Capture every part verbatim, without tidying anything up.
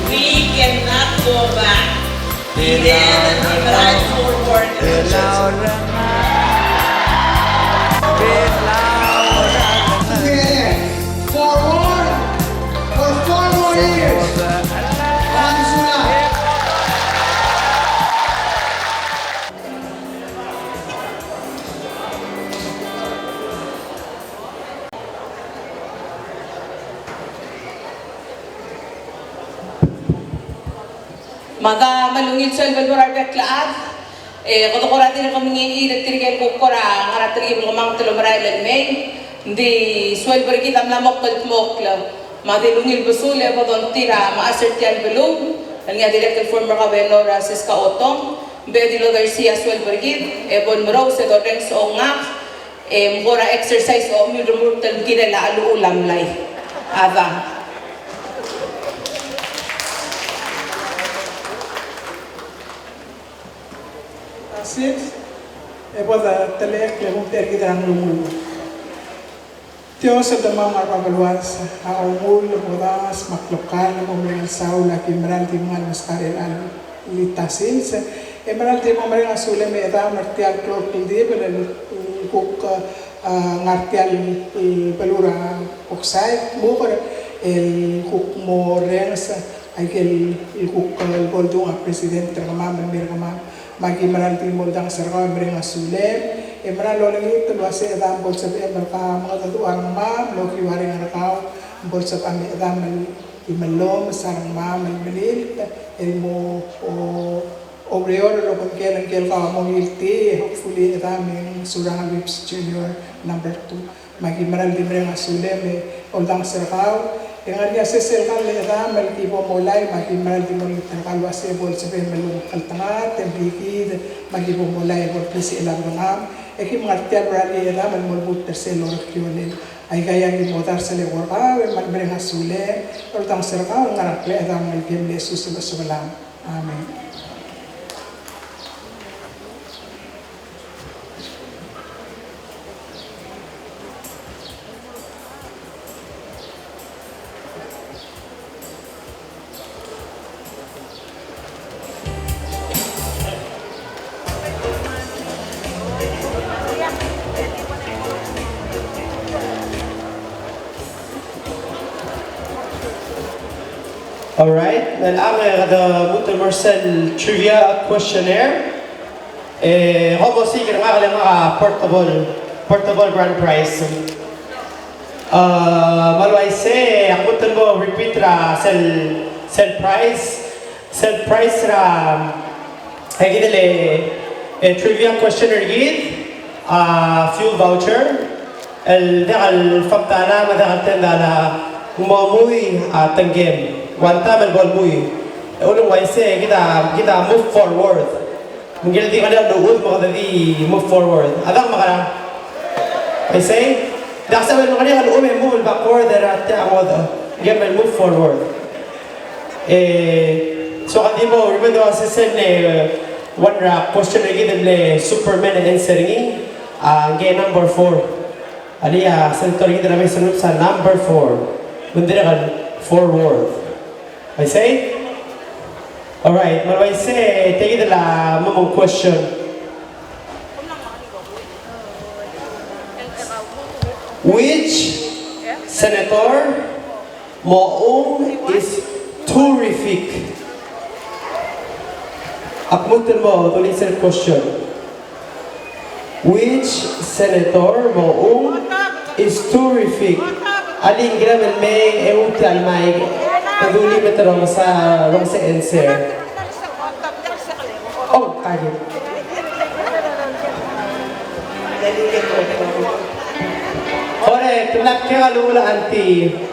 We cannot go back. Eleven, drive forward. Forward for four more years. Me a kmal ungil sueleb el mo er a rebek el chad, e kede kora dirk mengiil er tirke el kuk kora ngar er a telkib el kemanget el omerael el mei, ng di sueleb er kid a mla mo kldmokl. Me a di ungil besul e bo dongit er a mechas er tia el beluu, el ngii a dirrek el former governor er a Siska Otong, ng di lodersii a sueleb er kid, e bo lemerous e dorrenges a ongak, e mkora exercise a omiu el remurt el kirel a cheluchul a mlai. A dang. Sils, e bo dtelechekl e kuk tia kid a nglunguuch. Dios el Demam er a bab el uas a omengull, el odanges, me a klokall, el mo mereng el saul, a ki mera el di mengal meskar er chelecha el ta sils, e mera el di mo mereng a sulem e chedam er tia el klou el kldibel el kuk, a, ngar tia el beluu er a Oksai, mo er el kuk mo renges aike el kuk el bo ledung a president er kemam, el mei er kemam. Me a ki mera el di mo oldanges er kau e mereng a sulem, e mera el olengit el uase chedam bo lsebechem el ka mengedecheduch a rengmam, el okiu a reng er kau, bo lsebechem e chedam el di mellomes a rengmam el melilt, el mo, o, oureor el obengkel ngike el kau a mo ngiltii, e hopefully chedam e ng Surangel Whipps Junior number two. Me a ki mera el di mereng a sulem e oldanges er kau, e ngar er ngii a sesei el kall el chedam el ki bo molai, me a ki mera el di mo olengit er kau el uase bo lsebechem el omekngeltengat, e ng di kid, me a ki bo molai e bo lklisichel a bedengam, e ki ngar tia el mera el chedam el mo lmuut er sel orekiolel. Aika a ki mo dars el eko er kau, e kmal mereng a sulem, oldanges er kau, ngar er a ngklel a chedam el ngelekem el Jesus el Osebelam. Amen. All right, me ng kede lmuut el mo er sel trivia questionnaire. E, kom osiik er ngak el ngak a portable, portable grand prize. A, me a le uaisei, ak lmuut el mo repeat er a sel, sel prize, sel prize er a, e kid el, e, trivia question er kid, a, fuel voucher, el diak el five dollar, me a diak el ten dollar, ng mo mui a tengkem, one time el bo lmui. E ulemuaisei, kid a, kid a move forward. Me ng di ngar er ngii a uchul me kede di move forward. A dang mekerang? Aisei? Diak sebechem el ngar er ngii a uchul me move el backward er a tia ngodech. Ngii a move forward. E, so kede di mo remember a sesei el, e, one er a question er kid el mle Superman a answer er ngii, a, ngii a number four. Alii, a, senator er kid el mle Senate a number four. Me ng dirrek el forward. Aisei? All right, me a le uaisei, tia kid a mo question. Which senator mo ung is terrific? Ak lmuut el mo dulii sel question. Which senator mo ung is terrific? Alii, ng kirem el mei e nguu tia el mic e dulii me te rongesii, rongesii a answer. Oh, thank you. Correct, te mla kuk a uchul a auntie.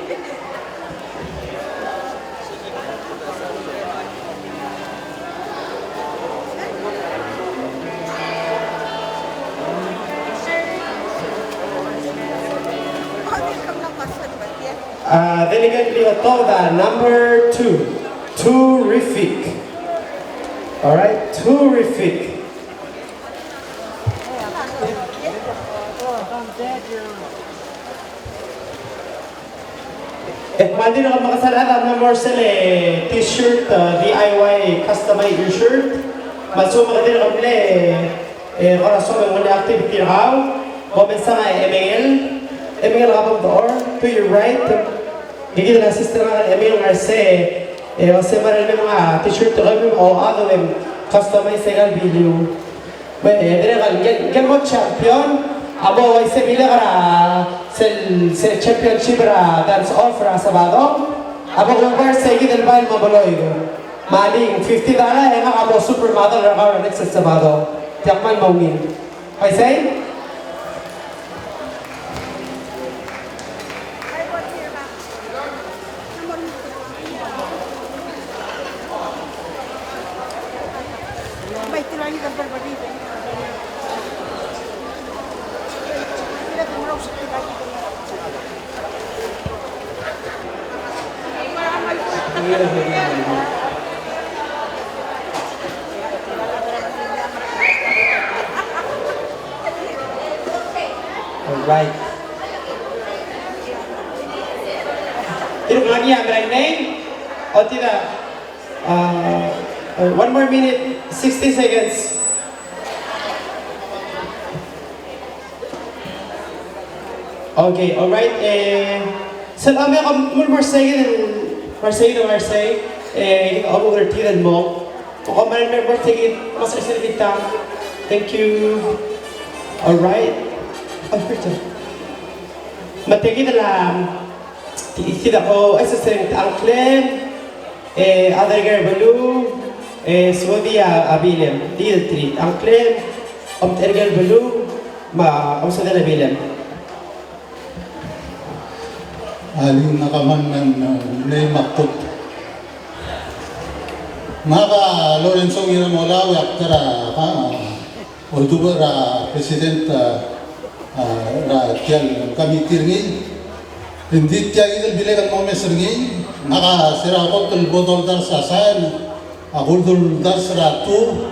Delegate Ligoto, the number two. Terrific. All right, terrific. E kmal dirrek el mekesai a number sel, e, T-shirt, e, D I Y, customize your shirt. Me a lsekum e ke dirrek el mle, e, kora soam el ngii a activity er kau, bo mesa a Emengel, Emengel Kabong Door, to your right. Ngike el assistant er ngak el Emengel Ngarse, e, Jose Maria el mei me a T-shirt er kemiu, o a do me customize er kau el biliu. Well, e, dirrek el, ngike el, ngike el mo champion a mo uaisei bilek er a sel, sel championship er a dance off er a Sabado. A bo kuker seikid el bai el mo beloik. Me a link, fifty dollar, e ngak a mo supermodel er kau er a next Sabado. Tia kmal mo ungil. Uaisei? All right. Tirke el ngar er ngii a merael el mei, otida, uh, uh, one more minute, sixty seconds. Okay, all right. E, sel omko, mle mo er sei, mo er sei, mo er sei, e, omko er tir el mo. Kom mle mo er sei, mo er sei kid. Thank you. All right. Oh, good job. Me tia kid a, tia kid a ko, e, se, se, a ngklem, e, a derker el beluu, e, suobel a, a bilem, di el three. A ngklem, omterker el beluu, me a omsodel a bilem. Alii, ngak a kmal mei me a kot. Ngak a Lorenzo Ngiramolau, e ak ta er a, a, oldubech er a president, a, a, er tia el committee er ngii. Engdi tia kid el bilek el mo omes er ngii, ngak a se er a kot el bo doldars a sain, a kuldars er a two,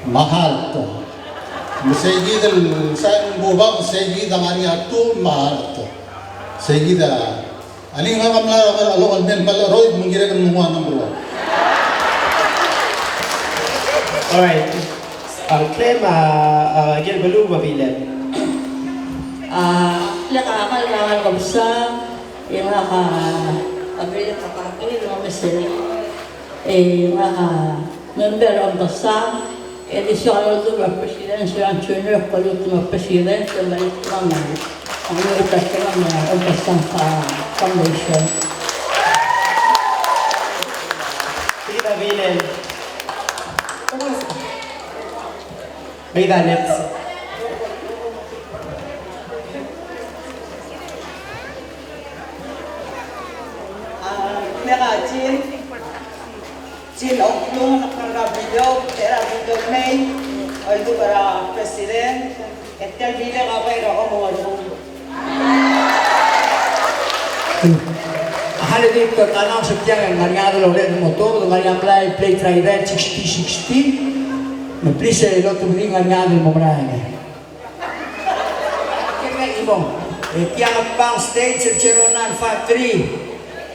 me a heart. Me sei kid el sain el bubak, sei kid a ngar er ngii a two me a heart. Sei kid a, alii, ngak a mla er a local el mei el Palaroid, me ng kirek el mo ua number one. All right. A ngklem, a, a, ikel beluu me a bilem. A, le ka, ka, ka, ka, e ngak a, a bilem a, a, a, e ngak a, Member er a Omtechang, e di soak el oldubech er a President Sir Junior Colute me a President, e mei el kemam, a mei el kemam er a Omtechang Foundation. Tia kid a bilem. Mei the next. A, mei a Jean. Jean Oklung, a kmal er a video, er a video el mei, oldubech er a president, e tia el video a bai er a kom mo er a. A hal e di ko announce er tiang, e ng ngar er ngii a chad el olengit el mo tuobed, ng ngar er ngii a mlai el plate rider sixty sixty, me please, e, lotobedii, ng ngar er ngii a chad el mo merael. Kede mo, e, tia a backstage er a zero nine five three.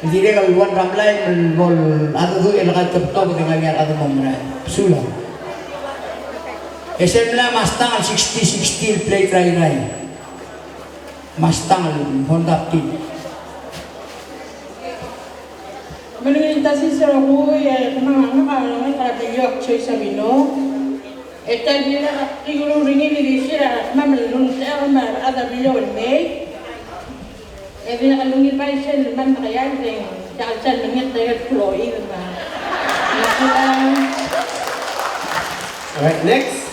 Ng dirrek el one er a mlai el bo el, a dedu el kau te betok e ng ngar er ngii a rechad el mo merael. Sulang. E sel mlai a Mustang el sixty sixty el plate er a Irrai. Mustang el Honda Fit. Me ng ungil el sils er a rokui, e, kemam a, kemam a, kemam a, kemam a, Joyce Sabino. E tia el bilek a ki uluureor er ngii el di sel kemam el lulterekokl me a rechad er a Beliliou el mei. E dirrek el ungil bai sel kemam a mekeald e ng diak el sal mengiil a ikel floid me a, me a. All right, next.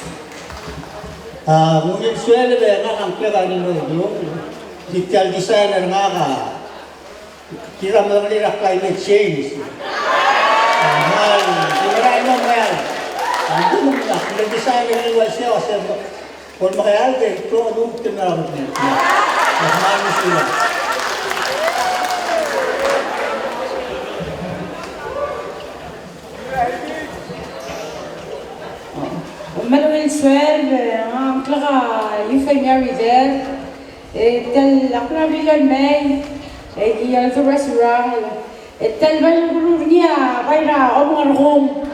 A, ng ungil sueleb e ngak a ngklek a Ngirmeduch Oklung. Di tia el design er ngak a Kid a medengelii er a climate change. A, kmal, di merael el mo mekeald. A, di merael el mo mekeald. Ng di design er ngii el uaisei, uaisei. Bo el mekeald e klou a lmuut el mei er a kutnet. A, kmal mesulang. Ngak a Euphemia River, e tia el klabilel mei, e ki el Surang, e tia el bai el kurur ngii a bai er a Omengerkong.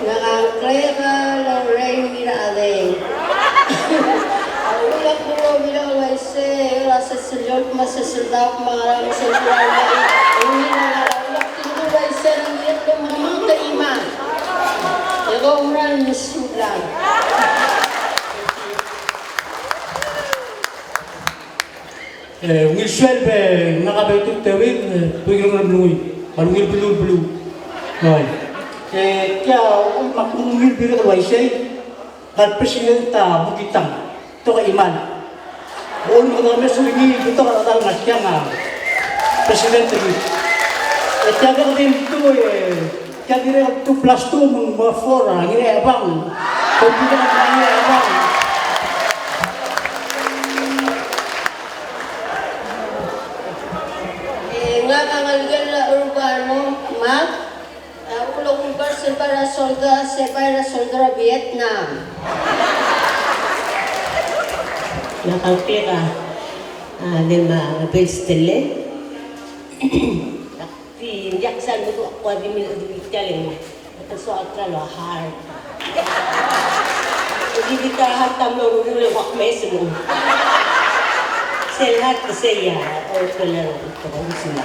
Ngak a ngklek el Lorraine Ngirachedeng. A ulak el kirel el uaisei, el a seseliol me a seseldaok me a ngerang, me a seseldaok me a ngerang, a ulak el kirel el uaisei, a ngilek el omeremang e te chimang. E kom kmal mesulang. E, ungil sueleb e ngak a Betu Tewid, e, buik er a Ngeremlengui, me a ungil beluu el beluu. Oi. E, tia, ungil mak, ungil beluu el uaisei, ngak a president er a Bukitang, Tokechimal. Ungil me kede mes er ngii, betok a rechad el ngar tiang a president er ngii. E tia kede di two, e, tia dirrek el two plus two me ng mo four, a Ngirachebang. Kede dirrek el Ngirachebang. E, ngak a ngelekel a Urbano Mak, a ulok el bai er a soldau, se bai er a soldau er a Vietnam. Ngak a Pega, a, ngak a Bel Stelle. Di, ng diak sal meduch a kuk di mle, di mle challenge. Te soak el kora hard. Di bita hard a mlo rullii el kuk mes el. Sel hard, sel ia, o, te le, te le, te le.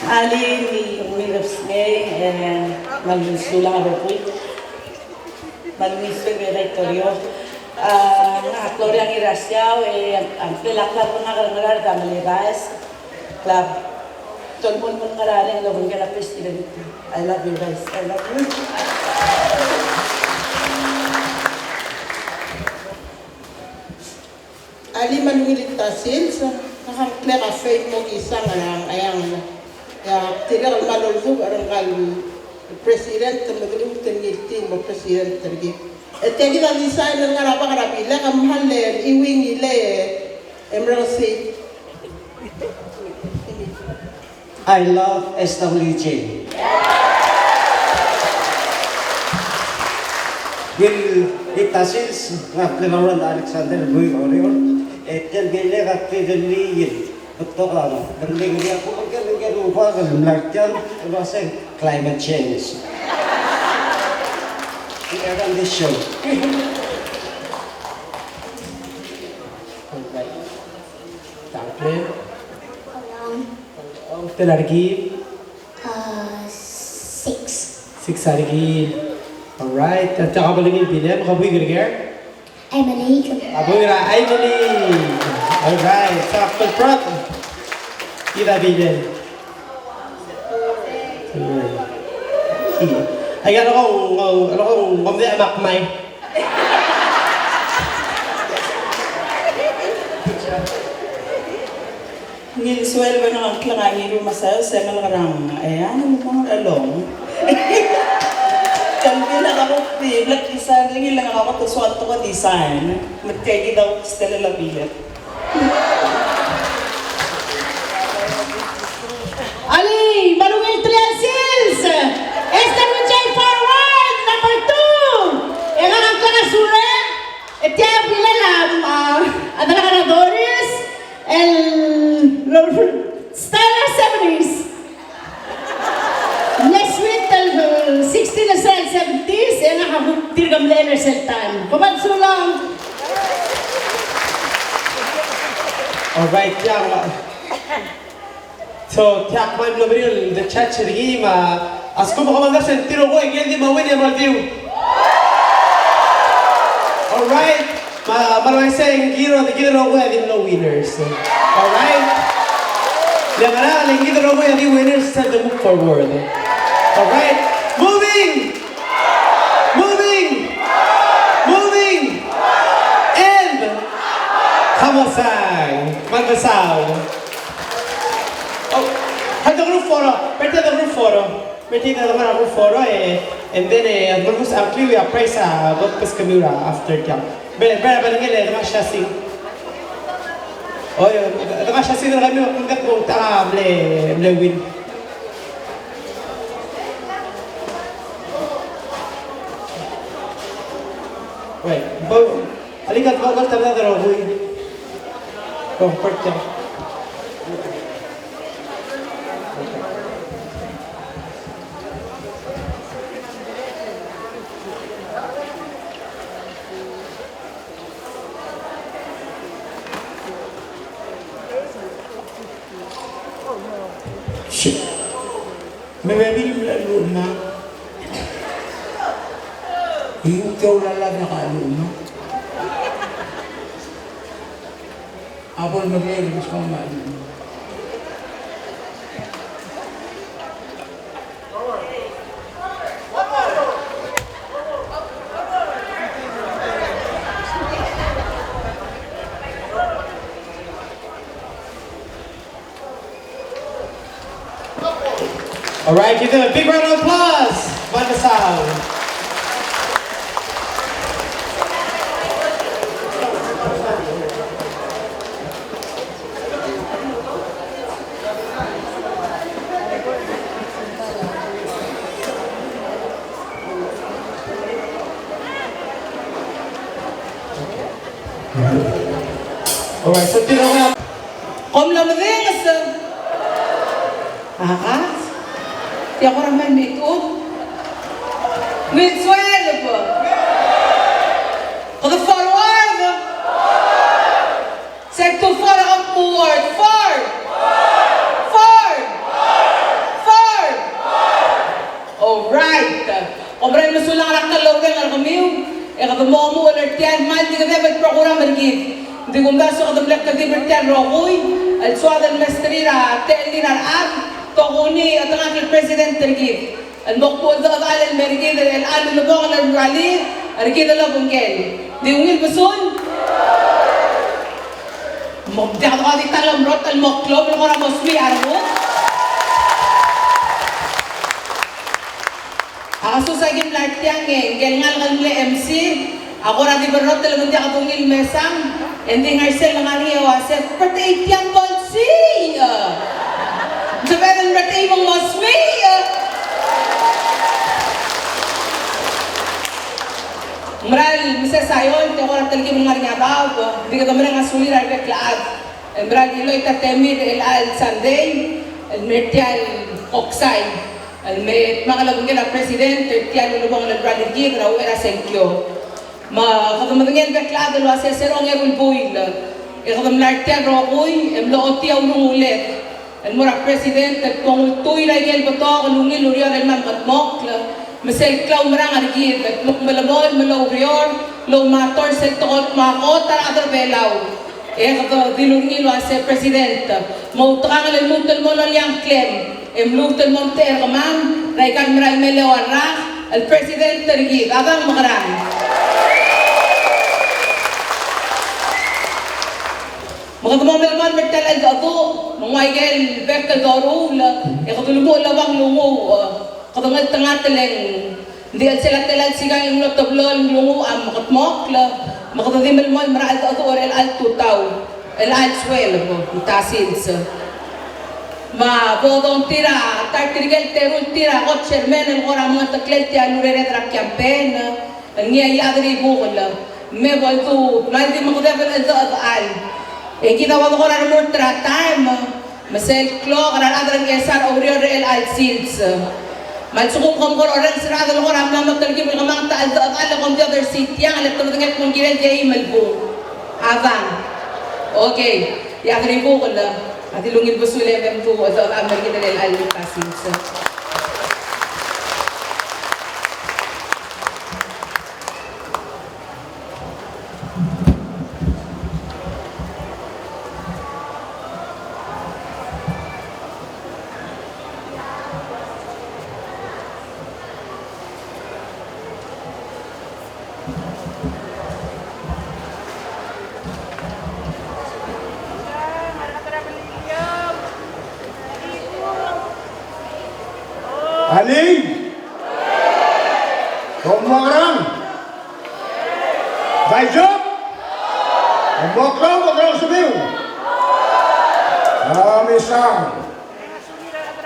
Alii, mi, mi rebs mei, e, me a lsekum a rokui. Me a lsekum e Victorio. A, ngak a Gloria Ngirasiau, e, a, a, ngklel a klab er ngak er a Ngaraard a Melebaes Club. Tolmon me ng ngar er ngii a obengkel a president. I love you guys. I love you. Alii me a ungil ta el sils, ngak a ngklek a Faith Mokisang er a Ngcheangel. E ak dirrek el kmal oldubech er ngka el president me a delengchokl er ngii el team el president er kid. E tia kid a design el ngar er a bak er a bilek, e mle iuii ngii le, e merekesii. I love S W J. Ungil ta el sils, ngak a Reverend Alexander Louis Oriol, e tia el bilek a tirellii el betok a, ng di ngii a kuk ngike, ngike el rubak el mla er tiang, el uasei climate change. Air condition. Thank you. Ong, tia el rekil? Uh, six. Six a rekil. All right. Tia a kebelengil a bilem, ka buik er ker? Emily. A buik er a Emily. All right. Sa kuk proud. Tia a bilem. Aika, a leko ng, a leko ng, ng mle mak mai. Ngii el sueleb e ngak a ngklek a Ngiru Masayos, e ng ngalek er a Ngcheangel, e a Ngiru Masayos. Tia el bilek a kuk di, bilek design er ngii el ngak a kot el soak el tekoi el design. Me tia kid a kuk style el bilek. Alii, me a ungil tia el sils. Esther Vijay Forward, number two. E ngak a ngklek a Sure. E tia a bilel a, a, a delak er a Doris. El, el style er a seventies. Next week, el, el sixteen er sel seventies, e ngak a kuk dirk mle er sel taem. Kom kmal mesulang. All right, tia. So, tia kmal mlo meringel el church er ngii me a lsekum e kom kmal sentir a rokui e di mo win e mo diu. All right. Me a, me a uaisei e ng kired el, kired el rokui a di mlo winners. All right? Le ngerang, le ng kired el rokui a di winners, send them forward. All right? Moving! Moving! Moving! And Kamasai! Magmasau! Oh, have the group photo. Right there, the group photo. Meeting er a group photo, e, and then, e, a lmuut a klou e a prize a bo kbeskemiu er a after tiang. Be, be, belngel e, me a siasing. Oi, te ngar er a session er kemiu, kung dek bo ta mle, mle win. Oi, bo, alika bo kal tabla de rokui. Bo, perfect. Me a bebil el mla lmuut. Iu ke ua lak a lmuut. A bo el medengei el meskau me a lmuut. All right, give them a big round of applause. Banda Sau. All right, so tira. Kom lo medenges. A kas? Tia kora mei me tuut. Ngii el sueleb. Kede forward. Sel two, four, a forward. Forward. Forward. Forward. All right. Kom kmal mesulang er a klou el reng er kemiu, e kede mo omuchel er tia el kmal di kedeb el program er kid. Ng di kumdasu e kede mle kedib er tia el rokui el soad el mesterir a techellir a rechad, tokuni a chetengakl el president er kid el mo kmo a cheldechedechal el mer kid er chelecha el ulebongel el rally er kid el obengkel. Di ungil besul. Mo, diak dodengei a ta el omrot el mo klou el kora mo smiich a renguk. A kasus a ki mla er tiang e ngike el ngalek el mle M C a kora di berrotel el ng diak dungil mesang, e ng di ngar sel lengar er ngii el uase, "Birthday tiang bo lsii." Sebeched el birthday me ng mo smiich. Ng mera el meses a eolt e kora telkib el ngar er ngii a daob, ng di kede mereng a sulir a rebek el chad el mera el chiloit a temir er chelecha el Sunday el mer tia el koksai el me dmak el obengkel a president er tia el ulebongel el rally er kid er a uchei er a sengkio. Me kede medengei el bek el chad el uase se er a ongeru el buil e kede mla er tia el rokui e mlo ochotii a urunguled el mo er a president el kmo ng ultuil er a ikel betok el ungil ureor el mla mekedmokl, me sel klaumerang er kid el kmo ng melemolem el oureor el oumator sel tekoi el kmo a kot a rechad er a Belau. E kede dilu er ngii el uase president, moutekangel el lmuut el mo loia a ngklem, e mluut el mo omtechei er kemam er aika el mera el melecha el rak el president er kid, a dang mekerang. Me kede mo melemolem er tia el cheldecheduch, me ng ua ikel bek el doruul, e kede ulemuchel el obang el nguu, kede ngeltengat el ng di chelsel a tela el sikang el mlo teblo el nguu a mekedmokl, me kede di melemolem er a cheldecheduch er chelecha el tutau, chelecha el sueleb, ng ta sils. Me bo dongtir a ta er tirke el teru el tir a kot chairman el kora mengeteklel tia el urered er a campaign, el ngii a Iechad er a Ibukel, me bo ldu, me a di mekedeb el cheldechedechal. E kid a bo dekora remurt er a taem, me sel klok er a rechad er a Ngchesar a oureor er chelecha el sils. Me a lsekum kom kora orrenges er a rechad el kora mla mo telkib el kemanget a cheldechedechal e kom di odersii tiang, le te medengei el kmo ng kirel di eim el bung. A dang. Okay. Iechad er a Ibukel, a di ungil besul e mdu cheldechedechal el mer kid er chelecha el sils. Alii! Kom mo ngerang? Bai Job? Kom mo klou, mo klou sebechiu. A mesang.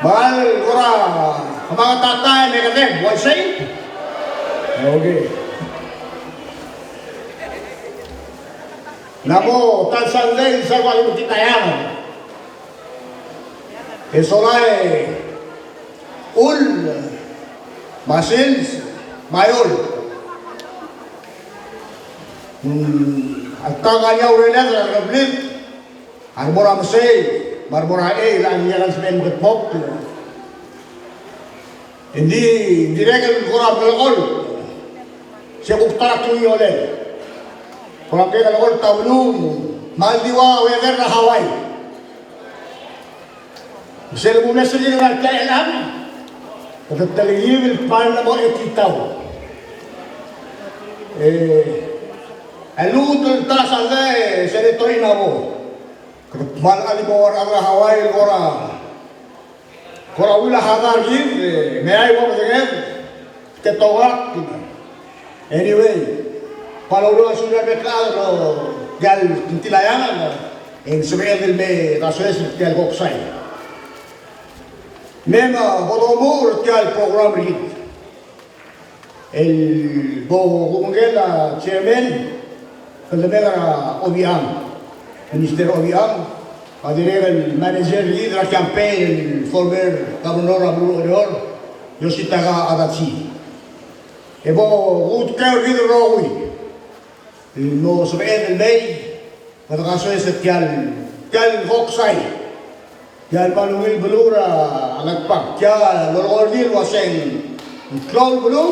Mal kora kemangatatai me kedeb, uaisei? Okay. Ng mo ta el sandei el sel ua lmuut er a eang. E sola e ull me a sils me a eolt. Mm, a ta ngar er ngii a urerel er a reblid a remo er a mesei me a remo er a chei el ngar er ngii a sebechel el mekedmokl. Ng di, ng dirrek el kora melekolt. Se kuk ta er a klungiolel. Kora melekolt a beluu me ng di ua weather er a Hawaii. Sel bo mesa er ngii er a tia el chelecha, kede telkib el kmal mo etitau. E, a lmuut el ta el sandei, e, Senator Inabo, kede kmal di mo er a Hawaii el kora, kora ua el hadar er kid, e, me a ua bedenged, Te tongak. Anyway, kmal ungil sulir a rebek el chad er tia el tingtil a eang, e ng sebeched el me kasoes er tia el koksai. Me bo domuchel er tia el program er kid. El bo kuk ngii a chairman, Kldemeng er a Obichang, Minister Obichang, a dirrek el manager er kid er a campaign el former governor er a beluu er a Oreor, Yositaka Adachi. E bo kutkeu er kid el rokui el mo sebeched el mei, me de kasoes er tia el, tia el koksai. Tia el kmal ungil beluu er a Ngatpang. Tia el lolekoi er ngii el ua se ng klou el beluu,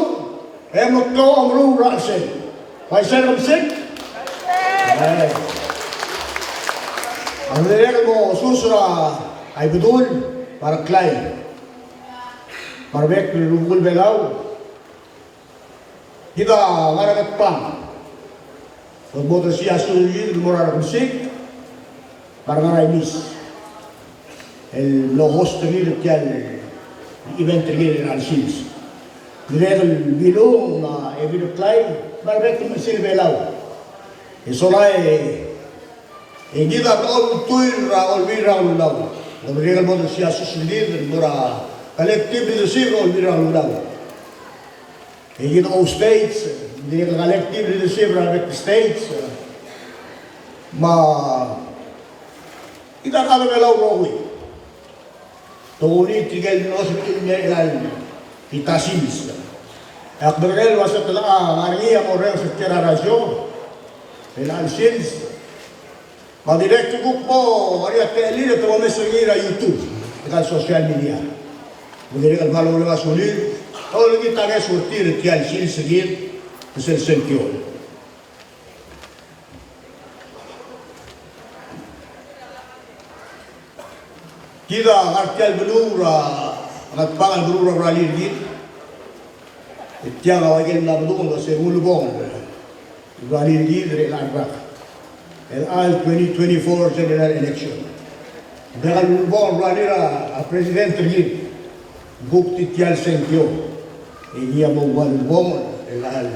e mo klou a omeruul er a chelsel. Uaisei el kemesik? E. A dirrek el mo sus er a Ibedul, me a Reklai, me a rebek el rubekul Belau. Kid a ngar er a Ngatpang. Bo dosiik a sus er kid el mo er a rekemesik, me a re ngar er a Imis el mlo host er kid er tia el event er kid er a sils. Dirrek el Bilung, me a Ebil Reklai, me a rebek el mechesil Belau. E sola e, e kid a mlo ultuil er a Olbiil er a Kelulau. Ng dirrek el bo dosiik a sus er kid el mo er a collective leadership er a Olbiil er a Kelulau. E kid a States, ng dirrek el collective leadership er a rebek el states, me kid a rechad er a Belau el rokui. Tokubets tirke el mlo sebechir el mei er chelecha el tia el sils. E ak medengei el ua se te locha ngar er ngii a mo orrenges er tia el radio er chelecha el sils. Me a dirrek el kuk mo ngar er ngii a techellir e te mo mes er ngii er a YouTube, er a social media. Me dirrek el kmal oureng a sulir, olengit a ngeso er tir er tia el sils er kid, me sel sengkio. Kid a ngar tia el beluu er a Ngatpang el beluu er a ralii er kid. E tiang a ua ikel mla bedul el ua se ng ulebongel er a ralii er kid er chelecha el rak, el chelecha el twenty twenty-four general election. Ng diak el ulebongel er a ralii er a president er kid. Ng kuk tia el sengkio. E ngii a mo ua el ulebongel er chelecha el,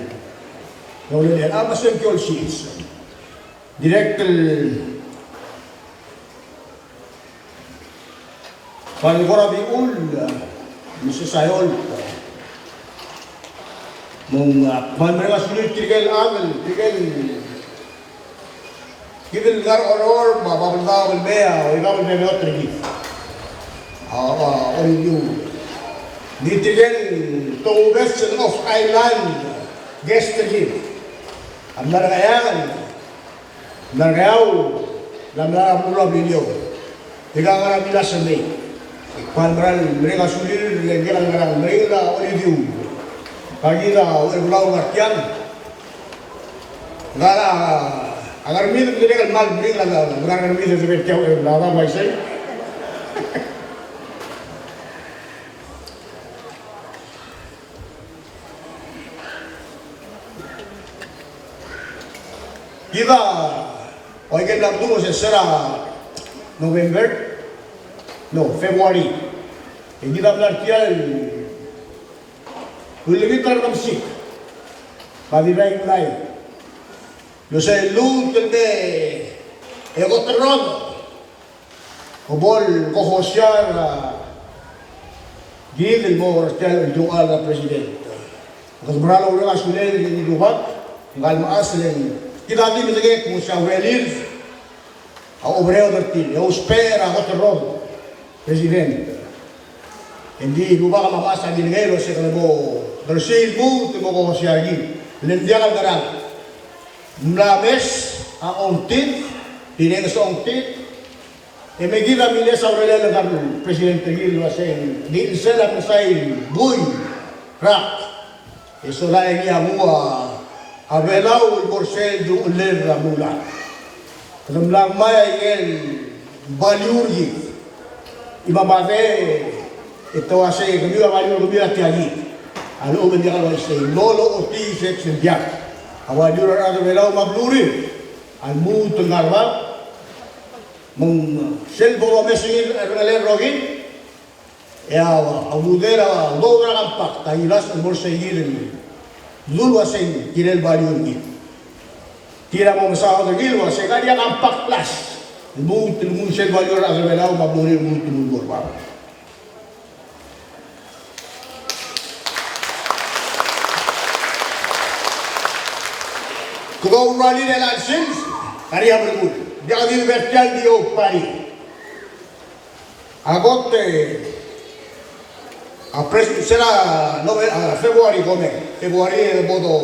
el chelecha el sengkio el sils. Dirrek el kmal kora di uchul, Mister Saiolt, me ng, a, kmal mereng a sulir tirke el chad, tirke el, kid el ngar er a Oreor, me a Babeldaob el mei, a, Oidaob el mei me a oter kid. A, a, Olidiu. Di tirke el tokubets el off island guest er kid. A mla er a Ngeaur, mla er a Ngeaur, mla er a beluu er a Beliliou. Tirka ngar er a Milas el mei. Kmal mereng, mereng a sulir, le ngak a ngar er a, mereng a Olidiu. Ka kid a Ucherbelau ngar tiang. Ngar er a, a Ngermid, mereng el kmal mereng a, ngar er a Ngermid, e sebechel tia Ucherbelau, a uaisei. Kid a, ua ikel mla bedul el se er a November, no, February. E kid a mla er tia el ulengit er a rekemesik. Me a di bai mlai. Ng se lmuut el me, e kot el rod. Bo el kohosiar a kid el mo er tia el uldesuel a President. Kede meral oureng a sulel el rubak, ng kmal mechas el kid a di medengei el kmo se a urerir a oberaod er tir, e ousbech er a kot el rokui, President. Engdi rubak a mechas a kidengei el uase kede bo dersii el lmuut el mo kohosiar er kid. Le ng diak el ngerang. Ng mla mes a ongtir, tirke a ongtir, e me kid a miles a urerel el ngar er a President er kid el uase ng di chelsel a mesai el buil, rak, e sola e ngii a nguu a Belau el mo er sel dechellel er a beluulechad. Kede mla ngmai a ikel value er kid. E me a mad e te uase kemiu a value er kemiu a tia kid. A lechub e ng diak el uaisei, lolo ochotii sel diak. A value er a rechad er a Belau me a belurir a lmuut el ngar er a bab. Me ng sel bo domes er ngii er a rengelekel rokir, e a, a ududel a, a udoud er a compact a ngilasech el mo er sei kid el dulu el uasei ng kirel value er kid. Tir a mo mesaod er kid el uasei ng ngar er ngii a compact plus el lmuut el nguu sel value er a rechad er a Belau me a belurir el lmuut el nguu er a bab. Kede oureor er a election, a ria belkul. Diak di el ber tia el di oupari. A kot, e, a pres-, sera Nove-, a, February komeng. February e bo do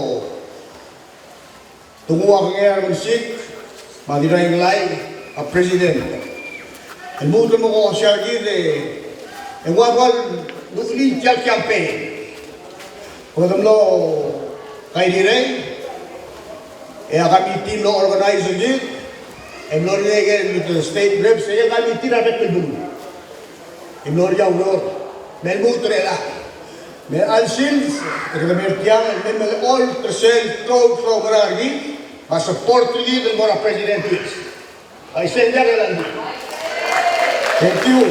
Te nguu a kengei er a Ngeresik me a Dirraingelai a president el lmuut el mo kohosiar er kid e ng ua bo el duchulii tia el campaign. Kede mlo kairirei e a committee a mlo organize er kid e mlo er ngii a ikel state reps e a committee er a bek el beluu. E mlo er ngii a ureor me lmuut er chelechang. Me a chelsel e kede mer tiang el me melecholt er sel klou el klou el ngar er ngii me a support er kid el mo er a President Whipps. Aisei e ng diak el di. Thank you.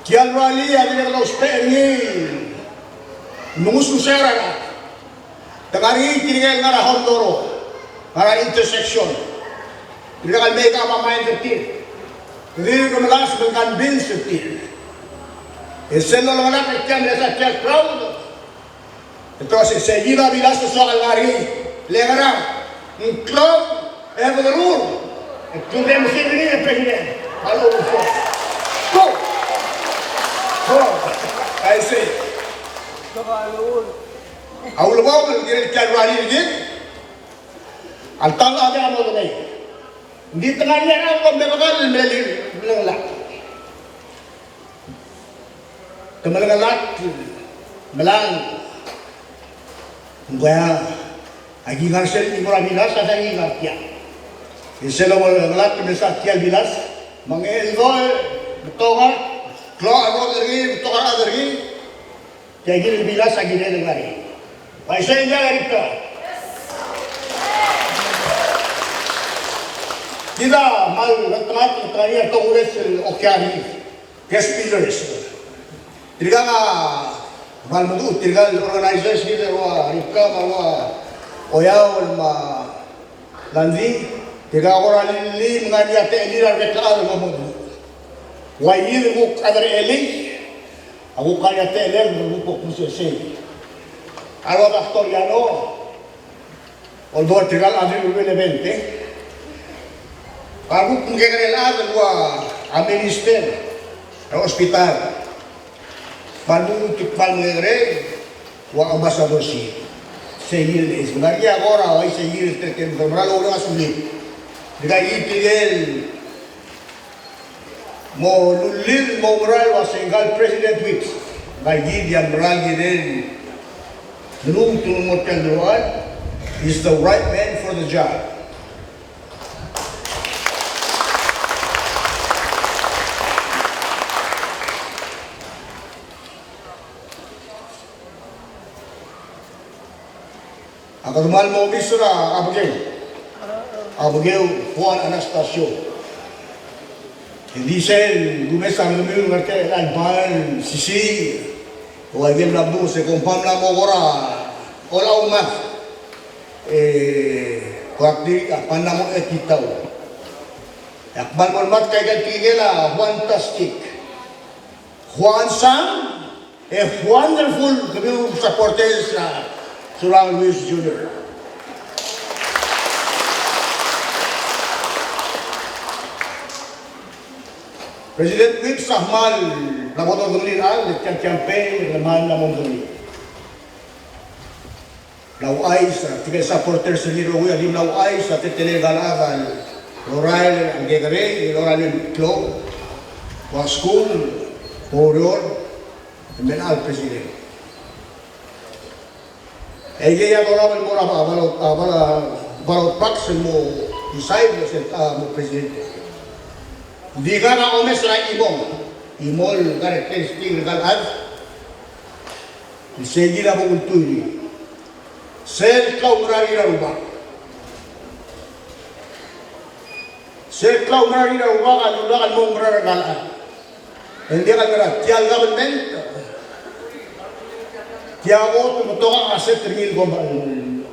Tia el rally a dirrek el ousbech er ngii el mengususeu er a rechad. Te ngar er ngii tirke el ngar er a Hondoro, ngar er a intersection. Tirke el make up a mind er tir. Tirke el melasem el convince er tir. E sel lolengelakl er tia el mesa tia el crowd, e te uase se kid a bilas el soak el ngar er ngii. Le ngerang, ng klou, e kede rur. E kede mesil er ngii e president. A lechub e ng soak. Go! Go! Aisei. A ulebongel el kirel tia el rally er kid a ltau a diak a mo dengei. Ng di te ngar er ngii a rechad el mebekall el mle, mle ngelakl. Te melengelakl, melang, ng ua aki ngar sel chimo er a bilas a diak ki ngar tia. E sel lolengelakl el mesa tia el bilas, me ng cheldoel, betok a klou a rechad er ngii, betok a rechad er ngii. Tia kid el bilas a kirel el ngar er ngii. Aisei e ng diak a ripka. Kid a kmal ngetngat, ngetngat er ngii a tongures el okiu er ngii. Guest speakers. Tirka a kmal meduch, tirka el organizers, kid el ua Ripka me a ua Oiaol me a Landi, tirka a kora lilii me ng ngar er ngii a techellir a rebek el chad el mo meduch. Ua kid el kuk chad er a elii a kuk ngar er ngii a techellel me ng kuk mo kusesei. A ua Doctor Yano, Olbo er tirka el chad el relevant, e. Ak kuk mekekerei el chad el ua a minister er a hospital. Me a lmuut el kmal mekekerei el ua Ambassador Shi. Sei kid el eis. Me ng ngar er ngii a kora uaisei kid el terkel me ng mera el oureng a sulir. Tirka kid tirke el mo lullir el mo oumera el uasei ngka el President Whipps, ngka kid a mera el kirel el lmuut el mo er tia el deluchall, is the right man for the job. A kede kmal mo omes er a Abekeu. Abekeu Juan Anastasio. Ng di sel kumes a rengmiu el ngar er tia el chelecha el bar, sisiich, ua ikel mla mdu se kom kmal mla mo kora ola umad. E, kora tir a kmal mla mo etitau. Ak kmal mo lmuut aika el tekingel a Juan Tastic, Juan Sam, e Wonderful, kemiu supporters er a Surangel Whipps Junior. President Whipps a kmal mla bo dodengelii er a, le tia el campaign, le kmal mla mo dodengelii. Mla ouchais, a, tirke el supporters er ngii el rokui a di mla ouchais a teletelel ngka el chad el orael a kekerei, el orael el klou, ua skuul, oureor, el mle chad el president. E aikei a dolab el mo er a ba-, ballot, a, bal-, ballot box el mo decide el se, a, mo president. Ng di ngak a omes er a chimong, chimo el characteristic er ngka el chad, el sei kid a bo kultuil. Sel klaumerang er a Rubak. Sel klaumerang er a Rubak a lulak el mo oumerang er a Ralchad. E ng diak el ngar er a tia el government. Tia kot el betok a asset er ngii el komba-,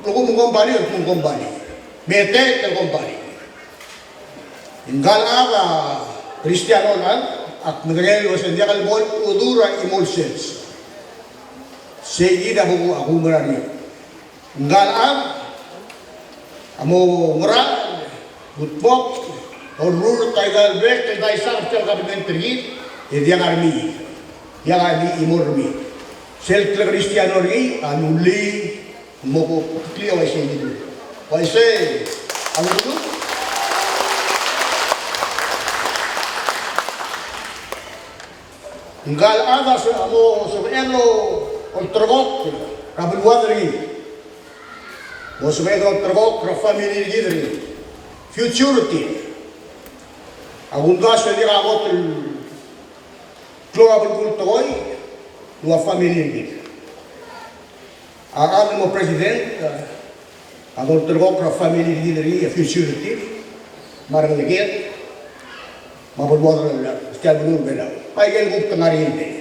lsekum ng company, lsekum ng company. Me tet el company. Ngka el chad a Kristiano el chad, ak medengei el uase ng diak el bo el udoud er a chimo el sils. Sei kid a bo ku-, a kuumerang er ngii. Ngka el chad a mo ngerachel, kutmokl, orrurt aika el bek el daisang er tia el government er kid, e diak a remiid, diak a di chimo el remiid. Sel kle Kristiano er ngii a lullii, mo kuklii a uaisei el, uaisei a luluk. Ngka el chad a se-, a mo sebechel el olterekokl er a beluad er ngii. Mo sebechel el olterekokl er a family er kid er ngii. Future er tir. A kumdasu e diak a kot el klou a belkul el tekoi el ua family er kid. A chad el mo president, a, a dolterekokl er a family er kid er ngii, a future er tir, me a rengeleked, me a beluad er tia el beluu er a Belau. Me aike el kuk te ngar er ngii el mei.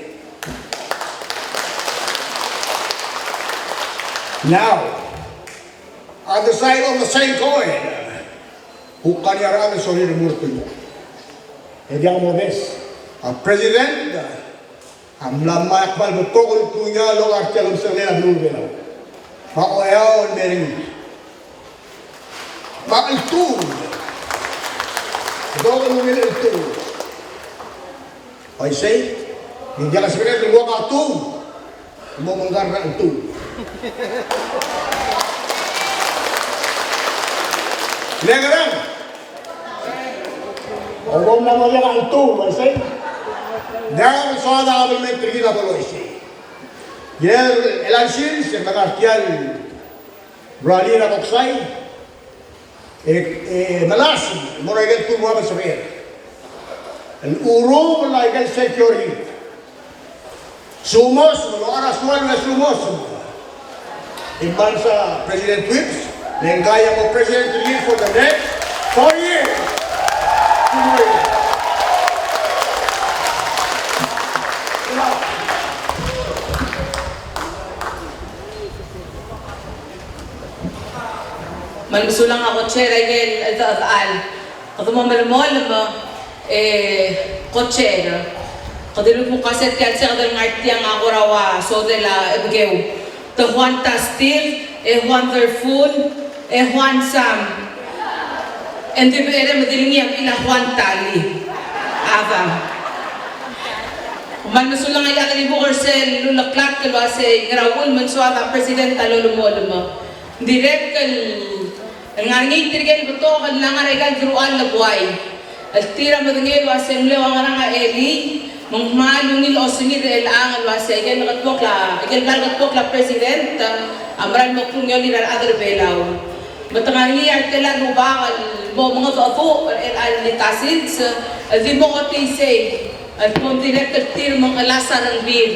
Now, on the side of the same coin, kuk ngar er ngii a rechad el sorir el mo er a Belau. E diak modest. A president, a mla me ak kmal betok el kungei el oker er tia el omsechelel a beluu er a Belau. Me a Oeaol el me er ngii. Me a cheltuul. Betok el ungil el cheltuul. Uaisei, ng diak a sebeched el ua ka tuu. Mo mengkar er a cheltuul. Le ngerang. Obo mla mo diak a cheltuul, uaisei. Ng diak a soad a kabelment er kid a bo el uaisei. Kirel el ansils, e ng ngar tia el rally er a Koksai, e, e melasem el mo er a ikel turua el sebechel el urungel a ikel security. Sumosem, el locha er a soal el sumosem. Imals a President Whipps, le ngka a mo president er ngii for the next four years. Four years. Me ng mesulang a co-chair er a ikel chedechedechal. Kede mo melemolem, e, co-chair. Kede lmuut el kmo ua se tia el seked el ngar tiang a kora ua sodel a Chebekeu. Te Juan Tastic, e Wonderful, e Juan Sam. Ng di becherei me di ngii a bechil a Juan Tali. Aba. Me ng mesulang a Iechadribukel er sel luleklatk el uasei ngera uchul me ng soad a president a lolemolem. Ng dirrek el ngar er ngii tirke el betok el ngar er aika el deruchall el buai. El tir a medengei el uasei ng mle ua ngerang a elii, me ng kmal ungil osengir er chelechang el uasei aike el ketmokl a, aike el bla el ketmokl a president a mera el mo klungiolii er a rechad er Belau. Me te ngar er ngii a retelael rubak el mo mengedecheduch er chelecha el Lita Sils, el di mo kot isei el kmo ng dirrek el tir me ng chelas a rengrir.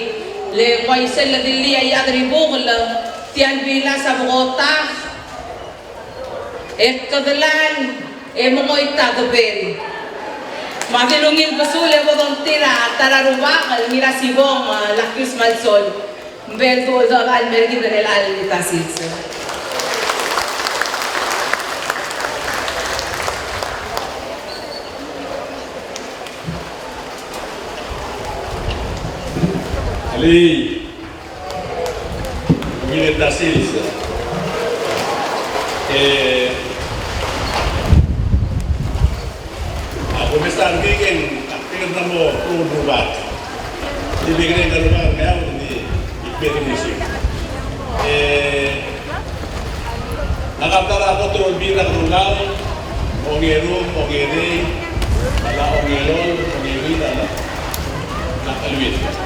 Le ng uaisei el dilii a Iechadribukel, tia el bilas a bekotak, e kedelal, e mengoit a debel. Me a di ungil besul e bo dongtir a ta er a rubak el Ngirasibong, a, Lakius Malsol. Ng bo el dechor el mer kid er chelecha el Lita Sils. Alii, ungil el ta sils. E, a ko mesa er ngii e ng, ak dirk mo klou el rubak. Di dirk ngar er ngii a rubak el ngeaur, ng di, di kbedong el uaisei. E, ngak a mla er a kot el olbiil er a Kelulau, ongeru, ongerei, a ongelolem, ongeuid, a, a ongelolem.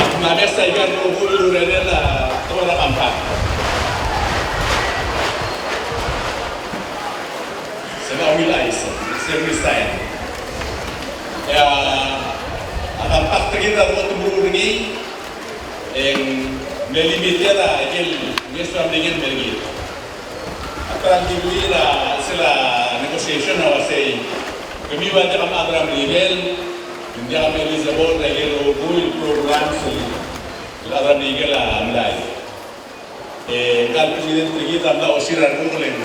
Ak mla mesa aika el rokui el urerel a tekoi er a compact. Se el ungil chais, se el resign. E a, a compact er kid a kot el meruul er ngii, e ng mle limited a ikel ngeso er a Merikel el mer kid. A ta er a dilu er a sel negotiation a uasei, kemiu a diak a chad er a Merikel, ng diak a eligible er a ikel rokui el programs el chad er a Merikel a mlai. E ngka el president er kid a mla osir a rokui el,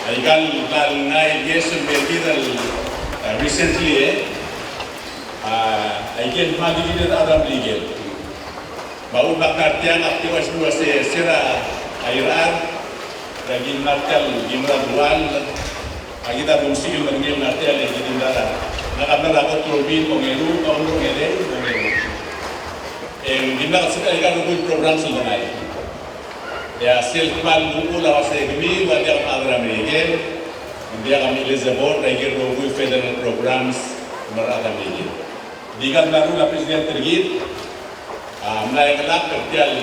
aika el, aika el ngai el ngeso el mer kid el, a, recently, e, a, aike el kmal di kid el chad er a Merikel. Me a uchul me ak ngar tiang, ak di ua se, se er a irechar er a ki ngar tiang, ki ngar er a dual, a kid a domsik el medengei el ngar tiang, e ki di mla er a, ngak a mla er a kot el olbiil, ongeru, ongeru, ongeru, ongeru. E ng dimlak a sebechel aika el rokui el programs el dengai. E a sel kmal uchul a uasei kemiu a diak a chad er a Merikel, ng diak a eligible er a ikel rokui el federal programs el mo er a chad er a Merikel. Di kmal meruul a president er kid, a, mla chengelakl er tia el,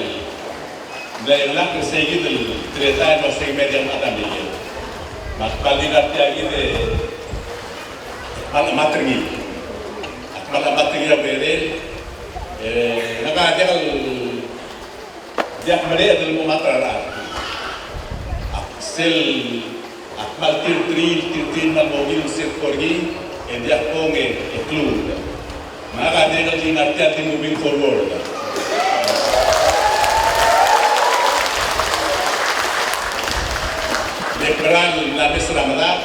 mla chengelakl er seikid el teletael el uasei kemiu a diak a chad er a Merikel. Me ak kmal di ngar tia kid e kmal chemat er ngii. Ak kmal chemat er ngii a urerel, e, ngak a diak el diak mereched el mo mat er a rechad. Ak sel, ak kmal tir, tir, tir, tir, kmal mo ungil sel kuk er ngii, e diak kong e, e klou. Me ngak a dirrek el di ngar tia el di moving forward. Dirrek el mera el mla mes er a medad,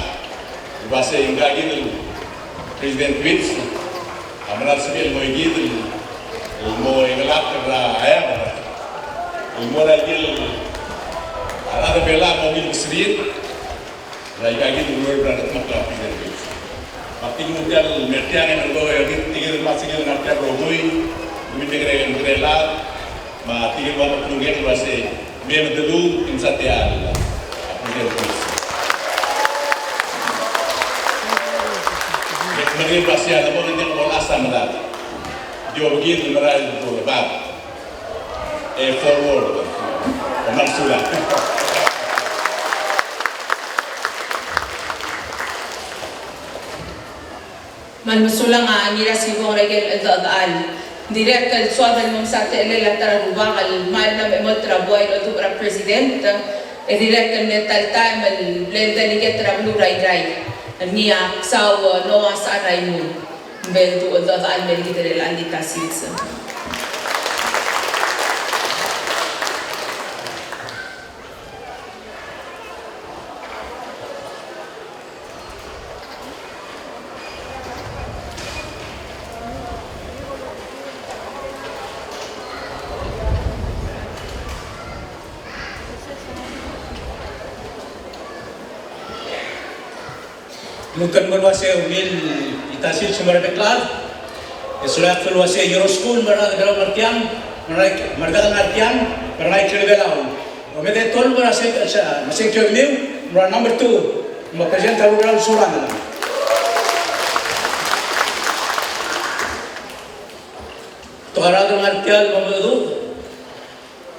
el uasei ngka kid el President Whipps a mera el sebechel el mo ikid el, el mo chengelakl er a eanged el mo er a ikel, a rechad er a Belau a mo ungil keseriil er aika kid el ureor er a demak el President Whipps. Me ak di nguu tia el mer tiang e merkong e kid, tirke el kmal sebechel el ngar tia el rokui, me tirke el, tirke el chad, me tirke el ua meklungiaol el uasei, me medelung e msa tia el, a, President Whipps. Me ak medengelii el uasei a lebo ng diak bo lechas a medad. Di obekid el merael el bo lebab. E forward. Kom kmal mesulang. Kmal mesulang a Ngirasibong er a ikel cheldechedechal. Dirrek el soad el mo msa a techellel a ta er a rubak el mei el mla mo chemolt er a buai el oldubech er a President, e dirrek el mle ta el taem el blal delegate er a beluu er a Irrai el ngii a Ksau Noah Sechar Raimund. Ng bo el cheldechedechal el mer kid er chelecha el di ta sils. Lmuut el mo el uasei ungil el ta sils el mo er a bek el chad. E sola el uasei Ioroskuul me a rechad er a Belau ngar tiang, me a rechad, me a rechad ngar tiang, me a rechad er a Belau. Omeketong el mo er a sengkio, me a sengkio er kemiu, mo er a number two, mo President er a Belau el Surangel. Betok a rechad el ngar tiang el mo mecheduch.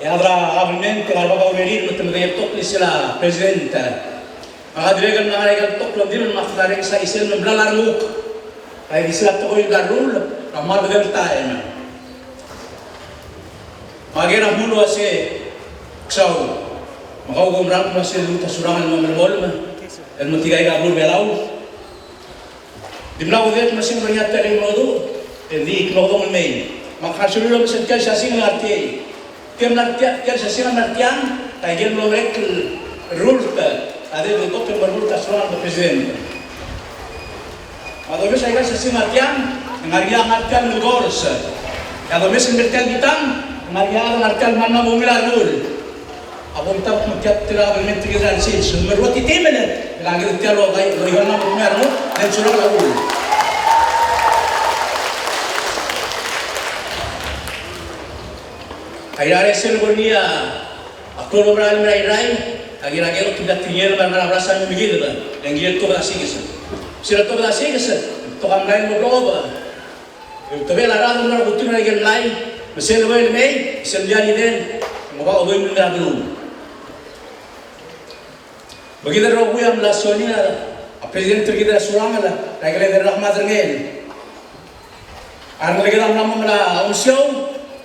E a rechad er a government, e a rechad er a urerir, me te medengei a betok el sils a President. Me a dirrek el mla ngar er a ikel betok el ongdir me ak dirrek el sa isel me ng bla lerenguk. A di sel tekoi el bla leruul, a mla bedel taem. Me a ker a kmu el uasei, Ksau, me kau kom meral kmu el uasei lmuut a Surangel el mo melemolem el mo tirka el beluu er a Belau. Dimlak kudengei el kmo se ng ngar er ngii a ta el mengedecheduch, e ng di kmo kede mei. Me ak ngar er a sulir el omes er tia el siasing el ngar tiang. Tia el ngar tiang, tia el siasing el ngar tiang, a ikel mlo merek el rurt, a dirrek el kot el mo rurt a Surangel el mo President. Me a domes a ikel siasing el ngar tiang, e ng ngar er ngii a ngar tiang el goals. A domes el mer tia el kitang, ng ngar er ngii a ngar tia el mla mo ungil a rengul. A bo mtab me tia el kabelment er kid er a sils, me a rua titimel, e ng ngar er tia el okai, el okai el mla mo ungil a rengul, e ng surang a rengul. A Irrai, sel bo er ngii a klou el oberael el mer a Irrai, a Ngirakel a otobed a tekingel me a rengar er a beras a mei me kid, e ng kirel tuobed a sikes. Sel tuobed a sikes, te kmal mle mo blob. E tebel a rechad el mla er a kutun er a ikel mlai, me sel lebo el mei, sel diak el idel, me ng oba odoim el mei er a beluu. Me kid el rokui a mla sorir a president er kid er a Surangel, er a ikel edei el rak me a derengel. A rengeleked a mla mo melai a omesiou,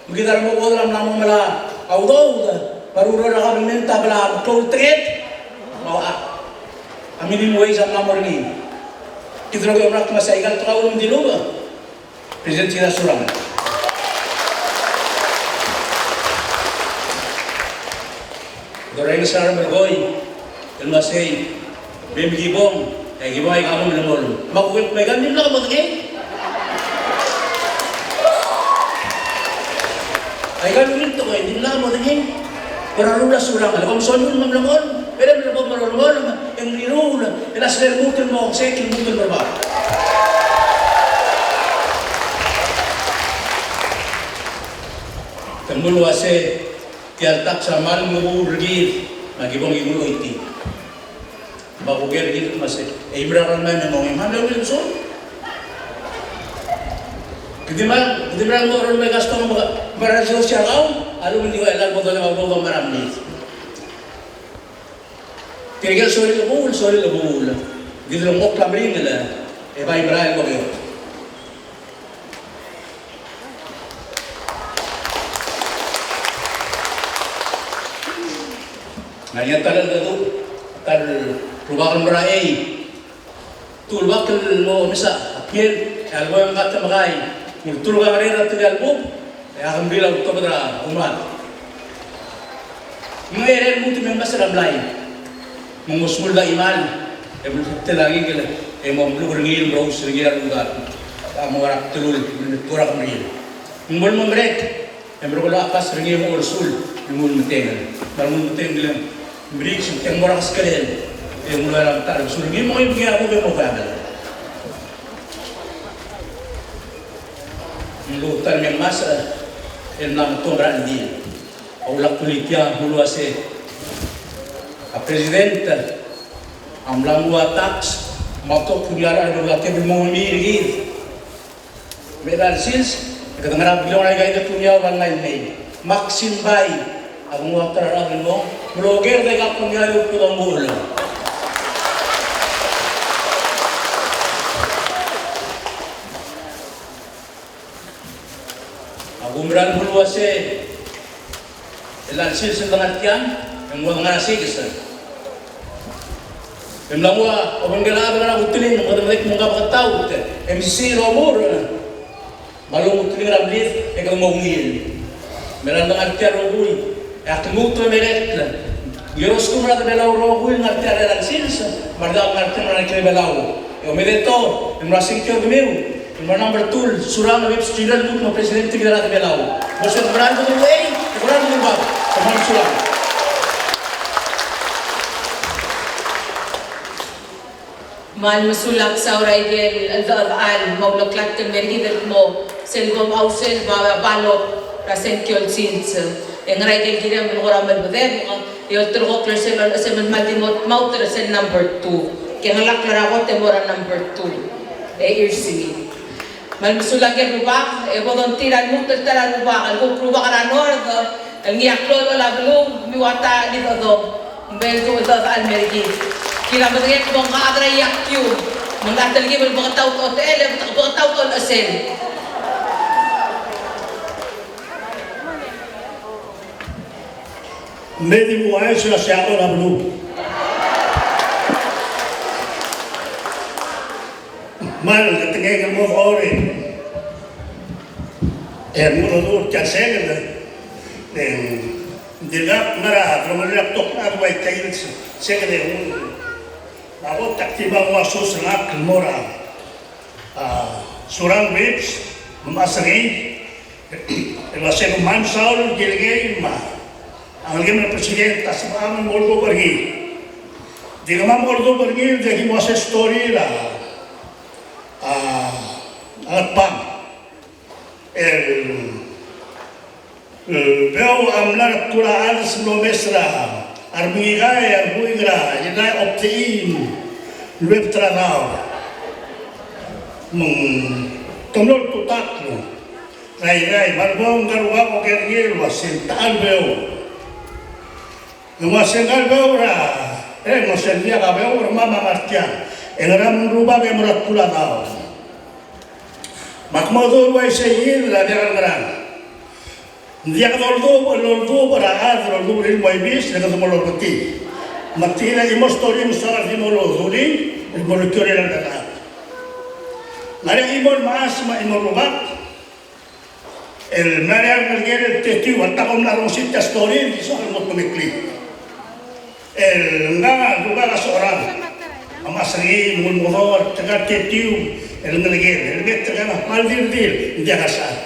me kid a remo chuodel a mla mo melai a udoud, me a ruror er a kabelment a bla meklou el teked, me a, a minimum wage a mla mo er ngii. Kid el rokui a mla kmo se a ikal tekau el dilubech. President er a Surangel. Doraing sar me a rekoi el uasei, me mekibong, e kibong a ikang el melemolem. Me a kuk me a ikang a dimlak modengei. A ikang el tekoi a dimlak modengei. Kora ruul a Surangel, kom sorir el melemolem, e le melemolem, melemolem, e ng riruul, e le sel lmuut el mo ongsek, lmuut el mo er bab. Te mlo uase tia el tax a kmal mengebuul er kid, me a kibong e ng uloitii. Me a kuker er kid el kmo se, e imera el mei me mong, e mla mle ungil el mesuub. Kede mla, kede mla mo er a mei gasto me a, me a rechad er a Siargao a lmuut el di ua el bo doleng a udoud me a merael. Tirke el sorir el chebuul, sorir el chebuul. Kid el omkokl a meringel, e bai merael el bo keok. Ng ngar er ngii a ta el, ta el rubak el merael. Te ulebakl el mo mesa a piel, e a lebo e ng katemekai. Ng ulterekokl a ngerel er a tedei el bub, e a kemril a ultobed er a umad. Ng ngerel el lmuut me ng mesa er a mlai. Me ng mo smuul a chimal, e bleketel a ngikel, e mo mluk er ngii el merous er ngii er a rudal. A mo er a btelul, me ng mo er a kemril. Me ng mo merek, e merekong a kas er ngii e mo er a sul, e ng ulemetengel. Me a ulemetengel, e ng meriis, e ng mo er a keskelel, e ng ulemeta er a sul, e ng mo er ngii a bub e mo family. Ng lmuut el me mesa, e ng mla mo tuobed er a ngii. A ulak tulitia, ng uase a president a mla nguu a tax, me a betok el ngar er a rechad el mo nguu er kid. Me a chelecha el sils, e kede ngar er a bilong er aika el kemiu el ngar er ngii el mei. Me ak simbai a kenguu a ta er a rechad el mo, me loker er aika el kemiu el kuk ombuchel. A kumerang el uase, el chelecha el sils el dengar tiang, e ng mo dengar a sikes. E mla nguu a obengkel a chad el ngar er a kuteling, me kede medengei el mo ngka beketaut, e mesisiich el omur, me a longuteling er a mlid, e kede mo ungil. Me a lengar tia el rokui, e ak lmuut el melekoi. Ng kirel a rechad er a Belau el rokui el ngar tia el chelecha el sils, me a rechad el ngar tia el ngar er a Belau. E omedeto, e ng mla sengkio er kemiu, e ng mla number two, Surangel Whipps Junior el lmuut el mo president er a rechad er a Belau. Mo se kemerael el bedul uchei, e kemerael el bedul bab, kemam Surangel. Me a lmesulang, saul er a ikel cheldechedechal me a uleklatk el mer kid el kmo sel bo mchausel a ballot er a sengkio el sils. E ng ngar er a ikel kirem el kora melebedebek, e olterekokl er sel olechesem el kmal di mo tmaut er sel number two. Kengelakl er a kot e mo er a number two. E irsii. Me a lmesulang, ngike el rubak, e bo dongtir a lmuut el ta er a rubak, el kuk rubak er a North, el ngii a klou el beluu, me a ua ta el chedechedong, me a ldu el chedechedechal el mer kid. Kirel a medengei el kmo ngka a chad er a iakiu, me ngka a telkib el beketaut a otechel, e beketaut a olechesel. Ng di mo uaisei er a Siabal a beluu. Me a le tekingel el mo er a orrenges, e ng mo er a orrenges, e ng dirkak ngar er a, ngar er a betok el ua ika el sengkio, e ng mo er a, a bo dak di mo ua sos er ngak el mo er a, a, Surangel Whipps, me mechas er ngii, El uase ng mla mesaul el kirel me a ngelekem el president a sebecham el mo oldubech er ngii. Di kemam oldubech er ngii, di aki mo uase story er a, a, a Ngatpang. El, el beou a mla er a bkul a chad el mlo omes er a remengikai, a rebuik er a Irrai, Optechii, el Uebet er a Daob. Me ng te mlo oltutakl er a Irrai, me a lebo ngka el rubak a oker er ngii el uase ng techa el beou. Ng uase ngka el beou er a, e ng uase ng diak a beou er kemam a ngar tiang. E ngera me ng rubak e mo er a bkul a Daob. Me ak mo dmu el uaisei er a diak el ngerang. Ng diak doldubech, doldubech er a chad, doldubech er ngii el mo ibis, le kede mo lobetii. Me tia el chimo el story me soak el di mo dulii, el mo lokiu er a rechad. Ngar er ngii a chimo el mechas me a chimo el rubak. El mla er ngii a ngelekel el Tetiu, a lta kom mla rongesii tia el story, di soak el mo tmeklii. El ngka el rubak a Socherang a mechas er ngii, me ng ulemekedong er tirka el Tetiu el ngelekel, el mei er tirka el kmal dilu el diak a sechal.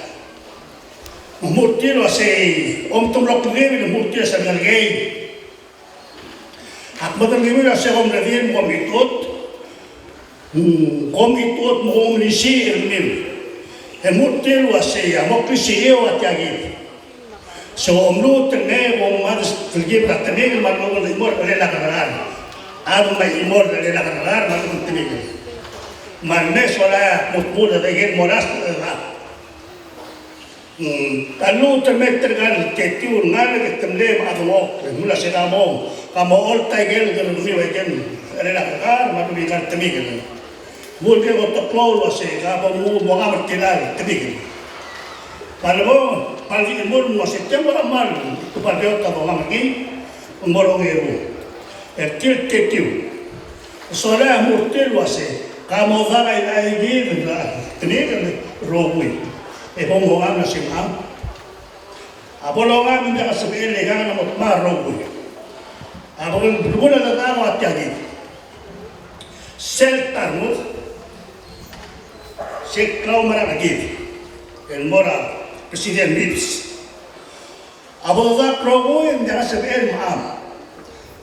Me ng mo er tir el uasei, kom te mlo kldibel, me ng mo er tir el uasei, ngelekek. Ak medengei el uasei kom redil me kom chitechut, mm, kom chitechut me kom melisiich er kemiu. E mo er tir el uasei a mo klisichii a tia kid. Se kom lmuut el mei e kom mad el telkib er a temikel me a lechub e ng mo er a chelel a kerrekar. A lechub e ng mo er a chelel a kerrekar me a lechub e ng temikel. Me a lmes a ua mo tmuu a ikel morast er a Mm, a lluut el mei er tirka el Tetiu el ngalek e te mlei me a dengchokl, e ng mla se ka mo, ka mo olta ikel kerrekemiu a ikel chelel a kerrekar me a lechub e ng temikel. Mo ikel kot el klou el uasei ka bo mo, mo ngam er tirka el temikel. Me a lebo, me a lechub e ng mo er a uasei te mo er a mal, te bo el beot a bo ngam er ngii, ng mo er a ongeru. E tir el Tetiu. Sola a mo er tir el uasei, ka mo dak a ikid el, temikel el rokui. E bo mo ngam el uasei ngam. A bo longam e ng diak a sebechel el ikang a mo dmak el rokui. A bo el belkul a dedak a ua tia kid. Sel ta rengud, se klaumerang er kid el mo er a President Whipps. A bo dedak el rokui, ng diak a sebechel el mecham.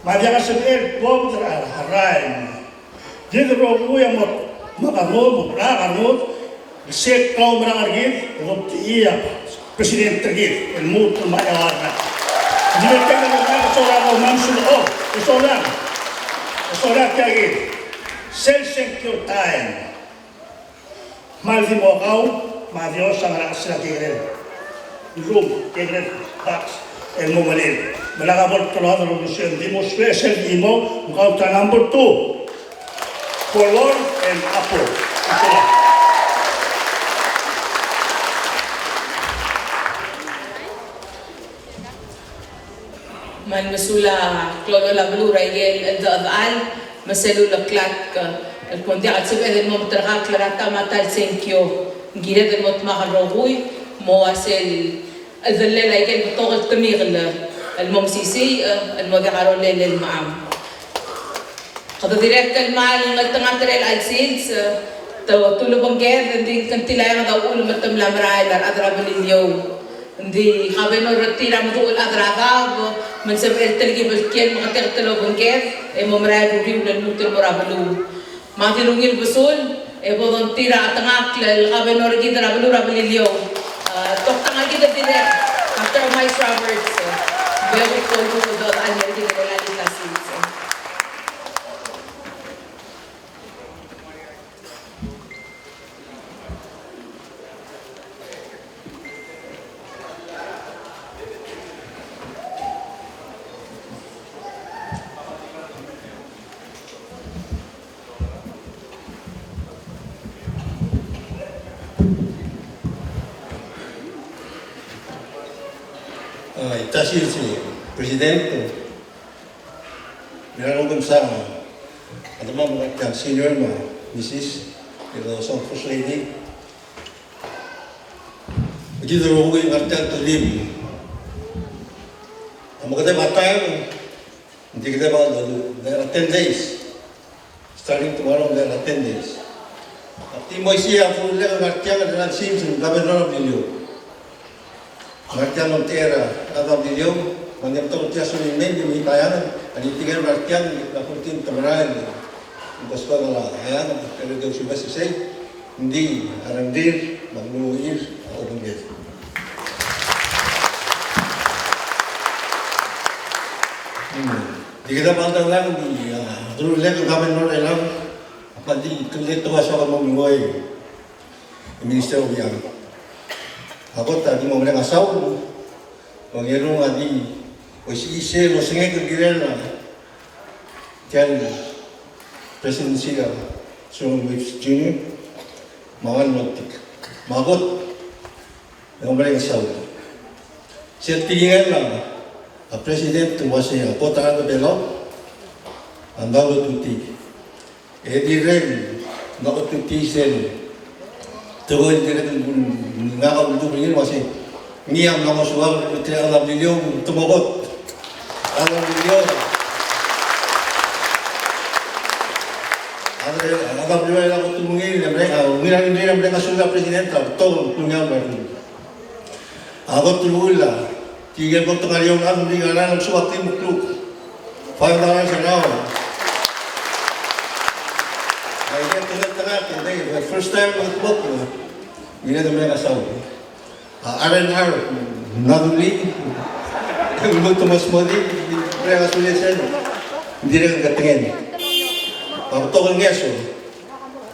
Me a diak a sebechel el kobed er a rael. Kid el rokui a mo, me a rengud, me a rengud, se klaumerang er kid, e kobdii a President er kid, el lmuut el mo eua er ngak. Ng di metengel a rengud, e sola a bo mom sulechob, e sola, e sola tia kid. Sel sengkio el taem. Kmal di mo kau, me a Dios a ngar er a chelsel a kekerei el rum, kekerei el box, el mo melil. Me lak a bo el toload el ousbech, ng di mo special el chimo, me kau ta number two. Kolor el apple. Me ng mesulang a klou el beluu er a ikel cheldechedechal me sel uleklatk el kmo ng diak el sebeched el mo meterkakl er a ta me a ta el sengkio. Ng kired el mo dmak el rokui, mo ua sel cheldellel a ikel betok el temikel el mo mesisiich, el mo diak a rolel el mecham. Kede dirrek el kmal ngeltengat er chelecha el sils, te, te ulebengked, ng di kngtil a eanged a uchul me te mla merael a rechad er a Beliliou. Ng di kabenor er tir a meduch el chad er a daob, me ng sebechel el telkib el kiei me ke tek el obengked, e mo merael er a uriul el lmuut el mo er a beluu. Me a di ungil besul, e bo dongtir a chetengakl el kabenor er kid er a beluu er a Beliliou. A, toktang a kid el dirrek, Doctor Miles Roberts, e, bo kuk bo el kuk dodechal er kid er chelecha el sils. A, ita sils, President, Mera el kmo sa, a demam el ngar tiang, senior me a Missus, el osang First Lady. Kid el rokui el ngar tiang, te leave. A mo kedeb a taem, ng di kedeb a, there are ten days. Starting tomorrow, there are ten days. Ak di mo isei a full el ngar tiang, el ngar tiang, sils el governor er a Beliliou. Ngar tiang el omtechei er a rechad er a Beliliou, me ng di betok tia el sorir el mei, ng di mei a Eanged, a di tirke el ngar tiang, a fourteen te merael, ng kosto er a Eanged, e te ousubes er sei, ng di a rengrir, me ng uluuchir a obengked. Di kede baldang, ng di, a, delulek el governor er chelechang, a di kldei el tekoi a soak el mo melekoi e Minister Obichang. A kot a di mo mereng a saul, me a Ongerung a di oisei el osengek el kirel a tia el presidency er a Solomon Whipps Junior, me a Ngel Lotik. Me a kot e ng mereng a saul. Sel tekingel a president el uasei a kot a rechad er a Belau a mla otutii. E dirrek el mla otutii sel tekoi el dirrek el ngak a uldubech er ngii el uasei ngii a mla ngosuar el tir a rechad er a Beliliou el te mo kot. A rechad er a Beliliou. A rechad er a Beliliou a kot el ungil, a ungil a rengrir a mereng a saul a president a betok el klungiaol er a Belau. A kot el uchul a tirke el kot el ngar er eou el chad, ng di ngar er a lsekum a team el kluk. Five dollars an hour. Aike el tekoi el tekoi, the first time el kot, ng di mereng a saul. A R and R, ng mla dulii, ng lmuut el mo smodii, ng di mereng a saul e sel, ng dirrek el ketengel. A betok el ngeso.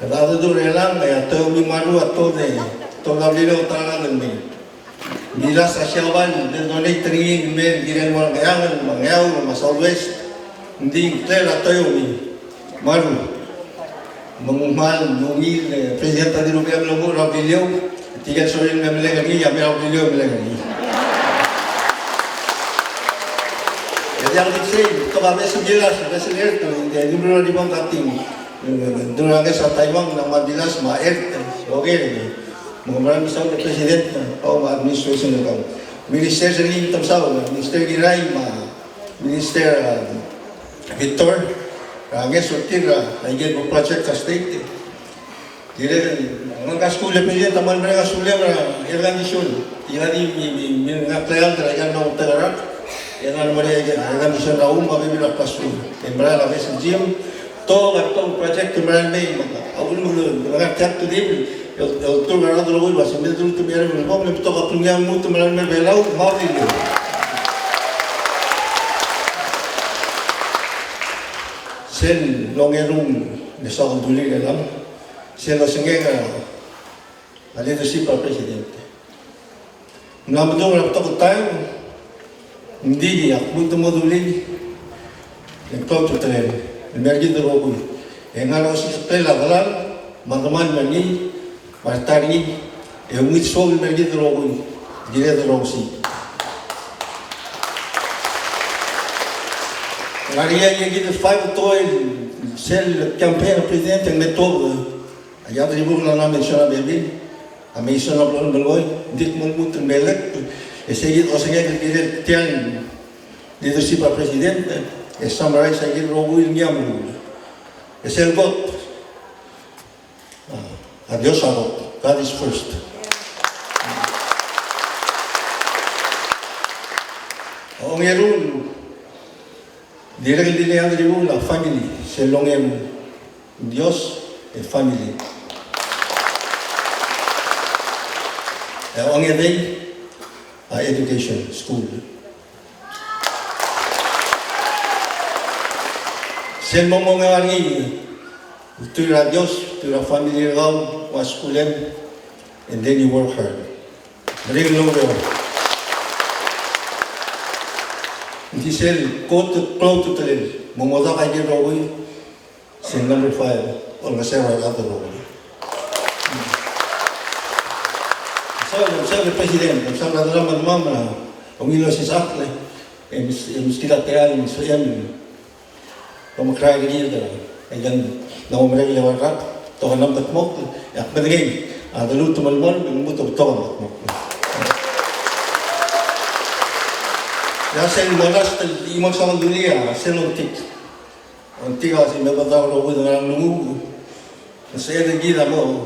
A dedu er chelechang, e a Toeomi Maru a tobed, tobed a Beliliou, ta el mei. Bilas a Siabal, el donate er ngii el mei el kirel el mo er a Ngeaur, me a Ngeaur, me a Southwest, ng di ngklel a Toeomi Maru. Me ng kmal ungil, e, president a dilu el omuchel er a Beliliou, tirke el sorir el meleng er ngii, a mei er a Beliliou el meleng er ngii. E diak di sei, betok a beches el Bilas, a beches el Ert, e di meruul a ribbon cutting. Ng di ngeso a Taiwan, ng mla Bilas me a Ert, okay. Me ng mera el mesaul er a president, kau me a administration er kau. Minister er ngii, te mesaul, Minister Kirai me a Minister, a, Victor, a ngeso er tir er a, aike el project er a state. Dirrek el ngalek a skuul e president a kmal mereng a sulem er a air condition. Tia di mi, mi, mi ngak a kleald er a ika el mla mo ta er a rak, e ng mla mo er a air condition er a room me a bebil er a classroom. E merael a beches el gym, betok a betok el project el merael el mei, me a uchul me ng ngar tiang el telkib el, el olturk er a rechad el rokui el uasei me te lmuut el mei er a Ngeaur, me betok a klungiaol el lmuut el merael el mei er a Belau, me a Beliliou. Sel ongerung el soak el dulii er chelechang, sel osengek a leadership er a president. Ng mla medung er a betok el taem, ng di ak lmuut el mo dulii, e ng klou a ultutelel el mei er kid el rokui. E ngar er a osisecheklel a delal me a demal el mei er ngii, me a reta er ngii, e ungil soak el mei er kid el rokui, kired el rongesii. Ng ngar er ngii a ikid el five el tekoi, sel campaign er a president e ng me tuobed. A Iechadribukel a mla mention a bebil, a mention a blechoel el melekoi, ng di kmo ng lmuut el melekoi, e sei kid a osengek el kirel tia el leadership er a president, e summarize a ikid el rokui el ngii a meruul. E sel kot, a, a Dios a kot, God is first. A ongerung, dirrek el di le Iechadribukel a family, sel ongerung, Dios, e family. E a ongedei, a education, school. Sel mo mengeua er ngii, ultuil er a Dios, ultuil er a family er kau, ua skulem, and then you work hard. Meringel el oureor. Ng di sel kot el klou a ultutelel, mo odak a ikid el rokui, sel number five, olengeseu er a rechad el rokui. Mesaul, mesaul er a president, mesaul er a delal me a demam, a ungil osisechakl, e mes-, e meskid a techall, e meskid a Tomekera er kid, e ng di ng omerek el eua el rak, betok a mekedmokl, e ak medengei a deluut el melemolem, e ng lmuut el betok a mekedmokl. E a sel last el chimo el soak el dulii a sel ongtik. Ongtik a uasei me bo dau el rokui el ngar er a nglunguuch, ng sebeched er kid a mo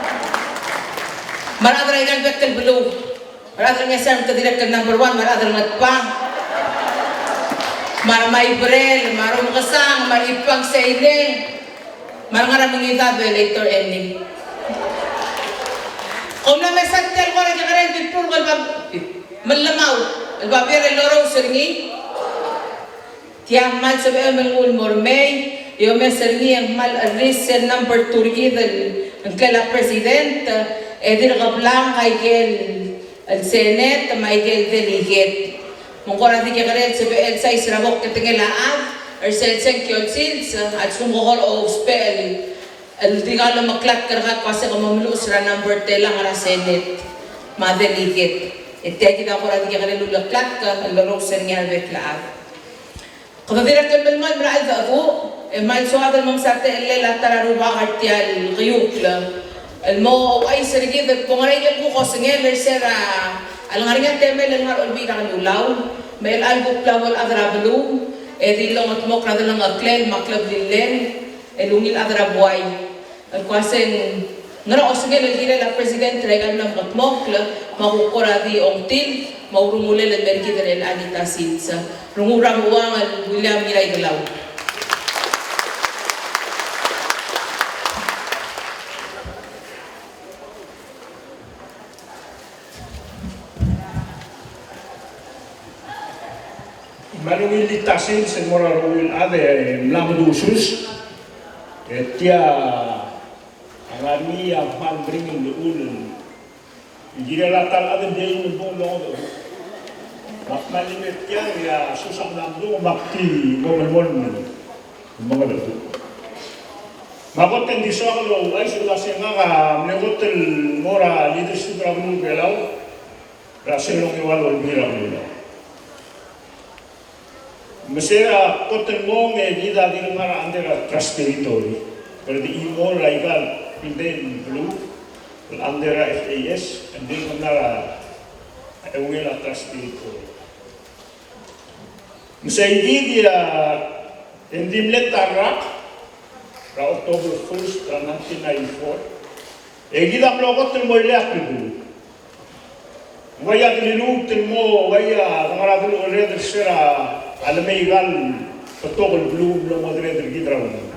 Me a rechad er aika el bek el beluu. Me a rechad er a Ngesem te dirrek el number one, me a rechad er a Ngatpang, me a Maibrel, me a Rumkesang, me a Ipang Seileng, me a Ngaramengidabe el Leitor Eni. Kom mla mesa tia el kora kekerei el bibur el bab-, me llemau, el babier el lorous er ngii. Tia kmal sebechem el nguu el mo er mei, e omes er ngii e ng kmal cherris sel number two er kid el ngklel a president, e dirk blank aike el, el senate, me aike el delegate. Me ng kora di kekerei el sebechel el sais er a bo ketengel a chad er sel sengkio el sils, a lsekum ko kora ousbech el, el di kau el omeklatk er kau el kmo se ke mo meluches er a number telang er a senate me a delegate. E tia kid a kora di kekerei el uleklatk el lorous er ngii a rebek el chad. Kede dirrek el melemolem er a cheldecheduch, e kmal soad el mo mesa a techellel a ta er a Rubak er tia el keiukl el mo ouchais er kid el kmo ng ngar er ngii a kuk osengel er se er a lengar er ngii a temel el ngar er a Olbiil er a Kelulau, me chelecha el kuk bla bo el chad er a beluu e di longetmokl er a delengcheklel me a kleblillel el ungil chad er a buai. El kmo se ng ngera osengel el kirel a president er aika el mla mekedmokl, me a kuk kora di ongtil me a urungulel el mer kid er chelecha el ta el sils. Rengul er a Mechuang el William Ngiraikelau. Me a ungil el ta el sils el mo er a rokui el chad e mla medusus, e tia a ngar er ngii a kmal meringel el llechul el kirel a ta el chad el di eim el bung el longedecheduch. Me ak kmal mei er tia e a sus a mla medung me ak di mo melemolem el mengedecheduch. Me a kot e ng di soak el ouchais el uase ngak a mle kot el mo er a leadership er a beluu er a Belau er a sel ongeua el Olbiil er a Kelulau. Me se er a kot el mong e kid a dirk ngar er a under er a trust territory. Kede di chimo er aika el kldei el beluu el under er a F A S, e ng dirk ngar er a eungel a trust territory. Me sei kid a, e ng di mle ta el rak er a October first er a nineteen ninety-four. E kid a mlo kot el mo ileakl el beluu. Ng uaia de liluut el mo, uaia de ngar er a delongeled er se er a lemei aika el betok el beluu el mlo mengedereder er kid er a beluu.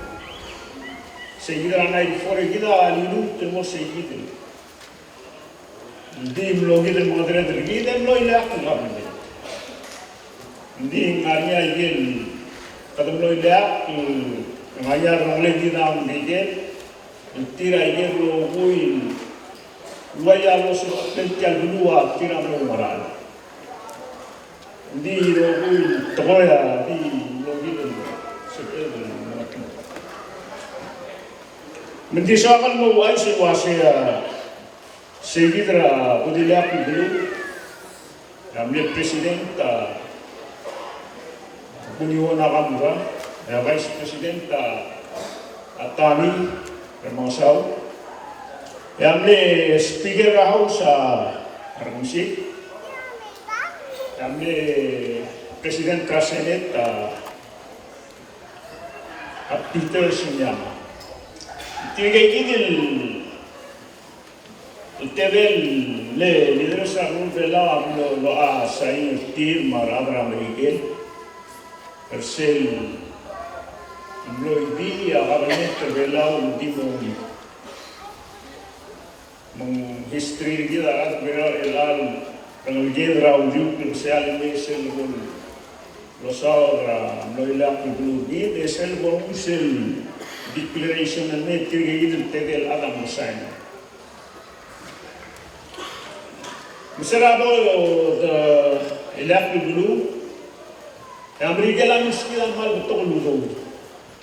Sei kid er a ninety-four e kid a liluut el mo sei kid el Ng di mlo kid el mengedereder er kid e mlo ileakl el government. Ng di ngar er ngii a ikel, kede mlo ileakl, ng ngar er ngii a delongeled er kid a ongdided, el tir a ikel rokui el uaia losecheklel tia el beluu a tir a mlo oungerachel. Ng di rokui el tekoi a di mlo kid el sebeched el mengetmokl. Me ng di soak el mo ouchais el uasei a Sei kid er a bo di ileakl el beluu, e a mle president a Kuniwo Nakamura, e a vice president a, a Tommy Remengesau, e a mle speaker er a House a Remengesii, e a mle president er a Senate a, a Peter Sugiyama. Tirke kid el el tedei el leaders er a beluu er a Belau a mlo, locha sain er tir me a rechad er a Merikel er sel mlo di a government er a Belau el di mo me ng history er kid a rechad er a Belau el rengeleked er a uriul el sel mei sel bo losaod er a mlo ileakl el beluu er kid, e sel bo nguu sel declaration el mei, tirke kid el tedei el chad a mlo sain. Me se er a bo, the, el ileakl el beluu, e a Merikel a milskid a kmal betok el udoud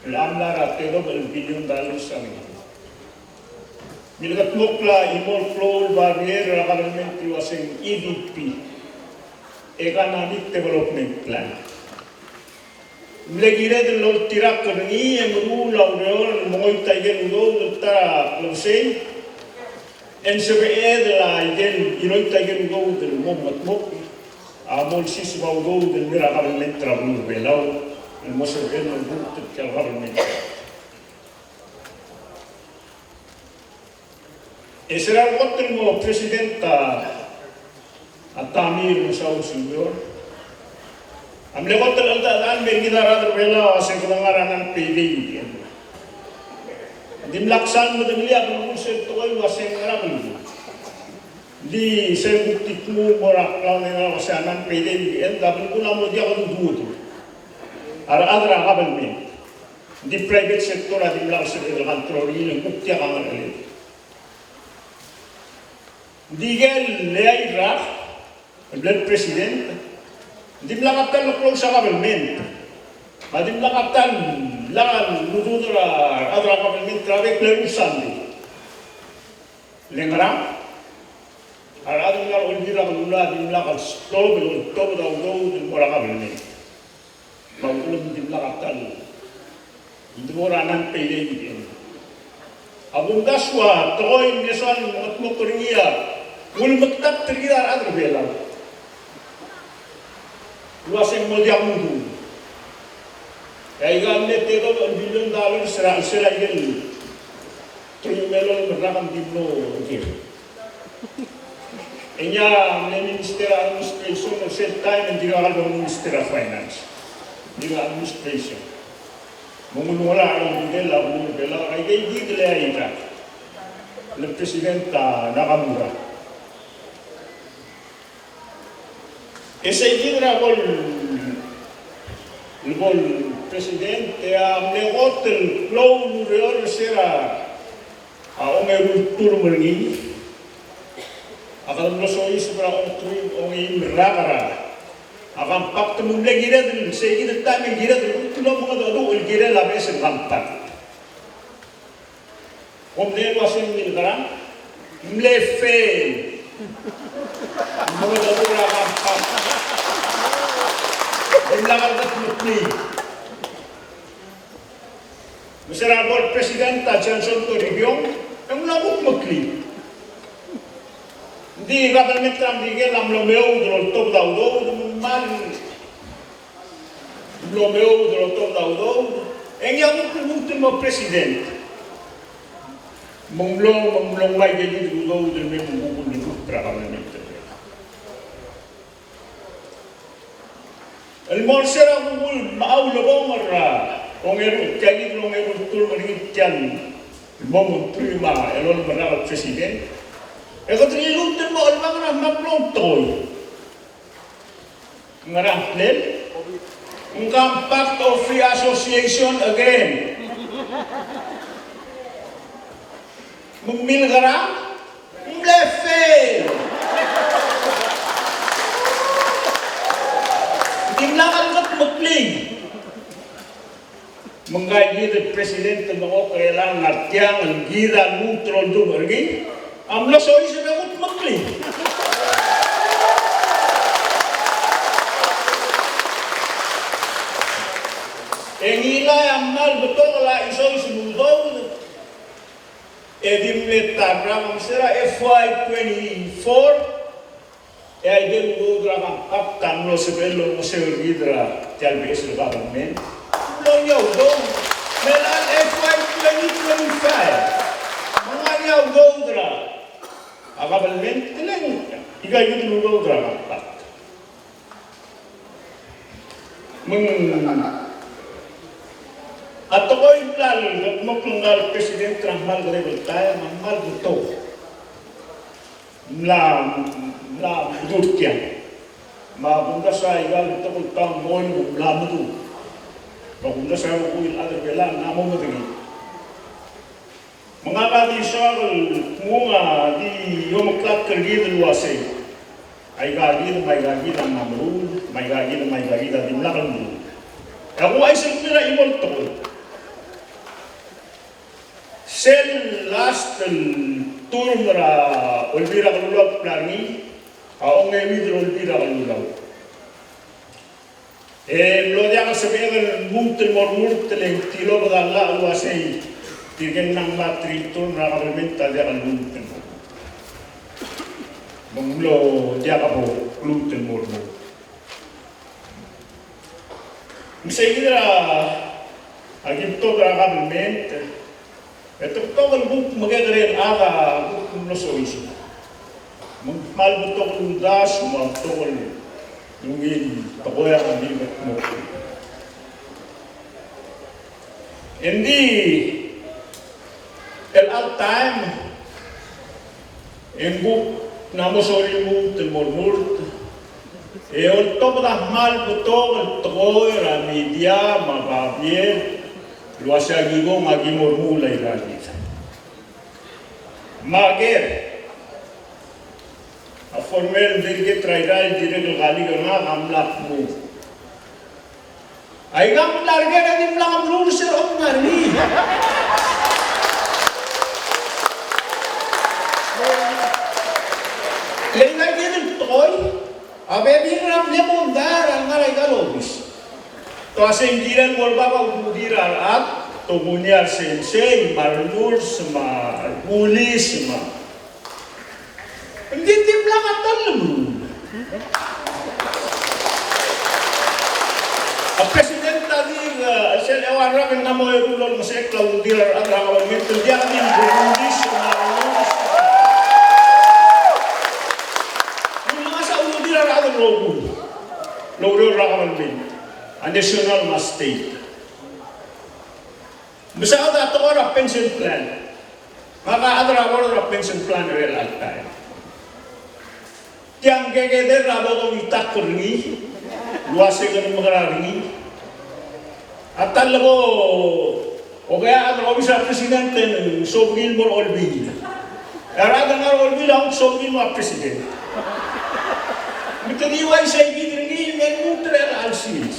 el mla er a tedobech el billion dollars a ngii. Milkedmokl a chimo el klou el barrier er a kabelment el uaseng E D P, Economic Development Plan. Mle kired el oltirakl er ngii e meruul a ureor el mengoit a ikel udoud el ta er a klebesei, e ng sebeched el a ikel, iloit a ikel udoud el mo mengedmokl a mo olsiseb a udoud el mei er a kabelment er a beluu er a Belau el mo sebeched el oltirakl er tia el kabelment. E se er a kot el mo president a, a Tommy Remengesau Senior a mle kot el cheldechedechal el mei er kid a rechad er a Belau a se kede ngar er a non-payday weekend. Dimlak sal medengelii a belkul sel tekoi el uaseng ngera belkul. Di sel kuk di kmu el mo er a cloud el uaseng a non-payday weekend, a belkul a mo diak el ududir a rechad er a government. Di private sector a dimlak sebeched el control er ngii, e ng kuk diak a ngerchelel. Di ikel eai el rak el mle president, dimlak a ta el close a government. Me a dimlak a ta el lak el ududir a rechad er a government er a bek el eru el Sunday. Le ngerang, a rechad el ngar er a Olbiil er a Kelulau a dimlak el stop el oltobed a udoud el mo er a government. Me a uchul me ng dimlak a ta el debo er a non-payday weekend. A kumdasu a tekoi el mle soal el mengedmokl er ngii a ulemekdakt er kid a rechad er a Belau el uaseng mo diak mudu. E aika el mle tedobech el billion dollars er a chelsel a ikel teruich me a elolem el rak a di mlo oker. E ngii a mle Minister er a Administration er sel taem e ng dirkak el mo Minister er a Finance. Ng dirkak el Administration. Me ng ulengelachel a rengud el beluu er a Belau, aike el kid el eai el rak el President a Nakamura. E sei kid er a bo el, bo el president, e a mle kot el klou el ureor er se er a ongeru el term er ngii a kede mlo soiseb er a ongeteruich, ongeim el rak er a compact, me ng mle kired el, sei kid el taem e ng kired el kuk mlo mengedecheduch el kirel a beches el compact. Kom mle uaseng milkerang, mle fail. Mengedecheduch er a compact. Dimlak el kutmeklii. Me se er a bo el president a Johnson Toribiong, e ng mla kutmeklii. Ng di government er a Merikel a mlo meoud el oltobed a udoud, me ng kmal mlo meoud el oltobed a udoud, e ngii a kuk lmuut el mo president. Me ng mlo, me ng mlo ngmai tia kid el udoud el me ng kuk lmuut er a kabelment. El mo er se er a kuk ulebongel er a ongeru, tia kid el ongeru el term er ngii tia el mo mengeteruich me a elolem el rak el president, e kede liluut el mo chelebangel er a mla blo el tekoi. Ngerang, ng compact of free association again. Me ng milkerang, ng mle fail. Dimlak el kutmeklii. Me ngka kid el president el mengkok er chelechang a tiang el kid a lmuut el oldubech er ngii a mlo soiseb e kutmeklii. E ngilai a kmal betok el chisois el udoud, e di mle ta er a mong se er a F Y twenty-four, e a ikel udoud er a compact a mlo sebechel el olengeseu er kid er tia el beches el government. Ng mlo ngii a udoud. Me a F Y twenty twenty-five, me ng ngar er ngii a udoud er a government, e le ng ika kid el udoud er a compact. Me ng a tekoi el bla el kldmokl ngka el president er a kmal kedeb el taem a kmal betok. Mla, mla meduch tiang. Me a kumdasu a ika el betok el taem el mla meduch. Me a kumdasu a rokui el chad er Belau a mo medengei. Me ngak a di soak el kmo a di omeklatk er kid el uasei, Aika kid me aika kid a mla meruul, me aika kid me aika kid a dimlak el meruul. E a kuuchais er kid a chimo el tekoi. Sel last el term er a Olbiil er a Kelulau el bla er ngii, a ongeuid er a Olbiil er a Kelulau. E mlo diak el sebechek el lmuut el mo remurt le ng tilobed a llach el uasei tirke el ngar er a three term er a government a diak el lmuut el mo. Me ng mlo diak bo lmuut el mo remurt. Me sei kid er a, a ki betok er a government, e te betok el kuk mekekerei el chad a kuk mlo soiseb. Me ng kmal betok el uldasu me a betok el ungil tekoi a ngii el kmo. Engdi el chelecha el taem e ng kuk mla mo sorir el lmuut el mo remurt, e oltobed a kmal betok el tekoi er a media me a babier el uasei a ki kong a ki mo remuul aika kid. Me a ker, a former delegate er a Irrai el dirrek el kaliik er ngak a mla kmo, aika el mla er ker a dimlak meruul er se er a ongar er ngii. Le aika kid el tekoi a bebil er a mle mondai er a lengar er aika el obis. Te uasei ng kirel mo er bab a ududir a rechad, te kuk ngii a resensei, me a renurse, me a rebulis, me a Ng di dimlak a ta el meruul. A president a di, e, sel eua el rak e ng mla mo eru el olengesechekl a ududir a rechad er a government el diak di meruul. Ng mla mesa ududir a rechad el rokui el oureor er a government, a national me a state. Mesaod a tekoi er a pension plan. Ngak a chad er a board er a pension plan er chelecha el taem. Tiang kekeder er a bo dongitakl er ngii el uasei ng mekerang er ngii. A ta el lebo, okay, a chad er a obis er a president e ng sobeking el mo er a olbiil. E a rechad el ngar er a olbiil a kuk sobeking el mo er a president. Me te di uaisei kid er ngii me ng lmuut er chelecha el sils.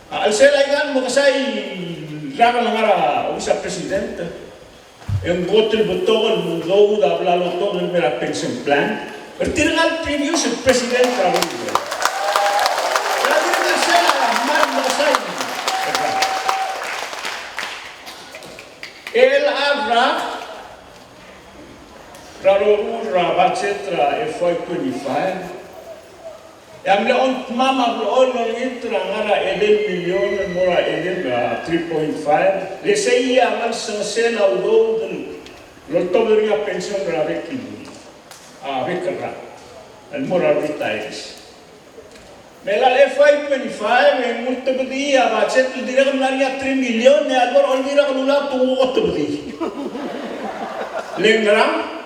A chelsel aika el mekesai el rak el ngar er a obis er a president, e ng kot el betok el udoud a bla lotobed el mei er a pension plan er tirka el previous el president er a Belau. Er a tirka sel a kmal mekesai. El a rak er a rokui er a budget er a F Y twenty-five. E a mle ongtemam a blechoel el olengit er a ngar er a eleven million el mo er a eleven, a, three point five. Le sei a ngelsengesel a udoud el oltobed er ngii a pension er a bek el, a, bek el rak el mo er a retirees. Me a F Y twenty-five e ng ultebedii a budget el dirrek el mla er ngii a three million, e a lebo er a Olbiil er a Kelulau te kuk otebedii. Le ngerang?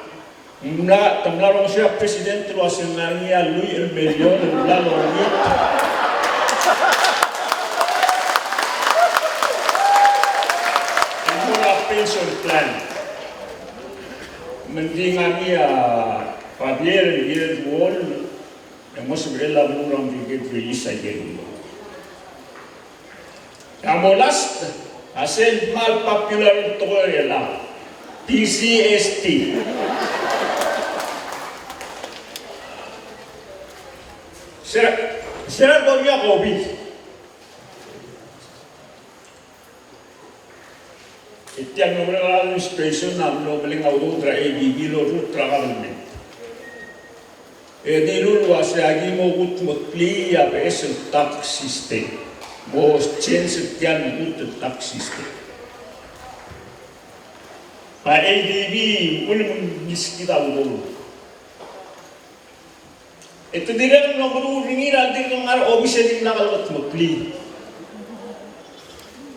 Ng mla, te mla rongesii a president el uasei ng ngar er ngii a lluich el million el bla lolengit el mo er a pension plan. Me ng di ngar er ngii a babier el kirel el ruoll, e ng mo sebechel a beluu er a Merikel el release aike el udoud. E a mo last, a sel kmal popular el tekoi er chelechang, P G S T. Se, se er a bo er ngii a COVID. E tia el mlo merek a administration a mlo meleng a udoud er a A D B el orrurt er a government. E dilu el uasei a ki mo kutmeklii a beches el tax system. Mo change er tia el mekut el tax system. Me a A D B a ulemengiskid a udoud. E te dirrek el mlo meruul er ngii er a le dirk ngar er a obis e dimlak el kutmeklii.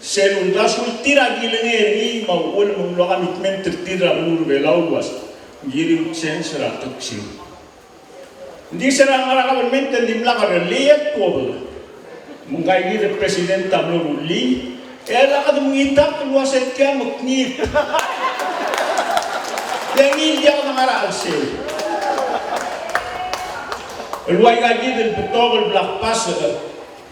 Sel uldasu el tir a kilengei er ngii me a uchul me ng mlo commitment er tir er a beluu er a Belau el uasei ng kirir el change er a tax. Ng di se er a ngar er a government e ng dimlak a relate el tuobed. Me ngka kid el president a mlo rullii, e lak de mengitakl el uasei tia mekngit. Le ngii el diak de ngar er a chelsel. El ua ika kid el betok el bla kbasech,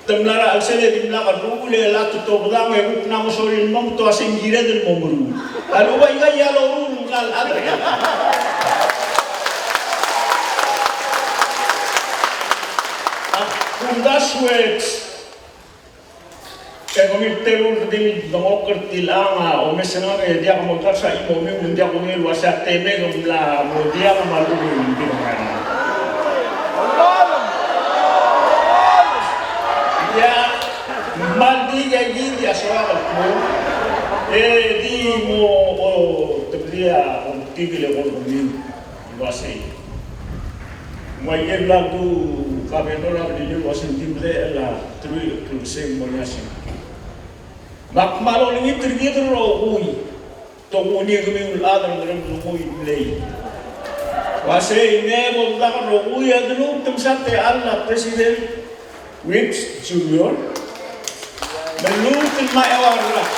te mla er a chelsel e dimlak a rruul e a te tobedang e kuk mla mo sorir el mong, te uasei ng kired el mo meruul. A lechub aika a loruul ngkal chad. Ak kumdasu e e kemiu el teru el redil el dengchokl er tiang a omes er ngak e diak molekoi a chimo, me ng diak kungil el uasei a temem a mla mo diak me a lechub e ng di ngar. Ia, me ng di ika kid a soak el kmo, e di mo, o, tebedii a ongtik el eko er kemiu el uasei, me aike el bla ledu governor a Beliliou el uasei ng di medechel a teruich el klebesei el mo er ngii a sengkio. Me ak kmal olengit er kid el rokui, te kuk ngii kemiu el chad el ngerem el rokui el mlei. Uasei, me bo dedak el rokui a deluk, te msa techall a President Whipps Junior me lmuut el mo eua el rak.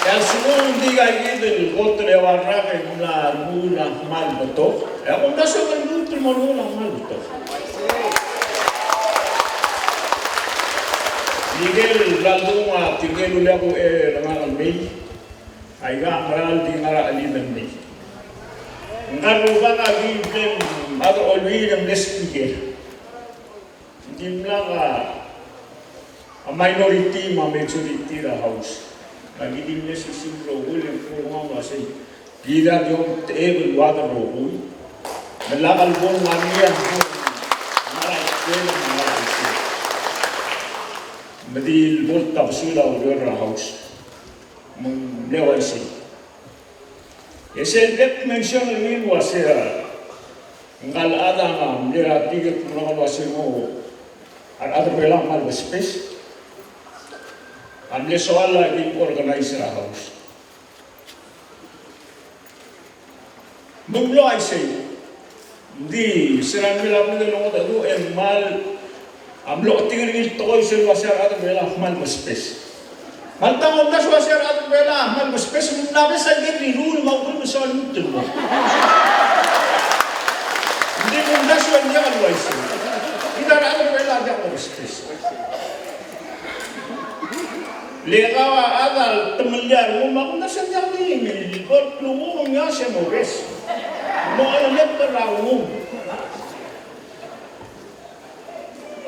E a lsekum ng di ika kid el kot el eua el rak e ng mla remuul a kmal betok, e a kumdasu e ng lmuut el mo remuul a kmal betok. Tirke el bla ledung a tirke el uleak a uchei er ngak el mei, aika a mera el di ngar er a chelid el mei. Ngka el rubak a ki bla mad er a Olbiil e ng mle speaker. Ng dimlak a minority me a majority er a House. Me aki di mle sisiu el rokui el kmo ng uasei, kid a di omtechei el ua el rokui. Me lak el bo el ngar er ngii a, ngar er a ikel, ngar er a ikel. Me di el bo el tabesul a ureor er a House. Me ng mle uaisei. E sel bek mention er ngii el uasei a ngka el chad a mle er a dik el kmo ng uasei mo a rechad er a Belau a kmal bespes. A mle soal a ki organize er a House. Me ng mlo uaisei. Ng di, se er a mle lab el longedecheduch e ng kmal, a mlo chetik er ngii el tekoi sel uasei a rechad er a Belau a kmal bespes. Me alta ng omdasu el uasei a rechad er a Belau a kmal bespes, me ng mla bes a ikel riruul me a uchul me ng soal el lmuut el mo. Ng di kumdasu e ng diak el uaisei. Kid a rechad er a Belau a diak el bespes. Le kau a chad a temellii a rengum, me a kumdasu e ng diak di ngii, el bo el klungum e ng uaisei mo bes. Mo chelelled er a rengum.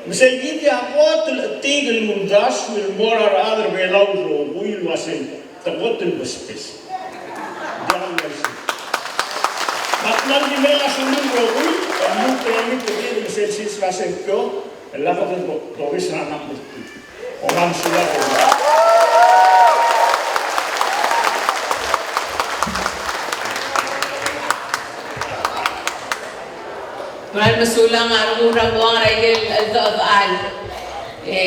Me sei kid a kot el chetik el uldasu el mo er a rechad er a Belau el rokui el uasei te kot el bespes. Diak el uaisei. Me ak kmal di mei a sulir el rokui, e lmuut el omit er kid me sel sils er a sengkio, e lak de, de, dobes er a number two. Kom kmal mesulang. Kmal mesulang a rengul er a buang er a ikel cheldechedechal. E,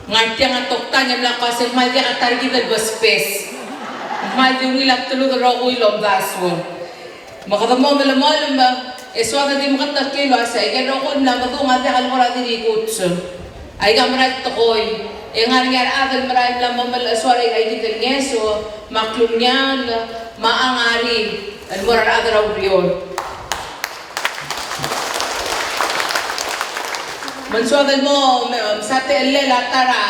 ngar tiang a toktang e mla kmo se ng kmal diak a ta er kid el bespes. Ng kmal di ungil a bdelud el rokui el omdasu. Me kede mo melemolem, e soad a di meketekl el uasei, aike el rokui el mla medung a diak el kora di rikuts. Aika a mera el tekoi, e ng ngar er ngii a rechad el merael el mla mo melechesuar er aika kid el ngeso, me a klungiaol, me a ngar er ngii el mo er a rechad er a ureor. Me ng soad el mo, me, msa techellel a ta er a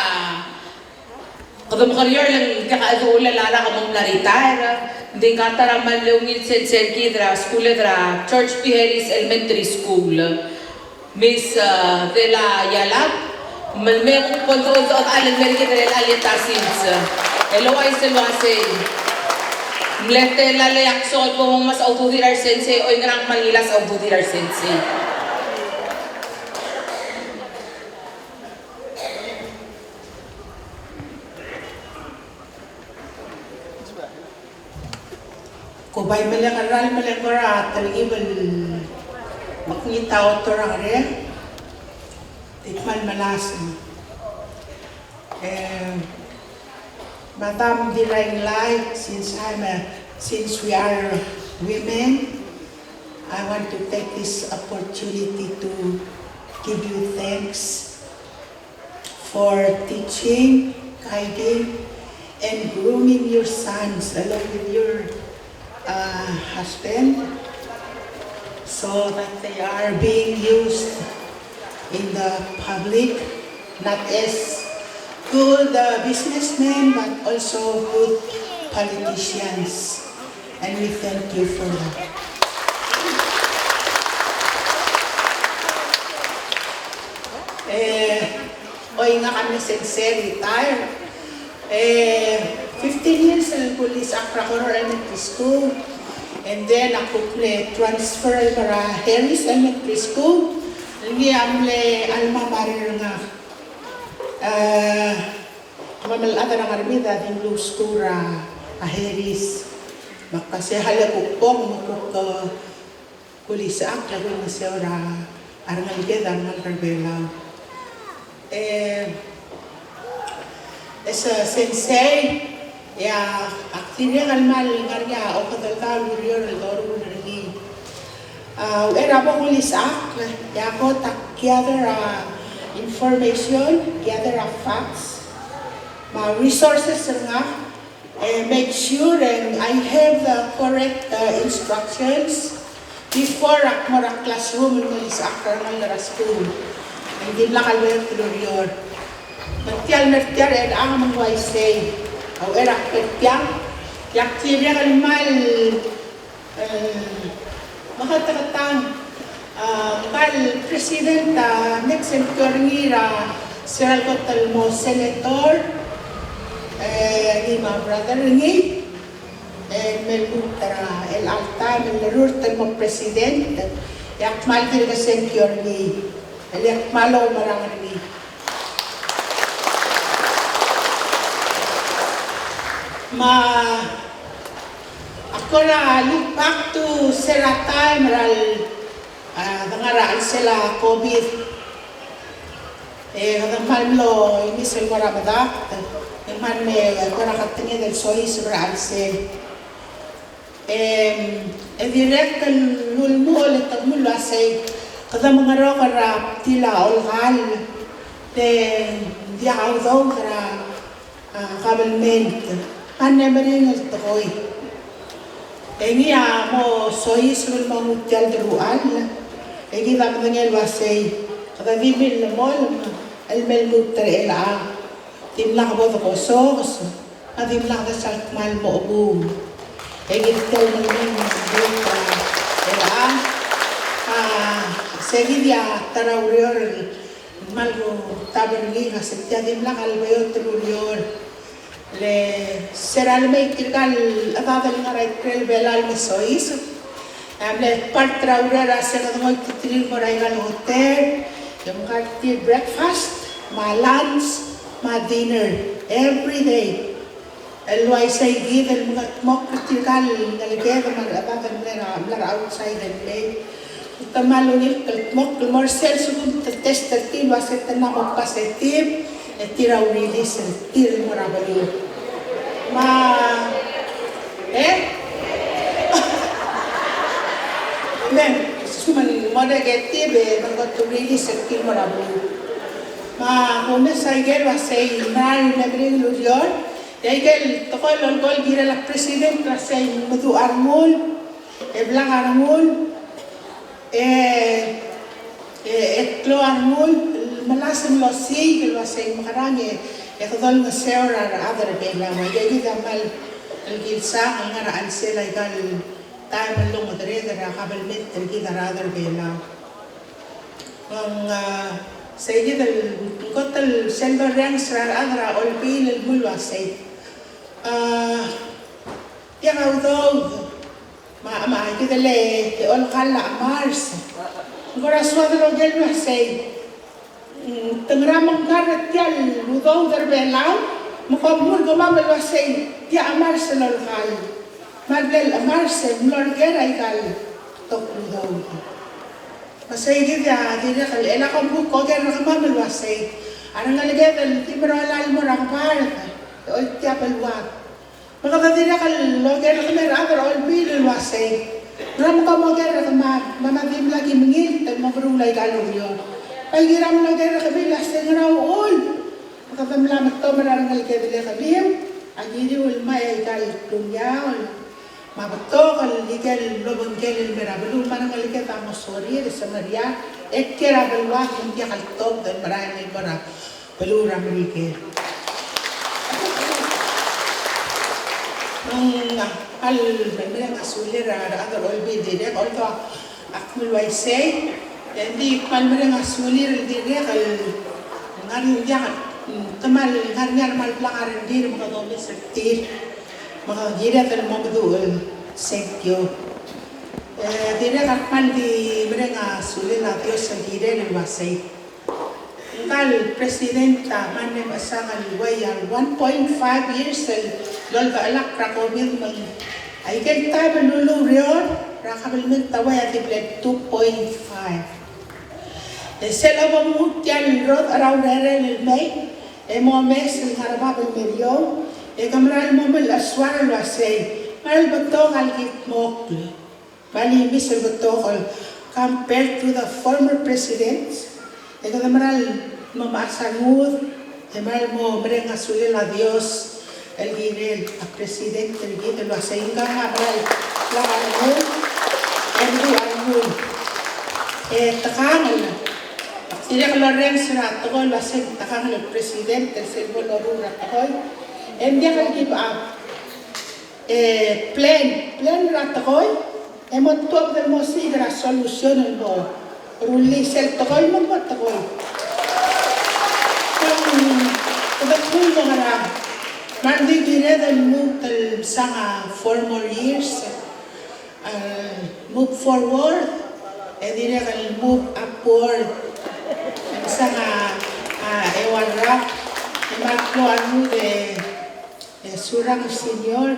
Kede mekerior el ng diak a cheduchel a rak me ng mla retire, ng di ngka a ta er a kmal mle ungil sensei er kid er a skuul er a George P. Harris Elementary School, Miss, eh, Dela Yalap, me le mei kuk bo el dechor, dechor el mei er kid er chelecha el ta er sils. El ouchais el uasei, ng mle tela el ileakl soak el bo mongmes a ududir a resensei, oi ngerang kmal ngilasech a ududir a resensei. Ko bai melekerang, melekerang a telkib el mekngit a otor a ngerang, e kmal melasem. Eh, Madam Dirainglai, since I'm a, since we are women, I want to take this opportunity to give you thanks for teaching, guiding, and grooming your sons along with your, uh, husband. So that they are being used in the public, not as good, uh, businessmen, but also good politicians. And we thank you for that. Eh, oi, ngak a mle sensei, retire. Eh, fifteen years el kulisechakl er a Koror Elementary School. And then ak kuk mle transfer el mo er a Harris Elementary School. Ngii a mle alma mater er ngak. Eh, me a chad er a Ngermid a di mle skuul er a Harris. Me ak uasei, a le kuk bong me kuk, eh, kulisechakl e kulengeseu er a rengeleked a rengalek er Belau. E, e se sensei, e ak dirrek el kmal ngar er ngii a okedeldaol el ureor el doruul er ngii. A, uchei er a bo kulisechakl, e a kot ak gather a information, gather a facts, me a resources er ngak, e make sure and I have the correct, uh, instructions before ak mo er a classroom el kulisechakl er a rengalek er a skuul. E ng dimlak a lebo el ureor. Me tia el mer tia er chelechang me ng uaisei. A uchei er a kber tiang, e ak dirrek el kmal, eh, meketeketang, ah, ngka el president a next sengkio er ngii er a se er a lekot el mo senator, e ngii me a brother er ngii, e me lmuut er a chelecha el taem el lerurt el mo president, e ak kmal dirk sengkio er ngii, e le ak kmal oumerang er ngii. Me ak kora look back to se er a taem er a, a, de ngar er a chelsel a COVID. E kede kmal mlo imis el kora medakt, e kmal me kora ketenged el soiseb er a chelsel. Em, e dirrek el ulemuchel e te kmo el uasei, kede mengerokl er a btil a olkall, le ng diak a udoud er a, a, kabelment, me ng meringel el tekoi. E ngii a mo soiseb el mo nguu tia el deruchall, e kid a medengei el uasei, kede di millemolem el me lmuut er chelechang. Dimlak bo dekosokes, me a dimlak de sal kmal mo chebuul. E kid tia el mei me ng, a, a, se kid a ta er a ureor el kmal kutab er ngii, a se tia dimlak a lebeot el ureor. Le se er a lemei tirka el chedad el ngar er a ikrel Belau el me soiseb, a mle part er a ureor a se kede ngoititerir el mo er aika el hotel, e mkar tir breakfast, me a lunch, me a dinner, every day. El uaisei kid el mengedmokl er tirka el ngeleked me a rechedad el mla er a, mla er a outside el mei. Te kmal ungil el kldmokl el mo er sel lsekum te test er tir el uasei te mla mo positive, e tir a release er tir el mo er a beluu. Me a, e? Ng, lsekum ng mo negative, e ng kot release er tir el mo er a beluu. Me a kumes a ikel uasei ng mla er ngii a meringel el ureor, e a ikel tekoi el olekoi el kirel a president el uasei ng meduch a rengul, e blak a rengul, e, e, e klou a rengul, el melasem el osiik el uasei ng mekerang e, e kede olengeseu er a rechad er Belau. E a kid a kmal el kilsang el ngar er a chelsel aika el taem el ongedereder er a kabelment er kid a rechad er Belau. Me ng, a, sei kid el, ng kot el sel dorrenges er a rechad er a Olbiil el kmo el uasei, a, diak a udoud, me a, me a kid el, e, olekall a chemars. Ng kora soad el oker el uasei, mm, te ngera me ng kar er tia el udoud er Belau, me kom mo er kemam el uasei tia chemars el olekall. Me a bla el chemars e mlo er ker aika el betok el udoud. Me sei kid a dirrek el, e le kom kuk oker er kemam el uasei, a rengeleked el di meroul el mo er a kebard, e oltiab el uad. Me kede dirrek el oker er kemiu el rechad er a Olbiil el uasei, ngera me kom oker er kemam, me a dimlak ki mengilt el mo meruul aika el ureor. Bai kiram el oker er kemiu el uasei ngera uchul me kede mla metom er a rengeleked el kemiu a kiriu el mei aika el klungiaol. Me a betok el ikel lobengkel el mei er a beluu me a rengeleked a mo sorir e semeriar, e kiei er a beluad me ng diak el tobed el merael el mo er a beluu er a Merikel. Ng kmal mereng a sulir a rechad er a Olbiil el dirrek, although ak mle uaisei, e ng di kmal mereng a sulir el dirrek el ngar er ngii a, mm, te kmal ngar er ngii a kmal blak a rengrir me kede omes er tir me kede kired el mo meduch el sengkio. E dirrek a kmal di mereng a sulel a Dios el kirel el uasei ngka el president a mle mechesang el uai a one point five years el oldechelakl er a COVID me ng aikel taem el ulureor er a kabelment a uai a di ble two point five. E sel bo mnguu tia el rodech er a urerel el mei, e mo omes el ngar er a bab el meriou, e ke mera el mo melechesuar el uasei, kmal betok a lekidmokl. Me a le imis el betok el compared to the former presidents, e kede mera el mo mechas a ngud, e kmal mo mereng a sulel a Dios el kirel a president er kid el uasei ngka a mera el blak a rengul, e meduch a rengul. E tekangel, dirrek el orrenges er a tekoi el uasei tekangel el president el sel bo loruul er a tekoi, e ng diak el give up. E plan, plan er a tekoi, e mo tuobed el mo siik er a solution el mo rullii sel tekoi me ng mo tekoi. Kede, kede kuk mo ngerang, me ng di kired el lmuut el msang a four more years, a move forward, e dirrek el move upward, el msang a, a eua el rak, e kmal klou a rengud e E Surangel Senior,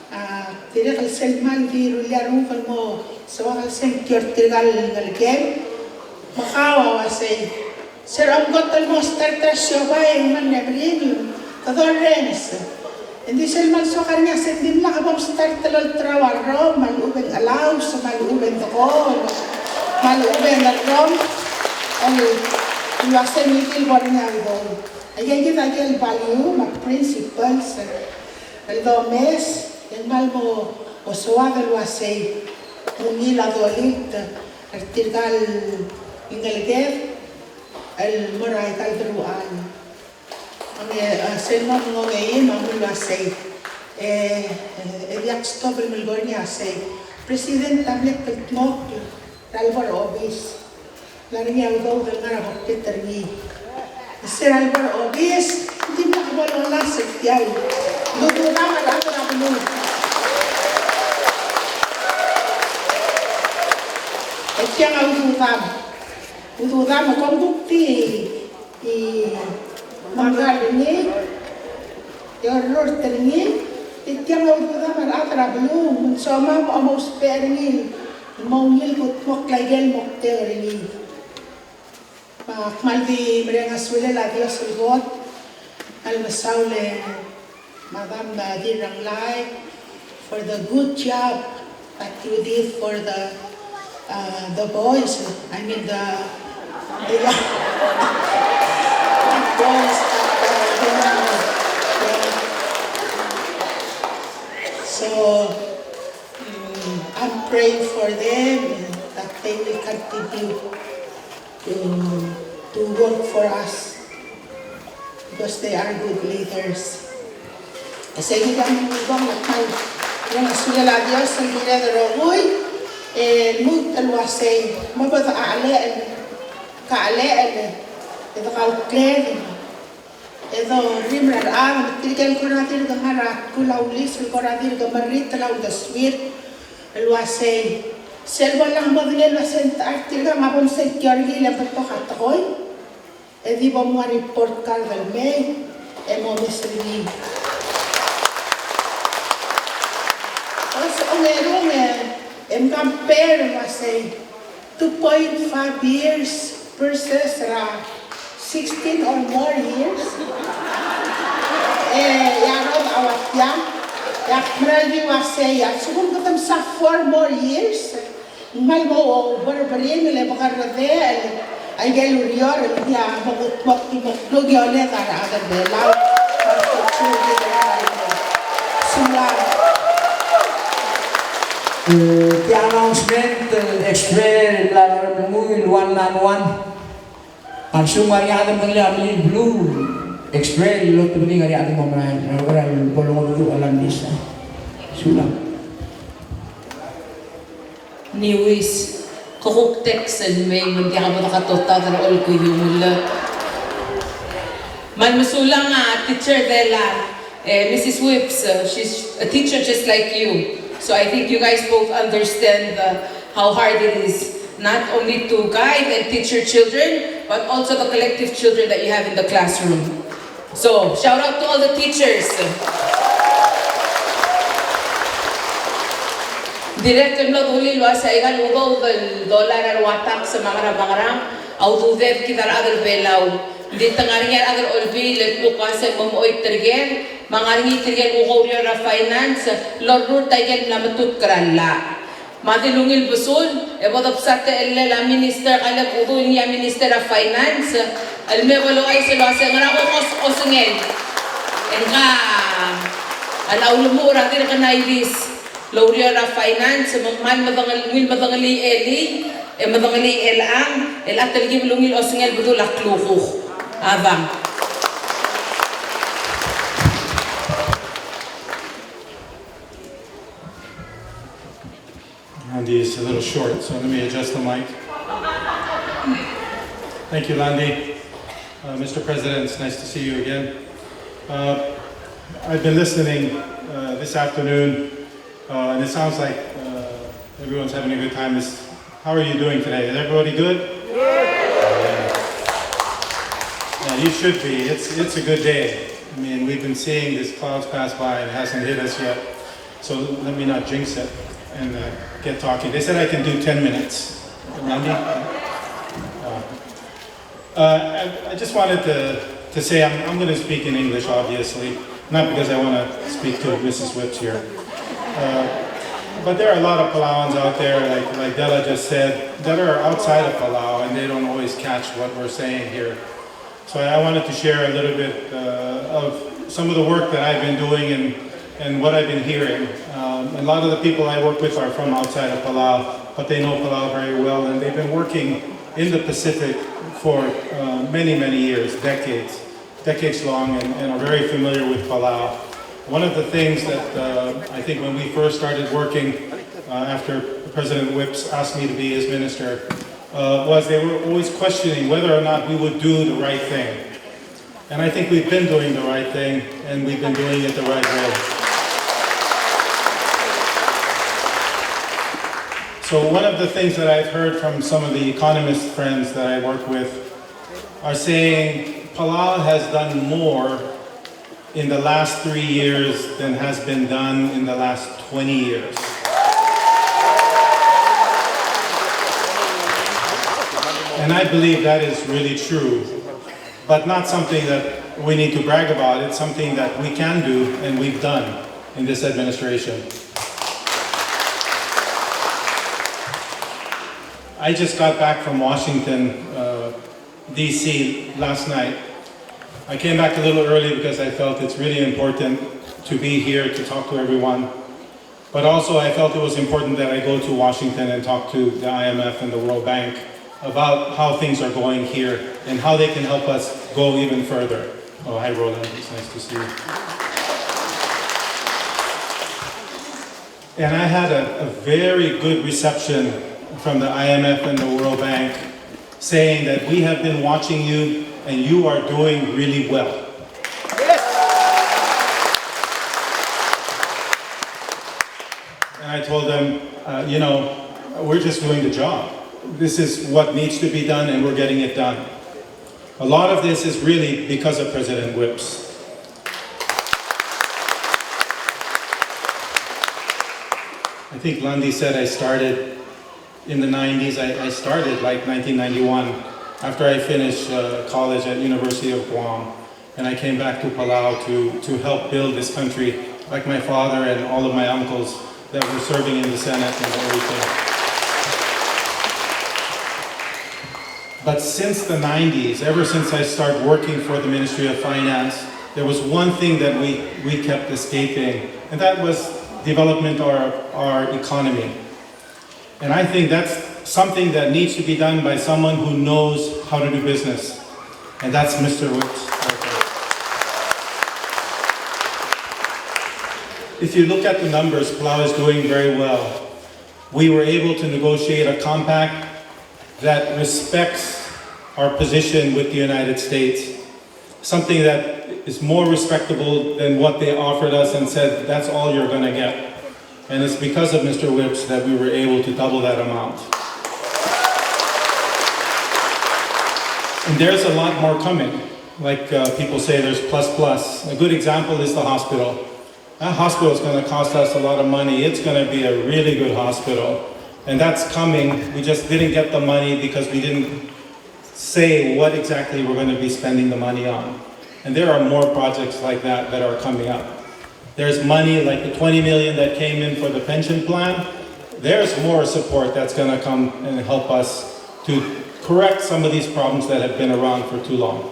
a, dirrek el sel kmal di rullii a renguk el mo soak el sengkio er tirka el ngelekem. Me kau a uasei, se er a omkot el mo start er a siobai e ng mle meringel, kede orrenges. Ng di sel kmal soak er ngii a se ng dimlak bo mstart el olterau a rrom, me a lechub e ng chelaus, me a lechub e ng dekool, me a lechub e ng rrom, el, el uasei ng di el bo er ngii a udoud. Aika kid a ikel value me a principles el domes e ng kmal mo osoad el uasei ng ungil a dolilt er tirka el ngeleked el mo er aika el deruchall. Ng, e, sel mo ng ongeim a mle uasei, e, e diak stop el melekoi er ngii a sei, President a mle kldmokl er a lebo er a obis. Ng ngar er ngii a udoud el ngar er a boked er ngii. Se er a lebo er a obis, ng dimlak bo lolasech er tiang. Ududam a rechad er a beluu. E tiang a ududam. Ududam, e kom kuk di, di mengkar er ngii, di orrurt er ngii, e tiang a ududam a rechad er a beluu, me ng somam a mo ousbech er ngii, mo ungil kudmokl a ikel moktek er ngii. Me ak kmal di mereng a sulel a Dios el kot, el mesaul e Madam, uh, Dirranglai, for the good job that you did for the, uh, the boys. I mean the, the young boys that, uh, they are, uh, so, mm, I'm praying for them, uh, that they will continue to, to work for us because they are good leaders. E sei kid a mle ulebongel el kmal mereng a sulel a Dios el kired el rokui, e lmuut el uasei, me bo dechelechel, kechelechel, e dekaukled, e dorrimel a rechad, me tirke el kora dirk ngar er a tkul a ulis, el kora dirk merritel a uldesuir, el uasei, sel bo lak modengei el uasei ng techa er tirka a bo msengkio er ngii e ng betok a tekoi, e di bo mngar er a report card el mei, e mo omes er ngii. Osengel e, e ng compare el uasei, two point five years versus er a sixteen or more years. E, e a rrodech a ua tiang, e ak mera el di uasei, a lsekum kede msa four more years, ng kmal mo ouberberingel e bekerredechel a ikel ureor el ngii a mo kudmokl, mo klukioned a rechad er a Belau. Sulang. Tia announcement, e, explain el bla lorrenguiu el one man one. A lsekum ng ngar er ngii a chad el medengelii a mlil beluu, explain el otebedii ngar er ngii a chad el mo merael, er a uchei er a bo longedecheduch a landis. Sulang. Niuis, ke kuk text el mei me ng diak bo dekatotad er a olekuiu el. Me a mesulang a teacher Dela, e, Missus Whipps, e, she's a teacher just like you. So I think you guys both understand the, how hard it is, not only to guide and teach your children, but also the collective children that you have in the classroom. So, shout out to all the teachers. Dirrek el mlo dulii el uasei aika el udoud el dollar er a ua tax me a ngerang me a ngerang, a ududed kid a rechad er a Belau. Ng di te ngar er ngii a rechad er a Olbiil el kuk uasei mo mechoit er ker, me a ngar er ngii tirke el kuk oureor er a finance, el orrurt aike el mla metutk er a llach. Me a di ungil besul, e bo debsa techellel a Minister Kaleb Udui, ngii a Minister er a Finance, el me bo lochais el uasei ngera kuk os-, osengel. E ngka a ulemuchel er a dirk ngai er a oureor er a Finance, me ng kmal medengel-, ungil medengelii elii, e medengelii chelechang, el telkib el ungil osengel el bedul a klukuk. A bang. Landy is a little short, so let me adjust the mic. Thank you, Landy. Uh, Mister President, it's nice to see you again. Uh, I've been listening, uh, this afternoon, uh, and it sounds like, uh, everyone's having a good time. Is, how are you doing today? Is everybody good? Yeah. Yeah, you should be. It's, it's a good day. I mean, we've been seeing these clouds pass by and it hasn't hit us yet. So let me not jinx it and, uh, get talking. They said I can do ten minutes. Landy? Uh, uh, I, I just wanted to, to say I'm, I'm gonna speak in English, obviously, not because I wanna speak to Missus Whipps here. Uh, but there are a lot of Palauans out there, like, like Della just said, that are outside of Palau, and they don't always catch what we're saying here. So I wanted to share a little bit, uh, of some of the work that I've been doing and, and what I've been hearing. Um, a lot of the people I work with are from outside of Palau, but they know Palau very well, and they've been working in the Pacific for, uh, many, many years, decades, decades long, and, and are very familiar with Palau. One of the things that, uh, I think when we first started working, uh, after President Whipps asked me to be his minister, uh, was they were always questioning whether or not we would do the right thing. And I think we've been doing the right thing, and we've been doing it the right way. So one of the things that I've heard from some of the economist friends that I work with are saying Palau has done more in the last three years than has been done in the last twenty years. And I believe that is really true, but not something that we need to brag about. It's something that we can do and we've done in this administration. I just got back from Washington, uh, D C last night. I came back a little early because I felt it's really important to be here to talk to everyone. But also, I felt it was important that I go to Washington and talk to the I M F and the World Bank about how things are going here and how they can help us go even further. Oh, hi, Roland. It's nice to see you. And I had a, a very good reception from the I M F and the World Bank, saying that we have been watching you and you are doing really well. And I told them, uh, you know, we're just doing the job. This is what needs to be done, and we're getting it done. A lot of this is really because of President Whipps. I think Landy said I started in the nineties. I, I started, like, nineteen ninety-one, after I finished, uh, college at University of Guam. And I came back to Palau to, to help build this country, like my father and all of my uncles that were serving in the Senate and everything. But since the nineties, ever since I started working for the Ministry of Finance, there was one thing that we, we kept escaping, and that was development of our, our economy. And I think that's something that needs to be done by someone who knows how to do business. And that's Mister Whipps. If you look at the numbers, Palau is doing very well. We were able to negotiate a compact that respects our position with the United States, something that is more respectable than what they offered us and said, "That's all you're gonna get." And it's because of Mister Whipps that we were able to double that amount. And there's a lot more coming. Like, uh, people say, there's plus plus. A good example is the hospital. That hospital is gonna cost us a lot of money. It's gonna be a really good hospital. And that's coming. We just didn't get the money because we didn't say what exactly we're gonna be spending the money on. And there are more projects like that that are coming up. There's money like the twenty million that came in for the pension plan. There's more support that's gonna come and help us to correct some of these problems that have been around for too long.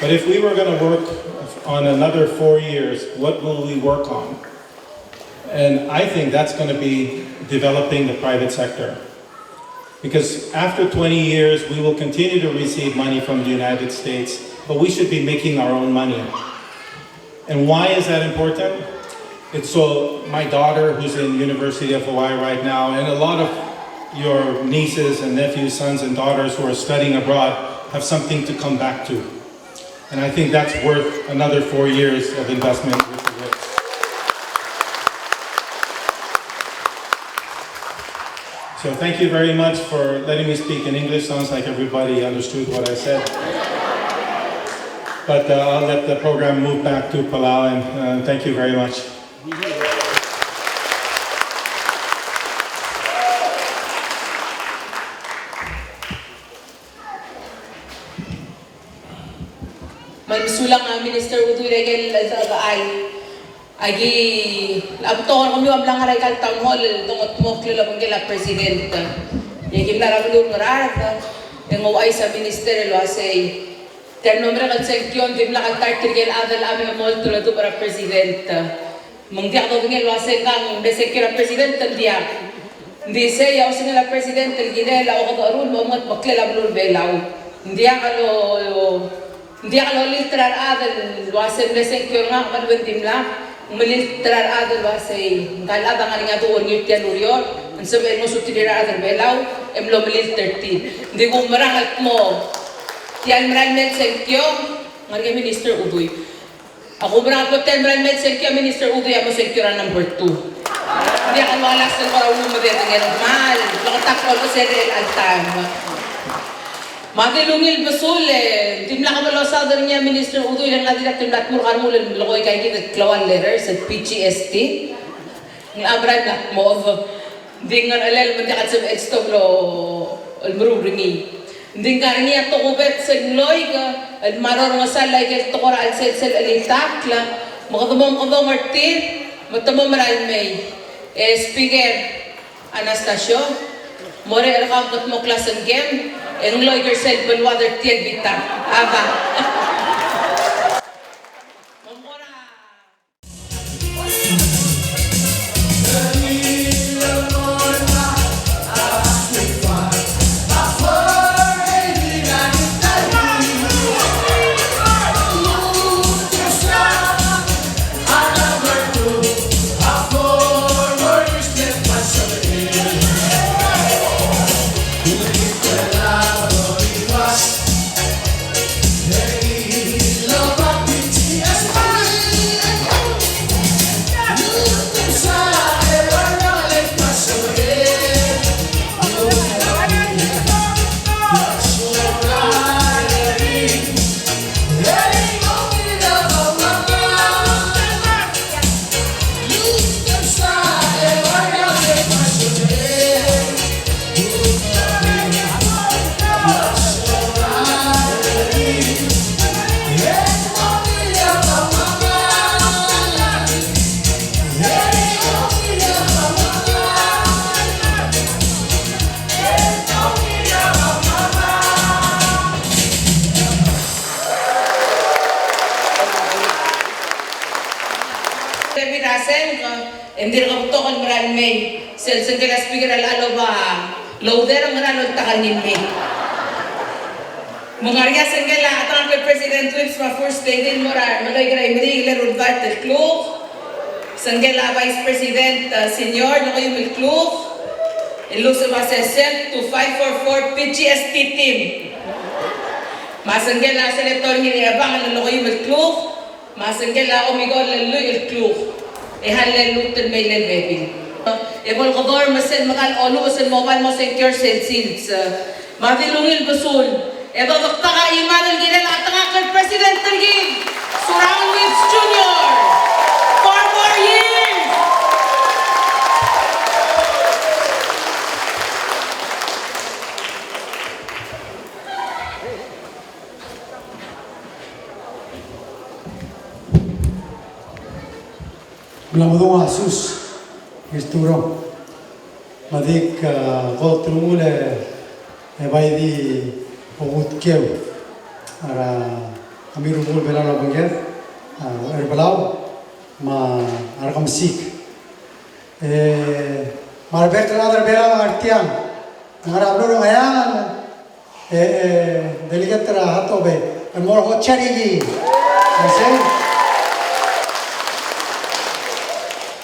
But if we were gonna work on another four years, what will we work on? And I think that's gonna be developing the private sector. Because after twenty years, we will continue to receive money from the United States, but we should be making our own money. And why is that important? It's so my daughter, who's in University of Hawaii right now, and a lot of your nieces and nephews, sons and daughters who are studying abroad have something to come back to. And I think that's worth another four years of investment with the Whipps. So thank you very much for letting me speak in English. Sounds like everybody understood what I said. But, uh, I'll let the program move back to Palau, and, uh, thank you very much. Me a mesulang a Minister Udui er a ikel chelsechedechal. Aki, a betok er kemiu a mla ngar er a ikal town hall el dongetmokl el obengkel a President. E aki mla er a beluu er a Ngaraard, e ng ouchais a Minister el uasei, tia el mlo merek el sengkio ng dimlak el ta er tirke el chad el mla me mo oltobed er a President. Me ng diak dodengei el uasei ngka ng mle sengkio er a President, ng diak. Ng di sei a osengel a President el kirel a okedecherul me a omengetmeklel a beluu er a Belau. Ng diak lo, ng diak lolilt er a rechad el uasei ng mle sengkio er ngak me a lechub e ng dimlak. Ng melilt er a rechad el uasei ngka el chad a ngar er ngii a duch er ngii er tia el ureor, ng sebechel el ngosuterir a rechad er a Belau e mlo melilt er tir. Ng di kumerang el kmo tia el merael mei el sengkio, ngar er ngii a Minister Udui. A kumerang el kmo tia el merael mei el sengkio a Minister Udui a mo sengkio er a number two. Ng diak el uaisei el kora ulumeded er ngii el kmal, loketakl el olsisechel el taem. Me a di ungil besul e dimlak bo losaod er ngii a Minister Udui el ng dirrek el mla tmuu er a rengul el melekoi aika kid el klou el letters el P G S T. Ng mla merael el mla tmodech. Ng di ngerechelel me ng diak el sebechel el stob el meruul er ngii. Ng di ngar er ngii a tokubets el ngloik el mla orrenges a ikel tekoi er a chelsel sel chelitakl, me kede mo mekedong er tir me te mo merael mei. E Speaker Anastasio, mo er a rechad me kede mo klasengkem e ngloik er sel beluad er tia el bitang. Aba. E ng dirk betok el merael mei, sel sengkel a speaker a loba loader, ng ngera loltak er ngii el mei. Me ng ngar er ngii a sengkel a chetengakl el President Whipps me a First Lady el mo er a Melekeok er a Imeliik el eru el dart el kluk. Sengkel a Vice President, uh, Senior el okeim el kluk. El llusech me a sesei to five four four P G S T team. Me a sengkel a Senator Ngirchebangel el okeim el kluk. Me a sengkel a Omiko el lluich el kluk. E hallelujah el mei el bebil. E bo lekedorm me sel mekall oluches el mo bai mo sengkio er sel sils. Me a di ungil besul e dodektak a chimal el kirel a chetengakl el President er kid, Surangel Whipps Junior. Four more years. Mla medung a sus, Mister Turong. Me a dik, a, kot el ungil e bai di okudkeu er a kemiu el rubekul Belau el obengked, a, er Belau me a rekemesik. E, me a rebek el chad er Belau me a ngar tiang, ngar er a beluu er a Ngcheangel, e, e, delegate er a Hatohobei, el mo er a Hotchariki. Uaisei.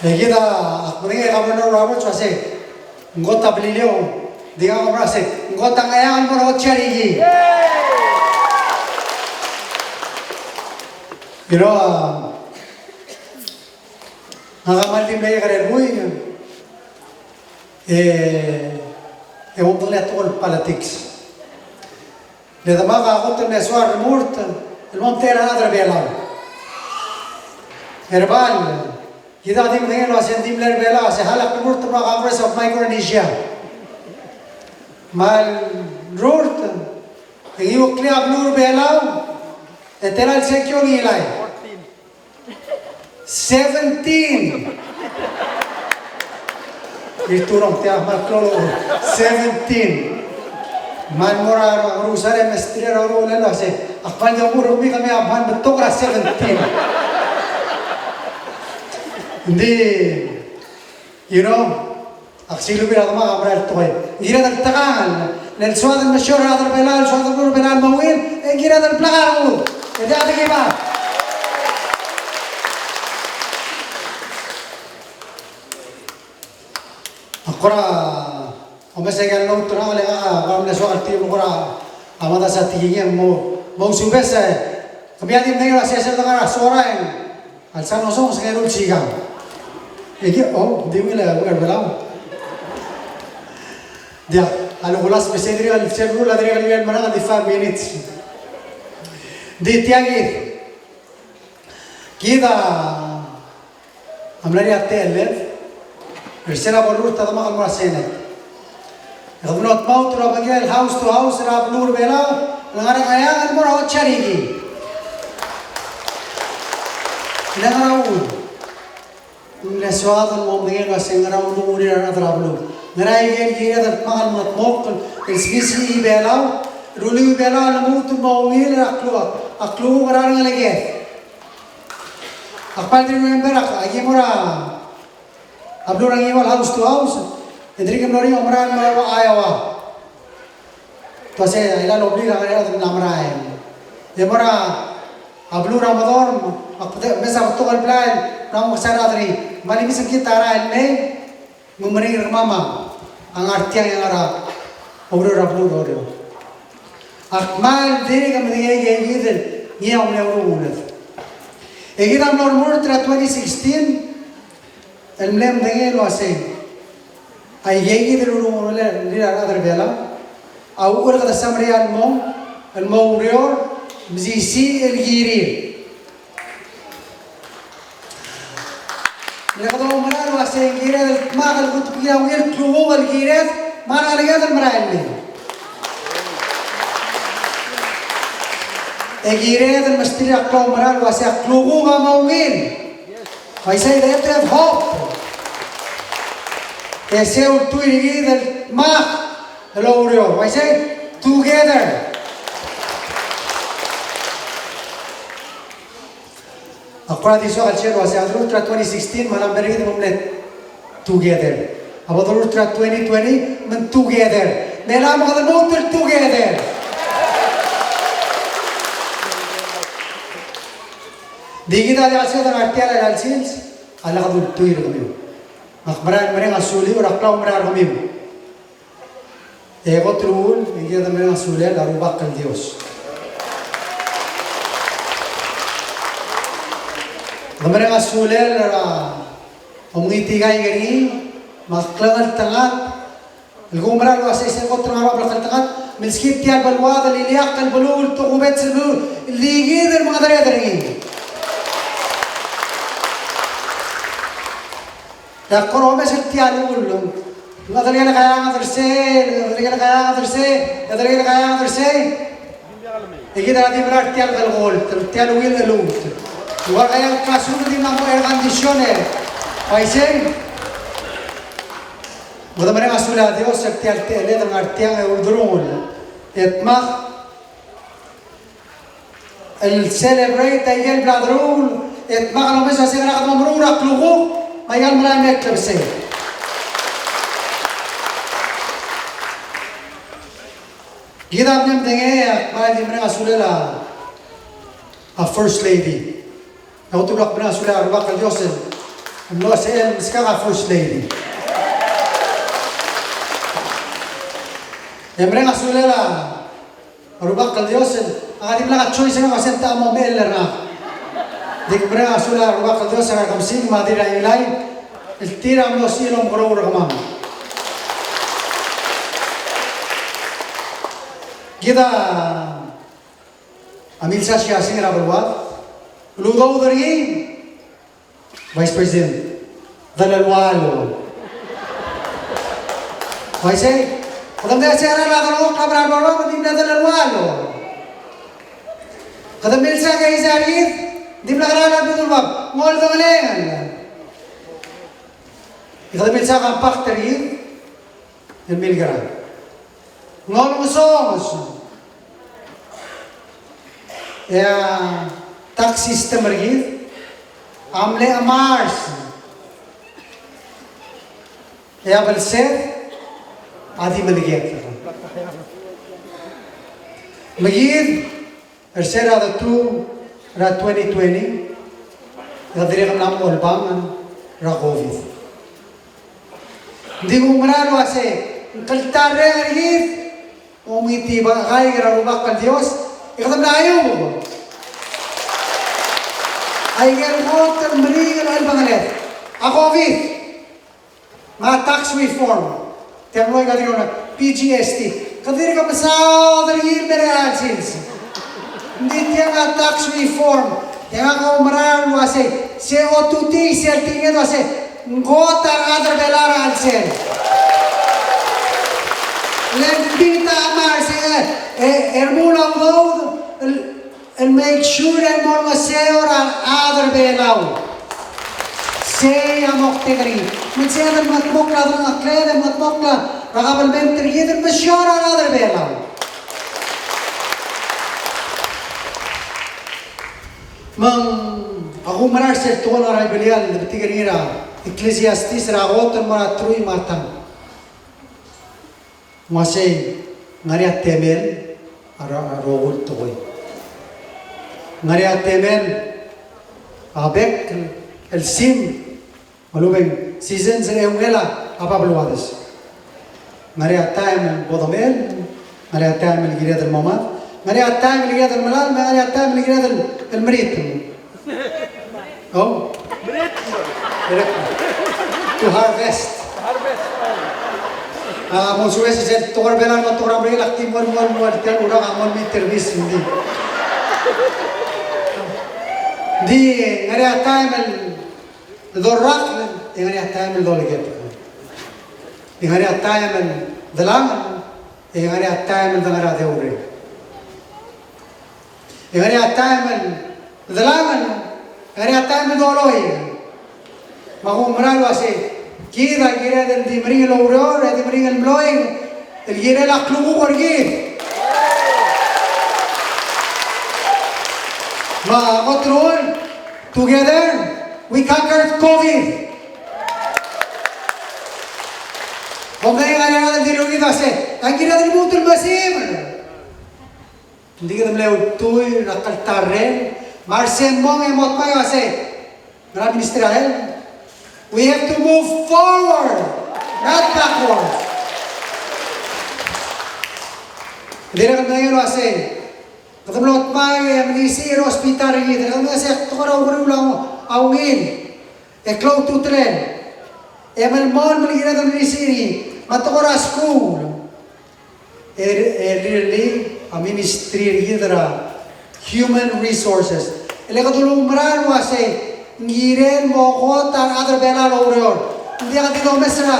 E kid a, ak medengei a Governor Roberts, uaisei. Ng kot a Beliliou, di ngak a oumera el uasei, ng kot a Ngcheangel el mo er a Hotchariki. You know, a, ngak a kmal di mle kekerei el buik, e, e omdengelii a tekoi el politics. Le demak a kot el mle soal el remurt el mo omtechei er a rechad er Belau. Er bab, kid a di medengei el uasei ng di mle er Belau, se a lak remurt el mo er a Congress of Micronesia. Me a lerurt, e ng iueklii a beluu er Belau, e tela el sengkio a ngilai. Seventeen. Mister Turong, tia kmal klou el seventeen. Me ng mo er a Ngerusar e mesterir a ureor el uasei, ak kmal di omuchel er kemiu, kemiu a kmal betok er a seventeen. Ng di, you know, ak silubii er a demak a mera el tekoi. Ng kired el tekangel, le ng soad el mesiou er a rechad er Belau, le ng soad el beluu er Belau el mo ungil, e ng kired el blak a rengud. E diak dekiu a. Ak kora omes a ikel note er ngak, le ngak a kora mle soak el tir el kora a mada sa tekingii e mo, mo ousubes e. Kemiu a di medengei el uasei sel dengar er a Sorai e ng A lsang osonges e ng eru el sikang. E ki, oh, di ungil a, ungil a Belau. Diak, a lekulas me se dirrek el sel rule a dirrek el merang a di five minutes. Di tiang kid. Kid a mla er ngii a techelled er sel bo lerurt a demak el mo er a Senate. E kede mlo dmaut er a obengkel house to house er a beluu er a Belau el ngar er a Ngcheangel el mo er a Hotchariki. Le ngar er a uchul, ng mle soad el mo medengei el uasei ngera a ulengull er a rechad er a beluu. Ngera ikel kired el dmak el mengetmokl el smisichii a Belau, rullii a Belau el lmuut el mo ungil er a klou, a klukuk er a rengeleked. Ak kmal di remember a ki mo er a beluu er a Ngiwal house to house, e dirrek el mlo er ngii a oumera el mo er a Iowa. Te uasei a ila el obliil a ngar er a chad el mla merael. E mo er a beluu er a Medorm, ak mesa betok el blai el mla mo mekesai er a chad er ngii. Me a le misengkid a rael el mei, me ng meringel er kemam a ngar tiang e ngar er a oureor er a beluu er Oreor. Ak kmal dirk medengei aike kid el ngii a mle ureor el uled. E kid a mlo remurt er a twenty sixteen el mle medengei el uasei aike kid el ureor el ulerir a rechad er Belau a uchul e kede semeriar el mo, el mo oureor, mesisiich el kirir. Le kede oumera el uasei ng kired el dmak el kutmeklii a ungil klukuk el kired me a rengeleked el merael el mei. E kired el mesterir a kloumera el uasei a klukuk a mo ungil. Uaisei, they have to have hope. E sei a ultuil er kid el dmak el oureor. Uaisei, together. Ak kora di soak el share el uasei a lerurt er a twenty sixteen me a lechub e ng mle Together. A bo doruul er a twenty twenty, me ng together. Me a lak mo kede lmuut el together. Di kid a diak el sebeched el ngar tia el chelecha el sils, a lak dultuil er kemiu. Ak mera el mereng a suliu er a klaumerang er kemiu. E kot el uchul, e kede mereng a sulel a Rubak el Dios. Kede mereng a sulel er a omengitik a ika er ngii, me a klengeltengat, el kumerang el uasei se kot el ngar er a bab el klengeltengat, milskid tia el beluad el ileakl el beluu, el tokubets el beluu, el di kid el mengedereder er ngii. E ak kora omes er tia el uchul. Ng kede dirrek el kaeanged er sei, ng kede dirrek el kaeanged er sei, ng kede dirrek el kaeanged er sei. E kid a di mla er tia el kol, tia el ungil el lmuut. Ng ua kaeang el kasu, ng di mla mo air condition e. Uaisei. Ng kede mereng a sulel a Dios er tia el techelled el ngar tiang e uldurungel. E dmak el celebrate a ikel bla deruul, e dmak el omes a se ngera kede mo meruul a klukuk, me a ikel melai me a klebesei. Kid a mle medengei, e ak mera el di mereng a sulel a, a First Lady. E a ultuil e ak mereng a sulel a Rubak el Dios el mlo sebechel el meskak a First Lady. E mereng a sulel a Rubak el Dios el, a dimlak a choice er ngak el uasei ng techa mo mechell er ngak. Ng di kmereng a sulel a Rubak el Dios er a Kemsik me a Dirrainglai, el tir a mlo sebechir el omekeroul er kemam. Kid a milsa siasing er a beluad el udoud er ngii, Vice President, delelualo. Uaisei, kede mle se er a delengchokl a mera el mlo, me ng di mle delelualo. Kede milsa keizai er kid, ng di mle kora el bedul bab, ng oldengelengel. Kede milsa compact er kid, el milkerang. Ng olengesonges. E a tax system er kid a mle chemars. E a belsed a di melekoi. Me kid, er se er a detuu er a twenty twenty, e kede dirrek el mla mo olbang er a COVID. Ng di kumerang el uasei, ng kltarreng er kid, omitibek a ika er a Rubak el Dios, e kede mla iuub. Aike el kot el meringel a chelebangel a COVID. Me a tax reform. Te mlo ika dirrek el P G S T. Kede dirk mesaod er ngii el mei er a chelecha el sils. Ng di tiang a tax reform. Tiang a koumerang el uasei. Se otutii sel tekinged el uasei. Ng kot a rechad er Belau er a chelsel. Le ng bita a mars e, e, e remuul a udoud. El el make sure el mo olengeseu er a rechad er Belau. Sei a moktek er ngii. Me ng sebeched el mengetmokl a delengchekled, el mengetmokl a kabelment er kid el mesiou er a rechad er Belau. Me ng, a kumerang er sel tekoi er a Biblia el betik er ngii er a Ecclesiastes er a kot el mo er a truich me a tang. Ng uasei, ng ngar er ngii a temel a ro-, a rokui el tekoi. Ng ngar er ngii a temel a bek el sim, me a lobeng seasons er a eungel a bab el uades. Ng ngar er ngii a taem el bo demel, ng ngar er ngii a taem el kired el mo mad, ng ngar er ngii a taem el kired el melai, me ng ngar er ngii a taem el kired el, el meritem. Oh? Meritem. To harvest. Harvest. A, mo soes e sel tekoi er a Belau, mo tekoi er a Merikel, ak di mo, mo, mo, tia el urak a mo mei er a terbis, ng di. Ng di, ng ngar er ngii a taem el dorrakl, e ng ngar er ngii a taem el dolekeb. E ng ngar er ngii a taem el delangel, e ng ngar er ngii a taem el de ngar er a deurreng. E ng ngar er ngii a taem el delangel, e ng ngar er ngii a taem el doloi. Me a kumerang el uasei, kid a kired el di meringel el oureor, e di meringel el mloi, el kirel a klukuk er kid. Me a kot el uchul, together, we conquered COVID. Uase, ng kired el lmuut el mesimer. Ng di kede mle ultuil er a kltarreng, me a re sel mong e mo tmai el uase, ngera Ministry of Health? We have to move forward, not backward. Ng dirrek el medengei el uase, kede mlo tmai e melisiich er a hospital er kid, e kede medengei el uase, tekoi er a ukeruul a ungil, e klou a ultutelel, e melemolem el kired el melisiich er ngii, me a tekoi er a skuul. E, e, really, a ministry er kid er a human resources. E le kede oumera el uase, ng kirel mo kot a rechad er a Belau el oureor. Ng diak di domes er a,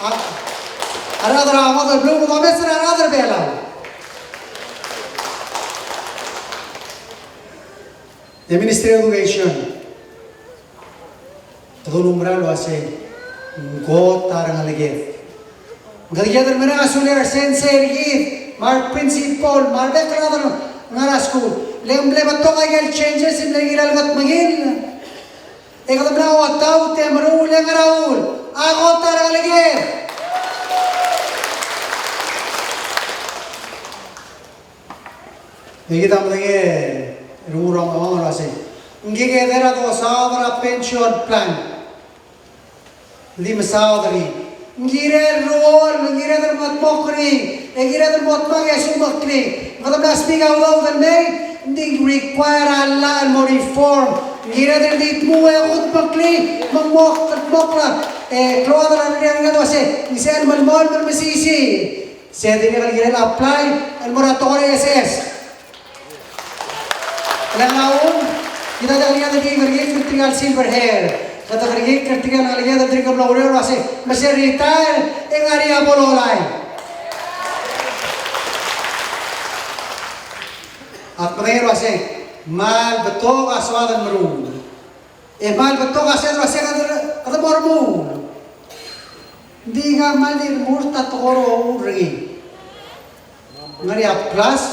a, a rechad er a ngodech el beluu, domes er a rechad er a Belau. E Ministry of Education. Kede oumera el uase, ng kot a rengeleked. Ng kede kired el mereng a sulir a re sensei er kid, me a re principal, me a rebek el chad el ngar er a skuul. Le ng mle betok a ikel changes el mle kirel el ngetmekill. E kede mla otaut e meruul e ngera uchul? A kot a rengeleked. Me kid a medengei, e, rengul a mong el uase, ng kid a kede er a dosaod er a pension plan. Di mesaod er ngii. Ng kirel el rolel, ng kired el mengedmokl er ngii, e kired el mo tmang e smecheklii. Ng kede mla speak a udoud el mei, ng di require a llach el mo reform. Ng kired el di tmuu e kudmeklii, me ng mo kldmokl a, e, klou a chad er a rengrir a renged el uase, ng sel melemolem el mesisiich. Se dirrek el kirel el apply el mo er a tekoi er a S S. E le ng uchul, kid a diak el kired el kerekikl er tirka el silver hair. Kede kerekikl er tirka el ngeleked el dirk mlo oureor el uase, me sel retire e ngar er ngii a bo lolai. Ak medengei el uase, kmal betok a soad el meruul. E kmal betok a sel uase kede, kede mo remuul. Ng di ngak a kmal di remurt a tekoi er a uchul er ngii. Ng ngar er ngii a plus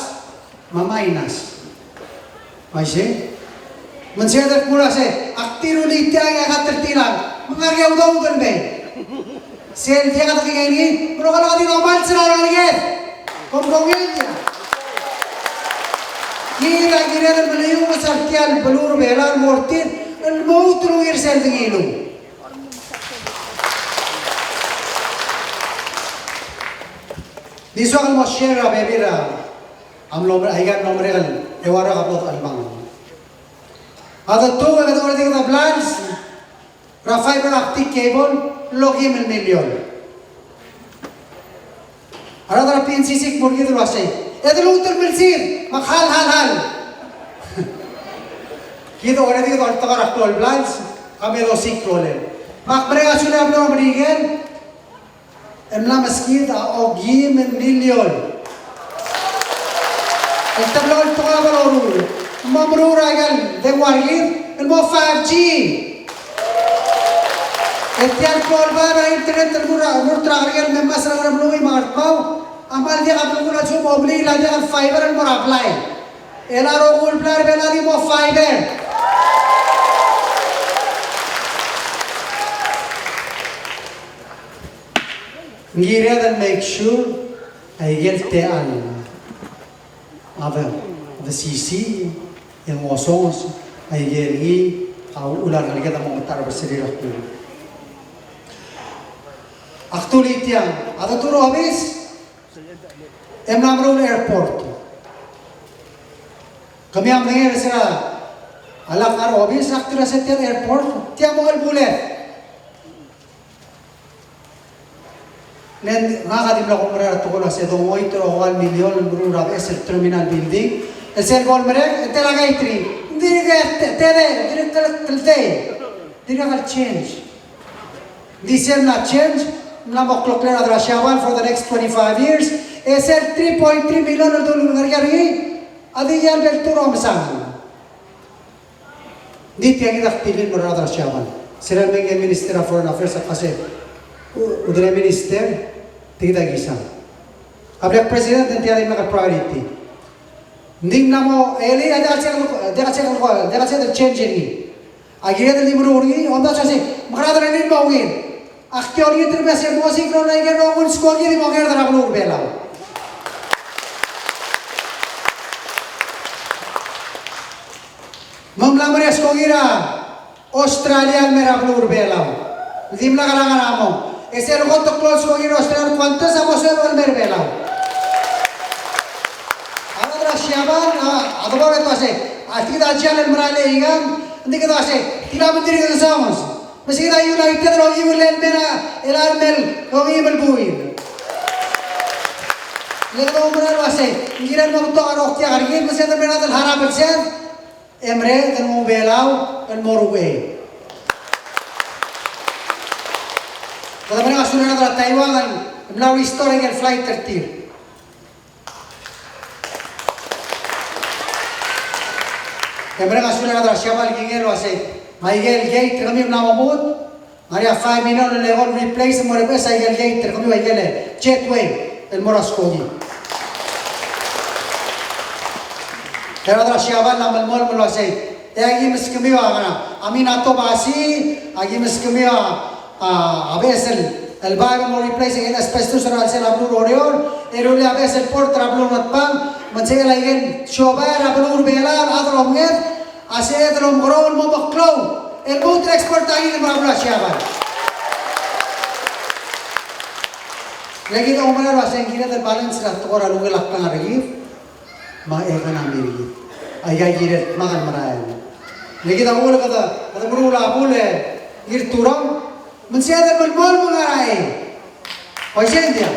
me a minus. Uaisei. Me ng sebeched el kmo el uase, ak di rullii tiang e ak a tertilang. Me ng ngar er ngii a udoud el mei. Sel diak a dekengei er ngii, me ng kora di domal sel a rengeleked. Kom kongei tia. Kid a kired el meliues er tia el beluu er a Belau el mo er tir el lmuut el ungil er sel dengiluu. Di soak el mo share a bebil er a mlo, aika el mlo merek el eua el rak a bo dechelebangel. A detuu e kede already kede blals er a fiber optic cable el okeim el million. A rechad er a P N C C a kmo er kid el uasei, e de lmuut el milsir, me ak hal, hal, hal. Kid already kede oltak er a klou el blals, a me dosiik a rolel. Me ak mereng a sulel a beluu er a Merikel el mla meskid a okeim el million. El teblo el tekoi a bo loruul. Mo meruul er a ikel dengua er kid el mo five G. E tia el klou el baeb er a internet el mo er a, mo er a kerrekeriil el me mesa er a Ngeremlengui me a Ngardmau a kmal diak a belkul a lsekum a blil a diak el fiber el mo er a blai. E a rokui el blai er a Belau a di mo fiber. Ng kired el make sure a ikel techall a de, de sisiich e ngosonges a ikel ngii a uchul a rengeleked a mo metacherbeserir a kuk. Ak dulii tiang, a detuu er a obis e mla meruul a airport. Kemiu a medengei er se er a lak ngar er a obis, ak dulii er se tia el airport, tia mo el bullet. Le ng ngak a di mla kumerang er a tekoi el uasei dongoit er a okeim el million el meruul er a beches el terminal building. El sel bo lemerek, e tela gate er ngii. Ng dirk te, te, te, dirk te, te, te, dirk el change. Ng di sel mla change, mla mo kloklel a rechad er a Siabal for the next twenty-five years. E sel three point three million el dul ngar er ngii, a di ial beltuu er a omesang. Ng di tia kid a kdilil el mo er a rechad er a Siabal. Se er a mei el Minister of Foreign Affairs a kmo se, u, udelei Minister, tia kid a kisa. A blak President, ng tia dimlak a priority. Ng di mla mo, e le, a diak el se, diak el se, diak el se change er ngii. A kired el di meruul er ngii, omdasu el uasei, mekerang e ng di mo ungil. Ak di olengit er a mesa e mosiik er a ikel rokui el skoki el di mo kerd er a beluu er a Belau. Me ng mla mo er a skoki er a Australia el mer a beluu er a Belau. Dimlak a ngar er a mong. E sel kot el klou el skoki er a Australia, kuantes a mo sebechel el mer a Belau? A rechad er a Siabal a, a debo er a uasei, a tia kid a challenge el merael e ikang, ng di kid a uasei, tia kid a dirk ngesonges. Me se kid a united el okiu el mer a, el mer a okiu el buil. Le kede oumera el uasei, ng kirel mo betok a rokui er kid, me se kid a mer a rechad el harau el sel, e mereched el nguu a Belau el mo er a uchei. Kede mereng a sulir a rechad er a Taiwan el mla restore a ikel flight er tir. E mereng a sulir a rechad er a Siabal el kingei el uasei, me a ikel gate er kemiu a mla mo mut, ng ngar er ngii a five million el eko el replace el mo er a beches a ikel gate er kemiu a ikel jetway el mo er a skoki. E a rechad er a Siabal a melemolem el uasei, e aki meskemiu a, a Minato Basi, aki meskemiu a, a beches el, el baeb el mo replace a ikel asbestos er a chelsel a beluu er a Oreor, e rullii a beches el port er a beluu er a Ngatpang, me ng sebechel a ikel siobai er a beluu er a Belau el chad el omenged, a sebeched el omekerreu el mo meklou el lmuut el export a ikel mo er a beluu er a Siabal. Le kid a oumera el uasei ng kired el balance er a tekoi er a ungil a klengar er kid me a economy er kid. Aika kired el dmak el merael. Le kid a uchul kede, kede meruul a bul e ngii el turong, me ng sebeched el melemolem el ngar er a chei. Uaisei ng diak?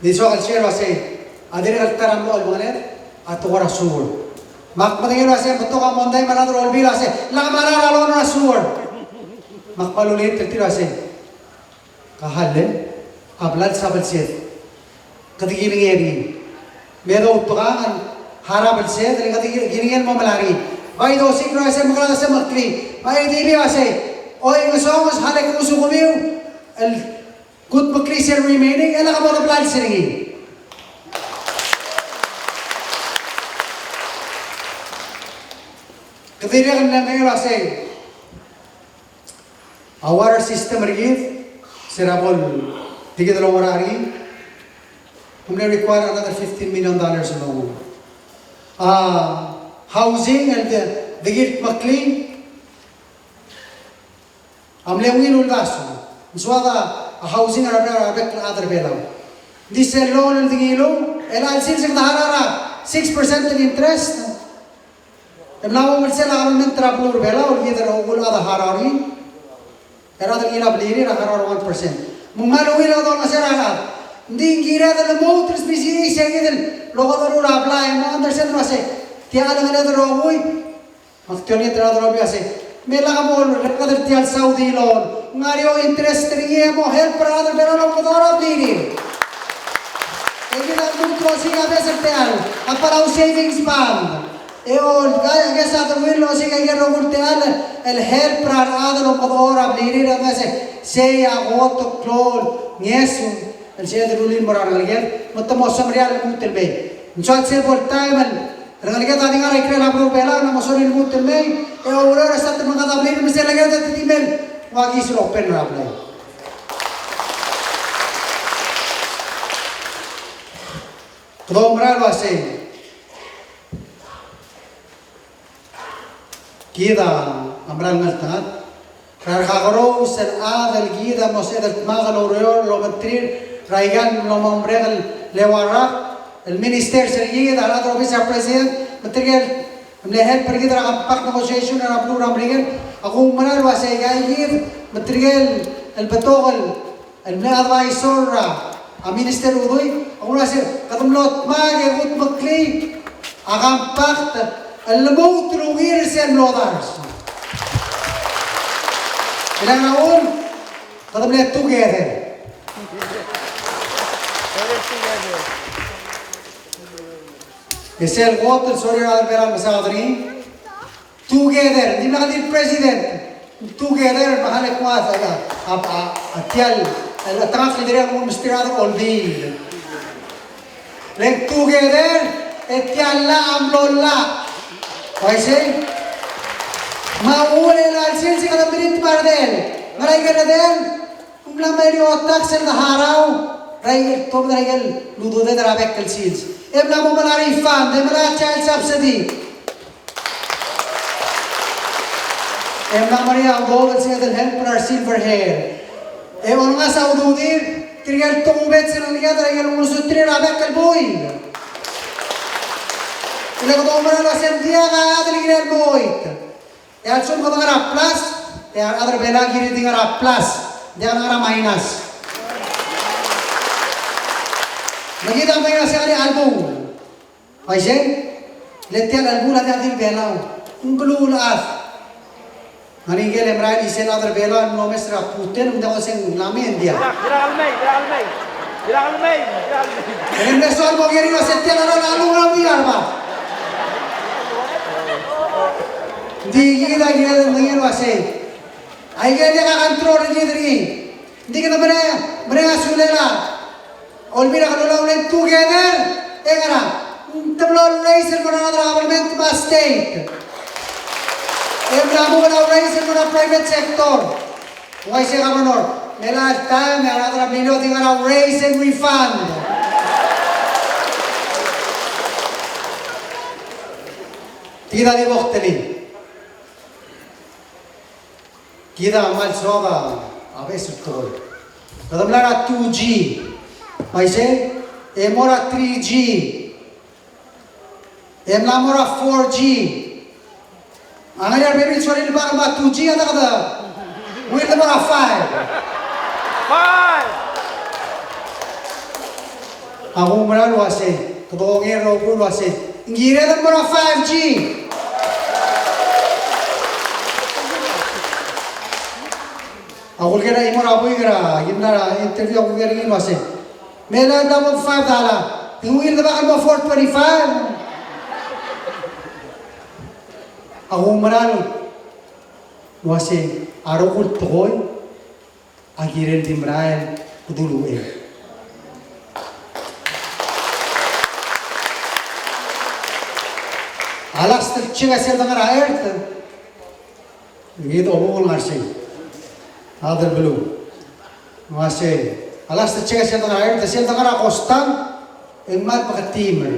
Ng di soak el share el uasei, a dirrek el ta er a mlo el mengeled a tekoi er a sewer. Me ak medengei el uasei ng betok a mondai me a rechad er a Olbiil el uasei, lak merael a loan er a sewer. Me ak kmal olengit er tir el uasei, ka hall, a blals a belsed. Kede kilengei er ngii. Me doutekangel a harau a belsed, le kede kilengei el mo melai er ngii. Bai dosiik el uasei mekerang e se meklii. Bai di el uasei, oi ngesonges, hale kengusukemiu el kutmeklii sel remaining, e lak bo de blals er ngii. Kede dirrek el mle medengei el uasei, a water system er kid, se er a bo el di kid el oungerachel er ngii, ng mle require another fifteen million dollars el mo. A housing el de, de kutmeklii, a mle ungil uldasu. Ng soad a housing er a bek el chad er a Belau. Ng di sel loan el di ngiluu, el chelsel se kede harau er a six percent el interest. E mla mo er sel a government er a beluu er a Belau, el kid el rokui el chad a harau er ngii. E a rechad el ngilai a blirir a harau er a one percent. Me ng kmal ungil a dolngeseu er a rechad. Ng di ng kired el lmuut el smisichii se kid el lokoderuul a blai, e mo understand el uasei, tia el ngeled el rokui. Me ak di olengit er a rechad er a Olbiil el uasei, me lak bo lereked er tia el saudi loan, ng ngar er eou a interest er ngii e mo help er a rechad er a Belau el omekedechor a blirir. E kid a lmuut el osiik a beches er tia el, a Palau Savings Bond. E olka, e kesa a deruil el osiik a ikel rokui el tia el, el help er a rechad el omekedechor a blirir, e ng uasei, sei a kot el klou el ngeso el sebeched el rullii el mo er a rengeleked, me te mo semeriar el lmuut el mei. Ng soak sel bo el taem el rengeleked a di ngar er a ikrel a beluu er a Belau, ng mo sorir el lmuut el mei, e oureor e start el mengkad a blirir, me sel leked e te di mei el ua kis el open er a blai. Kede oumera el uasei, kid a mera el ngeltengat er a rekakerous el chad el kid a mo sebeched el dmak el oureor el obengterir er aika el mlo mo merek el eua el rak, el ministers er kid, a rechad er a obis er a president, me tirke el mle help er kid er a compact negotiation er a beluu er a Merikel. Ak oumera el uasei aika kid, me tirke el betok el el mle advisor er a, a Minister Udui, a kuk uasei, kede mlo dmak e kutmeklii a compact el lmuut el ungil er sel mlo dars. E le ng ua, kede mle together. E sel kot el sorir a rechad er a Belau el mesaod er ngii, together, ng dimlak di el president. Together, me a le kmo a, a, a, a tia el, el chetengakl el dirrek el mesterir a rechad er a Olbiil. Le ng together, e tia el llach a mlo llach. Uaisei? Me a uchul e a sils e kede mrit me a redel. Me a ikel redel, ng mla mo er a tax el de harau er a ikel, tobed er a ikel ududed er a bek el sils. E mla mo melai a refund, e melai a child subsidy. E mla mo er a udoud el sel help er a silver hair. E olengasech a ududir, tirke el tokubets el ngii a ikel ulesuterir a bek el buil. E le kede oumera el uasei ng diak a chad el kirel mo choit. E a lsekum kede ngar er a plus, e a rechad er a Belau a kirir di ngar er a plus, ng diak a ngar er a minus. Me kid a minus e ngar er a chelbul. Uaisei, le tia el chelbul a diak di Belau. Ng beluulechad. Ngar er ngii a merael isei el chad er a Belau el mlo omes er a Putin, ng diak koseng lami e ng diak. Dirrek el mei, dirrek el mei. Dirrek el mei, dirrek el mei. E ng mle soal mo ker er ngii el uasei tia el chad a lungil a mei er a bab. Ng di kid a kired el medengei el uasei, aike el diak a control er kid er ngii. Ng di kede mereng, mereng a sulel a Olbiil er a Kelulau el together, e ngera, te mlo raise el mo er a rechad er a government me a state. E mla mo er a raise el mo er a private sector. Ng uaisei, Governor, me a last time, me a rechad er a Mlilo a di ngar er a raise and refund. Tia di bo ktelii. Kid a kmal soak a beches el tekoi. Kede mla er a two G. Uaisei, e mo er a three G. E mla mo er a four G. A ngar er ngii a rebebil el sorir el bak el mo er a two G, a diak kede ungil el mo er a five. Five! Ak oumera el uasei, kede kongei el rokui el uasei, ng kired el mo er a five G. Ak uleker a chimo er a buik er a, ki mla er a interview, ak uleker er ngii el uasei, me a lak el mo five dollar, ng ungil el bak el mo four twenty-five. Ak oumera el uasei, a rokui el tekoi a kirel di merael kede uluuchel. A last el check a sel dengar er a Earth, e kid a omuchel ngar sei. A chad er a beluu. Ng uasei, a last el check a sel dengar er a Earth, sel dengar er a coastal, e ng kmal beketimel.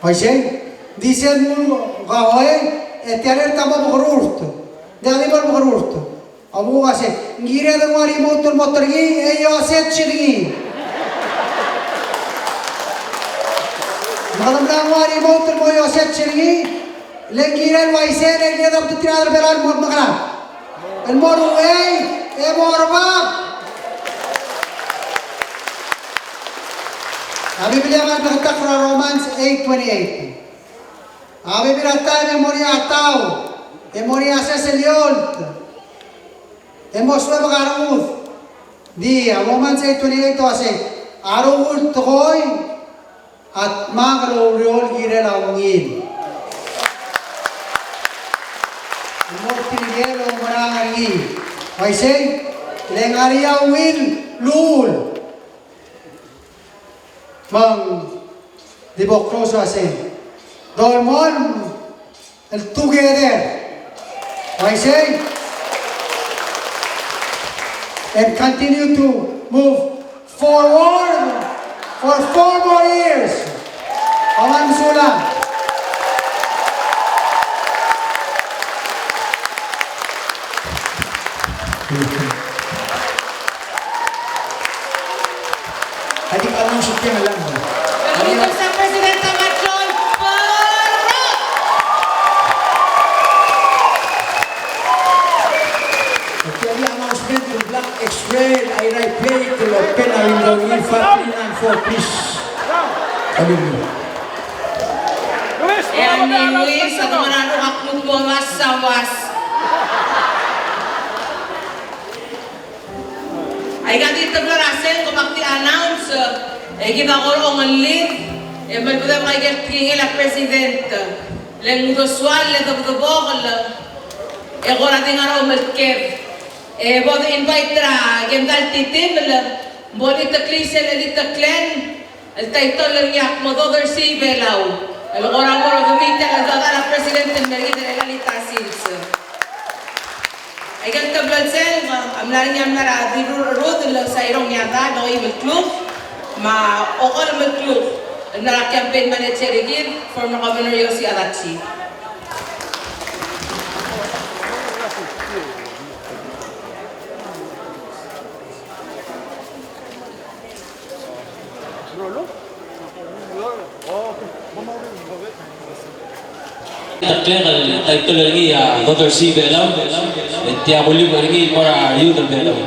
Uaisei, ng di sel mo kahoei, e tia el Earth a mo bekerurt. Ng diak di mo bekerurt. A bo uasei, ng kired el nguu a remote el mo er ngii, e iosech er ngii. Me kede mla nguu a remote el mo iosech er ngii, le ng kirel uaisei, le ng kired el obengterir a rechad er a Belau el mo mekerang. El mo er a uchei, e mo er a bab. A Biblia a ngar er a, er a Romans eight twenty-eight. A bebil er a taem e mo er ngii a tau, e mo er ngii a sesei el eolt, e mo suebek a rengud. Di a Romans eight twenty-eight a uasei, a rokui el tekoi a dmak el oureor el kirel a ungil. Ng mo er tirke el oumerang er ngii. Uaisei, le ngar er ngii a ungil el uchul. Me ng di bo close el uasei, dolemolem el together. Uaisei, and continue to move forward for four more years. Kom kmal mesulang. Adi ka announce er tiang el lang. Kede ultuil er a President Tamatlol Barok. Tia di announcement er a Black X-ray, a Irrai Plate, el open a window er ngii, five three nine four, please. Adi. E a New Year, sa tomorrow, ak mo uas a uas. Aika di teblo er a sel kom ak di announce, e kid a kora ongelid, e melbedebek aike el tekingel a President, le ng uldesuel, le debedebek, e kora di ngar er a omeleked. E bo de invite er a kemdal titiml, bo liteklii sel liteklel, el title er ngii a kmo Dodersii Belau. El kora mo er a committee el dodechor a President el mer kid er a elita sils. Aike el teblo el sel, a mla er ngii a mla er a Dirrurcherud el Sairong Iada, el okeim el kluk, me a okermem el kluk, el mla er a campaign manager er kid, former Governor Yosi Adachi. Ngklek el title er ngii a Daughter Sea Belau, e tia a beluu er ngii el mo er a youth er Belau.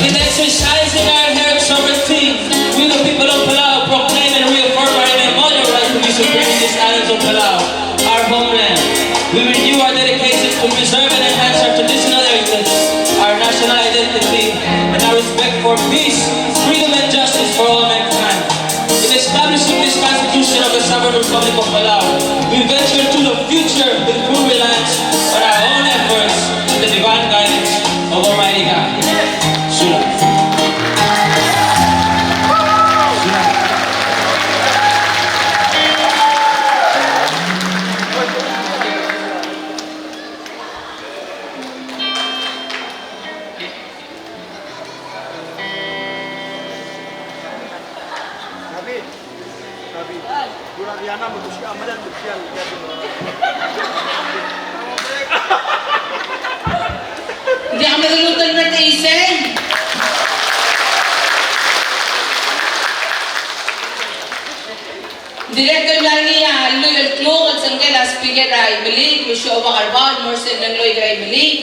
In exercising our heroic sovereignty, we, the people of Palau, proclaim and reaffirm our immemorial right to be supreme in these islands of Palau, our homeland. We renew our dedication to preserve and enhance our traditional heritage, our national identity, and our respect for peace, freedom, and justice for all mankind. In establishing this Constitution of the Sovereign Republic of Palau, we venture into the future with full reliance on our own efforts and the divine guidance of Almighty God. Sulang. Ng diak medulut el mer a isei. Dirrek el mla er ngii a lluich el kluk el sengkel a Speaker er a Imeliik, Monsieur Obak Arbau, el mo er sel ngloik er a Imeliik.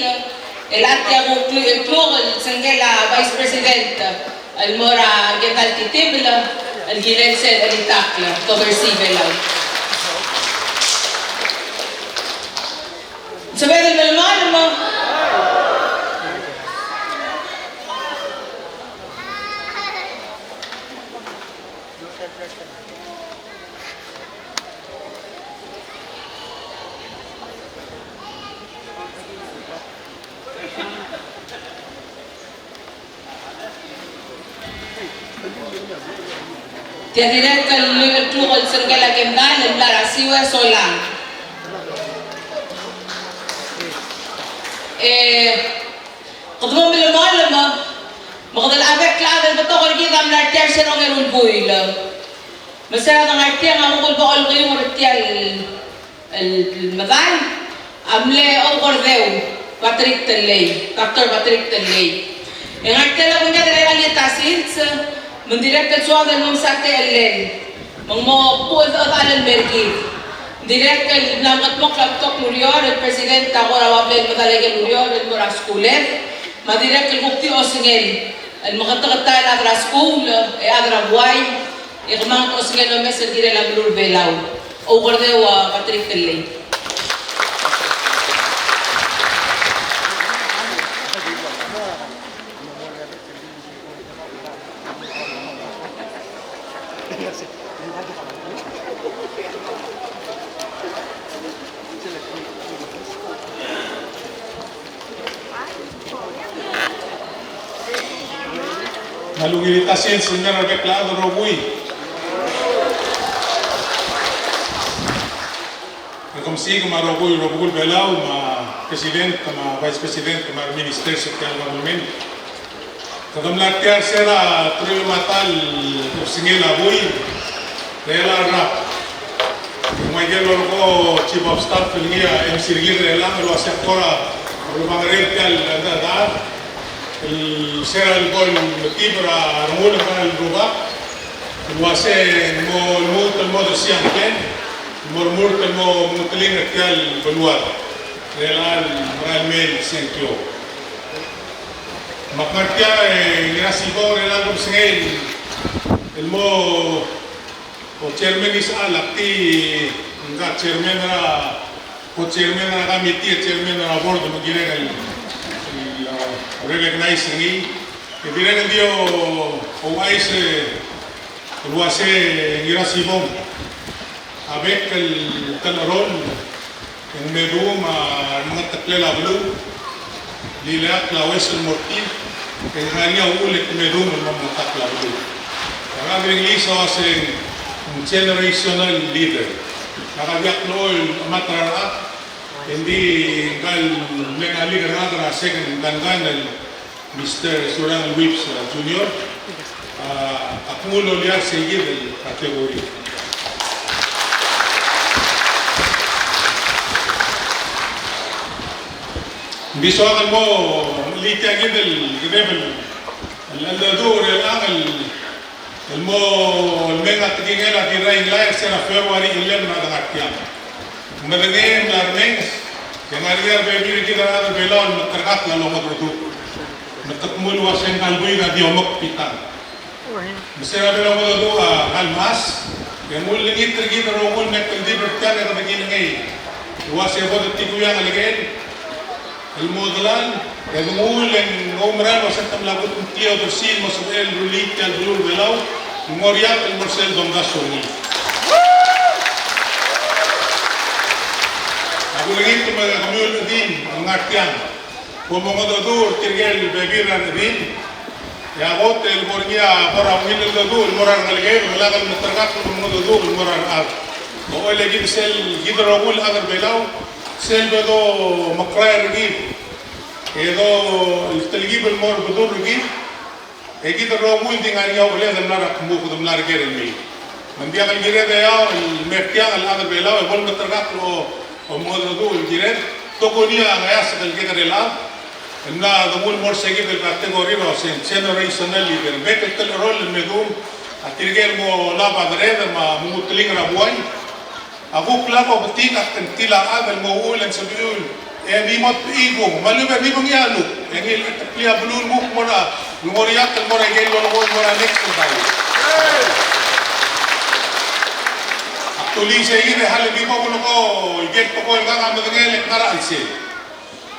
El tia kuk lluich el kluk el sengkel a Vice President el mo er a Kedal Titibel el kirel sel chelitakl, Daughter Sea Belau. Sebeched el melemolem. Tia dirrek el lluich el kluk el sengkel a kemdal el mla er a Siue Solang. E, kede mo melemolem, me kede a bek el chad el betok er kid a mla er tia el sel ongeru el buil. Me se er a dengar tiang a kuk el bo el kiung er tia el el medal a mle Oukerdeu Patrick Tellei, Doctor Patrick Tellei. E ngar tia el obengked er a ta sils, me ng dirrek el soad el mo msa techellel, me ng mo kuk el chedal el mer kid. Ng dirrek el mla mekedmokl a betok el ureor el president a kora ua ble el medal a ikel ureor el mo er a skuul, me a dirrek el kuk di osengel el meketeketang el chad er a skuul, e chad er a buai, e kemanget osengel el omes el kirel a beluu er a Belau. Oukerdeu a Patrick Tellei. Me a ungil ta sils el mei er a rebek el chad el rokui. E kom siik me a rokui el rubekul Belau, me a president, me a vice president, me a reminister er tia el government. Kede mla er tia er se er a teruich me a ta el kebesengil a buil er a Belau. Ng ua ikel lolekoi chief of staff el ngii a MC er kid er chelechang el uase ak kora rubangerel tia el, el, el, el se er a lebo el metib er a rengul el ngar er a rubak el uase ng mo lmuut el mo dersii a ngklel, ng mo remurt el mo mengeteling er tia el beluad er chelechang el merael mei el sengkio. Me ak ngar tia e Ngirasibong er chelechang el kebesengei el mo o chairman er sel, ak di ngka chairman er a, o chairman er a committee, chairman er a board, me kirek el, el, uh, recognize er ngii. E dirrek el di o, ouchais el uase Ngirasibong a bek el telecheroll e ng meduum a remengeteklel a beluu, el ileakl a ues el mo er tir, e ng ngar er ngii a uchul e te meduum el mo mengetakl a beluu. Ngak a dirrek el omes el uase ng generational leader. Ngak a diak locha el chemat er a rechad, e ng di ngka el mle ngalik er ngak er a second, ngka el Mister Surangel Whipps, uh, Junior, uh, ak nguu el loia er seikid el category. Ng di soak el mo, el tia kid el kedeb el, el, el, el, el, el mo, el mei a tekingel a Dirrainglai er se er a February eleven er a dengar tiang. Ng medengei e mla remenges, e ng ngar er ngii a rebebil er kid a rechad er Belau el meterkakl a longedecheduch. Me te kmo el uase ngka el buik a di omekbitang. Me se er a bo longedecheduch a ngka el mechas, e ng ulengit er kid el rokui el me kldibel er tiang e kede kilengei el uase bo de tikuiang el lekel el mo delal, e de nguu el ng oumera el uase te mla kudmeklii a odersii el mo sebechel el rullii tia el beluu er a Belau, el mo er a ileakl el mo er sel domdasu er ngii. Ak ulengit me kemiu el chedil el ngar tiang, bo mongedecheduch er tirke el bebil er a rechedil, e a kot el bo er ngii a kora ungil cheldecheduch el mo er a rengeleked, me lak el meterkakl el mongedecheduch el mo er a rechad. Me a uchei e kid sel, kid el rokui el chad er a Belau, sel bo domekrael er kid, e do, el telkib el mo er a bedul er kid, e kid el rokui el di ngar er ngii a ucheled el mla er a kmo kede mla er ker el mei. Me ng diak el kired el eou el mer tiang el chad er a Belau e bo lemeterkakl el o, omongedecheduch el kired, tokuni a ngeasek el kekerei el chad, el mla de nguu el mo er seikid el category el uase ng generational leader. Bek el telecheroll el meduum a tirke el mo olab a deredem me a menguteling er a buai. A kuk lak obetik a kngtil a rechad el mo uchul e ng sebechiu el, e di mo tbechii kung, me a lechub e di mengialuk, e ngii el cheteklii a beluu el kuk mo er a, el mo er a ileakl el mo er a ikel lolekoi el mo er a next el taem. Ak dulii seikid e hale di bo kulekoi ikel tekoi el kuk a medengei el kngar er a chelsel.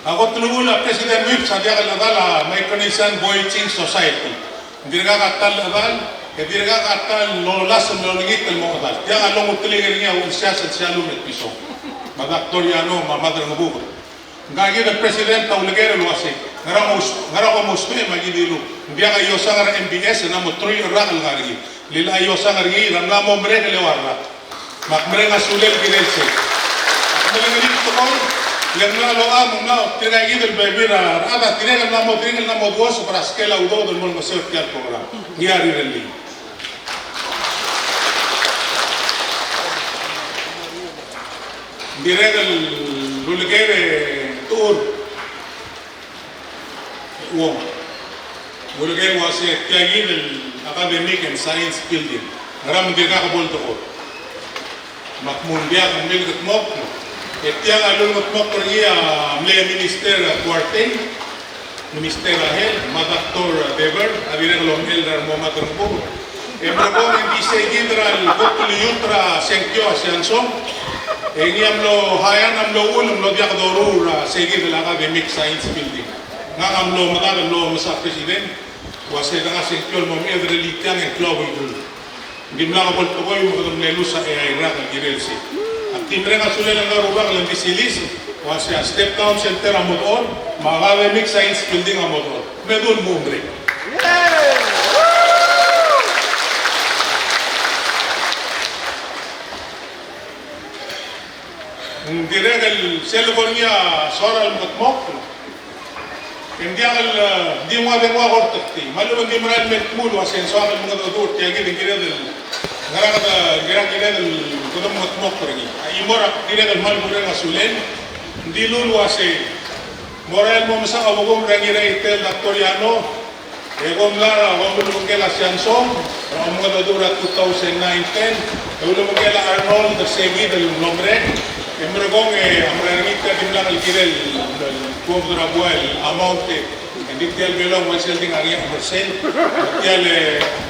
A kot el uchul a President Whipps a diak el chedal a Micronesian Voyaging Society. Ng dirkak a ta el chedal, e dirkak a ta el lolasem el olengit el mo chedal. Tiang a longutelir er ngii a Ulsias el Sialum el Pisong, me a Doctor Yano, me a Maderangebuked. Ngka kid el President a uleker el uasei, ngera mo us-, ngera ko mo usbech me aki dilu. Ng diak a iosang er a M B S e ng mo truich el rak el ngar er ngii. Lilechai a iosang er ngii, e ng mla mo merek el eua el rak. Me ak mereng a sulel el kirel sei. Ak melengelir el tekoi, le ng mla locha, me ng mla, tirka kid el bebil er a rechad a tirke el mla mo, tirke el mla mo duoseb er a skel a udoud el mo olengeseu er tia el program. Ngii a rirellii. Ng dirrek el uleker e Techur. Uong. Uleker el uasei tia kid el academic and science building, ngera me ng dirkak bo el tekoi? Me ak mo diak el mle ketmokl. E tiang a lulengetmokl er ngii a mle Minister Kuartei, Minister er a Health, me a Doctor Deber, a dirrek el omechell er a remo Maderangebuked. E merekong e ng di sei kid er a lekot el youth er a sengkio a Siansong. E ngii a mlo, Haian a mlo uchul, mlo diak doruul er a sei kid el academic science building. Ngak a mlo medal el mlo mesa president, uasei dengar sengkio el mo meched er ngii tiang e ng klou a buil. Ng dimlak bo el tekoi me kede mle lus a eai el rak el kirel sei. Ak di mereng a sulel el ngar er a Rubak el ng di siliseb, uasei a step down center a mo dechor, me a academic science building a mo dechor. Me dul mo merek. Ng dirrek el sel bo er ngii a soal el meketmokl. Ng diak el, e, di ngua, di ngua kora tekoi. Me a lebo ng di merael el mei el kmo el uasei ng soak el mengedecheduch er tia kid el kired el, ngera kede, ngera kired el kede meketmokl er ngii. A chimo er a dirrek el kmal mereng a sulel, ng dilu el uasei ng merael el mo mesa a bo kom er a Ngiraitel Doctor Yano, e kom mla er a, kom ulebengkel a Siansong er a omengedecheduch er a two thousand nine ten, e ulebengkel a Arnold er sei kid el mlo merek, e merekong e a mera er ngii tia dimlak el kirel el tuobed er a buai el amount e, e ng di tia el beluu a uaisei el di ngar er ngii a mersel, tia el,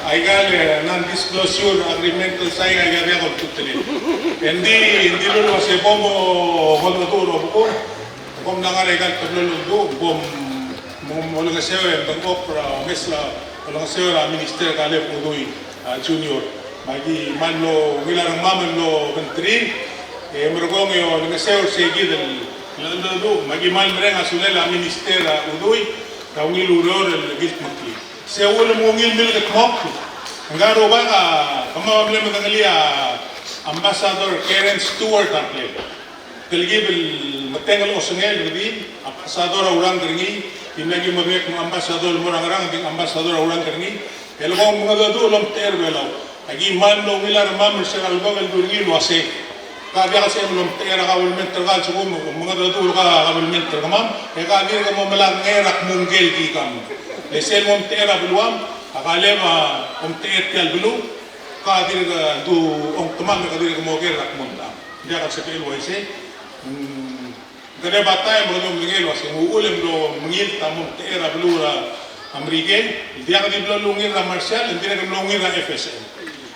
aika el non-disclosure agreement el sain a diak a ultutelel. E ng di, ng dilu el uasei bo mo, bo mo mengedecheduch er a bo kom, kom mla ngar er aika el teblo el uldu, bo mo, mo olengeseu e mengkok er a omes er a olengeseu er a Minister Kaleb Udui, a, Junior. Me aki kmal mlo ungil a rengmam el mlo obengterir, e merekong e olengeseu er sei kid el, el, el, el, me aki kmal mereng a sulel a Minister, a, Udui, er a ungil ureor el kildmeklii. Se uchul me ng ungil milketmokl, ngka el rubak a, kemam a mle medengelii a Ambassador Karen Stewart a ngklel. Telkib el metengel osengel er kid, Ambassador a urangk er ngii, e ng mla ki mo merek me ng Ambassador el mo er a ngerang, e ng di Ambassador a urangk er ngii, el kmo ng mengedecheduch el omtechei er a Belau. Aki kmal mlo ungil a rengmam er se er a lebong el dmu er ngii el uasei, ka diak el sebechem el omtechei er a kabelment er kau, a lsekum ng mengedecheduch er kau a kabelment er kemam, e ka dirk mo melai a kngei er a kmo ngike el kikam. Le sel mo omtechei er a beluam, a Kaleb a omtechei er tia el beluu, ka dirk, e, du ongtemam e ka dirk mo oker er a kmo ng diak. Ng diak el sebechel el uaisei. Mm, kede batai me kede medengei el uasei ng uchul e mlo mengilt a mo omtechei er a beluu er a Merikel, diak di mlo ungil er a Marshall, e ng dirrek el mlo ungil er a F S M.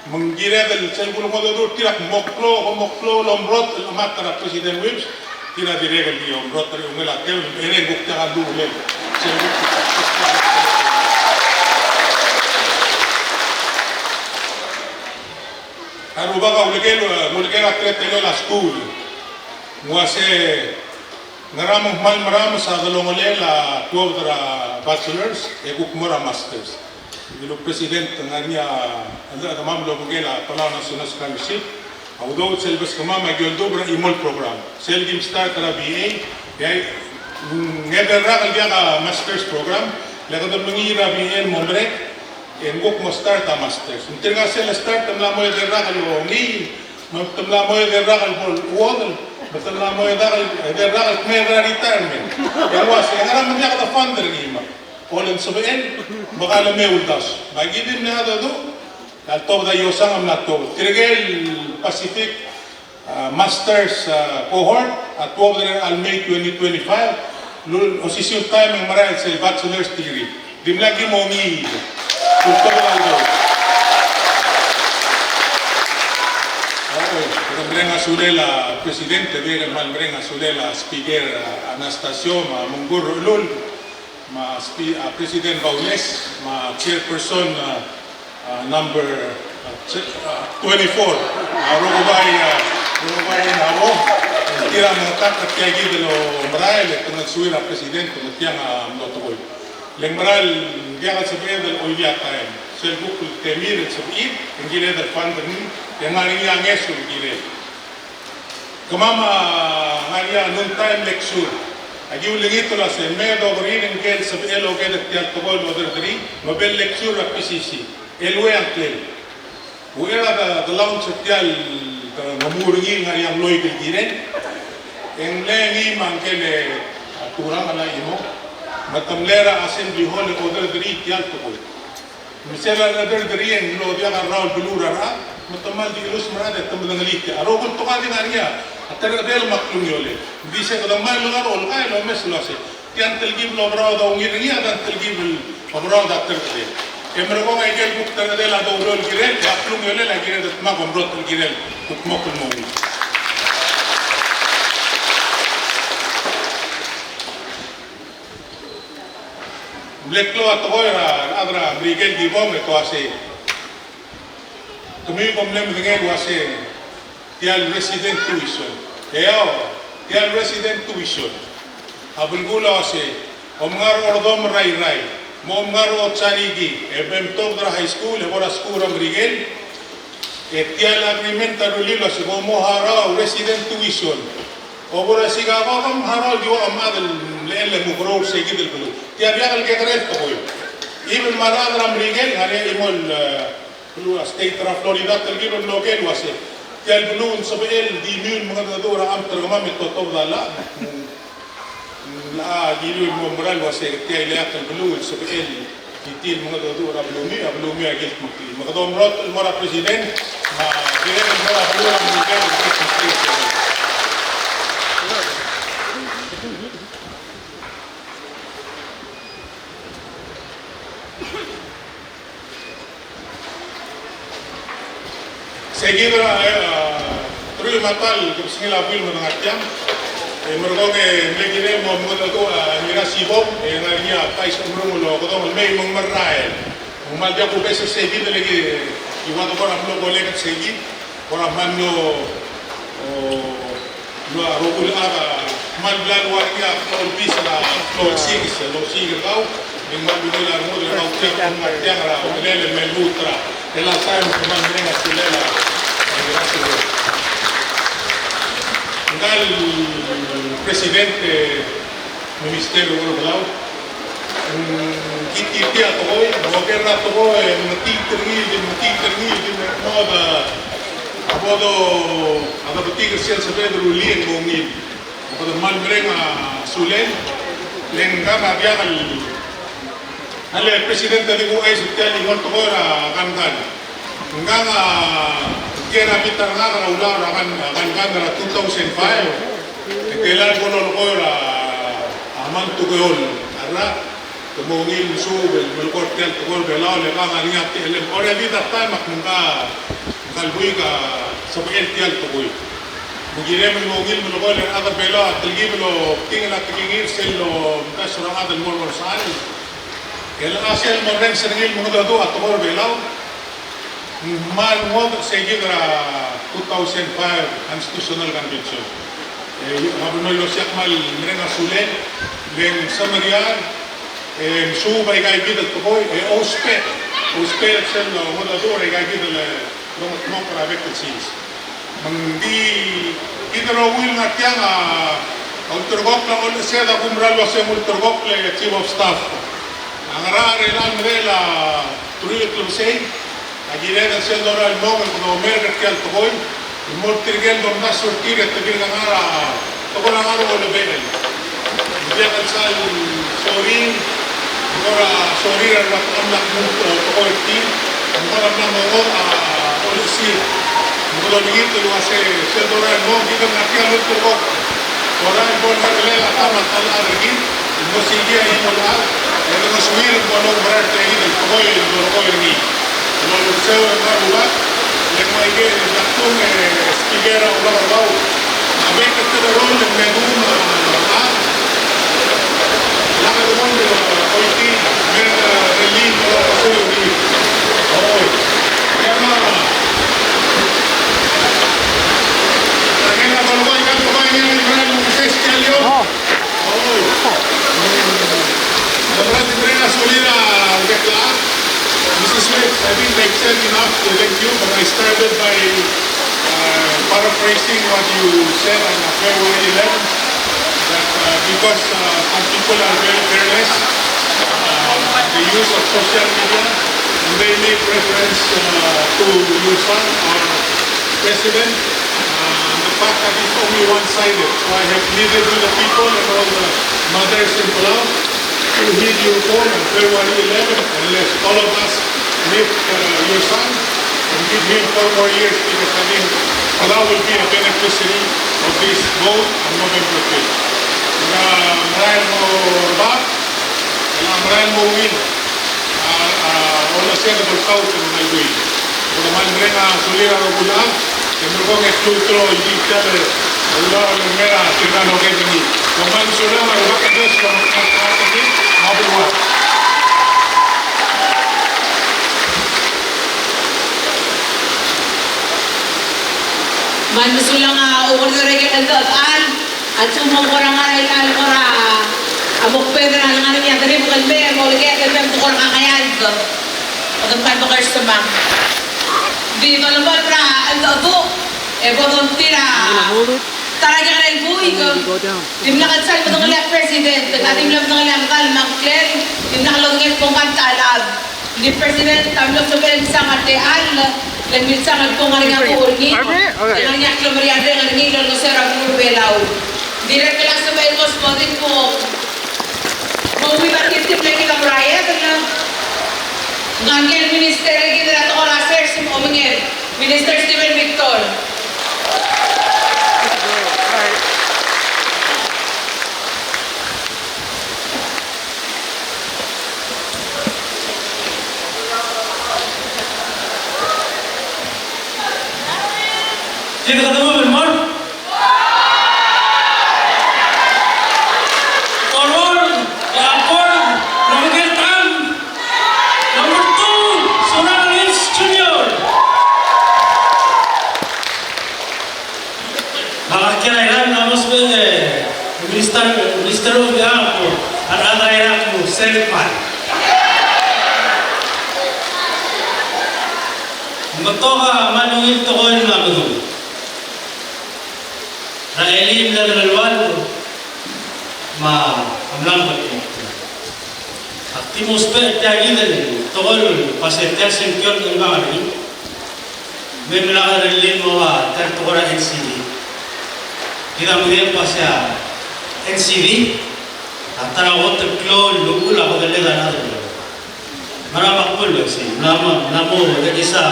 Me ng kired el sel kulekoi el dmu er tir a kmo klou, kmo klou el omrot el chemat er a President Whipps, tir a dirrek el di omrot er a eungel a tebel, e ng kuk diak a lmuut el. Sel A rubak a uleker, e, uleker a teletelel a skuul. Ng uase ngera me ng kmal merames a delongelel a tuobed er a bachelors e kuk mo er a masters. Dilu president, ng ngar er ngii a, a, a kemam el obengkel a Palau National Scholarship, a udoud sel beskemam a ki oldubech er a chimo el program. Sel kim start er a B A, e a, mm, ngii a rak el diak a masters program, le kede mengiil er a B A el mo merek, e ng kuk mo start a masters. Me tirka sel start, te mla mo edei el rak el ongiil, me te mla mo edei el rak el bo el chuodel, me te mla mo edei el rak el, edei el rak el kmeed er a retirement. E ng uase, e ngera me ng diak de fund er ngii me. Ole ng sebechel, me ka lemei a uldasu. Me aki di mle mengedecheduch, a letobed a iosang a mla tuobed. Tirke el Pacific, a, masters, a, cohort, a tuobed er a May twenty twenty-five, el osisiu el taem e ng merael sel bachelor's degree. Dimlak ki mo ngii. Ultobed a udoud. Okay, kede Mereng a sulel a President, e dirrek el kmal mereng a sulel a Speaker, a, Anastasio, me a Mengkur Rechelul, me a spe-, a, President Baules, me a Chairperson, a, a, number, a, ch-, a, twenty-four, a, Rokobai, a, Rokobai Nabo, el tir a mengetakl er tia kid el omerael, e te ngelsuir a President me tiang a mlo tekoi. Le ng mera el diak el sebeched el oilia a taem. Sel kuk el temir el sebechir, e ng kired el fund er ngii, e ng ngar er ngii a ngeso el kirel. Kemam a ngar er ngii a noontime lecture. Aki ulengit el uase me dokerir ngike el sebechel okede er tia el tekoi el oderderii, me bo el lecture er a P C C. El ua ngklel. Uchei er a de, de launch er tia el, de ngemur er ngii el ngar er ngii a mlo ikel kirel. E ng mle ngii me a ngike el, a, Turang el chimo. Me te mle er a Assembly Hall e oderderii tia el tekoi. Me sel lak oderderii e ng mlo diak a rrau el beluu er a rechad, me te kmal di cheleuss me a rechad e te medengelii tia. A rokui el tekoi a di ngar er ngii a terechedel me a klungiolel. Ng di se kede kmal ngar er a olkai el omes el uase tia ng telkib el oberaod a ungil er ngii, a tia ng telkib el oberaod a terechedel. E merekong a ikel kuk terechedel a doureor el kirel, e a klungiolel a kired el dmak a omrotech el kirel, kuk mo kmo ng ungil. Ng mle klou a tekoi er a rechad er a Merikel el kibong e te uase, kemiu kom mle medengei el uase tia el resident tuition. Eou, tia el resident tuition a belkul a uase, om ngar er a Ordomel er a Irrai, me om ngar er a Otchariki, e bem tobed er a high school, e bo er a skuul er a Merikel, e tia el agreement a rullii el uase, kom mo harau a resident tuition. Obo er a Chicago, kom harau el di ua chad el mle, el mukeroul er se kid el beluu. Tia diak el kekerei el tekoi. Even me a rechad er a Merikel, ngar er ngii a chimo el, e, beluu er a state er a Florida, telkib el mlo oker el uase tia el beluu ng sebechel di miu el mengedecheduch er a chemt er kemam e totobed a llach. Ng locha kiriu el mo mera el uase tia el ileakl el beluu el sebechel di tir el mengedecheduch er a belumiu, a belumiu a ikel kmeklir. Me kede omrotech el mo er a president, me a kirel el mo er a beluu er a Merikel el kmeklir. Se kid er a, e, a, truich me a ta el kebesengil a buil me dengar tiang. E merekong e mle kirel el mo mengedecheduch a Ngirasibong, e ngar er ngii a Vice Omerungel Okedong el mei me ng merael. Me ng kmal diak kubes er se kid el ki, ki ua de kora mlo collect er se kid, kora mlo, o, Ng ua rokui el chad a kmal bla el ua er ngii a klou el bes er a klou el sikis el osiik er kau, e ng kmal ungil a rengud el kau tiang, kau tiang er a utelel el me lmuut er a chelecha el taem. Kmal mereng a sulel a, e, gracias. Ngka el president, e, Minister er a Belau. Mm, kid, kid a tekoi, ng oker er a tekoi, e, metiit er ngii, di metiit er ngii, di me, mo, a, a bo do, a dobetik er sel sebeched el rullii e ng mo ungil. Kede kmal mereng a sulel, le ngkang a diak el, a le president a di kuchais er tia el chimo el tekoi er a kankan. Ngkang a kiei er a bita er ngak er a ulaol er a kan-, kankan er a two thousand five, e tela el bo lolekoi er a, a Mantukeol, a rak, te mo ungil mesuub el melekoi er tia el tekoi er a Belau, le ngkang a ngar er ngii a techellem. Already that time ak ngka, ngka el buik a sebechel tia el tekoi. Me kirem el mo ungil melekoi le a rechad er a Belau a telkib el obengkel a tekingir sel lomdasu er a rechad el mo er a Ngersechal. E le a sel morrenges er ngii el mengedecheduch a tekoi er a Belau. Ng kmal ngodech se kid er a two thousand five Constitutional Convention. E, a bo el osiik a kmal mereng a sulel, le ng semeriar, e, mesuub aika kid el tekoi, e, ousbech, ousbech er sel, e, mengedecheduch er aika kid el, e, lomekmokl er a bek el sils. Me ng di kid el rokui el ngar tiang a ulterekokl a olsised a kumerang el uase ng ulterekokl e Chief of Staff. A ngerachel er a medal a truich el klebesei a kired el sel dorael el mong el kede omerk er tia el tekoi el mo er tirke el domdasu er tir e te kirek a ngar a tekoi er a ngar er a olebechel. Ng diak el sal sorir, ng kora sorir a rechad el mla kmo ng tekoi er tir, ng kora mla mo ngodech a olsised. Me kede olengit el uase sel dorael el mong, kid el ngar tia el ulterekokl. Dorael el bo lemerellel a ta me a ta el chad er kid, el mo siik a chimo el chad, e de ngesuir el bo loumera er tia kid el tekoi el dolekoi er ngii. El olsised el ngar er a Rubak, le ng ua ikel bla ktung e Missus Smith, I think I've said enough. Thank you, but I started by uh, paraphrasing what you said on February eleventh, that uh, because uh, some people are very careless, uh, the use of social media, and they make reference uh, to your son or president, uh, and the fact that it's only one-sided. So I have pleaded with the people and all the mothers in Palau to heed your call on February eleventh, unless all of us lift uh, your son and give him four more years, because I mean, Palau will be a beneficiary of this vote on November fifth. Ng merael mo er bab, ng merael mo ungil a, a, olengeseu el bol kau el mei. Kede kmal mereng a sulir a rokui el chad, e merekong e klou el klou el di tia el, el, el mera tirka el oker er ngii. Kmal mesulang a rubak el Dios el omekngeltengat er kid, me a beluad. Kmal mesulang a Oberdorek el Cheldecheduch. A lsekum ng kora ngar er a ikel kora a mo kbedel a lengar er ngii a deribek el mei, e mo lekek el mei me te kora kakeald. Kede kmal mekerang. Di dolemolem er a cheldecheduch, e bo dongtir a ta er a kekerei el buik. Dimlak el sal medengelii a president, a dimlak medengelii a medal me a ngklel, dimlak lodengei el kmo ng kmal ta el chad. Ng di president a mlo sebechel el msang a techall, le ng milsang el kmo ng ngar er ngii a buchur er ngii. E ng ngar er ngii a klomeriarreng er ngii el olengeseu er a beluu er a Belau. Ng dirrek el sebechel el kmo smodir el kmo mo ungil a tirke el mle kid a merael. Ngak el minister er kid er a tekoi er a sers me a omenged, Minister Steven Victor. Kid a kede mo el mor. Forward, backward, number one. Number two, Surangel Hills Junior. Me a kiei er a Irrai a mo sebechel, e, Minister, Minister of the Armed, a rechad er a Irrai a mo sel kmal. Me betok a kmal ungil tekoi el mla medung er a elii el mle demelual me a mla mekedmokl. Ak di mo ousbech er tia kid el tekoi el kmo se tia el sengkio el ngar er ngii. Me ng mla er ngii el mo ua tia el tekoi er a N C D. Kid a medengei el kmo se a N C D a ta er a kot el klou el uchul a kodellel a rechad er a Belau. Me a mla mo, mla mo, mla mo, e, kisa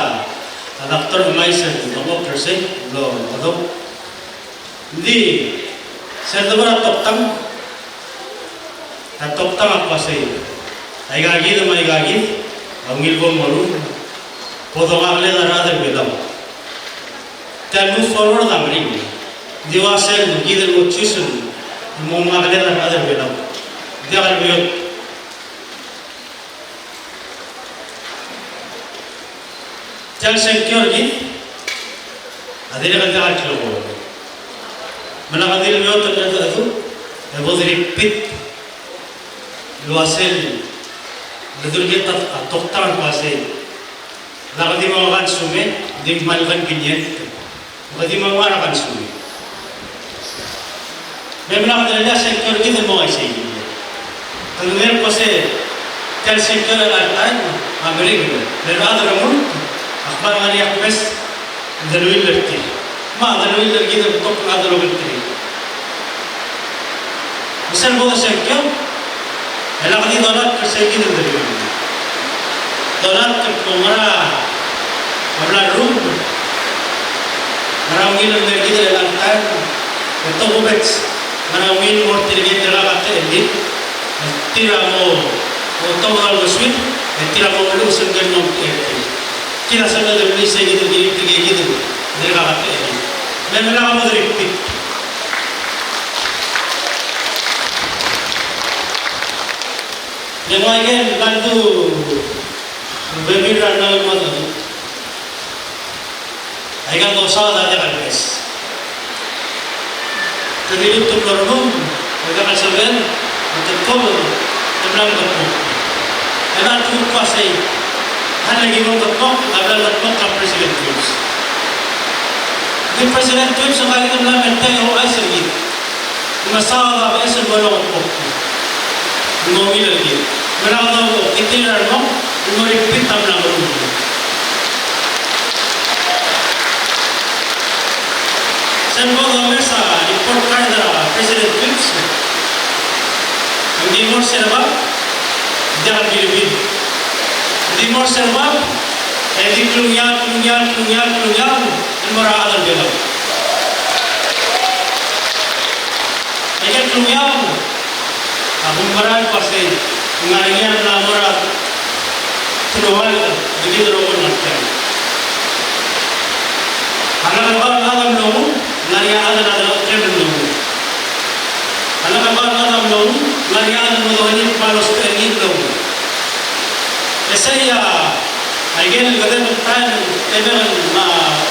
a Doctor Emais el Dongok Kersei, lo, lo, Ng di, sel debo er a toktang, a toktang a kmo sei, aika kid me aika kid a ungil bo moruul, bo dongakeled a rechad er Belau. Tia el move forward a meringel. Ng di ua sel kid el mo choose el mo dongakeled a rechad er Belau. Ng diak el beot. Tia el sengkio er kid a dirrek el diak el klou. Me lak di el beot el cheldecheduch e bo de repeat el ua sel ledu er kid a toktang el ua sei, lak di mo ngar er a consume, di kmal convenient. Me kede di mo ngar er a consume. Me mla kede lak sengkio er kid el mo uaisei. Kede medengei el kmo se tia el sengkio er a election a meringel, le a rechad er a Ngeremlengui a kmal ngar er ngii a kmes el deleuill er tir. Me a deleuill er kid el betok el chad el oker er tir. Me sel bo de sengkio, e lak di dolatk er seikid el deleuill. Dolatk el kmo ngera a bla lurruul, ngera ungil el mei er kid er a election, e tokubets ngera ungil el mo er tirke el dirkak a techellir, e tir a mo, mo tobed a uldesuir, e tir a mo meluches el ngii el mo er tir. Kid a sebeched el mei seikid el kirir tirke kid el dirkak a techellir. Me ng mla mo dirrek. Ng ua ikel bla ldu bebil er a rengud me a Aika el dosaod a diak el beches. Te dilu el tekoi er a rengum, e diak el sebechel, e te kobel, te bla el kldmokl. E a lsekum kuk uasei, a le ki bla el kldmokl, a bla el kldmokl a President Whipps. Di President Whipps, ng kuk di mla mei el tia el ouchais er kid. Ng mesaod a beches el mo er a kldmokl. Ng mo ungil el kid. Me a lak dau, e tir a rengum, ng mo repeat a mla meruul. Sel bo domes a report card er a President Whipps. Ng di mo er sel bab, ng diak el bilebil. Ng di mo er sel bab, e di klungiaol, klungiaol, klungiaol, klungiaol el mo er a chad er a Belau. Aike el klungiaol a kumerang el uasei ng ngar er ngii a mla mo er a telungalek el di kid el rokui el ngar tiang. A lak el kau el chad a mlo nguu, ng ngar er ngii a chad el, a chad el mlo nguu. A lak el kau el chad a mlo nguu, ng ngar er ngii a chad el mo dongii el kmal ousbech er ngii el mlo nguu. E sei a, aike el kedeb el taem e mei el, me a,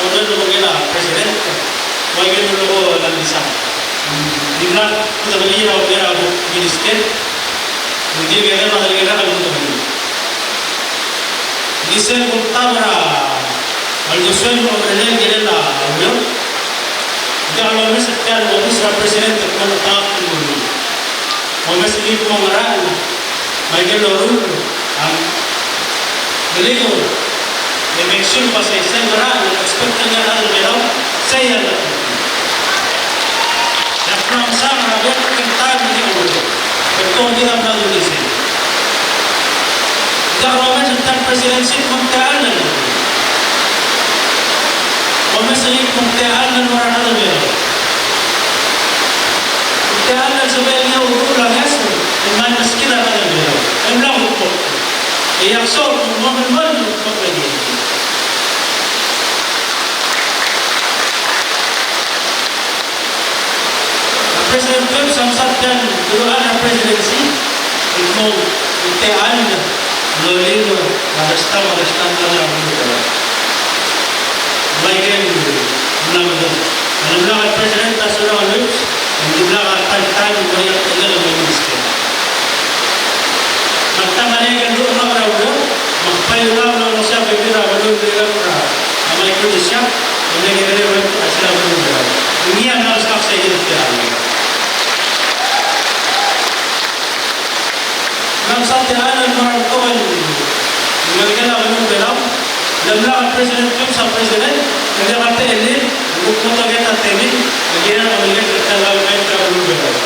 orrenges el obengkel a President, ua ikel lulekoi el misang. Dimlak kudengei er a, er a bo minister, ng di kedeb a, ng di kedeb a kudengei. Ng di sel kumtab er a, a uldesuel me a omerellel el kirel a ureor. Ng diak lomes er tia el omes er a President el kmo ng ta el mo omes er ngii el kmo ng ngerang, me aike el loruul a meliu, e make sure el uasei sel ngerang el expect er ngii a rechad er a Belau, sei a lak. E ak mla mesa er a bek el taem el di ko, e ko di mla dulii sei. Ng diak lomes er tia el presidency el kmo ng techall el, omes er ngii el kmo ng techall el mo er a rechad er a Belau. Ng techall el sebechel el ureor a ngeso el mei el meskid a rechad er a Belau. E mla kuk kmo. E ak soak el mo melemolem el kmo ng President Whipps a msa tia el duluchall er a presidency el kmo ng techall el lolim a dersta, a dersta el ngar er a beluu er a Belau. Ng ua ikel mla medung. A lemlak el president a Surangel Whipps, e ng dimlak a ta el taem el mo er ngii a techellek el mo minister. Me a ta el ngar er ngii a ikel ngar er a beluu, me ak bai ungil el olengeseu a bebil er a beluu el ngar er a Micronesia, e mle kekerei a beluu er a Belau. Ng ngii a mla meskak sei el techall. Ng mla mesa techall el mo er a betok el melekel a beluu er a Belau, el mla er a President Whipps a president, e ng diak a techellir, e kuk mo tokubets a temir, e kirel a melekel a government er a beluu er a Belau.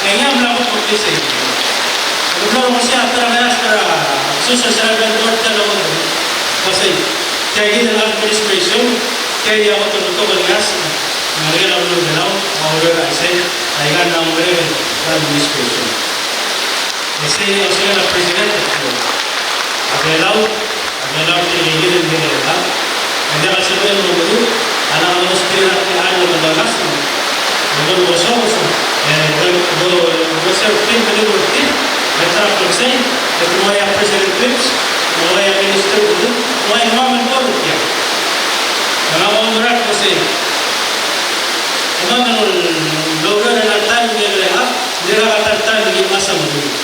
E ngii a mla kuk mekesai. Ng mlo olengeseu a ta er a keras er a Social Survival Board el uasei, tia kid el administration, tia a kot el betok el keras, me a melekel a beluu er a Belau a oureor er a isei, aika el mla merek el administration. E sei a osengel a president el kmo a Belau, a Belau tirke kid el mei er a Belau. Ng diak el sebechel el mo meruul a lak domes er tir a techall el mo melasem, el mo mosokes, e, do, do, do se er tir, me ng ua er tir, e ta er a klebesei, e te mo ua a President Whipps, mo ua a Minister Udui, mo ua a kemam el mo er tir. Me ng ua merek el uasei, kemam el oureor er a ta el mei er a Belau, ng diak a ta el ta el mei er a Belau.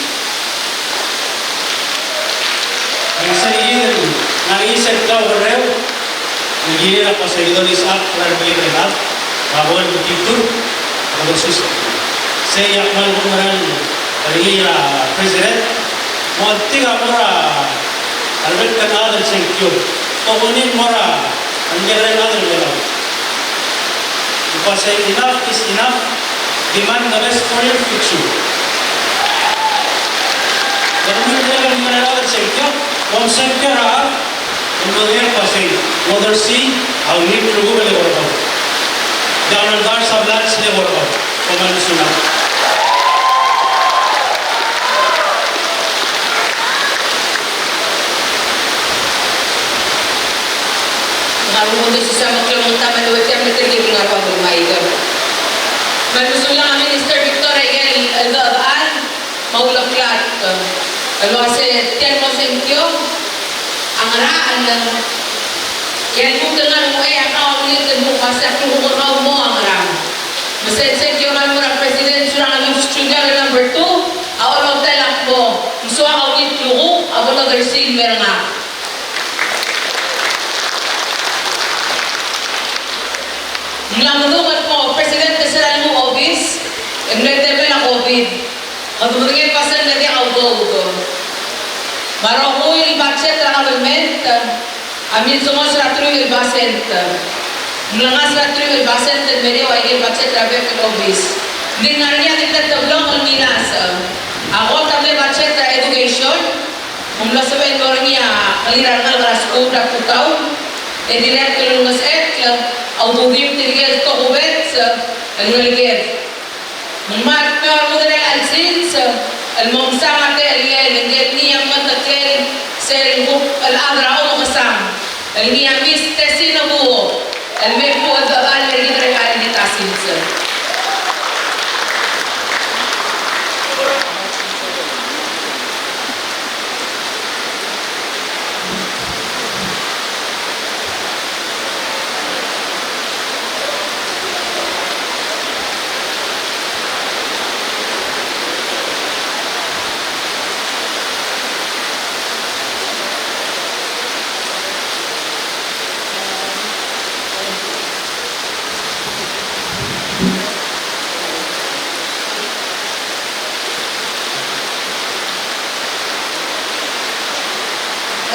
Ng sei kid el ngar er ngii sel klaukerreu el kirel a kmo sei kid el isechakl er a remekekerei el chad, a bo el metitur, a bo el siseb. Sei a kmal kumerang er ngii er a president, mo oltik a mo er a rebek el chad el sengkio, tokubets el mo er a remekekerei el chad el Belau. Ng kmo sei enough is enough, demand the best for your future. Tokubets el mo er a rebek el chad el sengkio, kom sengkio er a chad el mo er a kmo sei, motor sei, a ungil el rubak el eko er kau. Diak lodars a blals el eko er kau. Kom kmal mesulang. A rengud el sisa me a klemengetam el ua tia me tirke el ngar er a Bai. Me a mesulang a Minister Victor er a ikel cheldechedechal me a uleklatk el uase tia el mo sengkio a ngerachel. E a lmuut el ngar er a uchei a kau a mle kmo uase a klukuk er kau a mo ngerang. Me sel sengkio el ngar er a President Surangel Lutz Junior el number two a olotel a kmo ng soak a ungil klukuk a bo lodersii el mer ngak. Ng mla medung el kmo President er sel lmuut el obis, e ng mle temel a COVID. Kede medengei el kmo sel ng diak a udoud. Me a rokui el budget er a government a milsengos er a teruich el basent. Ng mlengas er a teruich el basent el meriou a ikel budget er a bek el obis. Ng di ngar er ngii a di te teblong el ngilasech. A kot a mle budget er a education, me ng mlo sebechel el mo er ngii a kelir a rengalek er a skuul er a tutau, e dirrek el ulengesechekl a ududir tirke el tokubets el ngeleked. Me ng kmal kmo a rengud er chelecha el sils el mo mesang a techellel, ngike el ngii a mengeteklel sel kuk el chad er a omekesang el ngii a Miss Tessie Nobuo el me kuk cheldechedechal er kid er chelecha el di ta sils.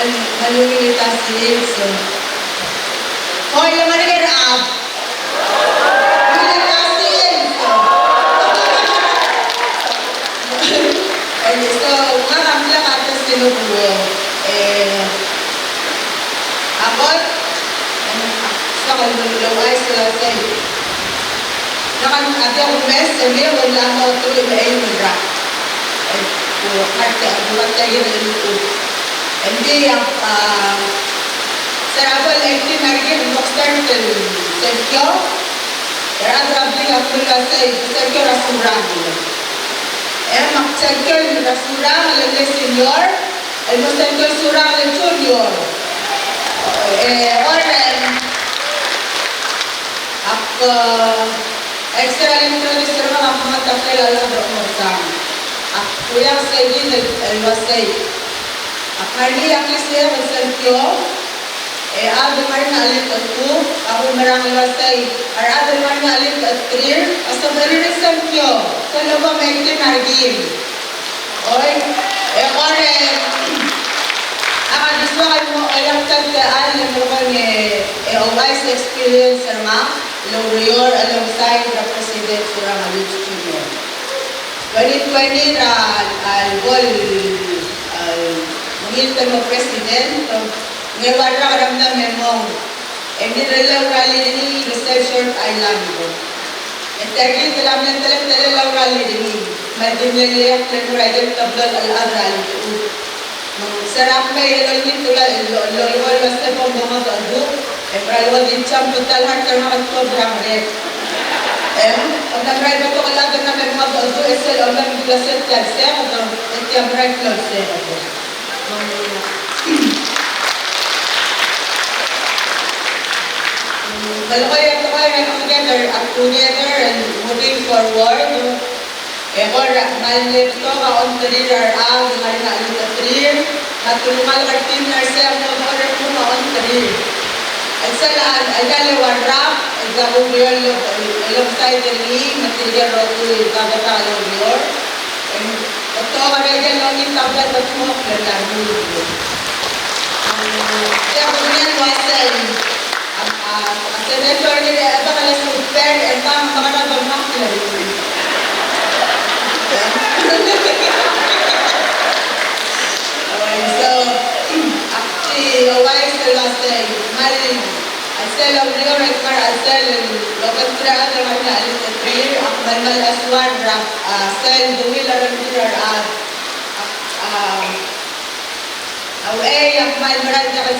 Ng, ng ungil el ta sils. Oi, le ngar er ngii a rechad. Ungil el ta sils. Okay, so, ngak a mle Tessie Nobuo. E, a kot, e, soak el ouchais el uasei, ngak a diak kumes e mei e mla mo teruich me a eim el rak. E, ku, kate, ku kate el, e, ng di a, a, se er a bo el eighteen a ngii el mo start el sengkio, e a rechad er a blik a kmo el uasei, sengkio er a Surangel. E mak sengkio er a Surangel el senior, el mo sengkio er a Surangel el junior. E, ore, ak, e, Ak se er a introduce er ngak a mengeteklel a rechad er a Omekesang. Ak kuiang se kid el uasei, ak ngar er ngii a klisichel el sengkio, e a rechad el ngar er ngii a elite two, a kumerang el uasei, a rechad el ngar er ngii a elite three, a sebechir el sengkio, sel lebo me eighteen a rekil. Oi, e kora, a, ak di soak el mo, e, ak ta el techall el mo kmo e, e, ouchais experience er ngak el oureor alongside er a President Surangel Lutz Junior. Twenty twenty er a, a, el bo el, a, ungil el mo President, Ng ua el rak er a mla me mong, e ng di rirellii a uralii er ngii er sel short island. E tia kid a mle teletelel a uralii er ngii, me a di mle ileakl el mo er a ikel teblo el chad er a lechub. Me ng se er a kmei el olengit el, el, el, el, el, se bo mongedecheduch, e mera el di jump el ta el heart er ngak el tuobed er a ngerek. E ng, e ng mera el betok el chad el mla me mongedecheduch, e sel, e ng mla me klou sel tia el seked, e tia mera el klou el seked. Melekoi a tekoi er a together, a together and moving forward. E kora kmal mle betok a ongtir er a rechad el ngar er ngii a elite three, me a telungalek er tir el ngar er sei a mo dechor el kmo a ongtir. El sel a, a ikal eua el rak, el ua el oureor el, el, el alongside er ngii, me tirke el rokui el ua el rak el oureor. Betok a rechad el ongit a bla el betok el mla lmuut. Tia kuk mle uaisei. A, a, a senator er ngii a bek el super, e tang, me kede bo mle. So, ak di ouchais el uasei, kmal A sel oureor el ngar er a sel el obengterir a rechad el ngar er ngii a elite three, a kmal mle soal er a, a, sel dungil a rengrir a rechad. A, a, a uchei a kmal mera el diak el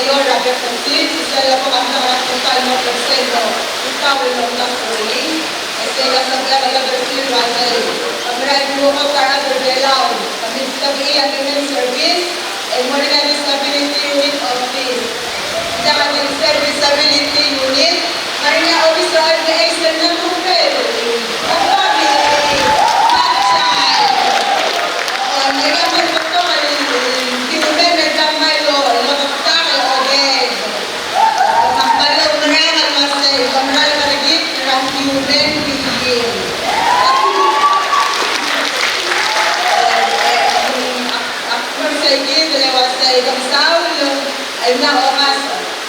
Oreor er a bek el sils, sel lebo a mla er a tekoi el mo persel el mo, el kau el omdasu er ngii, e sei a sebechek el oldersii el uasei, ke merael el mo kot a rechad er Belau, ke milsebechii a Human Service, el mo er ngii a Disability Unit Office. Ng diak a di sel Disability Unit, ng ngar er ngii a obis er a omes el ngar er a Belau. Ng diak a di, ng diak a di, ng diak a di, Ak mo er sei kid el uasei, ke mesaul el mla omes,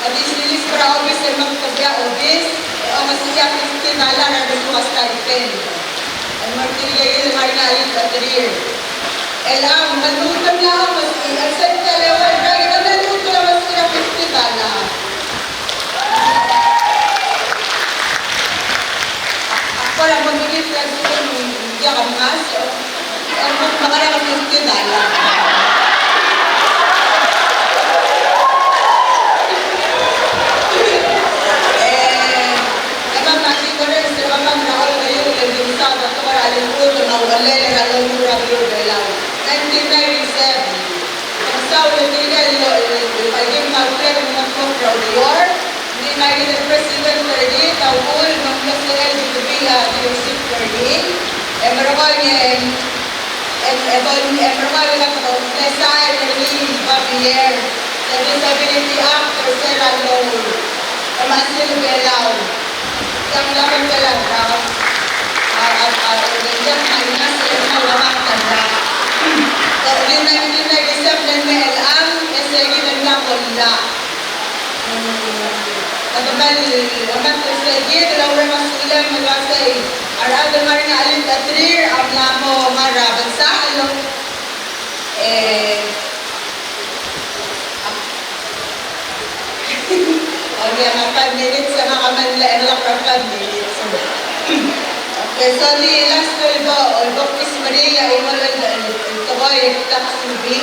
a di sils er a obis el meketebek a obis, e omes er a fifty dollar a remesuub a stipend. El mo er tirke el ngar er ngii a elii a terir. El a, me ng lmuut el mla omes, e sel ta el eua el rak, e ng lmuut el omes er a fifty dollar. Ak kora mo mengit el uasei, ng diak a mngasech. Nineteen ninety-seven. Ng mesaul e tirke el, el, el, el, el, el, el, Ng di ngar er ngii a president er kid a uchul me ng mle sebechel el di kebii a leadership er ngii. E merekong e, e, e, e merekong e kede mle sign er ngii el babier, e Disability Act er sel loan. E me a sel Belau. Tiang a mle sel a draft. A, a, a, a, a, nineteen ninety-seven el mei el ang, e sei kid el mla mo llach. Kede mle, a, kede mle sei kid el oureng a sulem el uasei a rechad el ngar er ngii a elii a terir a mla mo ngar er a belsechel. E, okay, a five minutes, e ngak a mle, e ngak a five minutes. Okay, so di last el bo, el bo kdismeriar a imo el, el, el tekoi el tax levy.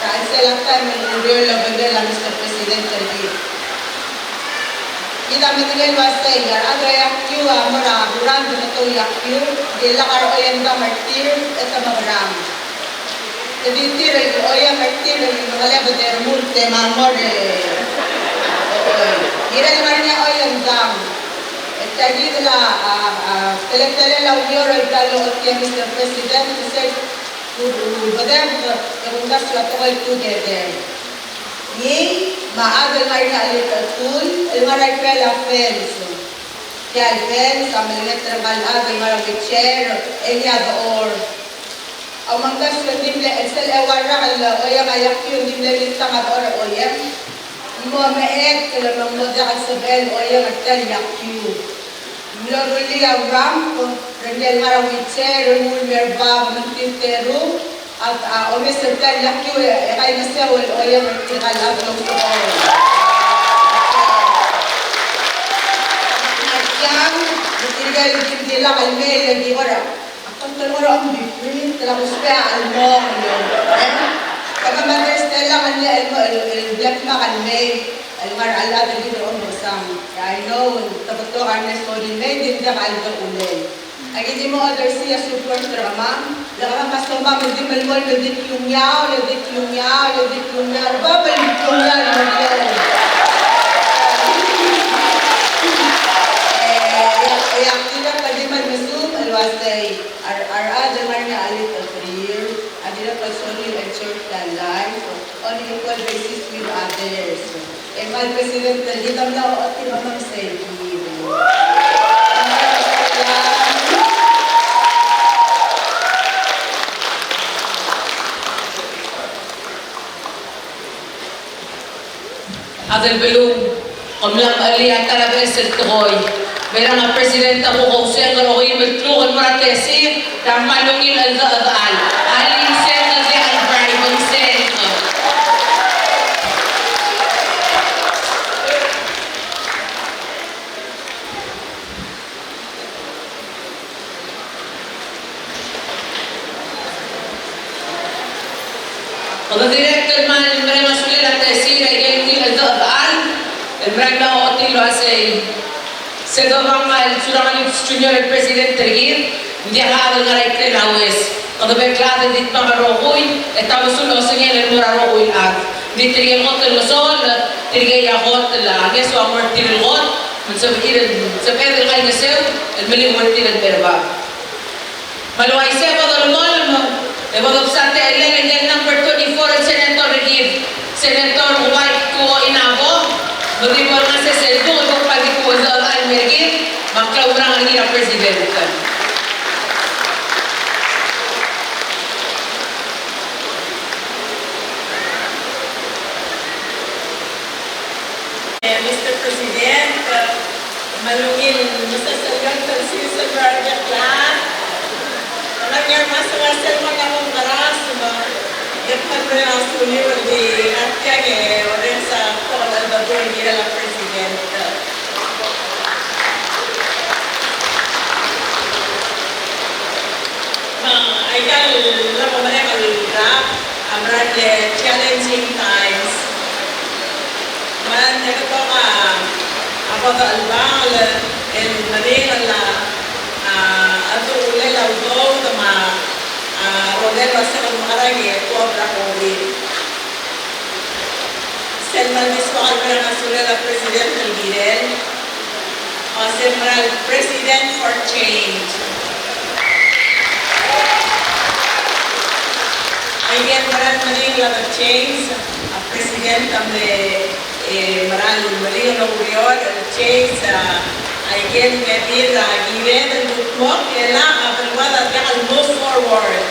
Er a chelsel a taem el oureor el obengkel a Mister President er kid. Kid a medengei el uasei a rechad er a iakiu a mo er a burang e te meketau iakiu, ng di lak a re oiendam er tir e te mekerang. Te di tir el oiang er tir el mengelebed e remurt e mo er a, e, e, kirel ngar er ngii a oiendam. E tia kid a, a, a, teletelel a ureor el bla lochotii a Mister President, e sei, u, u, bedebek e kumdasu a tekoi el together. Ngii, me a chad el ngar er ngii a chelitechetul, el ngar er a ikrel a fence. Tia el fence a melenget er ngka el chad el ngar er a wheelchair, e ngii a dechor. A omengkasio, ng di mle, el sel eua el rak el oiang a iakiu, ng di mle miltang a dechor e oiang. Ng mo mechekl me ng mo diak el sebechel el oiang er tia el iakiu. Ng mlo rullii a ramp, er ngii el ngar er a wheelchair, el nguu el mer bab, me ng tir el teru, a, a, omes er tia el iakiu e, e kaingeseu el oiang er tirka el chad el outekoi. Tiang, me tirke el dimlak el mei el di kora Te ngar er a omdifferent, te la kusbech a chelmong, e? Kemam a understand el, el, el black mark el mei, el ngar er a chad el di omekesang. I know, te betok a re sorry el mei, di diak a cheldecheduch. Aki di mo odersii a support er kemam, le kemam a somam el di melemolem el di klungiaol, el di klungiaol, el di klungiaol, el di klungiaol, el di klungiaol. E, e, e, ak dirrek el di mei el mesubed el uasei. A re, a rechad el ngar er ngii a little career, a dirrek el sorir el short their life on equal basis with others. E kmal president er kid a mla ochotii er kemam sei. A chad er a beluu, kom mla mechelii a ta er a beches el tekoi. Me a reng a president a kuk ouseng er a okeim el kluk el mo er a tesir, e a kmal ungil el cheldechedechal. Alii, seng, e diak el bribe, seng. Kede dirrek el kmal mereng a sulel a tesir er a ikel ungil el cheldechedechal el merael el ochotii el uasei, se Dodang el Surangel Whipps Junior el president er kid, ng diak a chad el ngar er a ikrel a West. Kede bek el chad el di dmak el rokui, e te omesuub el osengel el mo er a rokui el chad. Ng di tirke el kot el ngeso, tirke a kot el ngeso a mo er tir el kot, me ng sebeched el, sebeched el kaingeseu el meliuekl er tir el mo er bab. Me a le uaisei e bo dolemolem, e bo dobes a techellel ngike el number twenty-four el senator er kid, Senator White Tuo Inabo, me di bo el ngar er sel duch el bo kmal di kuk cheldechedechal el mer kid, me a klaumerang er ngii er a president. Eh, Mister President, eh, me a ungil mesesei el sils el mo er a rebek el chad. Me ng ngar er ngii a sel mo er a kongres, me ng kmal mereng a suliu el di ngar tiang e orrenges a betok el cheldecheduch el kirel a president. Me aika el mo merek el rak a mera el challenging times. Me ng betok a bo dechelebangel el meringel a, a, a uchul a udoud me a, a rolel a sel mekerang e tuobed er a COVID. Sel kmal di soak el mereng a sulel a president el kirel, a sel mera el President for Change. Aike el mera el meringel a change, a president a mle, e, mera el meringel a ureor el change, a, aike el meringel a kired el kudmokl e a beluad a diak el move forward.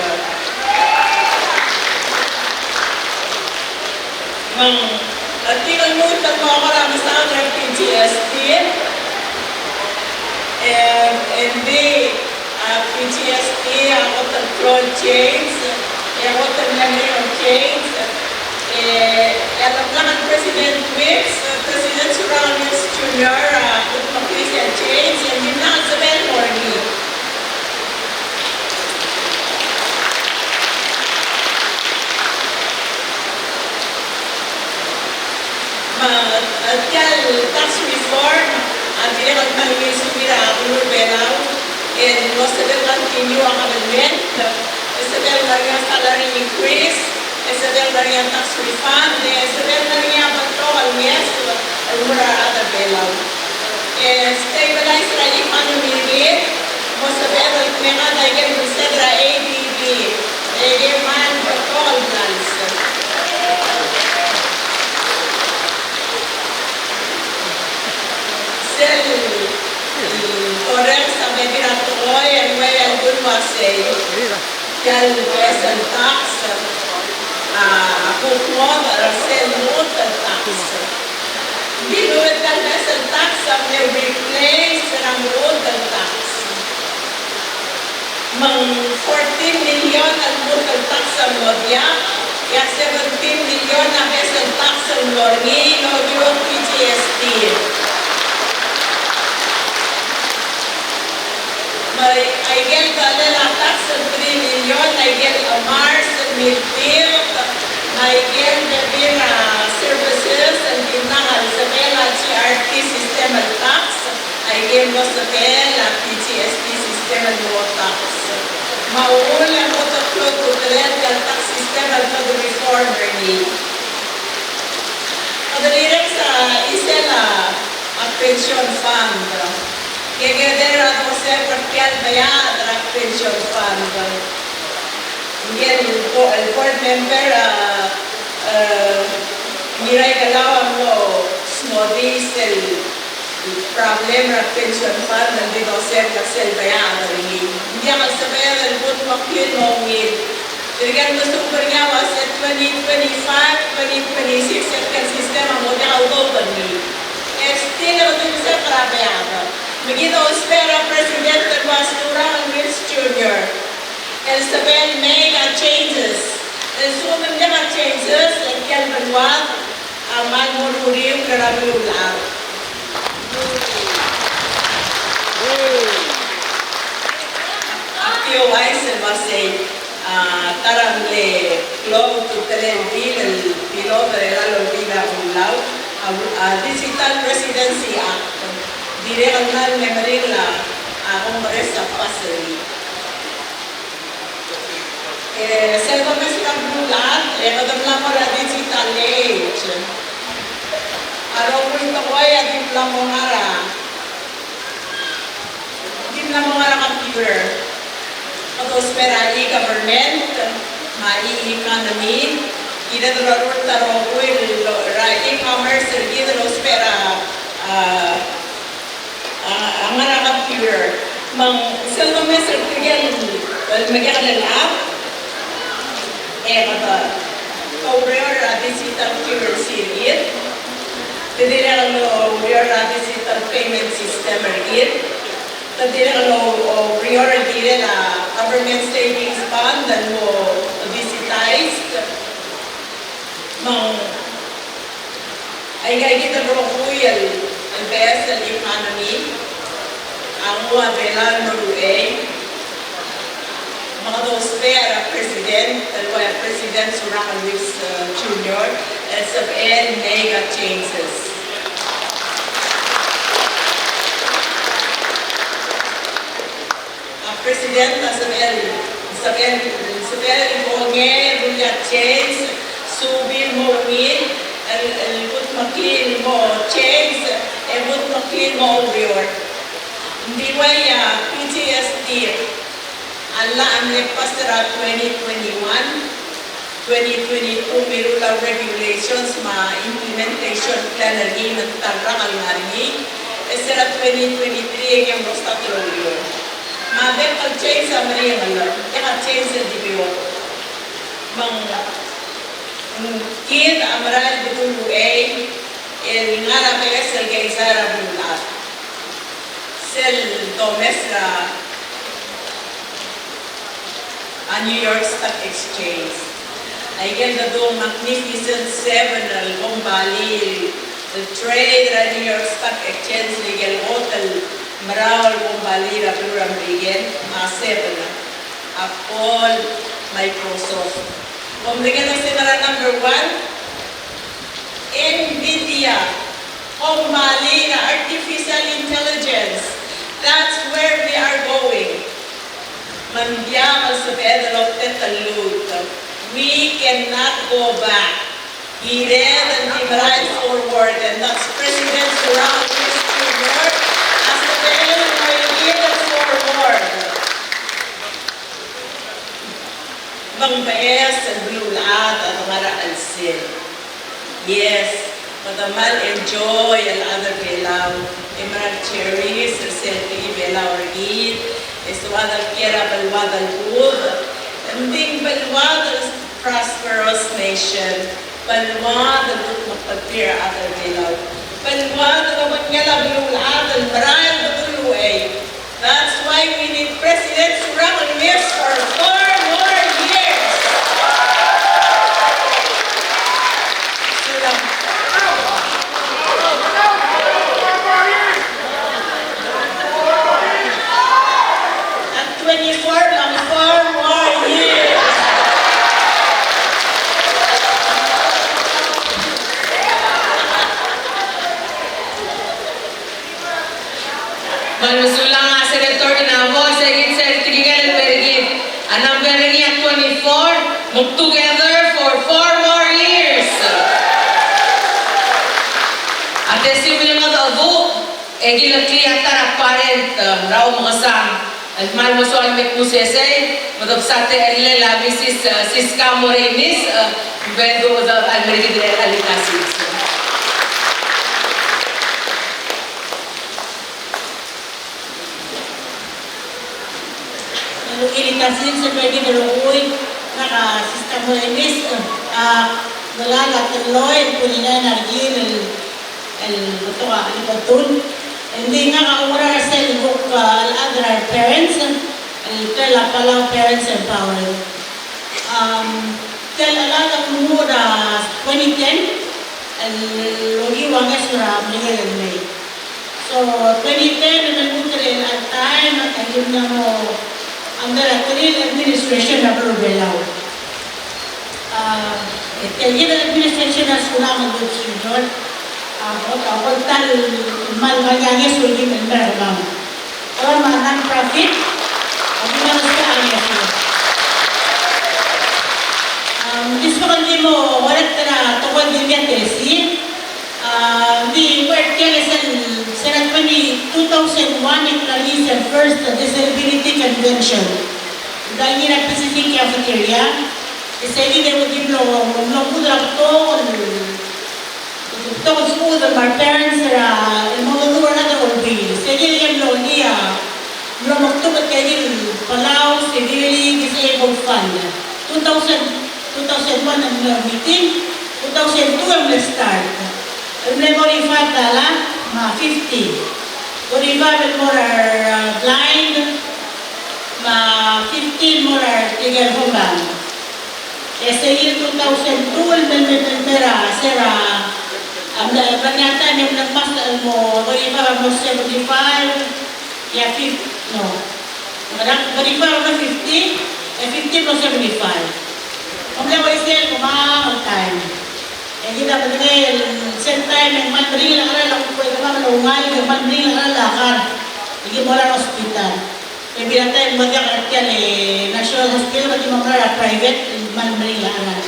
Me ng, a tirke el lmuut el mo er a mesaod er a PGST, e, e ng di, a, PGST a kot el klou el change, e a kot el meringel el change, e, e a lebla el President Whipps, President Surangel Whipps Junior, a kudmeklii sel change, e ng dimlak sebechel el mo er ngii. Me, e, tia el tax reform a dirrek el kmal ungil subir a beluu er a Belau, e ng mo sebechel el continue a kabelment, e sebechel el ngar er ngii a salary increase, e sebechel el ngar er ngii a tax refund, e sebechel el ngar er ngii a betok el ngeso el mo er a rechad er a Belau. E stabilize er a economy er kid, mo sebechel el kmekad a ikel message er a ADB, e ikel kmal betok el plans. Sel, mm, torrenges a bebil er a tekoi, e ng ua el kuk uasei. Tia el beches el tax, a, a kuk ngodech er sel lmuut el tax. Ng di lmuut el beches el tax a mle replace er a lmuut el tax. Me ng fourteen million el lmuut el tax a mlo diak, e a seventeen million a beches el tax el mlo er ngii el okiu a PGST. Me aike el delal a tax Miltilt, me aike el bebil a services el dimlak el sebechel a G R T system el tax, aike el mo sebechel a P G S T system el mo tax. Me a uchul e ng mo klou a ultutelel tia el tax system el mo reform er ngii. Kede dirrek a isel a pension fund. Kede dirrek a doseb er tia el bead er a pension fund. Ngike el bo-, el board member a, e, Ngiraikelau a mlo smodii sel problem er a pension fund el di doseb er sel bead er ngii. Ng diak el sebeched el kutmeklii el mo ungil. Tirke el mesubed er ngii a uase twenty twenty-five, twenty twenty-six, e tia el system a mo diak a udoud er ngii. E still a udoud er a bead. Me kid a ousbech er a President el ua Surangel Whipps Junior el sebechel make a changes. El lsekum ng diak a changes, e tia el beluad a kmal mo ruriul er a beluulechad. Ak di ouchais el uasei, a, ta er a mle klou a ultutelel el bill, el bill er a Olbiil er a Kelulau, a, a Digital Residency Act. Dirrek el kmal meringel a, a Congress a pass er ngii. E sel domes er a beluulechad, e kede mla mo er a digital age. A rokui el tekoi a di mla mo ngar er a, di mla mo ngar er a computer. Kede ousbech er a e-government me a e-economy. Kired el orurt a rokui el, er a e-commerce er kid el ousbech er a, a, a, a ngar er a computer. Me ng sel domes er tirke el mekekerei el app, e kede oureor er a digital currency er kid. Te dirrek el oureor er a digital payment system er kid. Te dirrek el oureor el kirel a government savings bond el mo digitized. Me ng Aika kid el rokui el, el beches el economy a nguu a Belau el mo er a uchei. Me kede ousbech er a President, el ua President Surangel Whipps, e, Junior, el sebechel make a changes. A President a sebechel, sebechel, sebechel el mo ungil, el rullii a change, subii el mo ungil, el, el kutmeklii el mo change, el kutmeklii el mo oureor. Ng di ua a P G S T a llach a mle pass er a twenty twenty-one. Twenty twenty-two, mirruul a regulations me a implementation plan er ngii me ng ta el rak el ngar er ngii, e se er a twenty twenty-three e ng mlo start el oureor. Me a bek el change a meringel, e ng diak a change el di beot. Me ng, mm, kid a merael el bedul uchei el ngar er a beches el keizai er a beluulechad. Sel domes er a a New York Stock Exchange. Aike el dedung Magnificent Seven el kombalii el trade er a New York Stock Exchange, aike el kot el merau el kombalii er a beluu er a Merikel, a seven, Apple, Microsoft. Kom medengei el uasei ng ngera a number one? Nvidia, kombalii er a artificial intelligence. That's where we are going. Me ng diak el sebeched el otetelluut. We cannot go back. Kired el di merael forward, and that's President Surangel Whipps Junior a sebechel el mo ikel forward. Me ng beches el beluulechad a de ngar er a chelsel. Yes, me de kmal enjoy el chad er Belau, e mera el cherish er sel tekoi er Belau er kid, e soad el kiei er a beluad el budech, e ng di ng beluad el prosperous nation, beluad el kutmeklii a rechad er Belau, beluad el obengkel a beluulechad el merael el bedul uchei. That's why we need President Surangel Whipps for four more years. At twenty-four, ng four more years. Look together for four more years. A te siulemechedecheduch, e kileklii a ta er a parent, er a omekesang, el kmal mesulang el mei el kmu sesei, me debsa techellel a Mrs., eh, Siska Morei Mis, eh, me bo ldu el mer kid el Elita Sils. Ungil el ta sils el mei er kid el rokui, ngak a Siska Morei Mis, a, ngelal a Telloi, el twenty-nine a rekil el, el betok a, el betok a, el di ngak a oungerachel er sel kuk, a, el other parents, el tel a Palau Parents Empowered. Um, tel a chad a lmuut er a twenty ten, el okiu a ngeso er a Merikel el mei. So, twenty ten, el lmuut er a taem, a taem el mla mo under a three administration er a beluu er a Belau. A, e tia el administration a sulang el lmuut er a, a, a, a, tal, mal, mal, ya, ya, so, el, el, el, Kora me a non-profit, a di mla meskak a ngeso. Um, di soak el di mo correct er a tekoi el di mle tesir. A, di, well, tia el sel, sel twenty, two thousand one, e ng mla er ngii sel first disability convention. Ng mla er ngii er a P C C cafeteria. E sei kid e di mlo, mlo kudel a betok el Betok el sbedel me a re parents er a, el mo meduch er a rechad er a Olbiil. Sei kid el mlo ngii a, mlo mekdubech tia el Palau Severely Disabled Fund. Two thousand, two thousand one el mlo meeting, two thousand two el mle start. El mle forty-five dollar, me a fifty. Forty-five el mo er a, uh, blind, me a fifty el mo er a tirke el homeland. E sei kid el two thousand two el mei, mei, mei, mei er a, se er a, a, mle, mle ngii a taem e mle ngmasech el mo, forty-five el mo seventy-five, e a fif-, no. Ngera, forty-five el mo fifty, e fifty el mo seventy-five. Ng mle uaisei el kemam el taem. E kid a medengei el sel taem e ng kmal meringel a cheral a kuk kemam el oungalek, e ng kmal meringel a cheral a kar. E ki mo er a hospital. E bebil a taem e ng mo diak er tia el National Hospital, me te mo er a private, me ng meringel a cheral.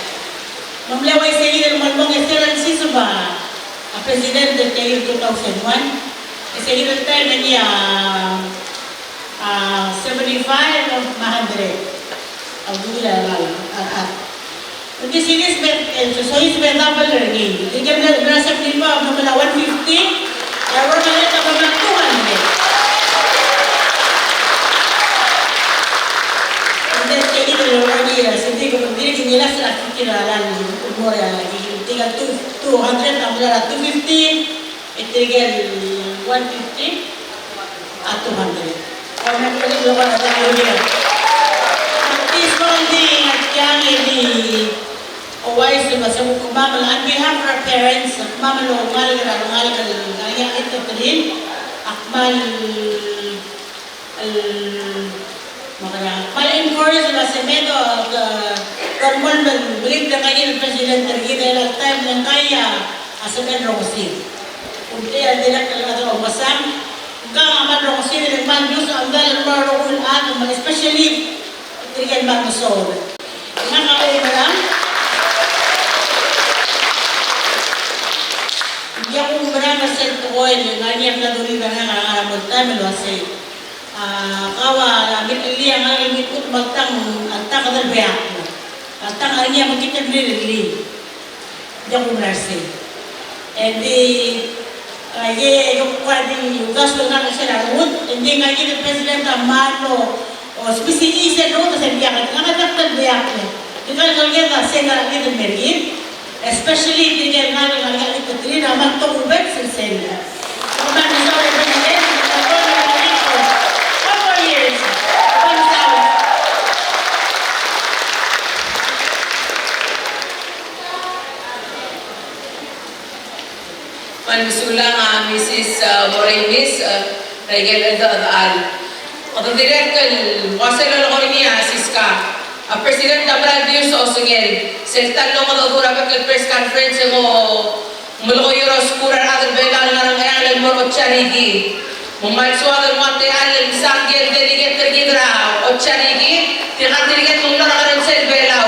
Me ng mle uaisei el mo el mong e sel lsiseb a president er tia el two thousand one. E sei kid el taem e ngii a, a, seventy-five me a hundred. A, a, a. Ng di sel lsiseb, e, soiseb e double er ngii. Tirke el mla, mla seventy-five, a mla one fifty, e a rokui el mla two hundred. Ng di tia kid el rokui, e, se ng di ko, ng di ngilasech er a fifty er a llach el mo er a, e, tirke el two, two hundred, a mla two fifty, E tirke el one fifty a two hundred. Kau me kuk di local a tang el year. At least kau di ngar tiang e di ouchais el uase kuk kemam el on behalf of our parents, kemam el oungalek er a rengalek el ngar er ngii a Catherine, ak kmal el, me kede, kmal encourage el uase me do, do, do mo meringel er ngii el president er kid el taem el ngii a, a sebechel el rongesii. Kuk tia el dirrek el chad el oumesang, ngka a kmal rongesii el kmal use a medal el mo er a rokui el chad, me especially tirke el kmal mesaod. Ngak a oumerang, ng diak kumerang er sel tekoi el ngar er ngii a mla dulii er ngak er a ngar er a mo el taem el uase A, kau a, a, mle, a, a, mle kuk me a tang, a tang el beakl. A tang a ngii a mekngit el mle, mle. Diak kumerang er sei. E di, a, e, e kuk a di uldasu el ngar er sel a rengud, e di ngii kid el president a mlo, o, sbesengii sel rengud, se ng diak, ngak a tang el beakl. Di ngak a ngeleked a se ngak a ngeleked el mer kid. Especially tirke el ngalek el ngalek el Catherine a kmal tokubets el sel. Kmal mesaul el president, four more years. Kmal mesaul. Kmal mesulang a Mrs., uh, Morei Mis, uh, er a ikel cheldechedechal. Kede dirrek el ua se el lolekoi er ngii a Siska. A president a mera el di osengel sel ta el longedecheduch er a bek el press conference e ng mo melekoi er a oskur a rechad er Belau el ngar er a Ngcheangel el mo er a Otchariki. Me ng kmal soad el nguu a techall el msa ngike el delegate er kid er a Otchariki, tirka tirke el mlo er a kerensel Belau.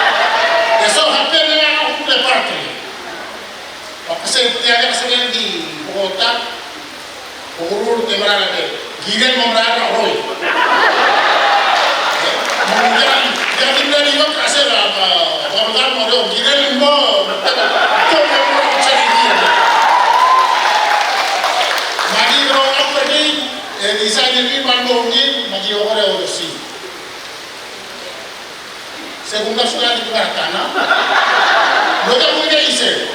E so happen e a kuk le party. Ak se tia a se ng di kota. Ko urur te mera el, kirel mo mera el roi. Mo kirel, kirel mo mera el roi, kirel mo mera el roi. Me aki grow up er ngii, e di sa ngii me ng mo ngii, me aki oker er a Odesir. Se kung ka sula di kung ka tana. Lo ka kung ka ise.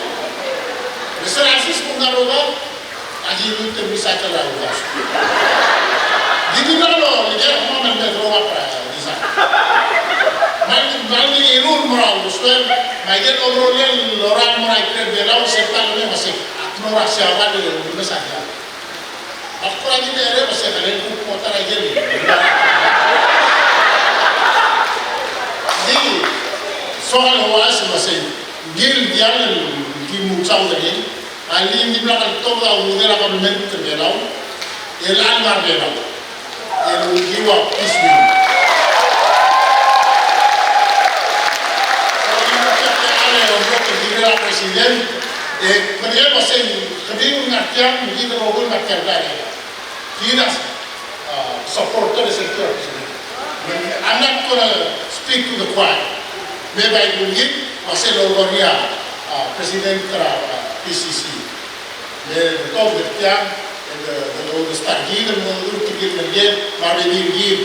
Mister Asis kung ka roba. Aki lu te misa ka la roba. Di di na lo, di ka mo men me roba para di sa. Mal, mal di ilu mo ra ustel. Mal di lo ro le lo ra mo ra ikre Belau se ta lo me mase. Ak no ra sia ba di lo me sa ya. Ak kora di tere, basta ka le kuk mo ta er a ikel. Di, Soak el ouchais el uasei, ngii el diall el ki mutsaod er ngii, a le ng dimlak el tobed a ududel a kabelment er Belau, el chad er a Belau el okiu a peace win. Soak el ouchais el uasei, ng kirel a president, e, kede uasei, kede ngar tiang, kede rokui ngar tiang. Kid a, uh, supporter er a Senator President. I'm not gonna speak to the choir. Me bai kungit, me sel oureor er a, uh, President er a, uh, P C C. Me betok er tiang, e de, de, de start er kid, me de, de, de, de, me a rebebil er kid.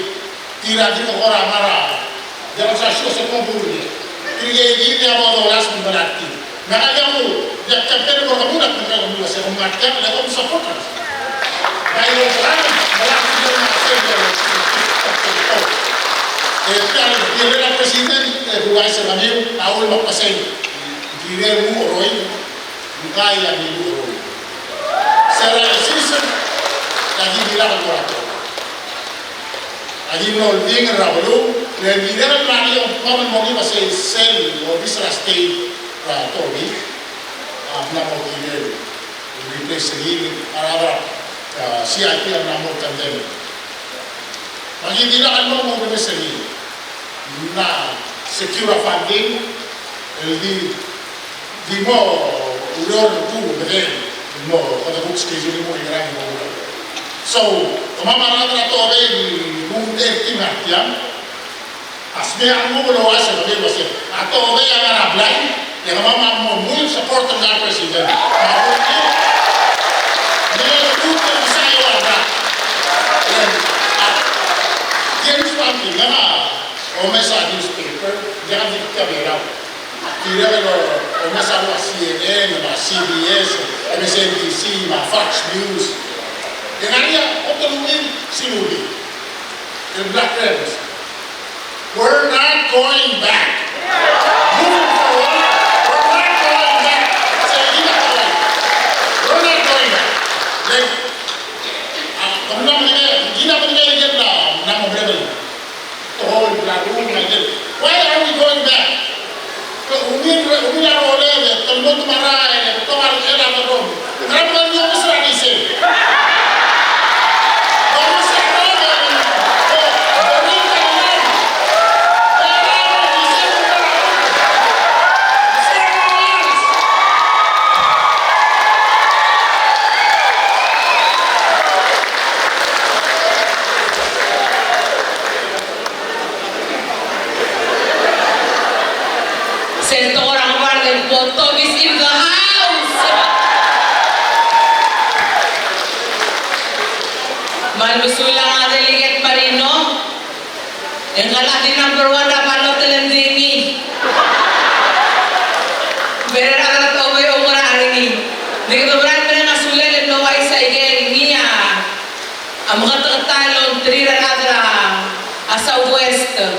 Tir a di ko er a mera, diak a sua se ko buil. Tirke kid a bo dolasem el melai er tir. Me a diak mo, diak campaign mo er a kemam, me a kemam se ko ngar tiang, le kom support er. Me a ilo el plan, me a kemam se ko. E tia, e tia el president, e, uaisei er kemiu, a uchul me a paseng. Kirel mo roi, ngka a di mo roi. Se er a decision, a di dirrek el mo er a A di mlo oldingel er a beluu, le dirrek el mla er ngii a omko el mo er ngii me sel, sel obis er a state er a Torbid, a mla mo kirel el replace er ngii, a rechad er a, a, C I P a mla mo condemn. Me aki dirrek el mo, mo replace er ngii. Mla secure a funding, el di Di mo ureor el kuk medengei, di mo, kede kuk schedule el mo er a mo. So, kemam a rechad er a Torbid, di kuk er tir me a tiang. A smecher a mo ulouchais er a Torbid, a Torbid a ngar er a blai, e kemam a mo, mo support er a president. A mo, e, e, kuk er a saiu a rechad. E, a, James Wan, di ngar er a omes a newspaper, diak di tia el belau. Tirke el omes a ua C N N, me a C B S, M S N B C, me a Fox News. E ng ngar er ngii a kot el ungil, sel ungil. El Black Rebels. We're not going back. Moving forward, we're not going back. Sel kid a kora. We're not going back. Like, a, kemam a, kid a kora, kid a kora, ng mo rebel. Tekoi el bla el renguk a ngii. Why are we going back? Ke ungil, ungil a rolel e te lmuut el merael e te ua el chad el rrom. Ngera me ng di omes er a chisel? Omes er a chisel. Sel tekoi er a ngebard el kmo Torbid is in the house. Me a lmesulang a Delegate Marino, e ngka el di number one er a ballot el di ngii. Berreder a rechad er a Torbid a oungerachel er ngii. Ng di kede mera el mereng a sulel el ouchais a ikel ngii a A mengeteketang el oltirakl er a Southwest el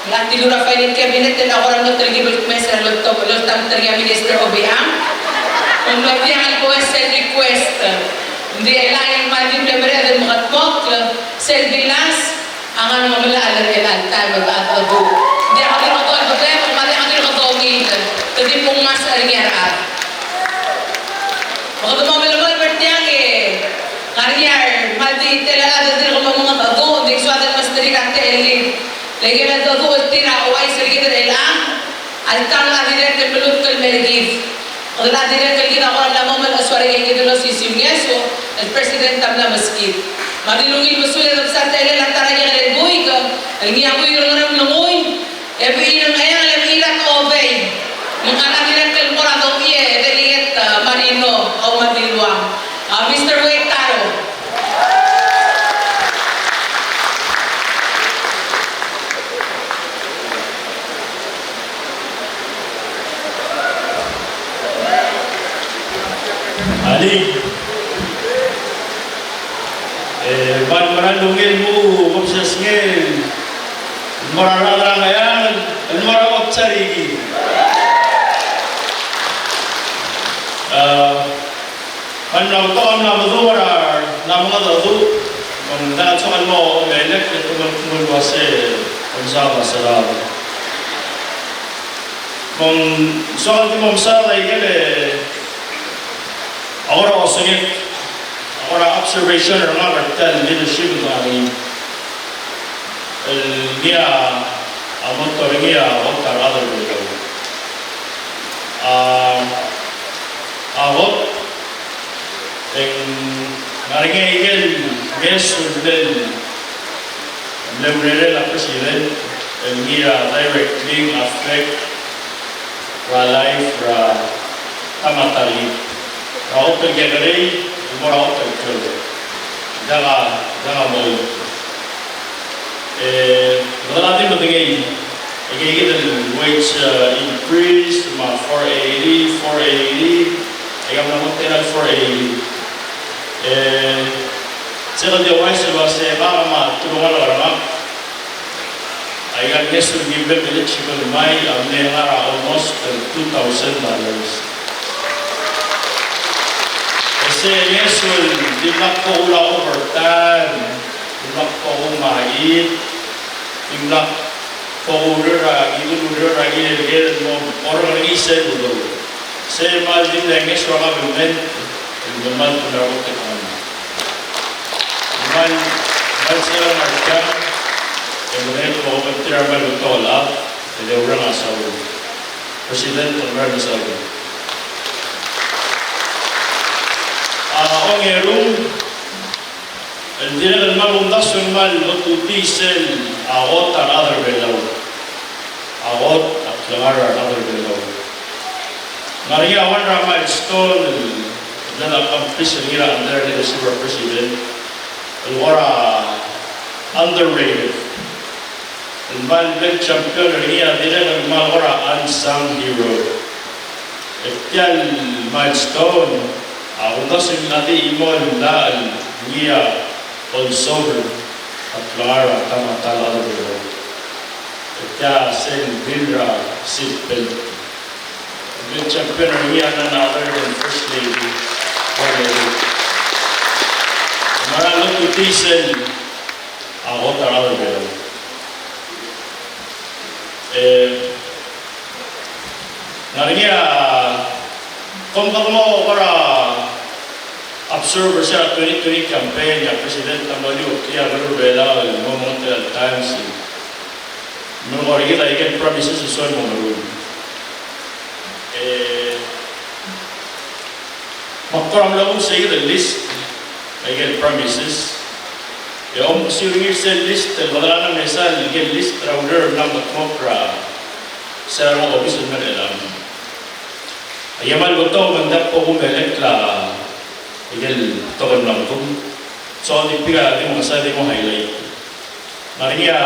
ngar er a tilul a filing cabinet el kora mlo telkib el kmes el oltobed el oltobed er ngii a Minister Obichang. Ng mlo diak el kmo sel request. Ng di el a ngii me a di mle mereched el mengetmokl sel bilas. A ngar er ngii a mla er ngii a taem el chad a dedu. Ng diak di mekedong el bedengem, me ng diak di mekedong el, te di mo ngmasech er ngii a rechad. Me kede mo melemolem er tiang e, ngar er ngii a re, me a di tela el chad el dirk mo mengedecheduch, ng di soad el mesterir a techellir. Le ikel dedu el tir a ouchais er kid er chelechang, a ltang a dirrek el melutk el mer kid. Kede dirrek el kid a kora mla mo melechesuar er kid el osisiu el ngeso, el president a mla meskid. Me a di ungil besul e debsa a techellel a ta er a Kekerel Buik, el ngii a buik er a Ngeremlengui, e bechil er a Ngcheangel, e bechil er a Tobei. Me ng kora dirrek el kora dongchii e delegate, uh, Marino, a Umadiluang. Uh, Mister Wade Taro. Alii. E, bai mera el ungil el mo kebesengei el mo er a rechad er a Ngcheangel el mo er a Okchariki. A, me ng mla betok a mla meduch er a, mla mengedecheduch, me ng diak a soak el mo omelek, e te mo, mo el uase Omesang a serau. Me ng soak el di mo omesang a ikel, a kora osengek, a kora observation er ngak er tia el leadership el ngar er ngii. El ngii a, a motto er ngii a, a kot a rechad er Belau. A, a kot, e ng ngar er ngii a ikel ngeso el mle, mle urerel a president, el ngii a directly affect er a life er a ta me a ta el, er a kot el kekerei, el mo er a kot el klou. Diak a, diak a mo. E, ng di medengei, e, aike el wage, e, increase, me a four eighty, four eighty, aika mla mo er a four eighty. E, sel di ouchais el uase ngak me a telungalek er ngak, aika el ngeso el ki mle eligible el mei a mle ngar er a almost, e, two thousand dollars. E se ngeso el dimlak kuk ua overtime, dimlak kuk ua mei, dimlak kuk ua ureor er a, kuk ua ureor er a kirel el mo, mo er ngii sel udoud. Se kmal di mle ngeso er a kabelment el kmal di mla er a kot el economy. Kmal, kmal sel ngar tiang, e merek el mo obengterir a kmal betok el chad, e de oureng a saul. President, kmal mesaul. A ongeru, el dirrek el kmal kumdasu el kmal otutii sel a kot a rechad er Belau. A kot a klengar er a rechad er Belau. Ng ngar er ngii a one er a milestone el mle accomplish er ngii er a under leadership er a president, el kora underrated. El kmal big champion er ngii a dirrek el kmal kora unsung hero. E tia el milestone a kumdasu el mla di chimo el mlai el ngii a olsobel a klengar er a ta me a ta el chad er Belau. E tia sel bill er a seat belt. Big champion er ngii a none other than First Lady. Well, me a lotutii sel a kot a rechad er Belau. E, ng ngar er ngii a, kom kede mo kora observe er sel twenty twenty campaign, a president a mlo okiu a beluu er Belau el mo mengetel a times. Me ng kora kid a ikel promises el soal mo meruul. E, me ak kora mlo omes a ikel list, a ikel promises. E omesiou er ngii sel list, el kede mla mesa el ikel list er a ureor el mla mo kldmokl er a sel obis el mei er chelechang. Aike el kmal betok me ng diak bo kumelekl a ikel betok el mla mo kldmokl. So, di bek a di mo mesa di mo highlight. Ng ngar er ngii a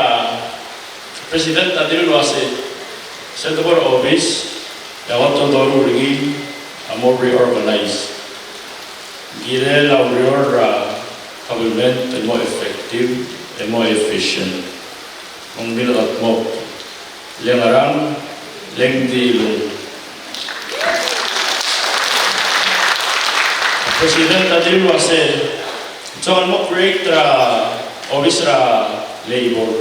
President a dilu el uase, sel debo er a obis, e a kot el doruul er ngii a mo reorganize. Kirel a ureor er a government el mo effective, el mo efficient. Me ng mle kldmokl. Le ngerang, le ng dilung. President a dilu el uase, soak el mo create er a obis er a labor.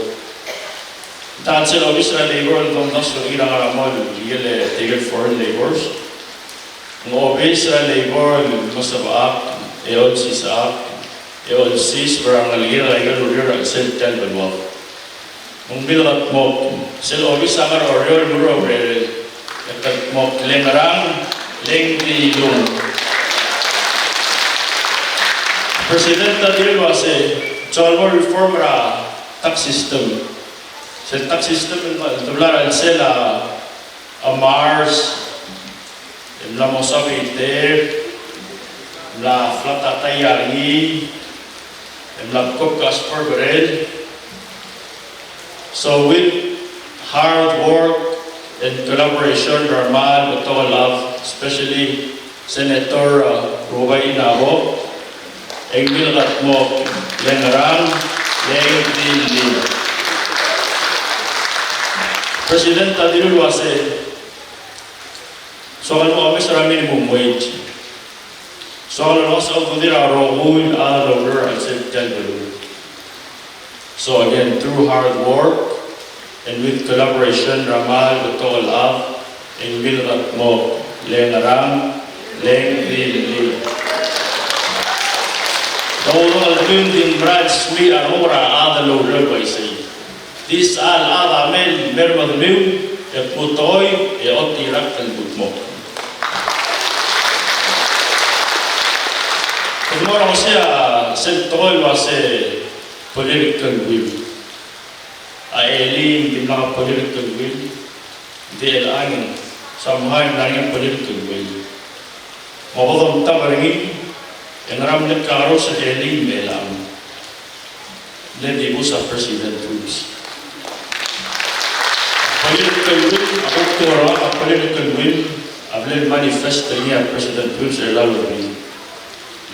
Ng ta el sel obis er a labor el domdasu er ngii a ngar er a mo el ikel, e, tirke el foreign laborers. Ng obis er a labor el mesebechakl, e olsisechakl, e olsiseb er a rengelekir er a ikel ureor er a chelsel tia el beluu. Me ng mle kldmokl, sel obis a ngar er a Oreor el mo er a urerel. E kldmokl, le ngerang, le ng dilung. President a dilu el uase, soak el mo reform er a tax system. Sel tax system el, el tebla er a chelsel a, a Mars, e mla mo sabiter, e mla flat a tai er ngii, e mla kuk a sperberel. So with hard work and collaboration er a kmal betok el chad, especially Senator, uh, Rubai Inabo, e ng mle kldmokl, le ngerang, le ng dilung. President a dilu el uase, soak el mo omes er a minimum wage. Soak el omes a ududir a rokui el chad el oureor er a chelsel tia el beluu. So again, through hard work, And with collaboration er a mal betok el chad, e ng milkedmokl, le ngerang, le ng di, di. Doudengei el kmiu ng di mera el smiich a renguk er a chad el oureor el uaisei. Di sel chad a mei, mei er medemiu, e kmu tekoi, e otirakl el kudmokl. Kede mo er a osisiu a sel tekoi el uase political will. A elii, ng dimlak a political will. Ng di el ang, somehow ng ngar er ngii a political will. Me bo domtab er ngii, e ngera me ng kakerous a elii me a elam. Le dibus a President Whipps. Political will, a kuk tekoi er a political will, a bla lemanifest er ngii a President Whipps er a elii.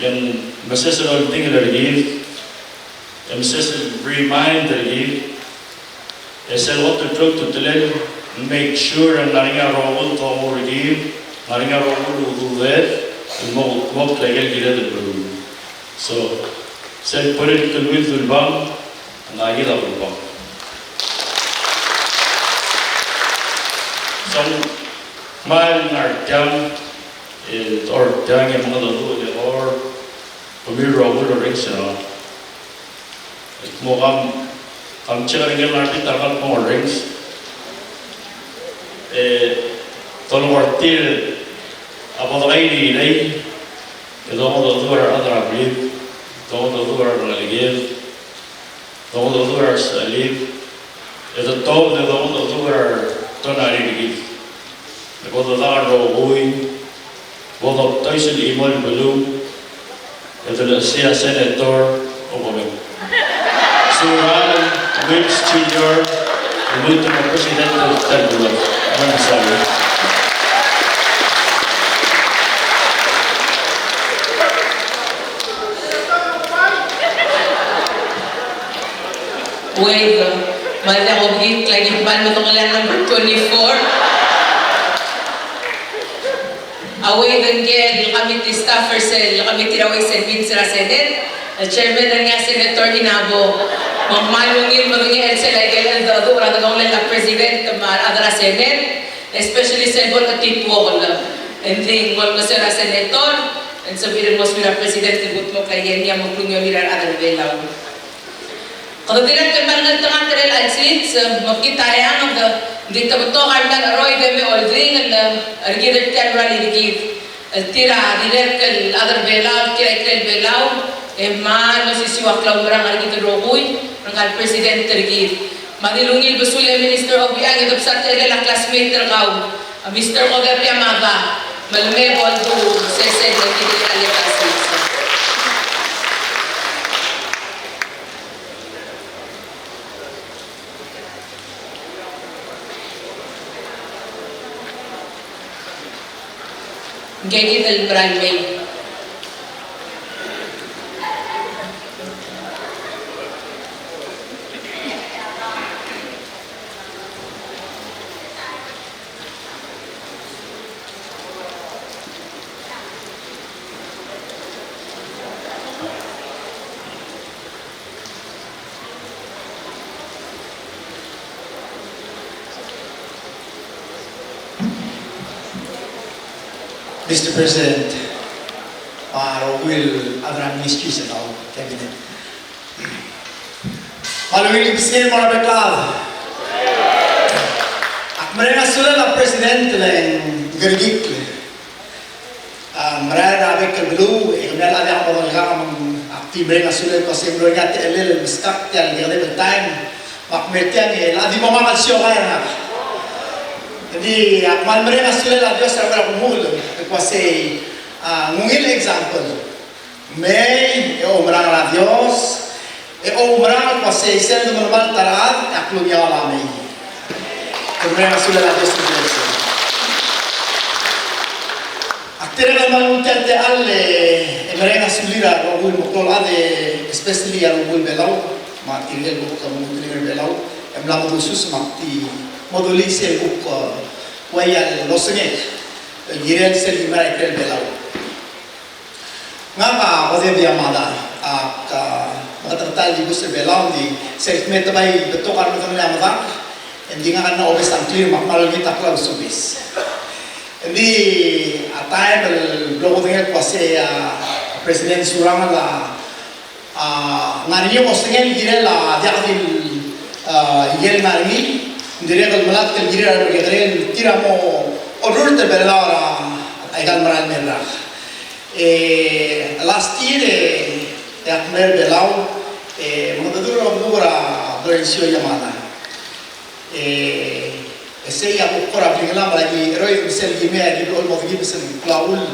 Le ng meses el oldingel er kid, e meses el remind er kid, e sel kot el klou a ultutelel, make sure e ng ngar er ngii a rokui el tekoi er kid, ng ngar er ngii a rokui el ududed, el mo, mo klekel kired el beluu. So, sel political will a ulebang, ng ngar er kid a ulebang. So, me ng ngar tiang, el tor tiang e mengedecheduch el eko er kemiu el rokui el orrenges er ngak. Mo kam, kam check er ngii el ngar er a bita el kmo orrenges. E, tolekoi er tir a bo dekaingeseu, e dongedecheduch er a rechad er a blid, dongedecheduch er a rengeleked, dongedecheduch er a resechelid, e de tobed e dongedecheduch er a tonalii er kid. E bo dedak el rokui, bo doptois el chimo el beluu, e de lsii a Senator Obomeng. Surangel Whipps Junior, el ultimo president el ta el beluu. Buenas tardes. Wait, me a diak obengkel a ki kmal medengelii a number twenty-four. A wait, ngike el committee staff er sel committee er a Ways and Means er a Senate, el chairman er ngii a Senator Inabo. Me ng kmal ungil el medengei el sel aikel cheldecheduch er a delongelel a president me a rechad er a Senate, especially sel bo el chetituokel. Engdi ng olengeseu er a Senator, e ng sebechir el mo suir a president el kudmokl a iengia mo klungiolel a rechad er a Belau. Kede dirrek el kmal ngeltengat er a chelsel, me kid a eanged, ng di te betok a mla er a cheroid e me oldingel er kid er tia el rally er kid. El tir a dirrek el chad er a Belau, tir a ikrel Belau, e kmal osisiu a klaumerang er kid el rokui, er ngka el president er kid. Me a di ungil besul e Minister Obichang e debsa techellel a classmate er kau, a Mister Kodep Yamada, me le mei bo ldu sesei me kid er a legacy. Ngke kid el merael mei. Mister President, me a rokui el other ministries er kau, cabinet. Me a ungil besengei el mo er a bek el chad. Ak mereng a sulel a President el ngerekikl. A, merael er a bek el beluu, e kemiu a diak bo dengkang, me ak di mereng a sulel el kmo se ng mlo er ngii a techellel el meskak tia el kedeb el taem, me ak mer tiang e le di mo ngak el siokai er ngak. Engdi ak kmal mereng a sulel a Dios er a Uaisei er a Kemuchel, el kmo se, a, ng ungil example. Mei, e oumerang er a Dios, e oumerang el kmo sei sel demelemalt a rechad, e a klungiaol a mei. Kede mereng a sulel a Dios el blessing. Ak dirrek el kmal nguu tia el techall e mereng a sulir a rokui el meklou el chad, especially a rokui el Belau, me tirke el kuk mengutelir a Belau, e mla medusus me ak di mo dulii sel kuk, e, ua ia el osengek el kirel sel chimera ikrel Belau. Ngak a Kodep Yamada, ak, a, meketeketang el dibus er a Belau, ng di sel kmo te bai betok a remedengelii a medakl, Ng di ngak a mla obes a ngklir me ak kmal olengit a klausumes. Ng di a taem el blo kudengei el kmo sei a President Surangel a, a, ngar er ngii a osengel el kirel a diak di, a, ikel ngar er ngii, ng dirrek el melatk el kirel a remekekerei el tir a mo orrurt er a Belau er a aika el merael el mer rak. E, last year, e, e ak mle er a Belau, e, mengedecheduch er a okuk er a Florencio Yamada. E, e sei a kuk kora bringel a mla ki cheroid me sel ki mei a ki blo el mo dikibes el klou a ull,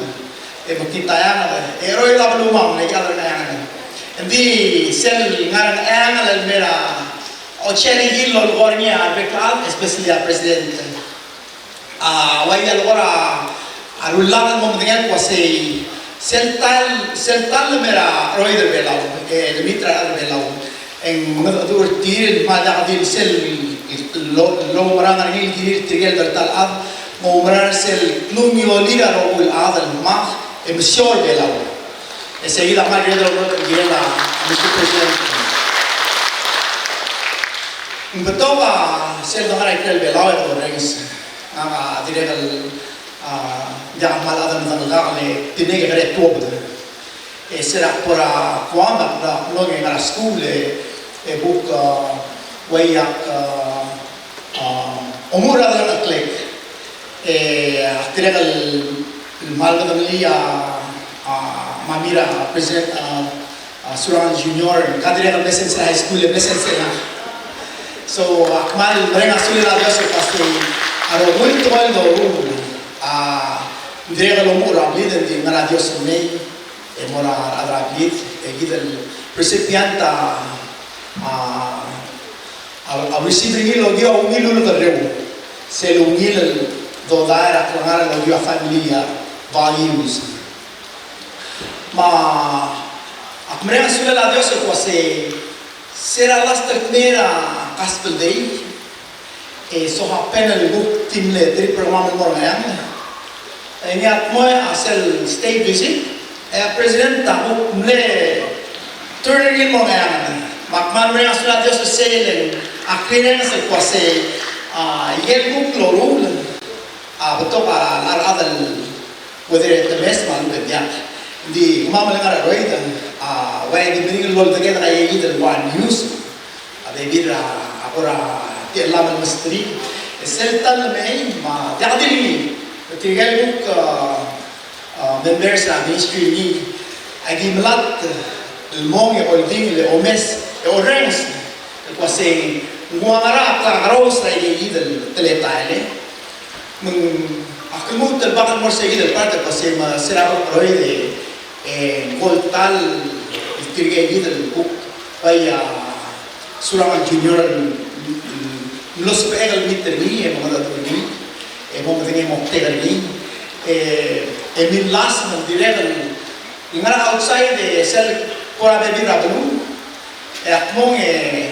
e, me ki ta eanged, e, cheroid a belumang, e, ki chad er a eanged. Ng di sel ngar er a eanged el mer a, o, cherry hill el kora ngii a bek el chad, especially a president. A, ua ia el kora, a rullak el mo medengei el kmo sei, sel tal, sel tal el mer a cheroid er a Belau, e, el meet er a rechad er a Belau. E ng mengedecheduch er tir el kmal diak di sel lo, lo oumerang er ngii el kirir tirke el ta el chad, mo oumerang er sel klungiolel a rokui el chad el ngmai, e mesiou er a Belau. E sei kid a kmal kired el oumerang el kirel a, Mister President. Ng betok a sel dengar a ikrel Belau e orrenges. Ngak a dirrek el, a, diak a kmal chad el medengelkakl e tiang e kede tuobed. E se er a kbo er a Guam, ak mla, ak mlo ngar er a skuul e, e kuk, a, ua ia ak, a, a, omuchel er a delengcheklek. E, a, dirrek el kmal medengelii a, a, me a Mister President, a, a, Surangel Junior, ka dirrek el mle sensei er a high school, e mle sensei er ngak. So, a kmal mereng a sulel a Dios el kmo sei a rokui el tekoi el doruul, a, ng dirrek el omuchel er a blid, e ng di ngar er a Dios el mei, e mo er a rechad er a blid, e kid el recipient a, a, a, a receive er ngii el okiu a ungil ulekerreu, sel ungil el dodaer a klengar el okiu a family, a, values. Me ak mereng a sulel a Dios el kmo sei, se er a last el kmei er a Gospel Day, e so happen el kuk di mle trip er kemam el mo er a Ngcheangel. E ngii a dmeu a sel state visit, e a president a kuk mle turn er ngii el mo er a Ngcheangel. Me ak kmal mereng a sulel a Dios er sel, a clearance el kmo sei, a, ikel kuk loruul, a, betok a rechad el whether e te mes me a lechub e diak. Ng di kemam el ngar er a cheroid, a, ua e di meringel el oldeked a ikakid el ua news. A bebil er a, a kora techellam el mesterir. E sel ta el mei, me a diak di ngii. Tirke el kuk, a, a, members er a ministry er ngii a ki melatk el mong e oldingel e omes e orrenges el kmo sei ng ua ngera a klakerous er a ikakid el teletael. Me ng, ak lmuut el bak el mo er se kid el part el kmo sei me se er a bo cheroid e, e, ng ko el ta el tirke kid el kuk bai a Surangel Junior el, el, el mlo sebechek el meet er ngii, e mo mengedecheduch er ngii, e mo medengei a moktek er ngii, e, e millasem el dirrek el ngar er a outside e sel kora bebil er a beluu, e ak mong e,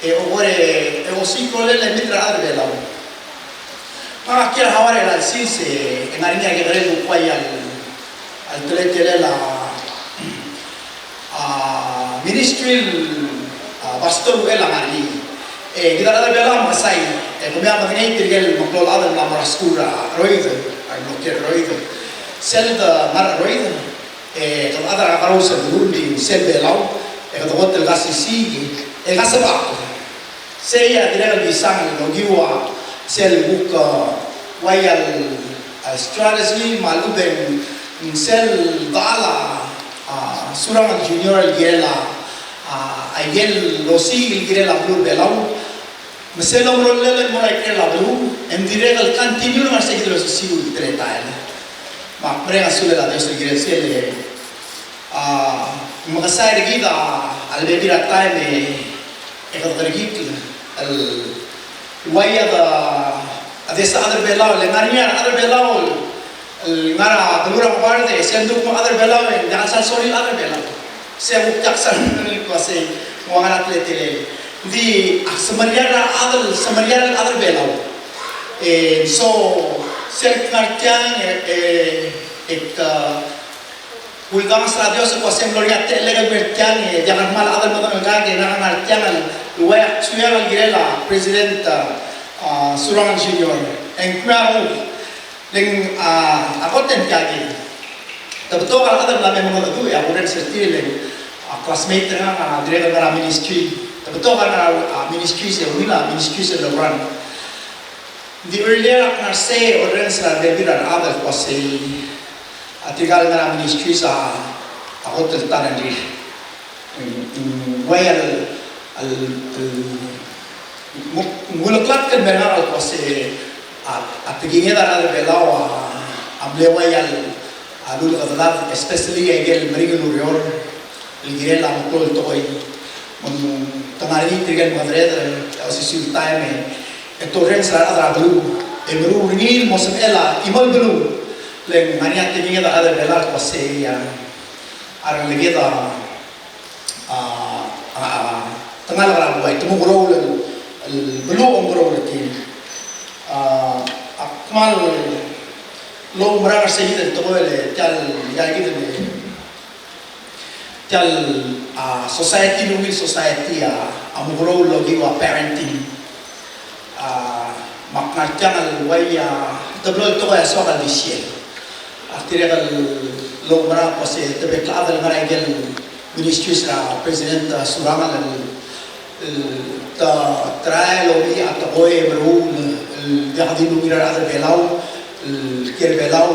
e okor e, e osiik a rolel e meet er a rechad er a Belau. Me ak kiei er a Hawaii er a sils e, e ngar er ngii a kekerei el kuk ua ia el, el teletelel a, a, ministry el, a, Pastor Uchel a ngar er ngii. E kid a rechad er a Belau a mekesai, e kemiu a medengei tirke el meklou el chad el mla mo er a skuul er a cheroid, a mlo kiei er a cheroid. Sel de ngar er a cheroid, e kede chad er a kakerous el beluu, ng di sel Belau, e kede kot el kasisiich, e kasebechakl. Sei a dirrek el misang el okiu a sel kuk, a, ua ia el, a, strategy me a lechub e ng sel dechal a, a, Surangel Junior el kirel a, a, a ikel osiik el kirel a beluu er a Belau. Me sel omerolel el mo er a ikrel a beluu, e ng dirrek el continue el ngar er se kid el osisiu el teletael. Me ak mereng a sulel a Dios el kirel sel, a, mekesai er kid a lebebil er a taem e, e kede kerekikl el ua ia de, a de se a rechad er a Belau, le ngar er ngii a rechad er a Belau, el ngar er a beluu er a Guarde, e sel kuk mo chad er a Belau, e ng diak el sal sorir el chad er a Belau. Se kuk diak sal sorir el kmo sei, ng ua ngera teletelel. Ng di, a semeriar er a chad el, semeriar el chad er a Belau. E, so, sel kngar tiang, e, e, e, a, uldanges er a Dios el kmo sei ng mlo er ngii a techellek el mer tiang, e, diak a kmal chad el medengelkak, e, ng ngar tiang el, Ua ak suir el kirel a President, a, a, Surangel Junior, e ng kmal, le ng, a, a kot e ng tia kid. Te betok a rechad el mla me mengedecheduch, e a kurrenges er tir, le ng, a, classmate er ngak a dirrek el ngar er a ministry. Te betok a ngar er a, a, ministry, se ungil a ministry sel run. Ng di earlier ak ngar sei, orrenges er a rebebil er a rechad el kmo sei, a, tirka el ngar er a ministry a, a kot el ta er ngii. Ng, ng, ua el, el, el, ng, ng uleklatk el mer ngak el kmo sei, a, a tekinged a rechad er a Belau a, a mle ua el, a lulekedad, especially a ikel meringel el ureor, el kirel a meklou el tekoi. Me te ngar er ngii tirke el mengedereder, e osisiu el taem e, e te orrenges er a rechad er a beluu, e meruul er ngii el mo sebechel a chimo el beluu. Le ng ngar er ngii a tekinged a rechad er a Belau el kmo sei a, a rengeleked a, a, a, a, te ngalek er a buai, te mo oureor el, el beluu a oureor er tir. A, ak kmal oumerang er se kid el tekoi el, tia el, tia kid el, tia el, a, society, el ungil society a, a mo oureor el okiu a parenting. A, me ak ngar tiang el uai a, te blo el tekoi a soak el di share. A dirrek el oumerang el kmo sei te bek el chad el ngar er a ikel ministries er a President, a, Surangel el, el, te, try el okiu a tekoi e meruul el, el diak di lungil er a rechad er a Belau, el kiei er a Belau,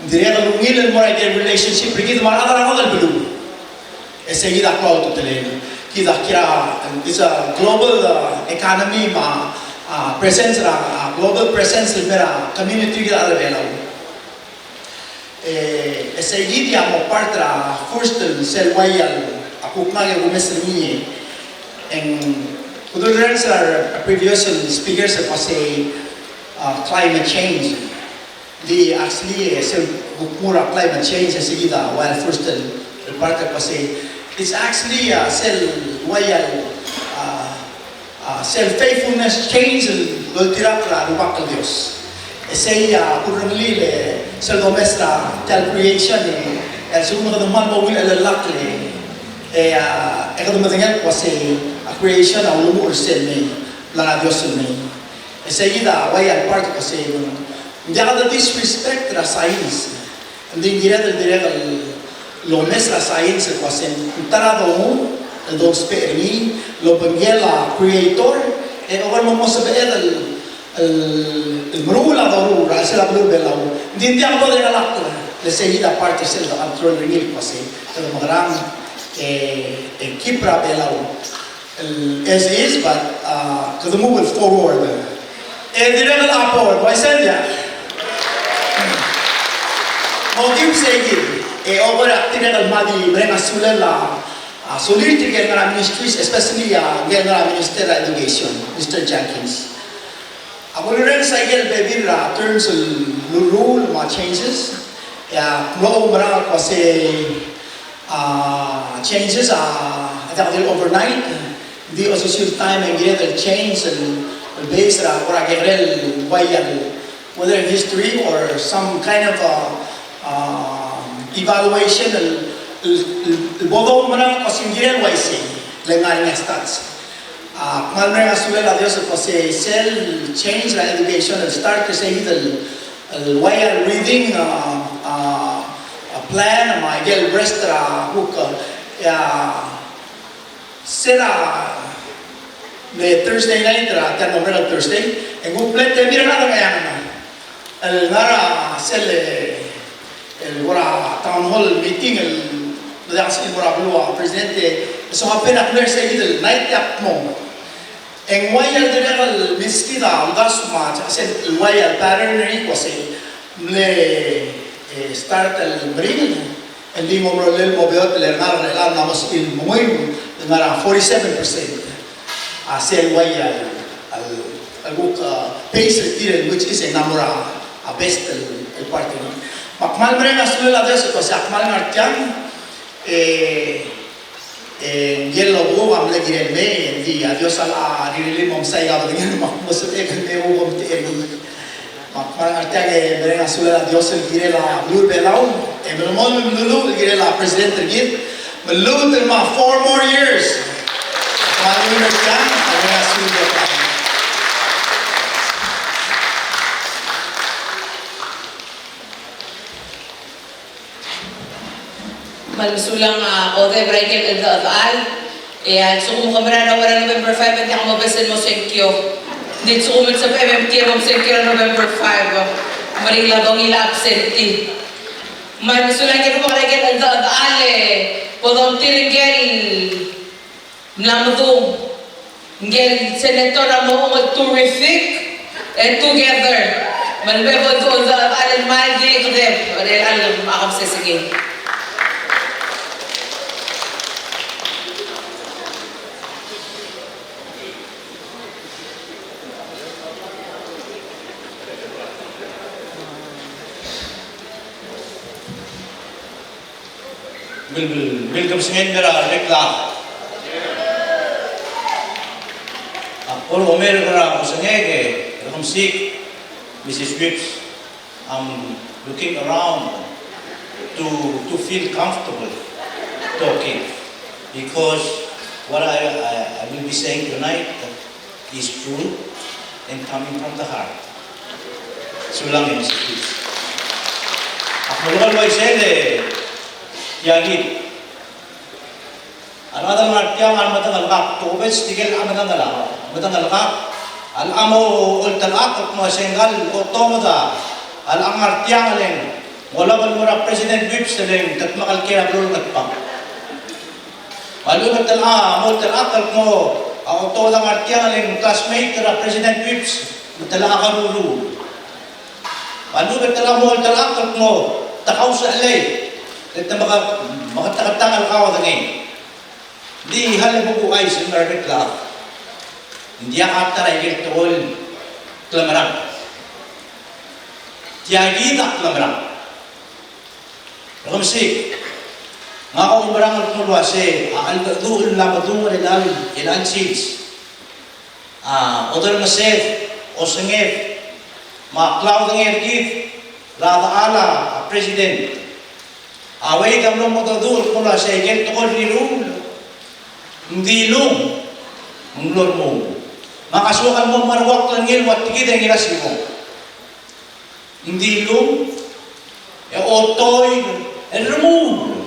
dirrek el ungil el mo er a ikel relationship er kid me a rechad er a ngodech el beluu. E sei kid a klou a ultutelel. Kid a kiei er a, it's a global, uh, economy me a, uh, presence er a, uh, global presence el mer a community er kid a rechad er a Belau. E, e sei kid a mo part er a first el sel uai el, a kuk ngak e kumes er ngii e. E ng kudurrenges er a previous speakers el kmo sei, uh, climate change. Di actually, e sel kuk mo er a climate change, e sei kid a uai el first el, el part el kmo sei. It's actually, uh, sel uai el, uh, uh, sel faithfulness change el loltirakl er a Rubak el Dios. E sei a kurrengelel e sel domes er a tia el creation e, e a lsekum e kede kmal mo ungil el chelellakl e, e, uh, e kede medengei el kmo sei a creation a ulemuchel er sel mei, bla er a Dios el mei. E sei kid a uai el part el kmo sei, ng diak de disrespect er a science. Ng di ng kired el dirrek el omes er a science el kmo sei ng ta er a dongu el dousbech er ngii el obengkel a creator, e oker me mo sebeched el, el, el meruul a doruul er a chelsel a beluu er a Belau. Ng di ng diak bo de chelellakl, le sei kid a part er sel de control er ngii el kmo sei kede mekerang e, e keep er a Belau el as is, but, uh, kede move forward. E dirrek el applaud, uaisei a. Mo keep sei kid. E oker a dirrek el madi mereng a sulel a, a, sulir tirke el ngar er a ministries, especially a, ngike el ngar er a Minister er a Education, Mister Jenkins. A kulurrenges a ikel bebil er a terms el lurruul me a changes. E a mlo oumerang el kmo sei a changes a diak di overnight. Ng di osisiu el taem e ng kired el change el, el base er a kora kekerei el uai el, whether in history or some kind of a, uh, evaluation el, el, el, el bo doumerang el kmo sei ng kirel uaisei, le ngar er ngii a stats. A, kmal mereng a sulel a Dios el kmo sei sel change er a education el start er sei kid el, el uai el reading, a, a, a plan, me a ikel rest er a kuk, a, se er a mle Thursday night er a tia el mo merek el Thursday, e ng kuk mle temir a rechad er a Ngeaur el ngar er a sel, el kora town hall meeting el mlo diak el sebechir el mo er a beluu a president, e soak a pen a kmle er sei kid el night e ak mong. E ng uai el dirrek el meskid a uldasu me a sel uai el pattern er ngii el kmo sei mle, e, start el meringel. Ng di ng omerolel mo beot el ngar er a, el ngar er a mo sebechir el menguiu, el ngar er a forty-seven percent. A sel uai el, el, el kuk, a, pace er tir el which is a number a, a best el, el part er ngii. Me ak kmal mereng a sulel a Dios el kmo sei ak kmal ngar tiang, e, e, ngike el lobo a mle kirel mei, e ng di a Dios a locha rirellii el mo mesa aika el bedengel me ak mo sebechek el mei e bo mtechir er ngii. Me ak kmal ngar tiang e mereng a sulel a Dios el kirel a beluu er a Belau, e melemolem el meluluuch el kirel a president er kid, me lmuut el mo four more years. Me a lsekum a kodeb er a ikel cheldechedechal, e a lsekum ke mera er a November five, e ng diak mobes el mo sengkio. Ng di lsekum el sebechem e mei e mo sengkio er a November five, me ng di ngilai a dongiil el absentee. Me a lsekum a ikel cheldechedechal, e bo dongtir ngike el mla medung, ngike el senator a mo ungil, terrific, e together. Me a lebo el dechor a rechad el mal di kedeb, e a rechad el mal kebesengei. Mil, mil, mil kebesengei el mei er a rebek el chad. Ak kora omes er a osengek e, er kemsik, Missus Whipps, I'm looking around to, to feel comfortable talking, because what I, I, I will be saying tonight is true and coming from the heart. Sulang e Missus Whipps. Ak melekoi el uaisei e tia kid. A rechad el ngar tiang a medengelkak, tokubets tirke el medengelkak, medengelkak, a locha mo oltelechakl el kmo se ngkal otobed a locha ngar tiang e le ng olab el mo er a President Whipps e le ng tetmeklker a beluu el Ngatpang. Me a lechub e te locha mo oltelechakl el kmo a otobed a ngar tiang e le ng classmate er a President Whipps, me te locha karuruul. Me a lechub e te locha mo oltelechakl el kmo te kausechelei, e te meke, meketeketang el kaodengei. Ng di hale bo kuchais el mei er a rebek el chad. Ng diak a ta er a ikel tekoi el klemerang. Tia kid a klemerang. Er kemsik, ngak a oumerang el kmo el uasei a cheldecheduch el mla medung er chelecha el, chelecha el sils a oderengesed, osenged, me a klaodengei er kid er a chedal a president. A uaisei a mlo mengedecheduch el kmo el uasei a ikel tekoi el riruul, ng dilung, ng mlo remuul. Me a soak el mo meruakl er ngii el ua tia kid e Ngirasibong. Ng dilung, e otoi el remuul.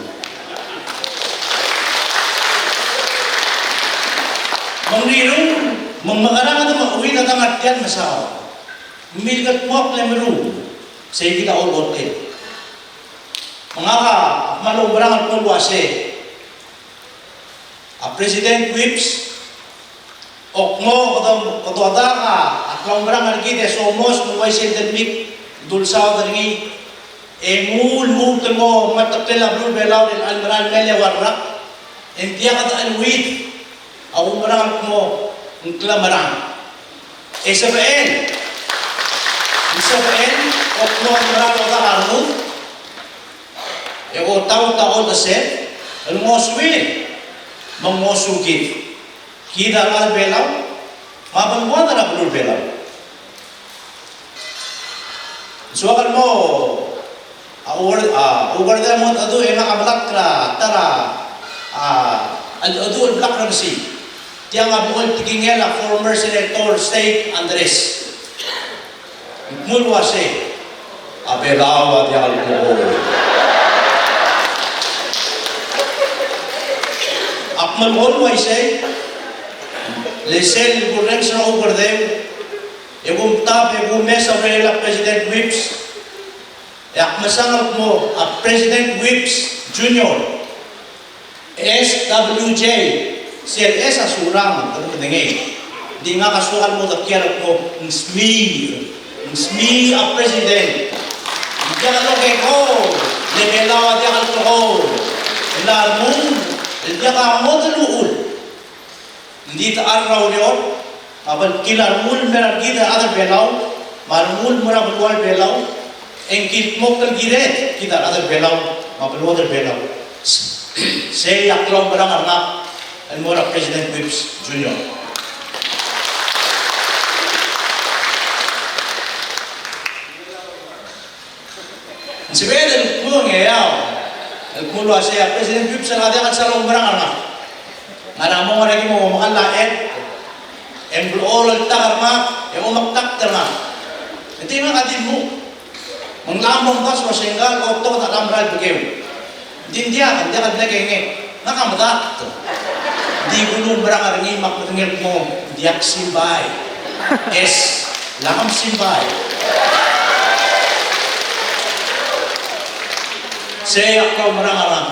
Me ng riruul, me ng mekerang e de meuid a dengar tia el mesaod. Ng milkedmokl e meruul, sei kid a olechotel. Me ngak a kmal oumerang el kmo el uasei a President Whipps, ok mo, kede, kede odak a klaumerang er kid e somos me ng uaisei el delmik el dulsaod er ngii, e nguu, nguu el mo mengeteklel a beluu er a Belau er chelecha el merael mei el eua el rak, e ng diak de cheleuid a oumerang el kmo ng klemerang. E sebechel, ng sebechel, ok mo mera el odak a rengud, e otaut a oldesel el ngosuir me ng ngosuir kid a rechad er a Belau me a beluad er a beluu er a Belau. Ng soak el mo, a, ua, a, ua kede mo cheldecheduch e ngak a blak er a ta er a, a, cheldecheduch el blak er a mesei. Tiang a blechoel tekingel a former Senator State Andres. Ng kmo el uasei, a Belau a diak el klekool. Ak melekoi el uaisei, le sel kurrenges er a Oukerdeu, e kumtab e kumes a urerel a President Whipps, e ak mesang el kmo a President Whipps Junior, S W J, sel S a Surang, kede medengei. Ng di ngak a soak el mo dekial el kmo ng smiich, ng smiich a President. Ng diak el okekool, le Belau a diak el klekool. El a rengum, el diak a ngodech el uchul. Ng di ta er a ureor, me a bltkil a rengul el mer kid a rechad er a Belau, me a rengul el mo er a beluad er a Belau, e ng kildmokl el kired kid a rechad er a Belau, me a beluad er a Belau. Sei a klaumerang er ngak el mo er a President Whipps Junior. Ng sebeched el kmo ng eou el kmo el uasei a President Whipps a diak el sal oumerang er ngak. Ngar er a mo ngar er a ki mo omekall a chad, e ng blechoel oltak er ngak, e omekdakt er ngak. E di ngak a di lmuk. Me ng mla mo omdasu el uasei ngak a loltobed a mera el bekeu. Ng di ng diak, ng diak el blek e ngak. Ngak a medakt. Ng di kuloumerang er ngii me ak medengei el kmo, ng diak simbai. Es, lak msimbai. Sei a klaumerang er ngak.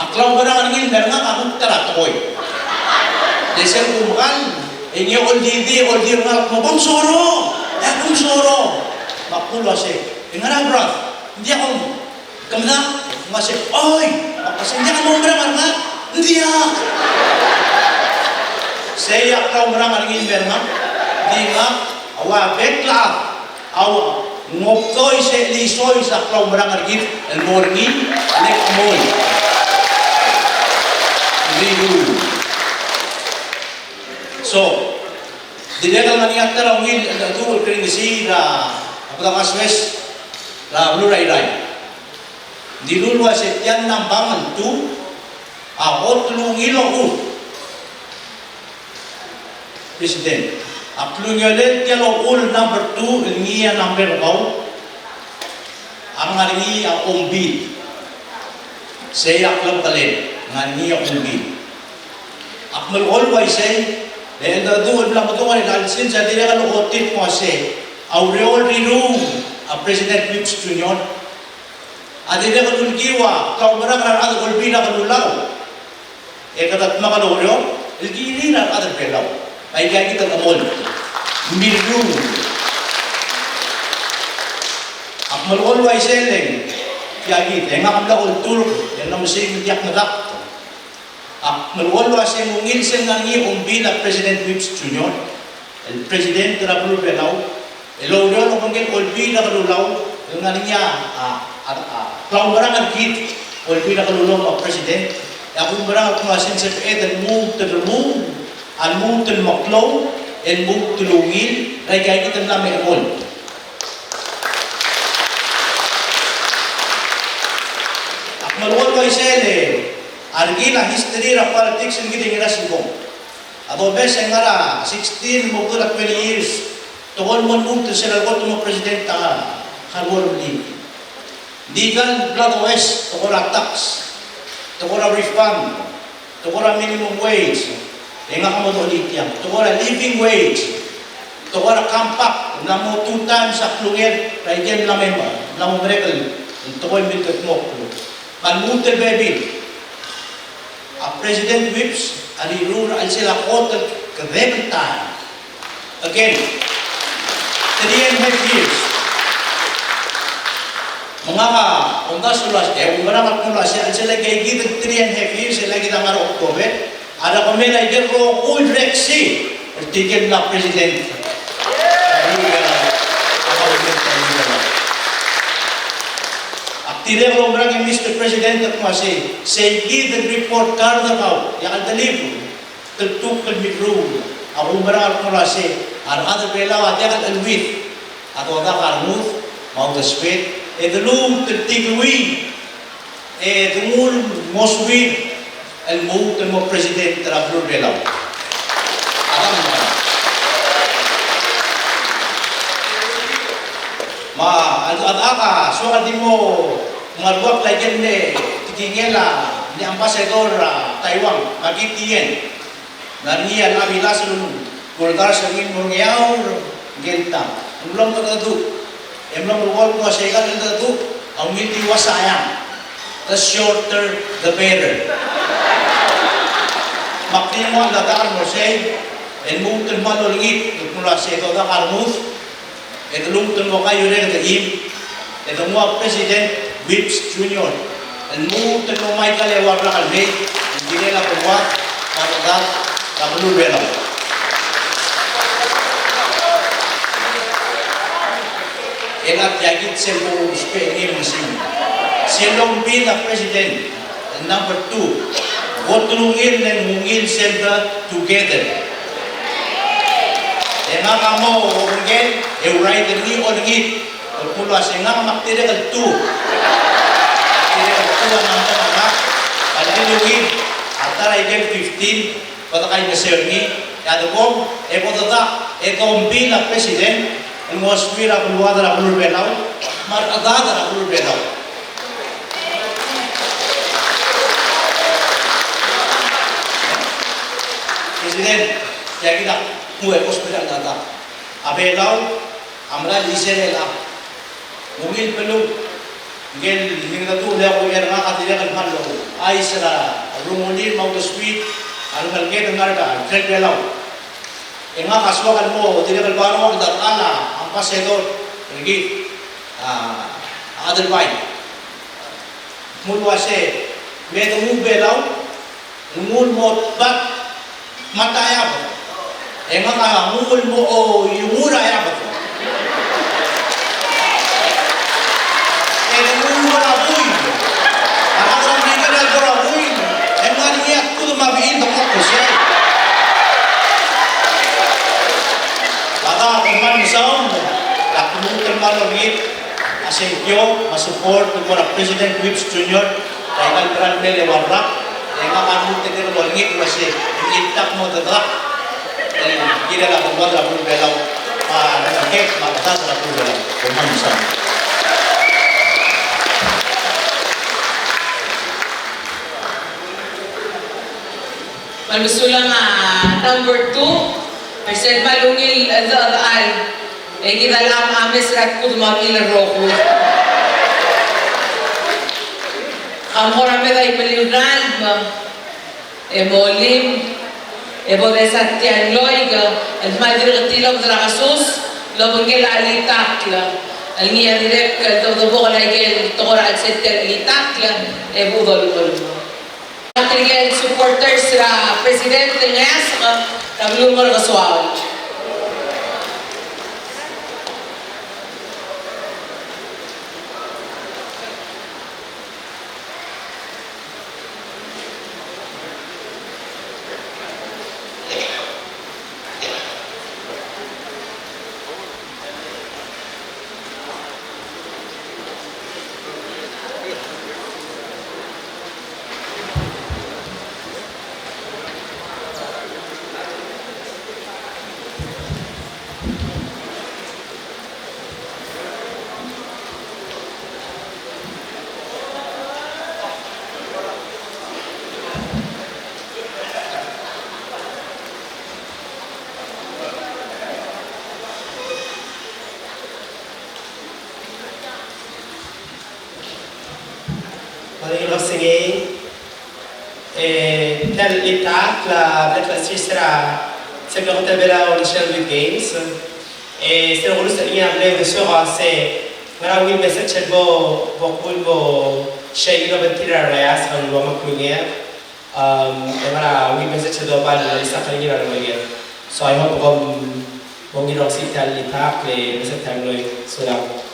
A klaumerang er ngii el mer ngak a kuk ta er a tekoi. Le sel kumekall, e ngii a oldidii, oldidii er ngak el kmo, "Bo msoro! E bo msoro!" Me ak kuk uasei, "E ngera, brother? Ng diak kom, ke medakt?" Me a sei, "Oi!" Me ak uasei, "Ng diak mo oumerang er ngak?" "Ng diak." Sei a klaumerang er ngii el mer ngak, di ngak a ua bek el chad a ua ngobdoi se el isois a klaumerang er kid el mo er ngii, le kmo, "Riru." So, dirrek el ngar er ngii a ta er a ungil el cheldecheduch el krengesii er a, a Belau West, er a beluu er a Irrai. Ng dilu el uasei tia el nambang el two a kot el ungil a uchul. President. A klungiolel tia el ochur el number two, el ngii a number kau, a ngar er ngii a ombil. Sei a klebekelel, ngar er ngii a ombil. Ak melekoi el uaisei, e le cheldecheduch el bla medung er a chelsel, se a dirrek el ochotii el kmo uasei, a ureor el riruu a President Whipps Junior a dirrek el ulekiu a klaumerang er a rechad er a Olbiil er a Kelulau. E kede dmak el oureor el kirir a rechad er a Belau. Me aika kid a chemolt. Mirruul. Ak melekoi el uaisei e le ng, tia kid, e ngak a mla olturk, e ng mesiik me ng diak medakt. Ak melekoi el uasei ng ungil sel ngar er ngii a ombil a President Whipps Junior, el President er a beluu er a Belau, el oureor el obengkel Olbiil er a Kelulau, el ngar er ngii a, a, a, a klaumerang er kid, Olbiil er a Kelulau me a President, e ak oumerang el kmo a sei ng sebeched el lmuut el remuul, a lmuut el meklou, el lmuut el ungil, er aika kid el mla me chemolt. Ak melekoi el uaisei e le a rekil a history er a politics el kid e ng ngar er a sengkong. A domes e ng ngar er a sixteen, mo er a twenty years. Tekoi el mo lmuut el sel lekot el mo president a Harvard Lee. Ng di kal bla domes, tekoi er a tax, tekoi er a refund, tekoi er a minimum wage, e ngak a mo dolii tiang, tekoi er a living wage, tekoi er a compact, ng mla mo two times a klungel er a ikel mla me, mla mo merek el tekoi el milkedmokl. Me a lmuut el bebil, a President Whipps a rirruul er a chelsel a kot el kedeb el taem. Again, three and a half years. Me ngak a omdasu el uasei, e oumerang el kmo uasei, a chelsel aika kid el three and a half years, el aika kid a ngar er a October, a rekemel a ikel rokui el reksi er tirke el mla president. Ak dirrek el oumerang e Mister President el kmo uasei, sei kid el report card er kau, diak el delivru. Teltuk el mirruul, ak oumerang el kmo uasei, a rechad er a Belau a diak el cheleuid a dodak a rengud me a uldesued, e de lmuut el tekoi, e de nguu el mo suir el lmuut el mo president er a beluu er a Belau. A dang. Me a, a, a, a, soak el di mo, mo ruul aike el tekingel a, a ambassador er a Taiwan, me ki tia. Ng ngar er ngii a bilas el uldars er ngii el mo er a Ngeaur, Ngeltam. Ng mlo cheldecheduch. E mlo melekoi el kmo uasei a cheldecheduch a ungil di ua saiang. The shorter, the better. Me ak di nguu a cheldecheduch el mo sei, e lmuut el kmal olengit, el kmo uasei dodak a rengud, e de lmuut el mo kaiuereked el eim, e de nguu a President Whipps Junior el lmuut el mo mei aika el eua el rak el mei, el kirel a beluad, me a rechedad er a beluu er a Belau. E ngak a tia kid sel bo kuusbech er ngii el ngesing. Sel lombiil a President, number two, bo telungil e ng ungil sel together. E ngak a mo obengkel e oureor er ngii olengit. El kmo uasei ngak me ak dirrek el two. Ak dirrek el two a number er ngak. A lungil a Ta er a ikel fifteen, bo dekaingeseu er ngii, e a debong, e bo dedak, e dombiil a president, el ngosuir a beluad er a beluu er a Belau, me a rechedad er a beluu er a Belau. President, tia kid a kmo e bo sbedel a rechedad. A Belau a mera el chisel el a ungil beluu. Ngike el, ngike el ngedecheduch el ua er ngak a dirrek el kmal ouchais er a rengul er a uldesuir a rengeleked el ngar er a ikrel Belau. E ngak a soak el mo dirrek el borrow a cheldechedechal a ambassador er kid, a, Adelbai. Kmo el uase, me de nguu a Belau, nguu el mo tbat, tmat a Eabek. E ngak a nguu el mo oiungul a Eabek. E de nguu el mo er a buil. A rechad er a Merikel a bo er a buil. E ng ngar er ngii a tkudem a bechil el democracy. Lak a kmal mesaul, lak kmal mesaul er ngii. A sengkio, me a support el mo er a President Whipps Junior, er a ikal mera el mle ua el rak, e ngak a lmuut el dirrek el olengit el uase, ng di ta el kmo dedak el kirel a beluad er a beluu er a Belau, a rengeleked me a rechedad er a beluu er a Belau. Kom kmal mesaul. Me a lsekum a number two, me sel kmal ungil el cheldechedechal, e kid a lomes er a tkudem a bechil el rokui. Kam kora me dai meliu el ralm, e molim, e bo desa tia el mloik, el kmal dirk tilobed er a kesus, el obengkel a chelitakl, el ngii a dirrek el dodobok el aikel tekoi er a chelsel tia el chelitakl, e bo dolemolem. Tirke el supporters er a President el ngeasek er a beluu er a Ngerkesoaol. Kmal ungil kebesengei, e, tia el chelitakl a bla klasiis er a Second Belau National Youth Games. E, sel kurusech er ngii a mle uldesuek a se, ngera ungil message el bo, bo kmu bo share el obengterir a rechad el ua me a klungel. Um, e ngera ungil message el doba el mesa er ngii er a rengeleked. So I hope kom bo ngii el osisiu tia el chelitakl e mesa er tia el mlei. Sulang.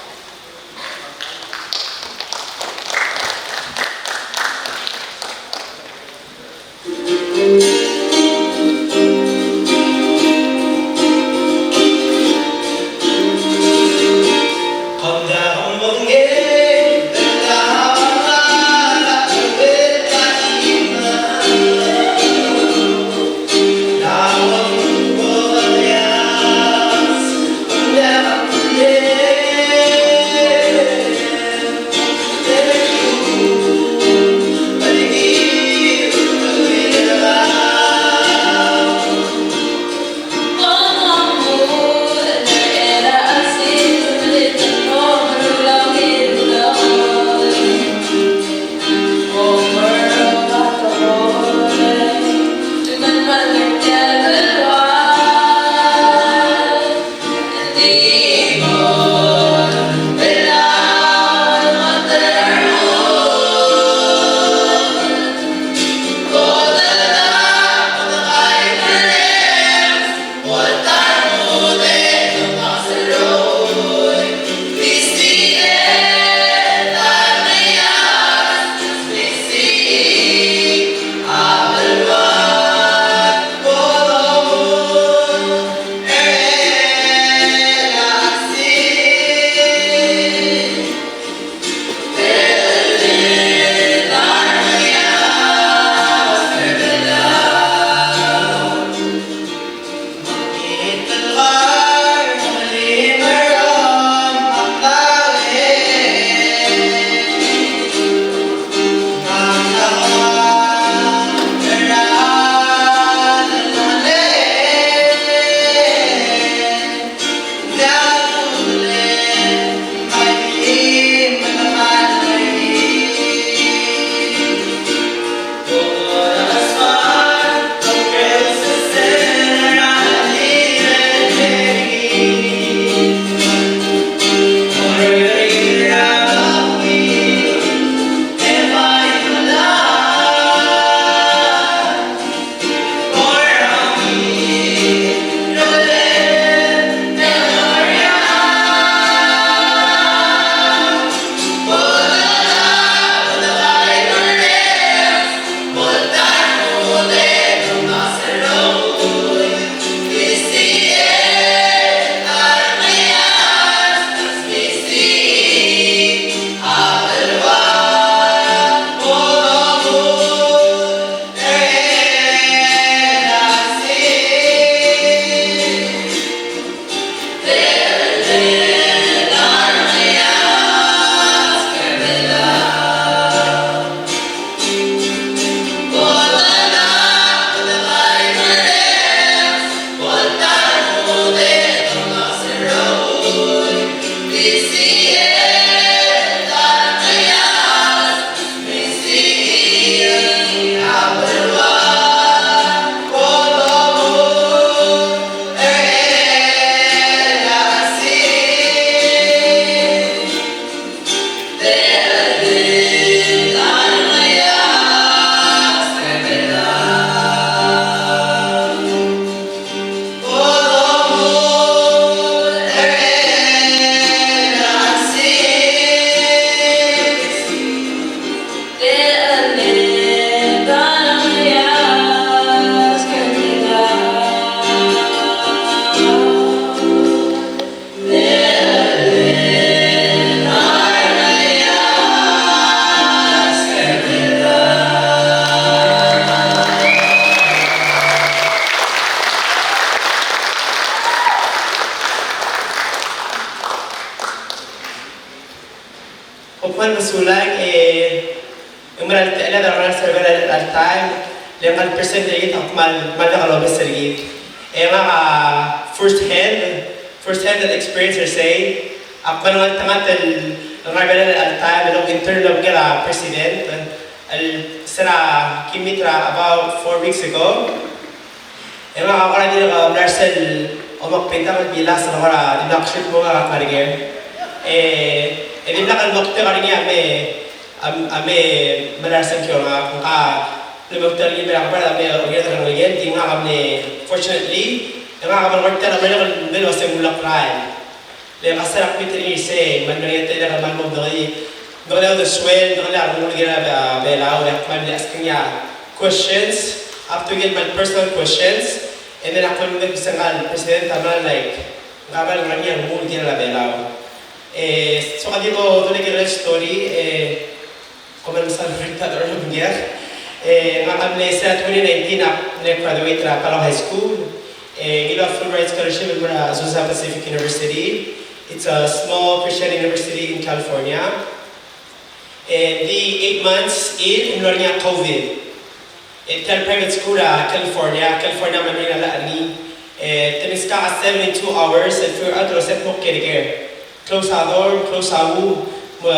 Ak kmal mesulang, e, ng mera el techelled a rengar er a Belau er chelecha el taem, le ngak el present er kid a kmal, kmal diak lobes er kid. E ngak a first hand, first hand experience er sei, ak kmal ngeltengat el rengar er a Belau er chelecha el taem, el intern el obengkel a president, el se er a ki meet er a about four weeks ago. E ngak a kora dirk mla er sel omekbetak el bilas el kora dimlak shoot mo ngak a career. E, e dimlak el moktek er ngii a me, a, a me mla er sel kiong ngak, ngak a mle moktek er ngii el mla er a kebard a me oker er a ngelekel, di ngak a mle, fortunately, e ngak a mle moktek er a mle, mle uase ng ulak rael. Le ngak a se er a kmeet er ngii er sei, me ng mle ngii a telek el kmal mo medengelii, medengelii a uldesuel, medengelii a rengul el kirel a Belau, e ak kmal mle ask er ngii a questions, up to get my personal questions, and then ak kmal mle kmo se ngak el president a mle like, ngak a mle ngar er ngii a rengul el kirel a Belau. E, so ka di mo dulii a kirel story, e, Kom kmal mesaul er a rechad er a Olbiil. E, ngak a mle, se er a twenty nineteen ak mle graduate er a Palau High School. E, ngiluu a full ride scholarship el mo er a Azusa Pacific University. It's a small Christian university in California. E, di eight months in, e mlo er ngii a COVID. E, tia el private school er a California, California me a Maryland a ngii. E, te meskak a seventy-two hours, e, throughout el osep mo kereker. Close a dorm, close a room, me,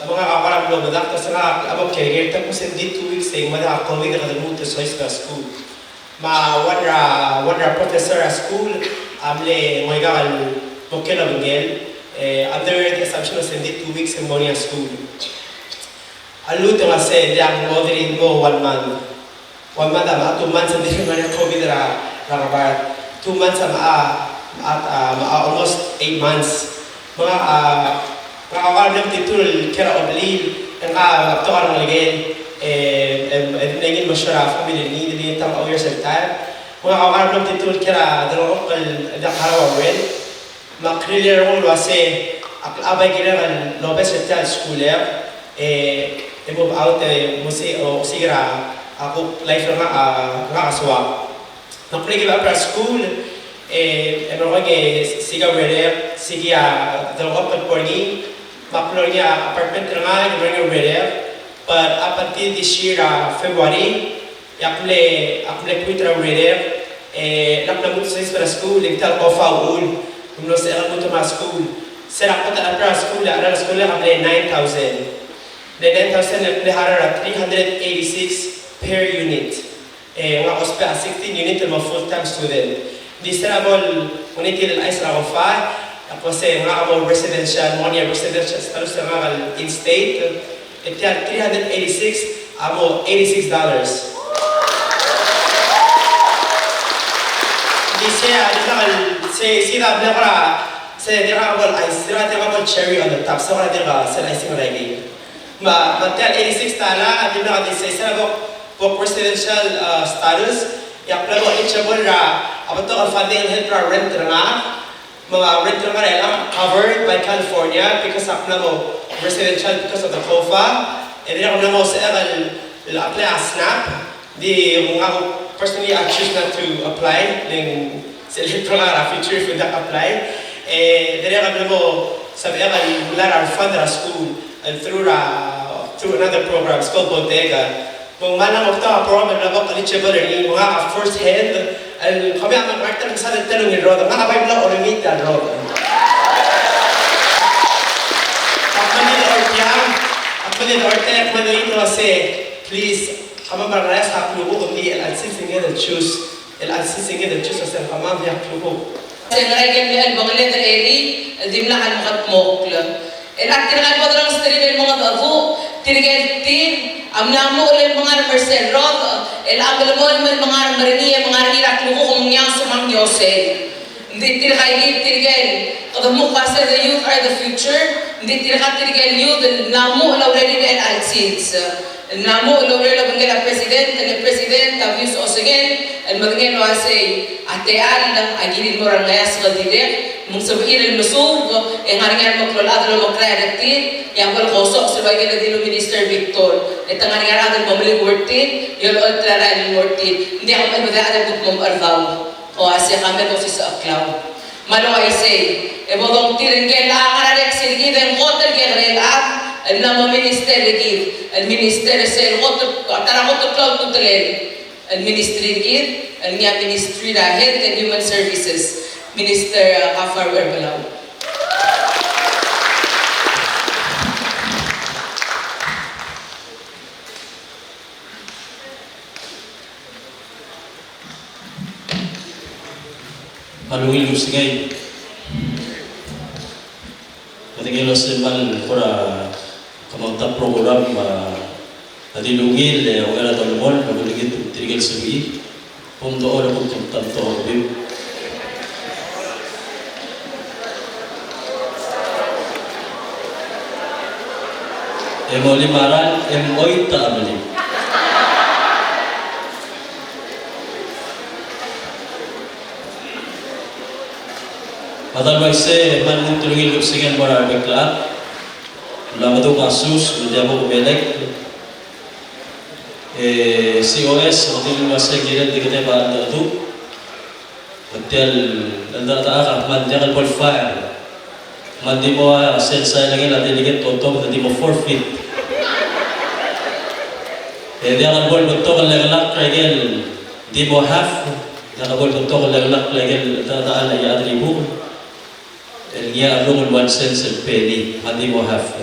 me ngak a kora mlo medakt, se ngak a mo kereker, te kmo se ng di two weeks e ng mad a COVID e kede lmuut el soiseb er a skuul. Me a one er a, one er a professor er a skuul a mle ngoikak el mo kiei el obengkel, e, under the assumption el se ng di two weeks e ng mo er ngii a skuul. A lmuut e ng uase ng diak, ng mo di mo one month. One month a mla, two months a di ngar er ngii a COVID er a, er a Ngebard. Two months a mla, a, a, a, almost eight months. Me ngak a, ngak a kora mle metitur el kiei er a Olbiil, e ngak a betok a rengelekel, e, e, e, di mle ngii el mo show er a family er ngii, di mle ngii el tang a oker sel taem. Me ngak a kora mle metitur el kiei er a delengchokl el diak a rengul a rent. Me ak rilecha el uase ak, a bai kirek el lobes er tia el skuul er, e, e move out, e, mo se, o, osiik er a, a kuk life er ngak, a, ngak a soak. Me ak mle give up er a skuul, e, e merekong e siik a urerek, siik a delengchokl el bo er ngii, me ak mlo er ngii a apartment er ngak, e mlo er ngii a urerek, but up until this year, a, February, E ak mle, ak mle quit er a urerek, e, ak mla lmuut el soiseb er a skuul, e ng tia el COFA a uchul, ng mlo sebechek el lmuut el mo er a skuul. Se er a kot el chad er a skuul, a cheral a skuul a mle nine thousand. Mle nine thousand, e ak mle hire er a three hundred eighty-six per unit. E, ngak a ousbech a sixteen unit el mo full-time student. Di se er a bo el ngii di el chais er a COFA, e ak uase ngak a mo residential, mo er ngii a residential status er ngak el in-state. E tia el three hundred eighty-six a mo eighty-six dollars. Di sei a, di ngak el, sei, sei a dirrek el, sei a dirrek el icing, sei a dirrek el cherry on the top, sei a dirrek el, sei a icing er a cake. Me, me tia el eighty-six dollar, a di ngak di sei, sei a bo, bo residential, uh, status, e ak mla mo eligible er a, a betok el funding el help er a rent er ngak. Me a rent er ngak a covered by California because ak mla mo residential because of the COFA. E dirrek el mla mo sebechek el, el apply a SNAP. Di ngak personally I choose not to apply. Ng sel help er ngak er a future if I don't apply. E dirrek el mla mo sebechek el mla er a refund er a skuul. And through, uh, through another program, it's called Bodega. Me ng mla mo betok a program el mla bo eligible er ngii, me ngak a first hand, el kemiu a mle ngar er a ta el mesa el telung el rod, ngak a bai mla oremit a rod. Ak mle di ortiang, ak mle di ortiang, ak mle di uase, please, kemam a mla er a klukuk, ng di el chelsel sel ngii el choose, el chelsel sel ngii el choose, uase kemam a mla er a klukuk. Se ngera ikel mle chelebangel er ngii, el dimlak el meketmokl. El a tirka el bo dorrenges er tir el mengedecheduch, tirke el tir a mla muchel el mengar er sel rod, el a melemolem el mengar er ngii e mengar er ngii er a klukuk me ng ngiaos me ng ngiosel. Ng di tirka el, tirke el, kede kmo uase the youth are the future, ng di tirka tirke el youth el mla muchel a urerir el chelsel. El mla muchel el oureor el obengkel a president, el president a obvious osengel, el medengei el uasei, a techall a kirir el mo er a rengeasek el dirrek, me ng sebechir el mesuub, e ngar er ngii a remeklou el chad el omekrael er tir, e a bo el kosoch sel ua ikel dilu Minister Victor, e te ngar er ngii a rechad el mo meliuekl er tir, e olecholt er a rael el mo er tir, ng diak el medechel a chad el kuk mo mecherdaol. Uase ka me dosisecheklau. Me a le uaisei, e bo dongtir ngike el ngar er a rechad er kid e ng kot el kekerei el chad, el mo minister er kid, el minister er sel kot, ta er a kot el klou a ultutelel el ministry er kid, el ngii a Ministry er a Health and Human Services, Minister, uh, Gaafar Uherbelau. Me a ungil kebesengei. Ng di ngii el uase ng kmal kora kemam ta program me a di ungil e a ungil a dolemolem, me a kulengit tirke el sebechir. Bo mdochor e bo mtomtam a rubim. E molim a ralm e moit a chemelib. Me a dal uaisei, me ng lmuut el ungil kebesengei el mo er a rebek el chad. Mla medung a sus, me ng diak bo kubelek. E, C O S, me ng di uaisei, kirel di kedeb a cheldecheduch. Me tia el, el cheldecheduch a kmal diak el bo el fire. Me ng di mo a sel saelengel a delegate Otto, me ng di mo forfeit. E diak el bo el betok el leklak er a ikel di mo half, diak el bo el betok el leklak er a ikel cheldecheduch a chad er a Iribukel. El ngii a rrungel one cents el penny, me ng di mo half.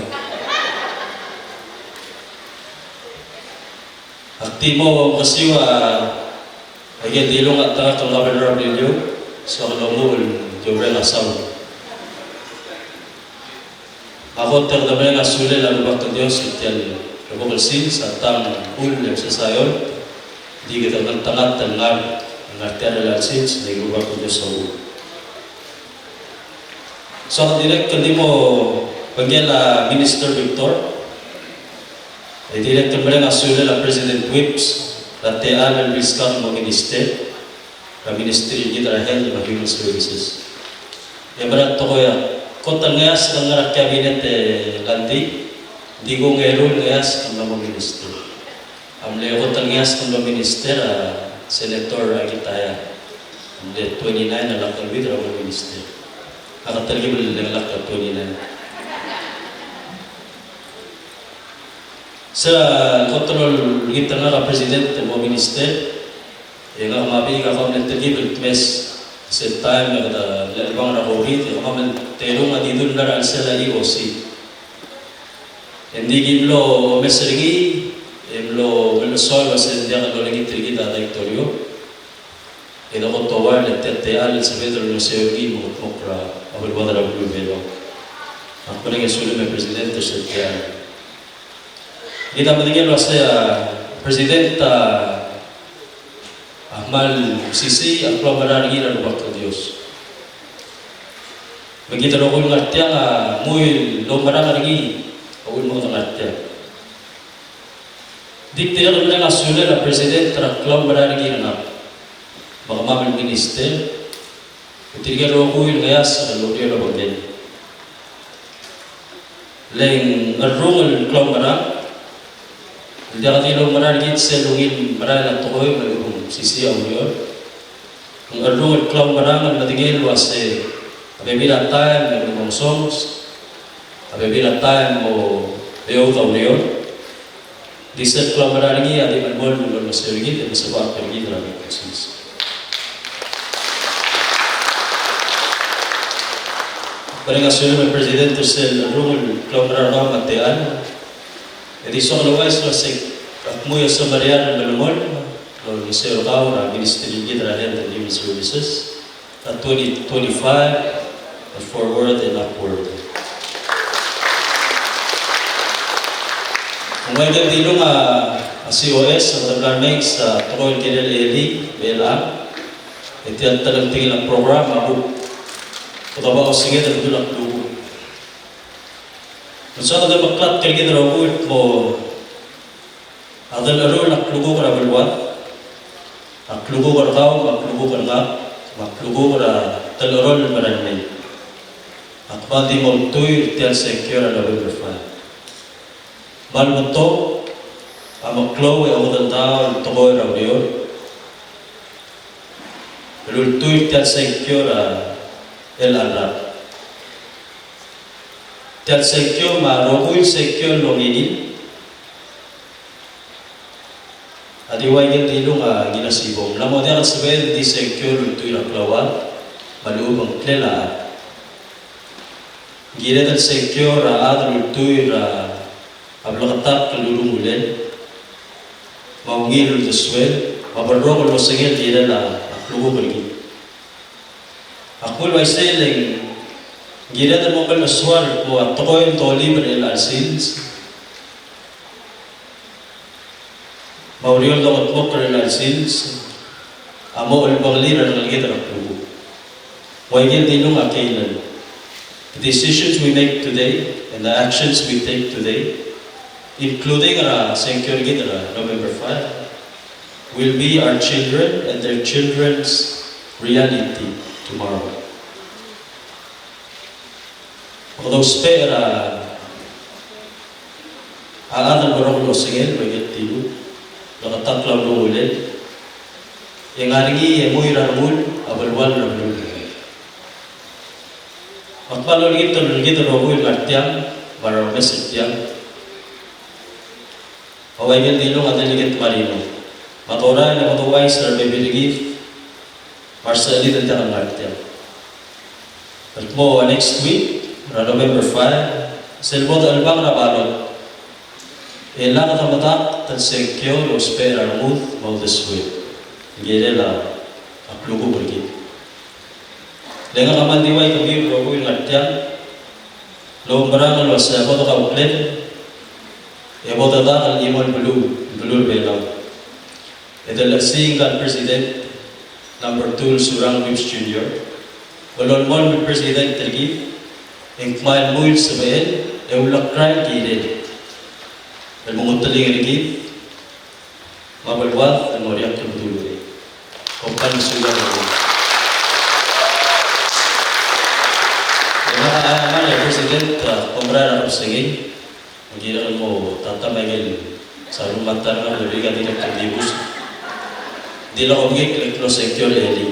Ak di mo kesiu a ikel dilung a ta el governor er a Beliliou, soak el omuchel e oureng a saul. A kot e kede mereng a sulel a Rubak el Dios er tia el rubak el sils, a tang el ull e msesai a eolt, di kede ngeltengat el ngar, ngar tia el sils, me a Rubak el Dios a uchul. So, dirrek el di mo obengkel a Minister Victor, e dirrek el mereng a sulel a President Whipps, er a techall el bilskak el mo minister, er a Ministry er kid er a Health me a Human Services. E mera el tekoi a kot el ngeasek el ngar er a cabinet e Landy, di kung eru el ngeasek el mla mo minister. A mle kot el ngeasek el mlo minister a Senator Akitaya. A mle twenty-nine a lak el buil er a mlo minister. Ak telkib el lak el twenty-nine. Se el kot el olengit er ngak a President el mo minister, e ngak me a Bik a kmal mle telkib el tmes sel taem e kede chelebangel er a COVID, e kemam el terung a di dul mla er a chelsel a E O C. E ng di ki mlo omes er ngii, e mlo, mlo soal el uase ng diak lolengit er kid a daitorio. E de kot el uai le tia el techall el sebeched el olengeseu er ngii me kutmokl er a beluad er a beluu er a Belau. Ak mereng e sulem e President er sel techall. Kid a medengei el uase a President a, a kmal mesisiich a klaumerang er ngii er a Rubak el Dios. Me kid el rokui el ngar tiang a mui el oumerang er ngii a uchul me kede ngar tiang. Ng di dirrek el mereng a sulel a President er a klaumerang er ngii er ngak me kemam el minister, me tirke el rokui el ngeasek el oureor el obengkel. Le ng cherrungel el klaumerang el diak di loumerang er kid sel ungil merael a tekoi me a lechub e ng mesisiich a ureor. Ng cherrungel el klaumerang el medengei el uase a bebil a taem e ng mo ngesonges, a bebil a taem e mo beoud a ureor. Di sel klaumerang er ngii a di melemolem el olengeseu er kid e mesebechakl er kid er a bek el sils. Mereng a sulem e President er sel cherrungel el klaumerang er kau me a techall. E di soak el ouchais el uase ak mui a semeriar el melemolem el olengeseu er kau er a ministry er kid er a Health and Human Services. A twenty twenty-five and forward and upward. Ng ua ikel dilung a, a C O S, a kede mla mesa a tekoi el kirel elii, me a chelechang, e tia el telengtengil a program a kuk, kede oba osenged el bedul a klukuk. Me ng soak el demeklatk er kid el rokui el kmo a telecheroll a klukuk er a beluad, a klukuk er kau, me a klukuk er ngak, me a klukuk er a telecheroll el merael mei, a kmal di mo ultuil er tia el sengkio er a November five. Me a lebetok a meklou e omekedong el tekoi er a ureor el ultuil er tia el sengkio er a chelecha el rak. Tia el sengkio me a rokui el sengkio el longilil a di ua ikel dilung a Ngilasibong. Ng mla mo diak el sebeched el di sengkio el ultuil er a klauad me a lechub e ng klel a chad. Ng kired el sengkio er a chad el ultuil er a bleketakl el ulungulel me a ungil uldesuel me a berrok el osengel el kirel a klukuk er kid. Ak kmo uaisei e ng kired el mo melmesuar el kmo a tekoi el dolib er chelecha el sils me a ureor el dongetmokl er chelecha el sils a mo chelebangel er a rengeleked er a klukuk. Ua ikel dilung a keilel. The decisions we make today and the actions we take today, including er a sengkio er kid er a November five, will be our children and their children's reality tomorrow. Me kede ousbech er a chad el berrok el osengel me a ikel dilung, bleketakl a ulungulel, e ng ngar er ngii e mui er a rengul a belual er a beluu. Me ak kmal olengit er kid el rokui el ngar tiang me a remes er tiang. A ua ikel dilung a Delegate Marino me a Tora, e le kede ouchais er a rebebil er kid me a resechelid el diak el ngar tiang el kmo a next week er a November five, sel bo dechelebangel er a ballot, e lak de medakt el sengkio el ousbech er a rengud me a uldesued el kirel a klukuk er kid. Le ngak a kmal di ua ikemiu el rokui el ngar tiang el oumerang el uasei a bo dekauklen e bo dedak el chimo el beluu, el beluu er a Belau. E de lechesii ngka el President number two el Surangel Whipps Junior me lolemolem el President er kid, e ng kmal mui el sebechel e ulekrael el kirel el menguteling er kid me a beluad el mo er a klebedul. Kom kmal mesulang. E ngak a kmal, President, a, kom mera el kebesengei. Ng kirek el mo tatam a ikel saru me a ta er ngak el dirrek el dibus. Di lak obengkel el klou a sengkio el elii.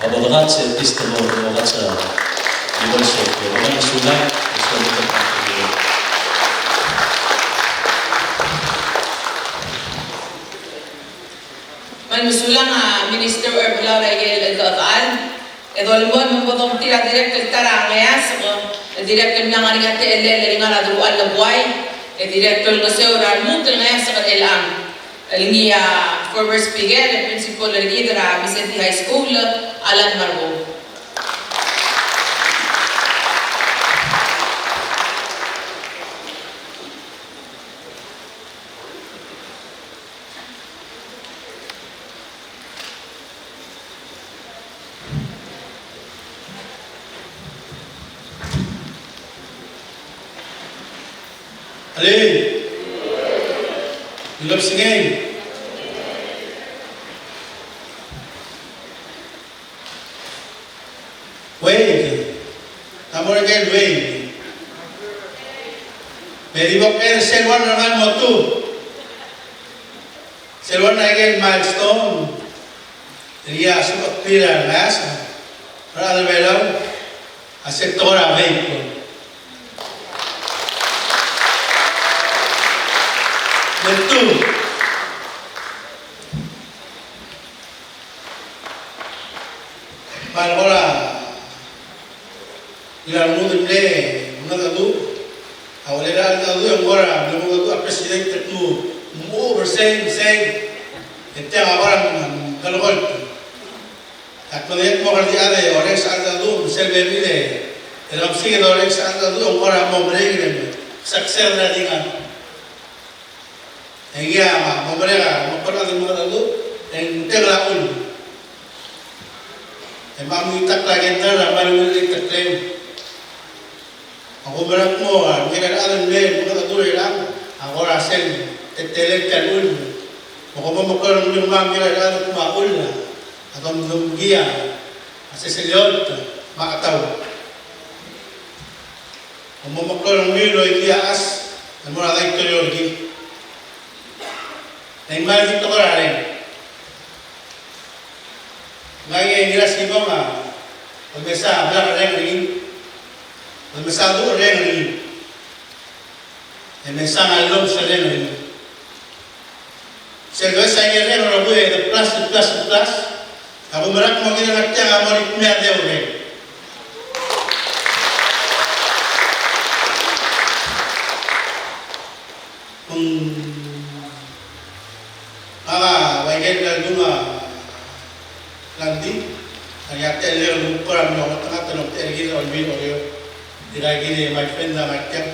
A bo dekatsi e tis te mo, mo kats a di bo el sengkio. Kom kmal mesulang, mesulang. Kmal mesulang a Minister Uherbelau er a ikel cheldechedechal. E dolemolem me bo dongit er a dirrek el ta er a ngeasek el dirrek el mla ngar er ngii a techellel el ngar er a deruchall el buai, e dirrek el olengeseu er a lmuut el ngeasek er chelechang el ngii a former speaker e principal er kid er a Mindszenty High School, Alan Marbou. Alii. Ng kebesengei. Wei, ta mo er a ikel wei. Me di bo kede sel one er a ngai mo two. Sel one er a ikel milestone. Tia el ua sebechir a ngeasek er a rechad er a Belau a sel tekoi er a vape. Me two, me a le kora, ngii a rengud el mle mengedecheduch, a uchelel a cheldecheduch e ng kora mle mengedecheduch a president el kmo, mechub er sei, sei, e tiang a kora mengelekolt. Ak medengei el kmo kede di chad e orrenges a cheldecheduch, me sel bebil e, e le kemesik e orrenges a cheldecheduch, e ng kora mo merek e me, success er a di ngar. E ngii a mo merek a mo kora di mo mengedecheduch, e ng tengel a chull. E me a mui takl a kender a kmal ungil el teklem. Ak oumerang el kmo a ngikel chad el mle mengedecheduch er chelechang a kora sel teletelel tia el chull. Me kom mo meklou er ngii me a ngikel chad el kmo a chull a domdom ngii a seseleolt me a chetau. Kom mo meklou er ngii el oikii a chas el mo er a daitorio er kid. E ng kmal di tekoi er a reng. Ngak e Ngirasibong a mesa a blak el reng er ngii. Kede mesa a reng er ngii. E mesa a llomes el reng er ngii. Sel dosa e reng er a rokui e de plus, de plus, de plus. A kumerang el mo kid er a tiang a mo er ngii a deu el reng. Ng, ngak a ua ikel bla ldung a Landi, a ngii a techellek el kuk kora mlo ngeltengat el omtechei er kid el Olbiil er Oreor. Dirkak kid e my friend a ngar tiang.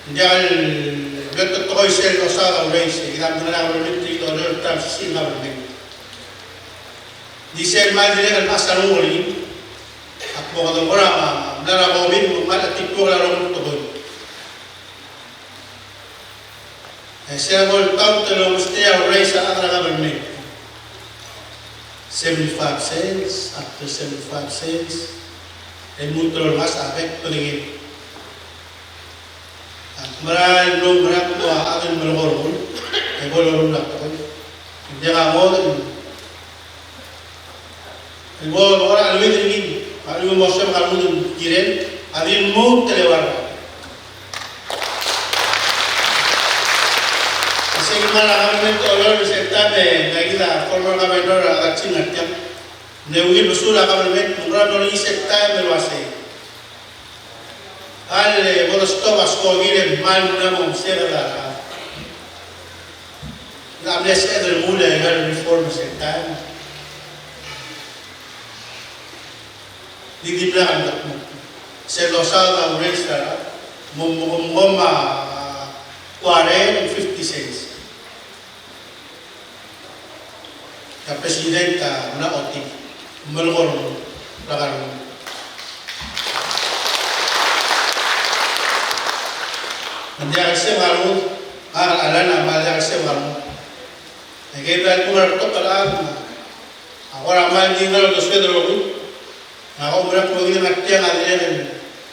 Ng diak el bla tekoi sel dosaod a raise, e kid a mla er a government er kid el Oreor el ta er a sisiich el government. Di sel mle dirrek el mechas a renguk er ngii, ak mo kede kora mla er a COVID me ng mle chetituokl a renguk el tekoi. E sel bo ltaut el omesterir a raise er a rechad er a government. Seventy-five cents, after seventy-five cents, e lmuut el olengasech a bek el bedengel. Ak mera el mlo merang el kmo a chad el melekoi a rengul, e bo loruul a tekoi. Ng diak a ngodech el bo kora cheleuid er ngii, a lechub e mo sebechek a rengud el kirel, a di lmuut el eua el rak. Isei a mla er a government er Oreor er sel taem e ngii kid a former governor er a Katsin er tiang. Ng ungil besul a government, me ng kora mlo er ngii sel taem el uasei. A le bo de stop a skoki e kmal mla mo msebeched a rechad. Ng mle sebeched el mle er a reform er sel taem. Di di mla er a, sel dosaod a raise er a, mo, mo, mo, mo a quarter, fifty cents. A president a mla ochotii, melekoi er a rengul. Ng diak el sebechek a rengud, a, a lana me a diak el sebechek a rengud. E kid a kmal betok el chad, a kora mle di ngar er a uldesued el rokui. Ng ko merek el mo kid er a tiang a dirrek el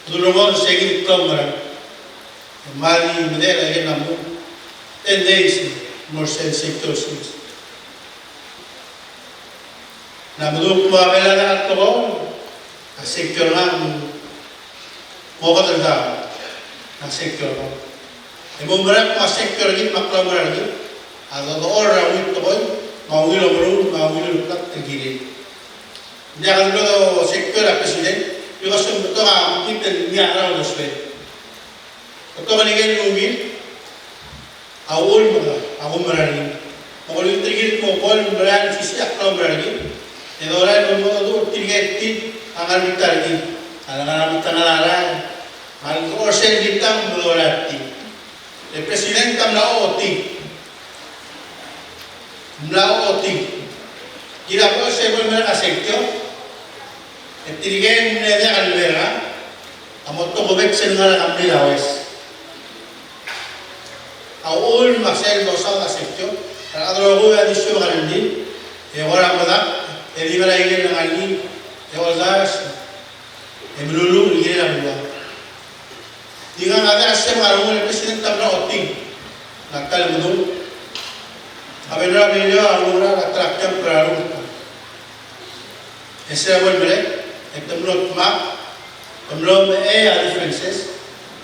dulengoi er se kid el klaumerang. Me a di medechel a ikel mla mo ten days el mo er sel secure six. Ng mla medung el kmo a mera el tekoi a secure er ngak me ng okedei a secure er ngak. E mo merek el kmo a secure er kid me a klaumerang er kid a dodechor er a ungil tekoi me a ungil omeruul me a ungil ulkat el kirel. Ng diak el mlo secure a president, because ng betok a mekngit el ngii a ngar er a uldesued. Betok el ikel ungil a uchul me a kumerang er ngii. Me ng olengit er kid el kmo bo el mera el mesisiich a klaumerang er kid, e dorael el mo meduch er tirke el tir a ngar er a bita er kid, a lengar er a bita er a rael, me a lechub e sel bita me dorael er tir. E president a mla ochotii. Mla ochotii. Kid a bo se bo el merek a secure. E tirke el mle diak el merek a mo tokubets el ngar er a kemlil a West. A uchul me a sel dosaod a secure, a rechad el rokui a di suebek a rengrir, e kora medakt, e di ngar er a ikel ngar er ngii, e oldars, e meluluuch el kirel a beluu. Di ngak a diak el sebechek a rengul e president a mla ochotii. Ng ta el medung. A Governor Emilio a ngar er a ta er a tiang er a rengul. E se er a bo el merek, e te mlo dmak, te mlo mechei a differences,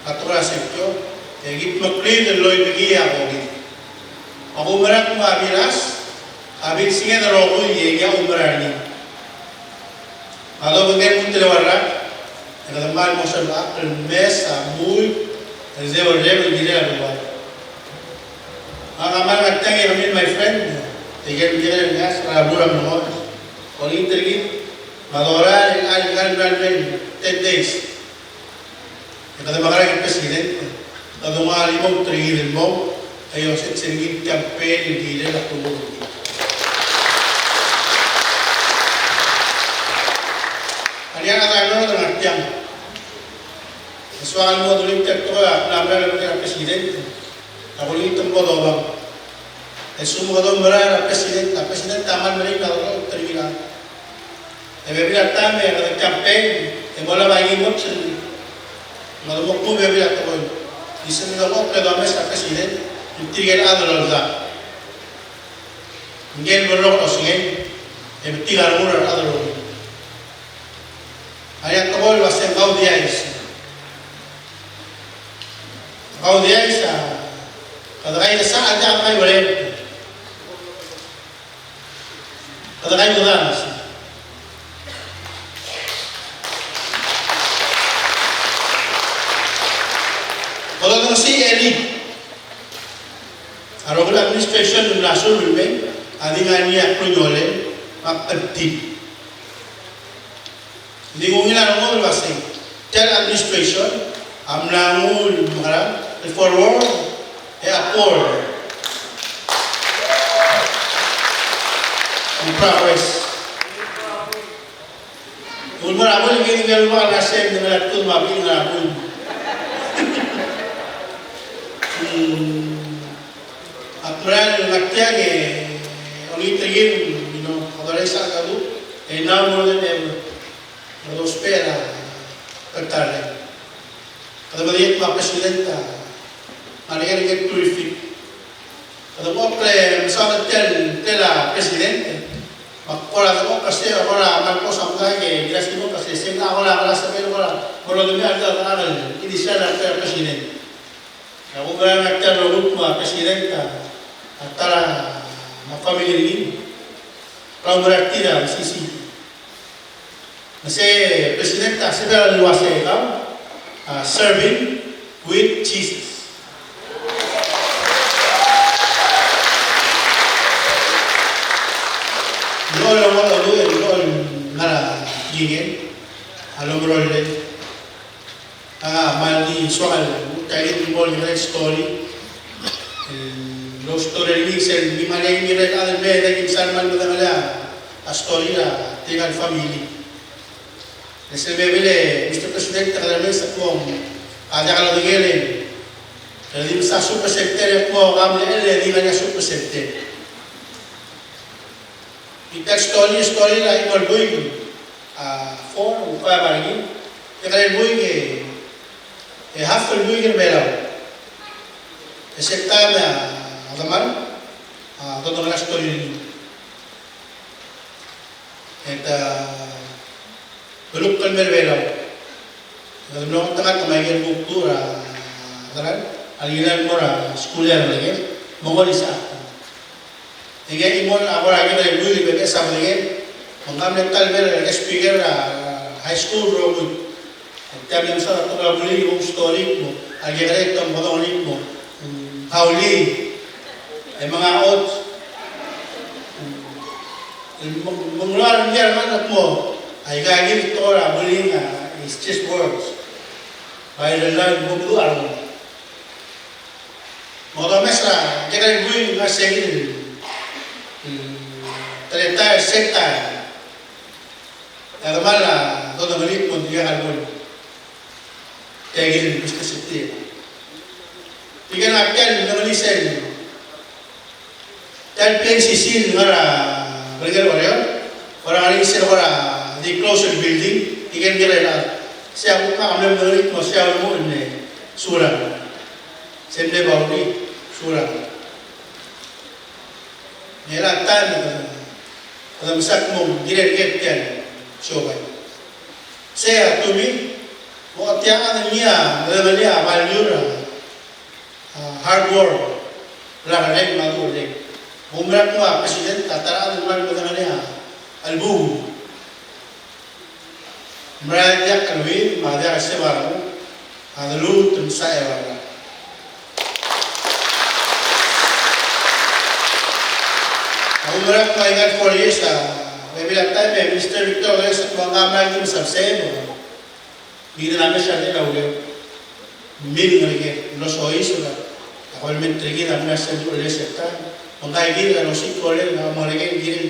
a tekoi er a secure, e ki meklii el loibekii a COVID. A kumerang me a bilas, a bilsinged el rokui e ngii a kumerang er ngii. A lobengkel lmuut el eua el rak, e kede kmal mo sebechakl el mes a mui, el deu el rem el kirel a beluu. Ngak a kmal ngar tiang e kemiu el my friend, e tirke el kirel el ngeasek er a beluu er a Melekeok. Olengit er kid, me a dorael el, el, el, el, el ten days. E kede mekerang el president, kede nguu a limout er kid el mong, e ousbech er ngii el campaign el kirel a beluu. A ngii a rechad er a North a ngar tiang. E soak el mo dulii tia el tekoi a mla merael a president. A kulengit el mo dobang. E lsekum kede oumera er a president, a president a kmal meringel a dolekoi er ngii. E bebil a taem e kede campaign, e mo olab a ngii el motion. Me kede mo kmu bebil a tekoi. Di sel dolekoi e domes a president, ng tirke el chad el oldak. Ngike el berrok el osengel, e betik a rengul er a rechad el rokui. Ngar er ngii a tekoi el uasei kaudiais. Kaudiais a, kede kaidesachel a diak el kaiuereng. Kede kaidesachel. Bo dodengesii a elii. A rokui el administration el mla suub el mei, a di ngar er ngii a klungiolel, me a kebtil. Ng di kuk ngilai a rengud el uasei, tia el administration a mla nguu el mekerang, el forward, e upward. Ng progress. Ng mo er a buil, ng di ngar er a buil, ng di ngar er a buil. Hmm. Ak mera el ngar tiang e olengit er kid, you know, a dolai sel kadu, e now more than ever. Kede ousbech er a kltarreng. Kede medengei el kmo a president a ngar er ngii a terrific. Kede mo kle mesaod er tia el, tia el president. Me ak kora dengchokl el uasei, kora mal kos a medai e, kired el mo kmo sei, sei ng kora, kora sebechel kora, kora dengei a tia el, tia el initial er a president. A kumerang er tia el rokui el kmo a president a, a ta er a, me a family er ngii. Klaumerang er tir a mesisiich. Me sei president a sebechel el uasei kau, a, serving with Jesus. Ng locha, locha, locha, locha, ngar er a kingel a lomerollel. A, me ng di soak el, tia kid el mo er a story. El love story er ngii sel, ng di mle ngii el chad el mei e di msa el kmal medengelii a story er tirka el family. E sel bebil e, Mister President, a kede mesa kmo, a diak lodengei el, e di msa superstar e kmo, kam mle, e di ngar er ngii a superstar. Tia el story, story er a chimo el buik, a, four or five a ngii. Tia el buik e, e half el buik er a Belau. E sel taem a, a demal, a, dodengelii a story er ngii. E te, beluk el mei er a Belau. Ng mlo ngeltengat me a ikel kuk dmu er a, a, a, a ngilai el mo er a skuul er a Melekeok, me ng olisechakl. E ngii a chimo el kora kekerei el buik el beches a Melekeok, me ng mle ta el mei el speaker er a high school el rokui. E tia el mle mesaod a tekoi er a buil el mo story el kmo, a kekerei e te mekedong el kmo, mm, haulii, e menga a chots, mm, el meng-, mengeluar er ngii a rengad el kmo, aika kid el tekoi er a bullying a, it's just words. Bai lelal mo meduch a rengum. Me kede omes er a kekerei el buik, ng ngar er sei kid el, el teletael, sel taem. E a demal a dodengelii el kmo ng dirkak el buil. Tia kid el business er tir. Tirke el ngar tia el dodengelii sel, tia el P N C C el ngar er a belngel Oreor, kora ngar er ngii sel kora di close el building, tirke el kirel a, sei a kuk a mle dodengelii el kmo sei a ulemuchel el mle Surangel. Sei a mle Bauli, Surangel. Ng chelecha el taem e kede, kede mesa el kmo ng kirel ker tia el siobai. Sei a to me, mo tia a ngii a, medengelii a value er a, a, hard work, blak a reng me a duurreng. Mo merek el kmo a president a ta er a chad el kmal medengelii a, a lebo. Mera el diak el keuid me a diak el sebechel a renguk, a deluut el msa a eua el rak. A kumerang me a ikal four years a bebil a taem e Mister Victor Dolores a kmo ng mla di msa el sebechem. Ngii di el mesa er a uleu. Ng mle ngar er ngii el soiseb er a kabelment er kid a mla sel duch el sel taem. Me ngii kid a losiik a rolel a mo er ngii el kirel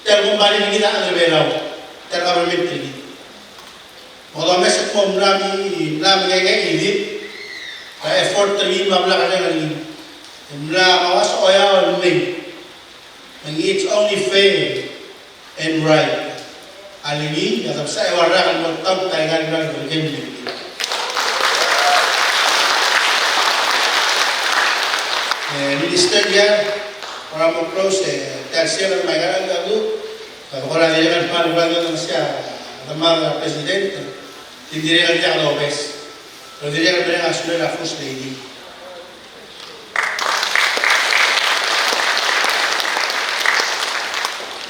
tia el kombalii er kid a chad er a Belau, tia el kabelment er kid. Me kede omes el kmo ng mla, mla mekekei el di a effort er ngii me a blak a reng er ngii. Ng mla mauas a oeak el mei. Me ngii, it's only fair and right. A le ngii a kede msa a eua el rak el mo tang, ta ikal rak el kemam. E, Minister Diar, kora mo close, e, tia el sel me a ikal rak el kuk, e, kora dirrek el kmal ua el kuk mesa Demad er a President, ng dirrek el diak lobes. Ng dirrek el mereng a sulel a First Lady.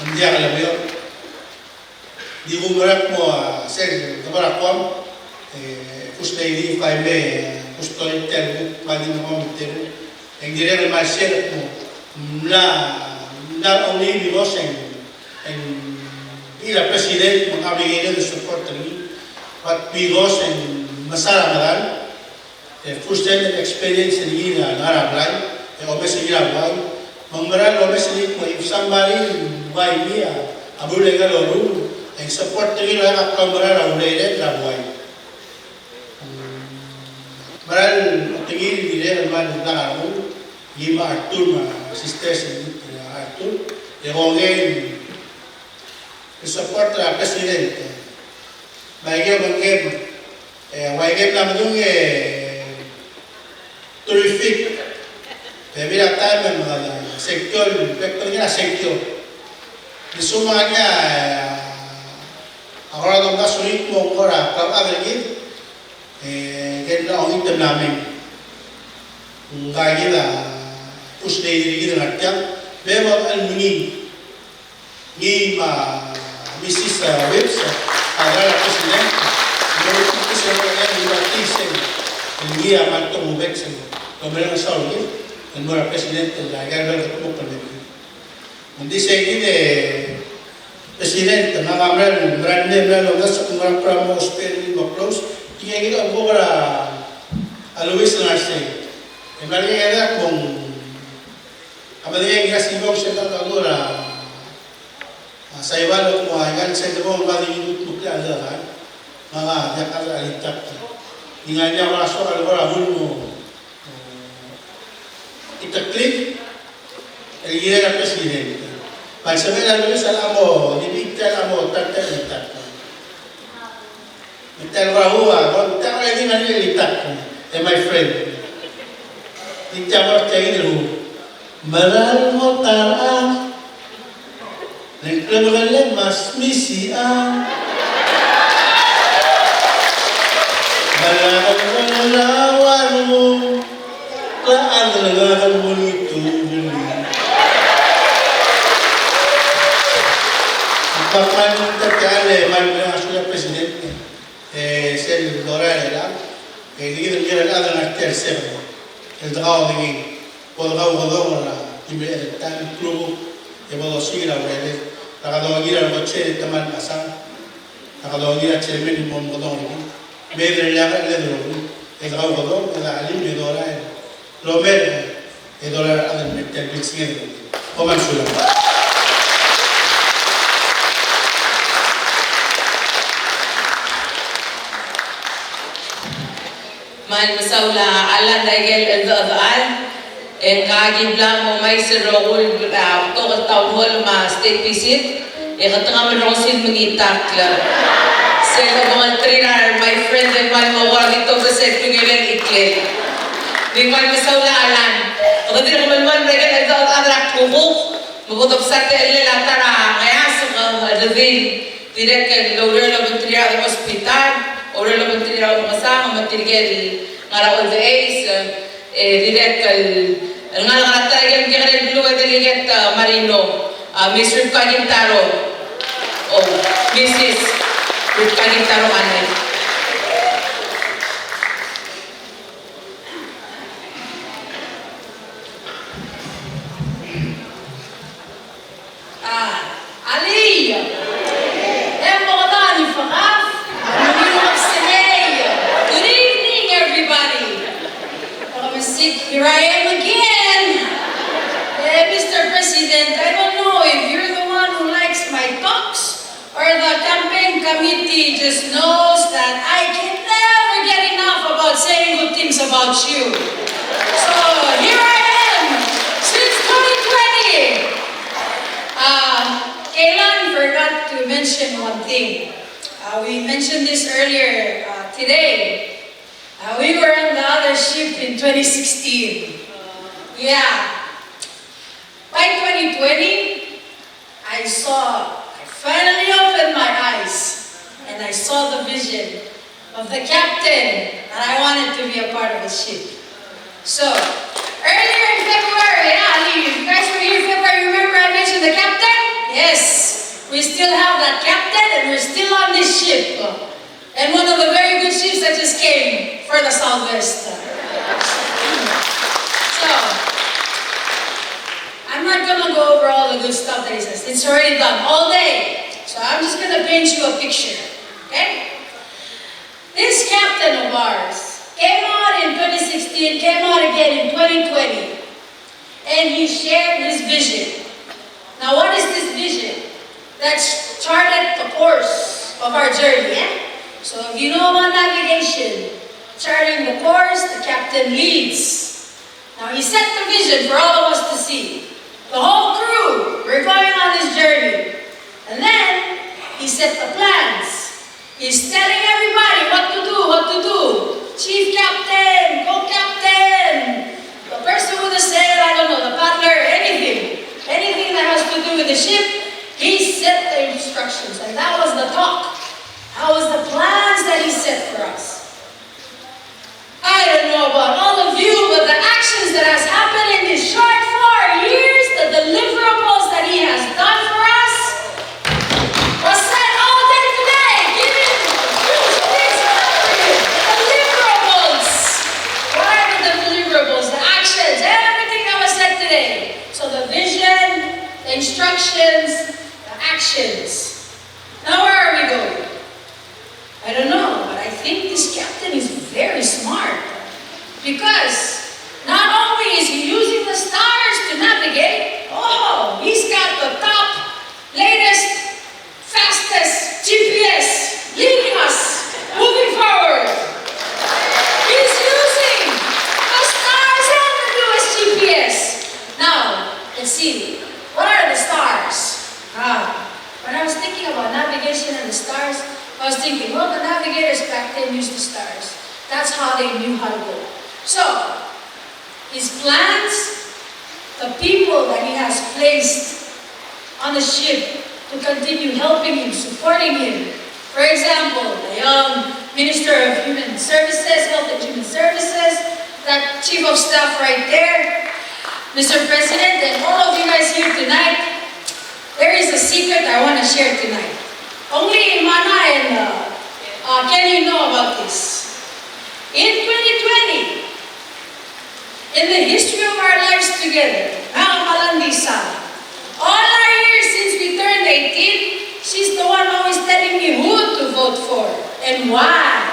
Ng diak lebeot. Di kumerang el kmo, a, sel, de bo er a Guam, e, First Lady, Jaime, e, First Lady, tia el kuk, me a di me kmo, me tia el kuk. E ng dirrek el mle share el kmo, mla, not only because e ng, e ng, di a President, me ng obligated el support er ngii, but because e ng mesa er a medal, e first hand experience er ngii el ngar er a blai, e omes er ngii er a buai, me ng meral omes er ngii el kmo if somebody buy me a, a beluu el loruul, e ng support er ngii el ngar er a, kau meral a urered er a buai. Meral otengel el kirel el kmal diak a rengul, ngii me a Artur me a sisters er a Artur, e kongei el support er a President. Me aike el obengkem, e, ua aike el mla medung e terrific. E bebil a taem e ng sengkio, bek el bedengel a sengkio. Di sumang a, e, a kora domdasu er ngii el kmo ng kora proud er kid, e, ngike el ongit el mla mei. Ngka kid a First Lady er kid el ngar tiang, me bo el mengiil. Ngii me a Missus, e, Whipps, e, a ngera el President, me a Missus e, e, me a Missus e, ngii a kmal tobed sel, e, omereng a saul er kid el mo er a President, e, a ikel bel kutmokl el mei. Me ng di sei kid e, President, me a ngak a mera el, mera el mle, mera el omdasu, mera el program mo ousbech er ngii el mo close, tia kid a bo er a, a Louis el ngar sei. E mera el kid a kmo ng A medengei e ng ngar er a sibong sel ta el udoud er a, a, Saipan el kmo a ikal sel debong el bai di ngii el kutmeklii a cheldechedechal. Ngak a diak a chelitakl. Ng ngar er ngii a kora soak el kora bul mo, mo chelitakl el kirel a president. Me a lsebechel a Louis a locha mo, di bita el locha mo ta el chelitakl. Me tia el kora ua, bo, tia el kora di ngar er ngii el chelitakl, e my friend. Di tia el kora tia el ua. Meral mo ta er a, le ng klebekelel me a smisichang. Meral mo ta er a, ua mo. Klechad el ngak el mo oltobed. Ak kmal ta el kmal mereng a sulir a president, e sel dorael er chelechang, e di kid el ngar er a chad el ngar tia el sebeched el dekauodengei, bo dekaukedong er a chimo el chad el taem el klukuk, e bo dosiik er a urerel, er a kedongir a rekotser e te kmal pasang, er a kedongir a chairman el mo omekedong er ngii, me a rellii a chad el rokui, e dekaukedong, e de chelim, e dorael. Lomer, e dorael a chad el me tia el bilsinged. Kom kmal mesulang. Me a mesaul a Alan er a ikel cheldechedechal, e ngka a ki bla mo mei er a rokui el, a, betok el town hall me a state visit. E kede kmal mereng el mengitakl. Sel obengterir a my friend el kmal mo kora di tobed sel klungiolel a ikrel. Ng kmal mesaul a Alan. Kede dirk melemolem er a ikel cheldechedechal er a klukuk, me bo debsa a techellel a ta er a ngeasek el redil. Dirrek el oureor el obengterir a rechad er a hospital, oureor el obengterir a omengesang, me tirke el ngar er a old age, e dirrek el, el ngalek er a ta er a ikel mekekerei el beluu, e Delegate, a, Marino, a, Miss Rivka Kintaro. O, Missus Rivka Kintaro Kane. A, alii. E mo kede di fekaf. Good evening, everybody. Here I am again. Eh, Mister President, I don't know if you're the one who likes my talks or the campaign committee just knows that I can never get enough about saying good things about you. So here I am, since twenty twenty. Uh, Kailan forgot to mention one thing. Uh, we mentioned this earlier, uh, today. Uh, we were on the other ship in twenty sixteen. Yeah. By twenty twenty, I saw, I finally opened my eyes. And I saw the vision of the captain that I wanted to be a part of his ship. So, earlier in February, yeah, Ali, if you guys were here in February, you remember I mentioned the captain? Yes, we still have that captain, and we're still on this ship. And one of the very good ships that just came for the Southwest. So, I'm not gonna go over all the good stuff that he says. It's already done all day. So I'm just gonna paint you a picture, okay? This captain of ours came out in twenty sixteen, came out again in twenty twenty, and he shared his vision. Now, what is this vision? That's charted the course of our journey, eh? So if you know about navigation, charting the course, the captain leads. Now, he set the vision for all of us to see. The whole crew, we're going on this journey. And then, he set the plans. He's telling everybody what to do, what to do. Chief captain, co-captain, the person with the sail, I don't know, the paddler, anything. Anything that has to do with the ship, he set the instructions. And that was the talk. That was the plans that he set for us. I don't know about all of you, but the actions that has happened in these short four years, the deliverables that he has done for us, was said all day today. Give him huge things for happening. The deliverables. What are the deliverables? The actions. Everything that was said today. So the vision, the instructions, the actions. Now where are we going? I don't know, but I think this captain is very smart, because not only is he using the stars to navigate, oh, he's got the top, latest, fastest G P S leading us moving forward. He's using the stars and the newest G P S. Now, let's see, what are the stars? Ah, when I was thinking about navigation and the stars, I was thinking, well, the navigators back then used the stars. That's how they knew how to go. So, his plans, the people that he has placed on the ship to continue helping him, supporting him. For example, the young Minister of Human Services, Health and Human Services, that Chief of Staff right there, Mister President, and all of you guys here tonight, there is a secret I want to share tonight. Only Mana and, uh, uh, Kenny know about this. In twenty twenty, in the history of our lives together, Ma'am Malandisa, all our years since we turned eighteen, she's the one always telling me who to vote for and why.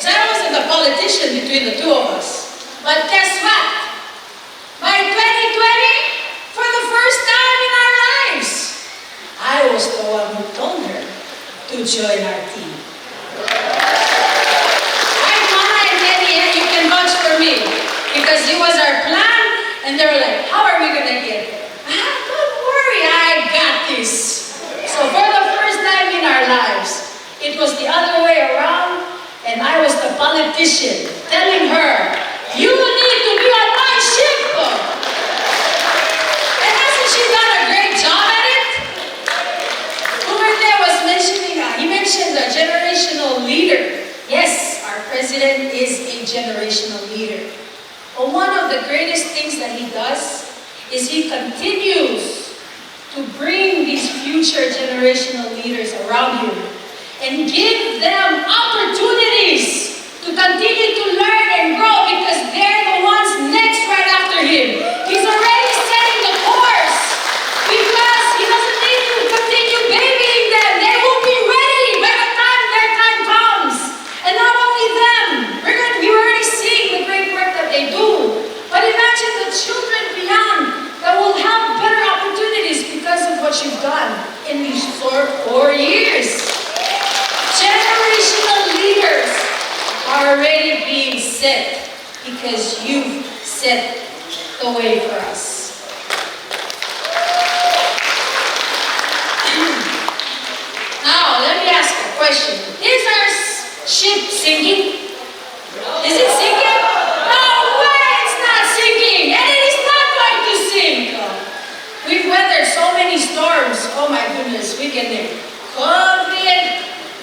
So I wasn't the politician between the two of us. But guess what? By twenty twenty, for the first time in our lives, I was the one who told her to join our team. Right, Mana and Kenny, eh, you can vouch for me, because it was our plan, and they were like, "How are we gonna get there?" "Ah, don't worry, I got this." So for the first time in our lives, it was the other way around, and I was the politician telling her, "You need to be on my ship." And hasn't she done a great job at it? Who right there was mentioning, uh, he mentioned a generational leader. Yes, our president is a generational leader. But one of the greatest things that he does is he continues to bring these future generational leaders around him and give them opportunities to continue to learn and grow, because they're the ones next right after him. He's already setting the course, because he doesn't need to continue babying them. They will be ready by the time their time comes. And not only them, we're gonna, we're already seeing the great work that they do. But imagine the children beyond that will have better opportunities because of what you've done in these short four years. Generational leaders are already being set because you've set the way for us. Now, let me ask a question. Is our s- ship sinking? Is it sinking? No way, it's not sinking. And it is not going to sink. We've weathered so many storms. Oh my goodness, we can name COVID,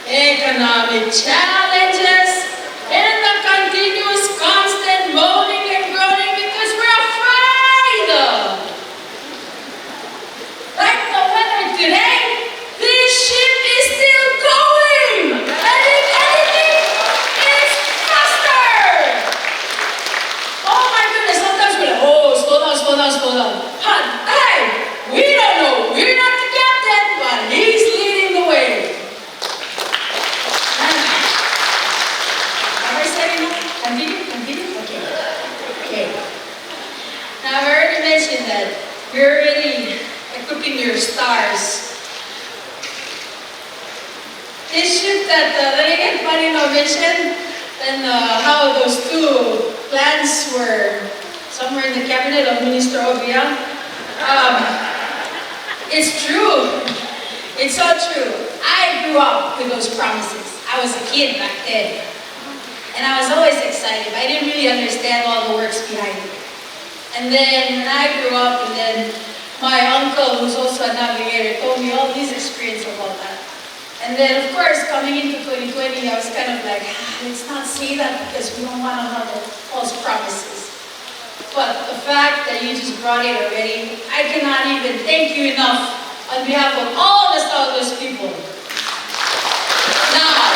eh, Continue, continue. Okay. Okay. Now, I've already mentioned that we're already equipping your stars. This ship that, uh, Delegate Marino mentioned, and, uh, how those two plans were somewhere in the cabinet of Minister Obichang. Um, it's true. It's so true. I grew up with those promises. I was a kid back then. And I was always excited, but I didn't really understand all the works behind it. And then when I grew up, and then my uncle, who's also a navigator, told me all these experiences about that. And then, of course, coming into twenty twenty, I was kind of like, "Ah, let's not say that because we don't want to have false promises." But the fact that you just brought it already, I cannot even thank you enough on behalf of all the Southwest people. Now,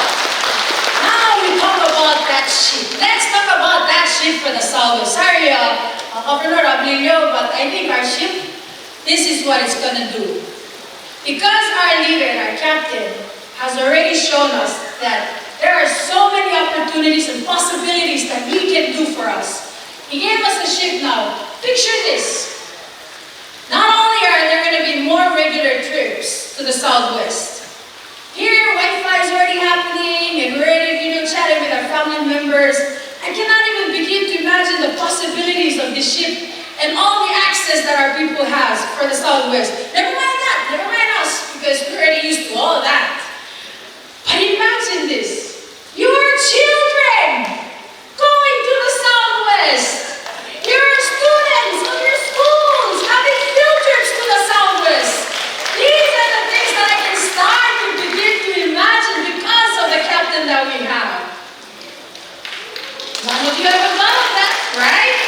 now we talk about that ship. Let's talk about that ship for the Southwest. Sorry, uh, uh, Governor Abilio, but I think our ship, this is what it's gonna do. Because our leader and our captain has already shown us that there are so many opportunities and possibilities that he can do for us. He gave us a ship now. Picture this. Not only are there gonna be more regular trips to the Southwest, here, Wi-Fi is already happening, and we're already video chatting with our family members. I cannot even begin to imagine the possibilities of this ship and all the access that our people has for the Southwest. Never mind that, never mind us, because we're already used to all that. But imagine this. Your children going to the Southwest. Your students of your schools having field trips to the Southwest. These are the things that I can start to begin to imagine because of the captain that we have. None of you ever thought of that, right?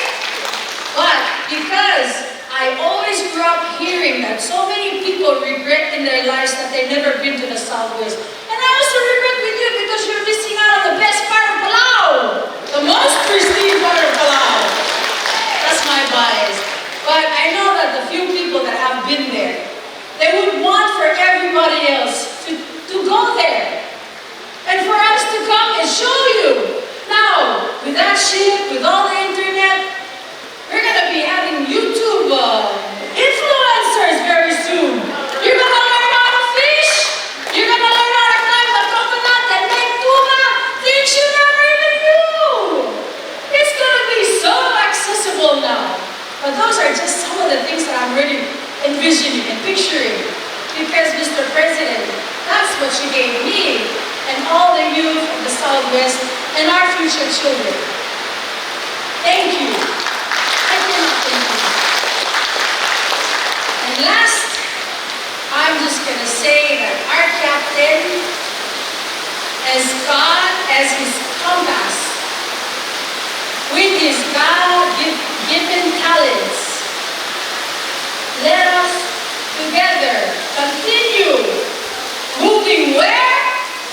But because I always grew up hearing that so many people regret in their lives that they've never been to the Southwest. And I also regret with you because you're missing out on the best part of Palau, the most pristine part of Palau. That's my bias. But I know that the few people that have been there, they would want for everybody else to, to go there. And for us to come and show you. Now, with that ship, with all the internet, we're gonna be having YouTube, uh, influencers very soon. You're gonna learn how to fish. You're gonna learn how to climb a coconut and make tuba. Things you never even knew. It's gonna be so accessible now. But those are just some of the things that I'm really envisioning and picturing. Because, Mister President, that's what you gave me and all the youth of the Southwest and our future children. Thank you. I cannot thank you. And last, I'm just gonna say that our captain, as God as his compass, with his God-given talents, let us together continue moving where?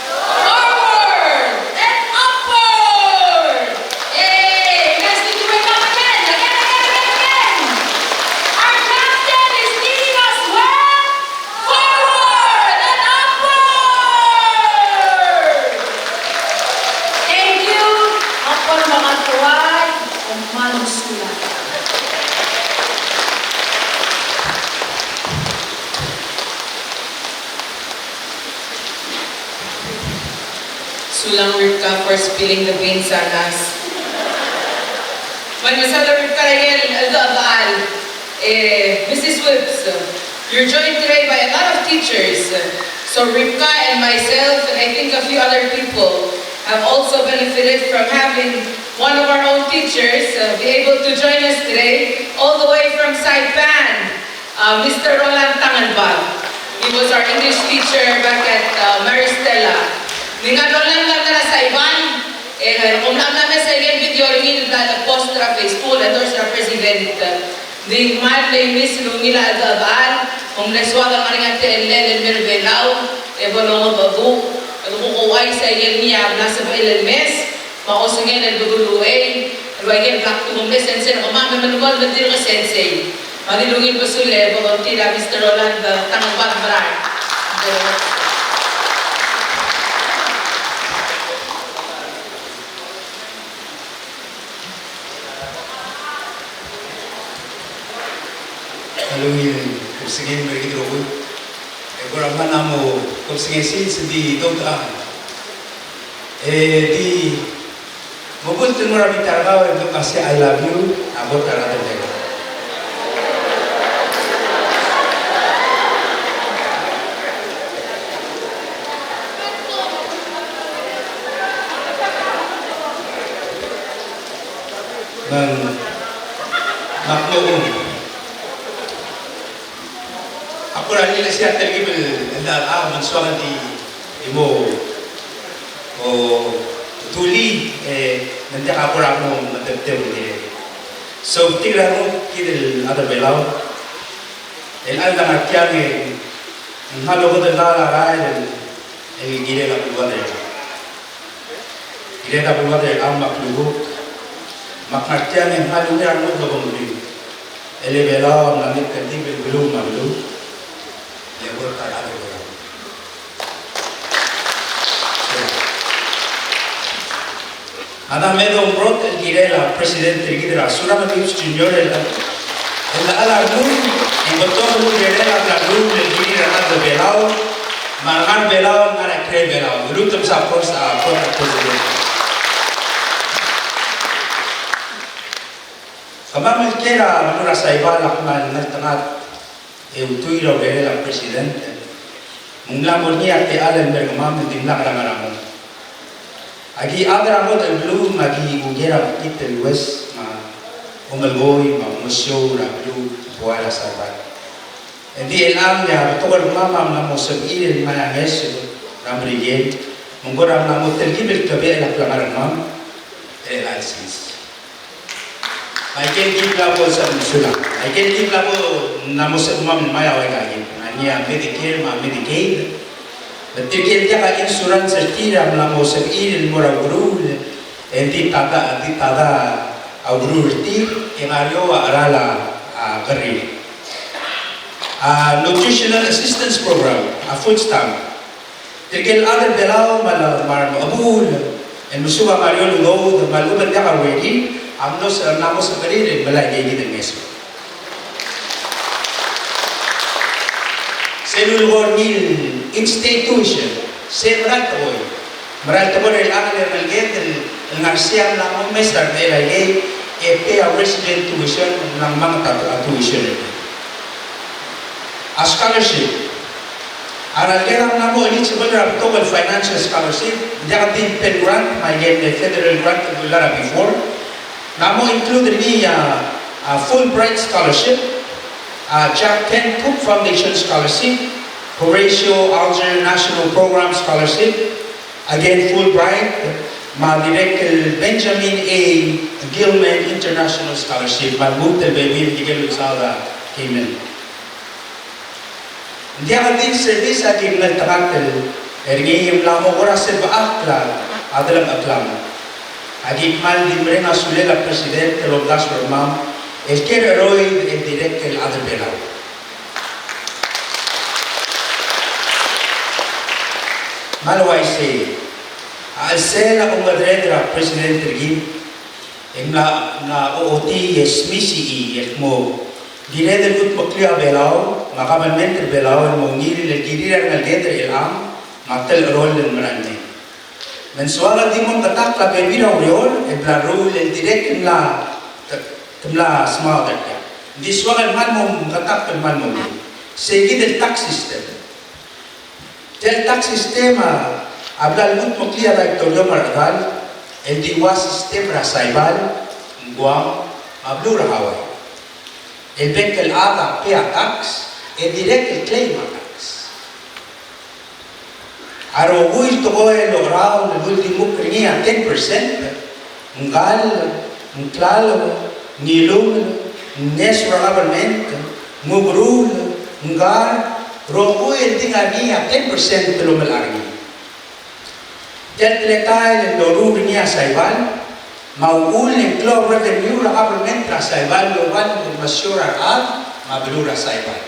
Forward and upward. Yay! You guys need to wake up again, again, again, again, again. Our captain is leading us where? Forward and upward! Thank you. Upward, mga tuwad, and manusulat. Sulang Rivka for spilling the beans on us. Well, Miss Rivka, again, the, the, Eh, Missus Whipps, you're joined today by a lot of teachers. So Rivka and myself, and I think a few other people, have also benefited from having one of our own teachers, uh, be able to join us today, all the way from Saipan, uh, Mister Roland Tangelbad. He was our English teacher back at, uh, Maris Stella. Ngii a Roland a ngar er a Saipan, e ng mla mei er sel video er ngii el bla le post er a Facebook, el endorse er a president. Ng di kmal mle miss el ungil a cheldechedechal, ng mle soad a ngar er ngii a techellel el mei er a Belau, e bo longedecheduch, e kuk ouchais a ikel ngii a bla sebechel el mes, me a osengel el bedul uchei, el ua ikel bla kuk mle sensei er kemam, me ng mle dirk sensei. Me a di ungil besul e bo dongit er a Mister Roland, e, Tangelbad Merael. Ungil kebesengei el mer kid el rokui. E kora mla mo kebesengei sils, se di doutekangel. E di mo bult el mo er a bita er kau e di ua se I love you, a kot a rechad er Belau. Me ng, me ak mo ung. Ak kora ngilai a telkib el, el da, a, me ng soak el di, di mo, o, dulii, e, me ng diak a kora mo, mo tebteb el kirel. So, tirka el rokui kid el chad er Belau, el chad el ngar tiang e ng kmal okedei el dart el, el kirel a beluad er Belau. Kirel a beluad er Belau me a klukuk, me ak ngar tiang e ng kmal ungil a renguk el obengkemiu. E le Belau a mla mekngit el beluu me a beluu, e le kora ta er a Belau. Madam Edo Umrot el kirel a President er kid er a Surangel Whipps Junior el, el chad a rengul, e ng betok el kirel a bla leruul el kirir a rechad er Belau, me a rengar er Belau, ngar er a ikrel Belau. Lmuut el msa force a former President. Kemam el kiei er a beluu er a Saibal a kmal ngeltengat e ultuil er a urerel a President. Me ng mla mo er ngii a techall el mer kemam el dimlak er a ngar er a mong. Aki chad er a ngodech el beluu me aki kuker a mekngit el ues me a omelekoi me a omesiou er a beluu el buai er a Saibal. Engdi chelechang e a betok el kemam a mla mo sebechir el ngmai a ngeso er a Merikel, me ng kora mla mo telkib el klebechel a klengar er kemam er chelecha el sils. Me aike el kid a bo lsebechir, sulang. Aike el kid a bo mla mo sebechir el ngmai a uaika kid. Ngar er ngii a Medicare me a Medicaid. Me tirke el diak a insurance er tir a mla mo sebechir el mo er a ukeruul, e di tada, di tada a ukeruul er tir, e ngar er eou a cheral a, a, kerrir. A Nutritional Assistance Program, a food stamp. Tirke el chad er Belau me a, me a remechebuul el mesuk a ngar er eou el udoud me a lechub e ng diak a urerir a mlo se, mla mo sebechir el melai a ikei kid el ngeso. Sel ulekoi er ngii el in-state tuition, se mera el tekoi. Mera el tekoi er chelechang el ngeleked el ngar er sei a mla mo mes er a remechel a ikei e pay a resident tuition, ng mla ngmanget a tuition er ngii. A scholarship. A rengeleked a mla mo eligible er a betok el financial scholarship, ng diak di Pell Grant, me a ikel federal grant el dulii er a before. Ng mla mo include er ngii a, a Fulbright Scholarship, a Jack Kent Cook Foundation Scholarship, Horatio Alger National Program Scholarship, again Fulbright, me a dirrek el Benjamin A. Gilman International Scholarship, me a lmuut el bebil el ikel usaod a Gilman. Ng diak di service a ki ngeltengat er ngii e mla mo kora sebechakl a delengcheklam. A ki kmal di mereng a sulel a President el omdasu er kemam el kiei er a cheroid el dirrek el chad er Belau. Me a le uaisei, a chelsel a ongedereder er a President er kid, e ng mla, mla ochotii e smisichii el kmo ng kired el kudmeklii a Belau me a kabelment er Belau el mo ungil el kirir a rengeleked er chelechang me a telecheroll el merael mei. Me ng soak el di mo meketakl a bebil er a ureor el bla leruul el dirrek el mla, te, te mla smaod er tia. Ng di soak el kmal mo meketakl el kmal mo ungil. Sei kid el tax system. Tia el tax system a, a bla lekudmeklii a daitorio me a rechedal el di ua system er a Saipan, Guam, me a beluu er a Hawaii. El bek el chad a pay a tax, e dirrek el claim a tax. A rokui el tekoi el ocheraol el uldimukl er ngii a ten percent, ngkal, ngklal, ngilungel, ngeso er a kabelment, ngukeruul, ngkar, rokui el di ngar er ngii a ten percent el omelechang er ngii. Tia el teletael el loruul er ngii a Saipan, me a uchul e ng klou a revenue er a kabelment er a Saipan el oba el mesiou er a rechad me a beluu er a Saipan.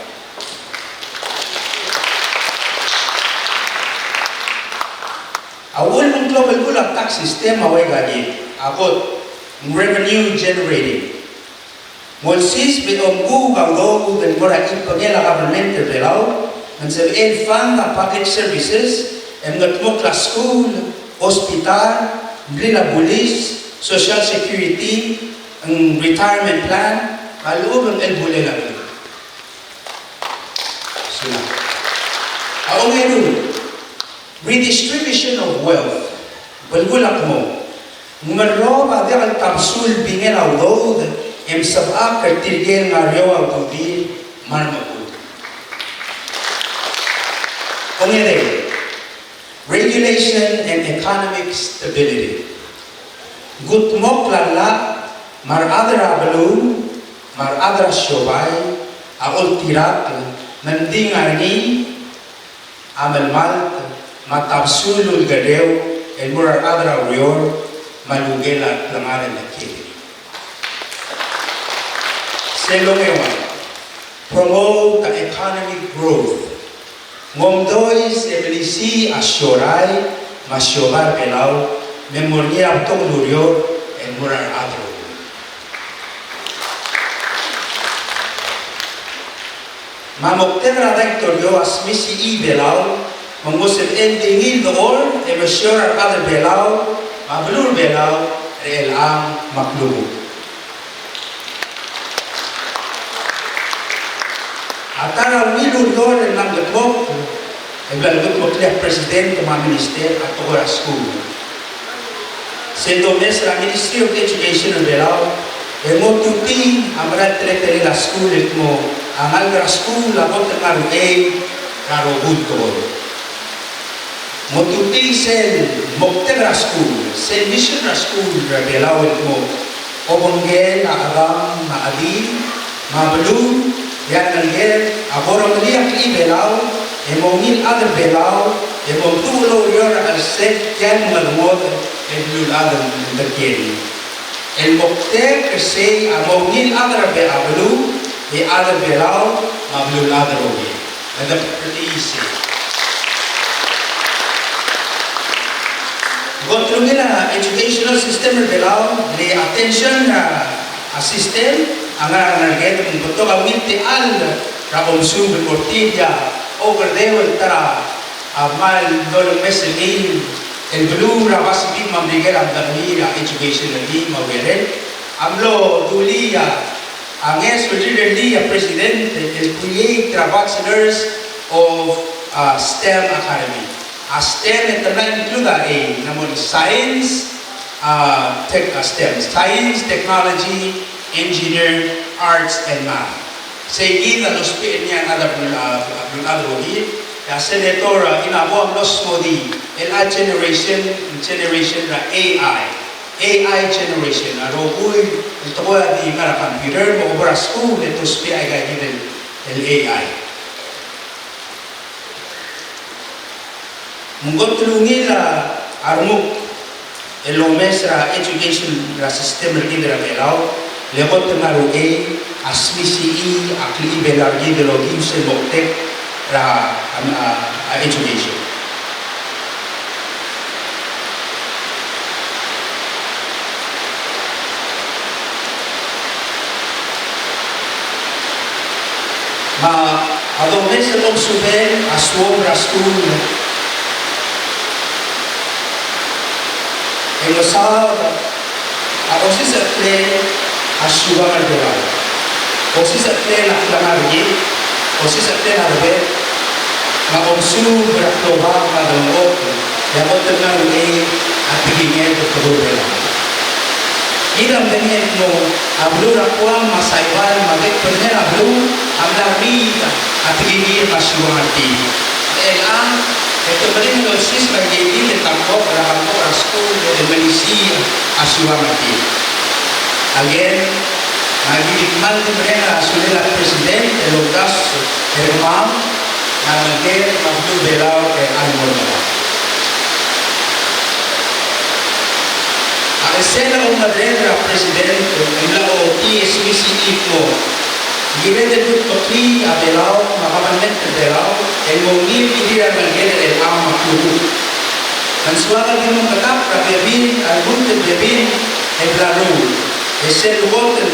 A uchul me ng klou a belkul a tax system a uaika kid, a kot, ng revenue generating. Molsiseb e omkuk a udoud el mo er a chibengel a government er Belau, me ng sebechel el fund a public services, e mengetmokl a skuul, hospital, blil a bulis, social security, ng retirement plan, me a lechub e ng chelebulel a beluu. Sula. A ongeru, redistribution of wealth. Belkul a kmo ng merrob a diak el tabsul bingel a udoud e msebechakl er tirke el ngar er eou a ududir me a remechur. Ongedei, regulation and economic stability. Kutmokl a llach me a rechad er a beluu me a rechad er a siobai a oltirakl me ng di ngar er ngii a melemalt me a tabsul el ulekerreu el mo er a rechad er a ureor me a lukel a klengar el kiei. Sel ongeuang, promote a economic growth. Ng omdois e melisiich a siorai me a siobai er Belau me mo er ngii a betok el ureor el mo er a rechad er a beluu. Me a moktek er a daitorio a smisichii Belau me ng mo sebechel di ngii el dechor e mesiou er a rechad er Belau me a beluu er Belau er chelechang me a klukuk. A ta er a ungil ureor el mla mketmokl, e bla lekutmeklii a president me a minister a tekoi er a skuul. Sel domes er a Ministry of Education er Belau, e ng otutii a mera el teletelel a skuul el kmo a ngalek er a skuul a kot el ngar er a uchei er a rokui el tekoi. Ng otutii sel moktek er a skuul, sel mission er a skuul er a Belau el kmo obengkel a chedam me a chedil me a beluu, e a rengelekel a bo domelii a klechibelau e mo ungil chad er Belau e mo meduch el oureor er a chelsel tia el mengedengodech el beluulechad el mei. El moktek er sei a mo ungil chad er a Be-, a beluu, e chad er Belau, me a beluulechad el rokui. Me de pretty easy. Ng kot el ungil a educational system er Belau, le attention er a, a system, a ngar er a rengeleked, me ng betok a ungil techall er a omesub el mo er tir a okerdeu el ta er a a kmal dolengmes er ngii el beluu er a Pacific me a Merikel a mla er ngii er a education er ngii me a urerel. A mlo dulii a ngeso el rirellii a president el create er a Bachelors of, uh, STEM Academy. A STEM e te mla include a, e, ng mo er a science, uh, tech, uh, STEM, science, technology, engineer, arts, and math. Sei kid a lousbech er ngii a rechad er a, a, a, a, a, a, a Senator, a, Inabo a mlo smodii el a generation, generation er a AI. AI generation, a rokui el tekoi a di ngar er a computer, me a obo er a skuul e te ousbech aika kid el, el AI. Me ng kot el ungil a renguk el omes er a education er a system er kid er a Belau, le kot el ngar er a uchei a smisichii a klechibelau er kid el okiu sel moktek er a, a, a education. Me a domes el omesubel a suobel er a skuul e ng mesaod a osisecheklel a siukang er Belau. Osisecheklel a klengar er kid, osisecheklel a rebek, me a omesubel er a klobak me a delengchokl, e a kot el ngar er a uchei a tekinged el tekoi er Belau. Kid a medengei el kmo a beluu er a Guam me a Saipan me a bek el bedengel a beluu a mla er ngii a tekingir me a siukang er tir. Chelechang e te meringel el olsiseb aike kid el kangkok er a, kangkok er a skuul el melisiich a siukang er tir. Again, me aki di kmal di mereng a sulel a President el omdasu er kemam, me a rengelekel me a beluu er Belau er a chelecha el mo er a A chelsel a oumedereder er a President el mla ochotii e smisichii el kmo ng kired el kutmeklii a Belau me a kabelment er Belau el mo ungil kirir a rengelekel er chelechang me a klukuk. Me ng soak el di mo meketakl er a bebil, a lmuut el bebil el bla leruul, e sel kot el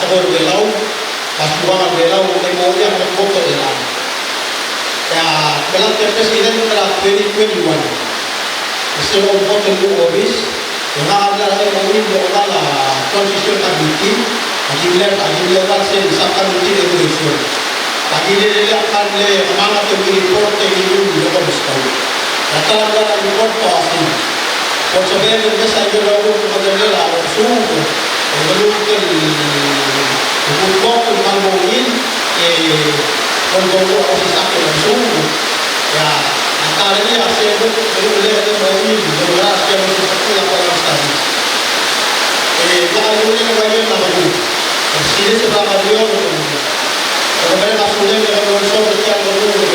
tekoi er a Belau, a subang er a Belau, e mo er ngii a vote er chelechang. E a, belat e president er a twenty twenty-one. E sel vote el mo obis, e ngak a mla er a M O U el mo er a transition committee, a ki mle, a ki mle er a sel sub committee el evaluation. A ki mle er a, a mle kemanget el report e ki mle er a Moskou. E a ta er a report a uasei. Kuk sebechel el mesa a ikel rokui el kuk medengelii a osisiu, e, e lmuut el kuk mo el kmal mo ungil, e, kuk mo el osisechakl el osisiu. E a, a ta er ngii a se kuk, kuk le, le mo ungil, le mo er a se kuk, kuk le mo ungil. E, ngak a ungil el ua ngii a rokui. E, sel se er a rokui, e, kuk mereng a sulel, e, kuk mereng a sulel,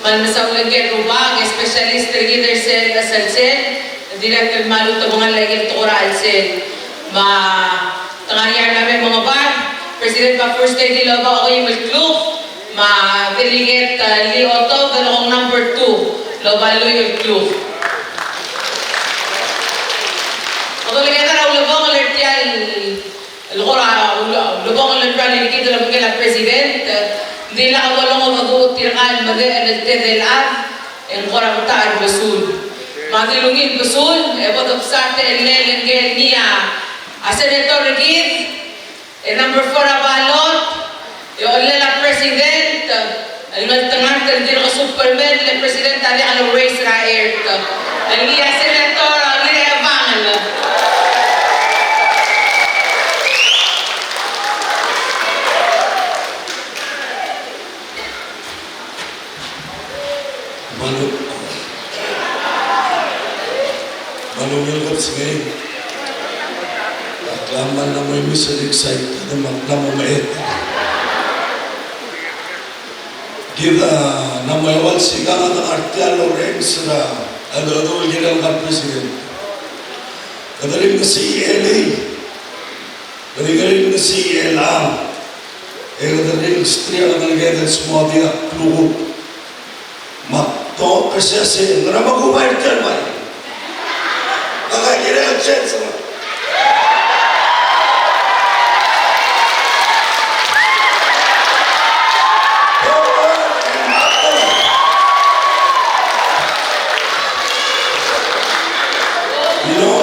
Me a mesaul er ngii el rubak, specialist er kid er sel, sel, sel, dirrek el kmal ultebengel er a ikel tekoi er a chelsel. Me te ngar er ngii a mle mengebar, President, me a First Lady el oba okeim el kluk, me a Delegate, uh, Lee Otto, el kmo number two, el oba lluich el kluk. Kede olengit er a ulebongel er tia el el kora ule-, ulebongel el rally er kid el obengkel a President, e ng di lak bo longedecheduch tirka el medechel el tedei el chad, e ng kora bta er a besul. Me a di ungil besul, e bo debsa a techellel ngike el ngii a, a senator er kid, e number four er a ballot, e ochellel a President, el ngeltengat el dirk Superman, le President a diak le raise er a earth. El ngii a Senator Ngirchebangel. Me a lu-, me a lungil kebesengei. Ak kmal mla mo imis el excited, me ak mla mo meet. Kid a mla mo eua el sikang a dengar tia el orrenges er a, el, el, el kirel ngka el President. Kede ringesiich el, kede ringesiich el, a, e kede ringesiich el, kede smodii a klukuk. Me ak tong, ke sei, sei, ngera me kubai er tia el bai. Ngak a kirel el chance, me. You know,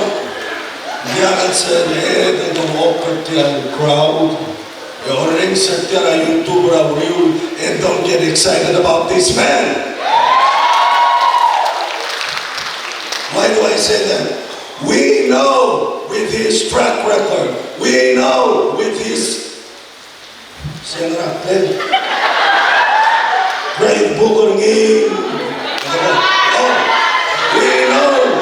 diak el sebeched el mo oker tia el crowd. E orrenges er tia er a YouTube er a uriul, and don't get excited about this man. Why do I say that? We know with his track record, we know with his, se ngera el grade book er ngii. Oh, we know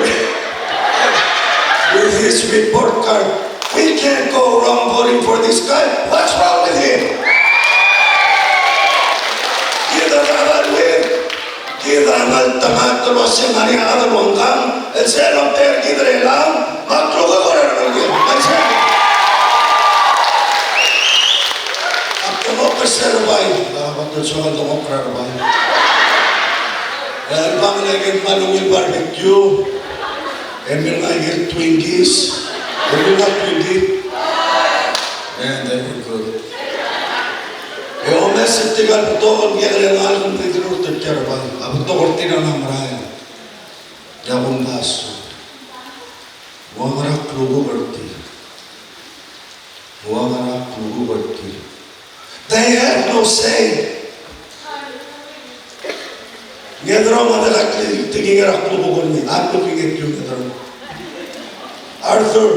with his report card. We can't go wrong voting for this guy. What's wrong with him? Kid a rechad el win. Kid a ngeltengat el uasei ng ngar er ngii a chad el ua ngkang el sel omtechei er kid er chelechang, me a klukuk er a rengul. Ak dengchokl er se er a bai, a, me te soak el dengchokl er a bai. E a lebo ng ngike el kmal ungil barbecue. E mle ngar ngii a Twinkies. E mle ngar ngii a Twinkie. And then we could. E omes er tirka el betok el kekerei el ngalek el mle dirrek er tia el bai. A betok er tir a mla merael. E a kumdasu. Ng ua ngera klukuk er tir. Ng ua ngera klukuk er tir. They have no say. Ngederom a diak a tekingir a klukuk er ngii, I'm looking at you, Ngederom. Arthur,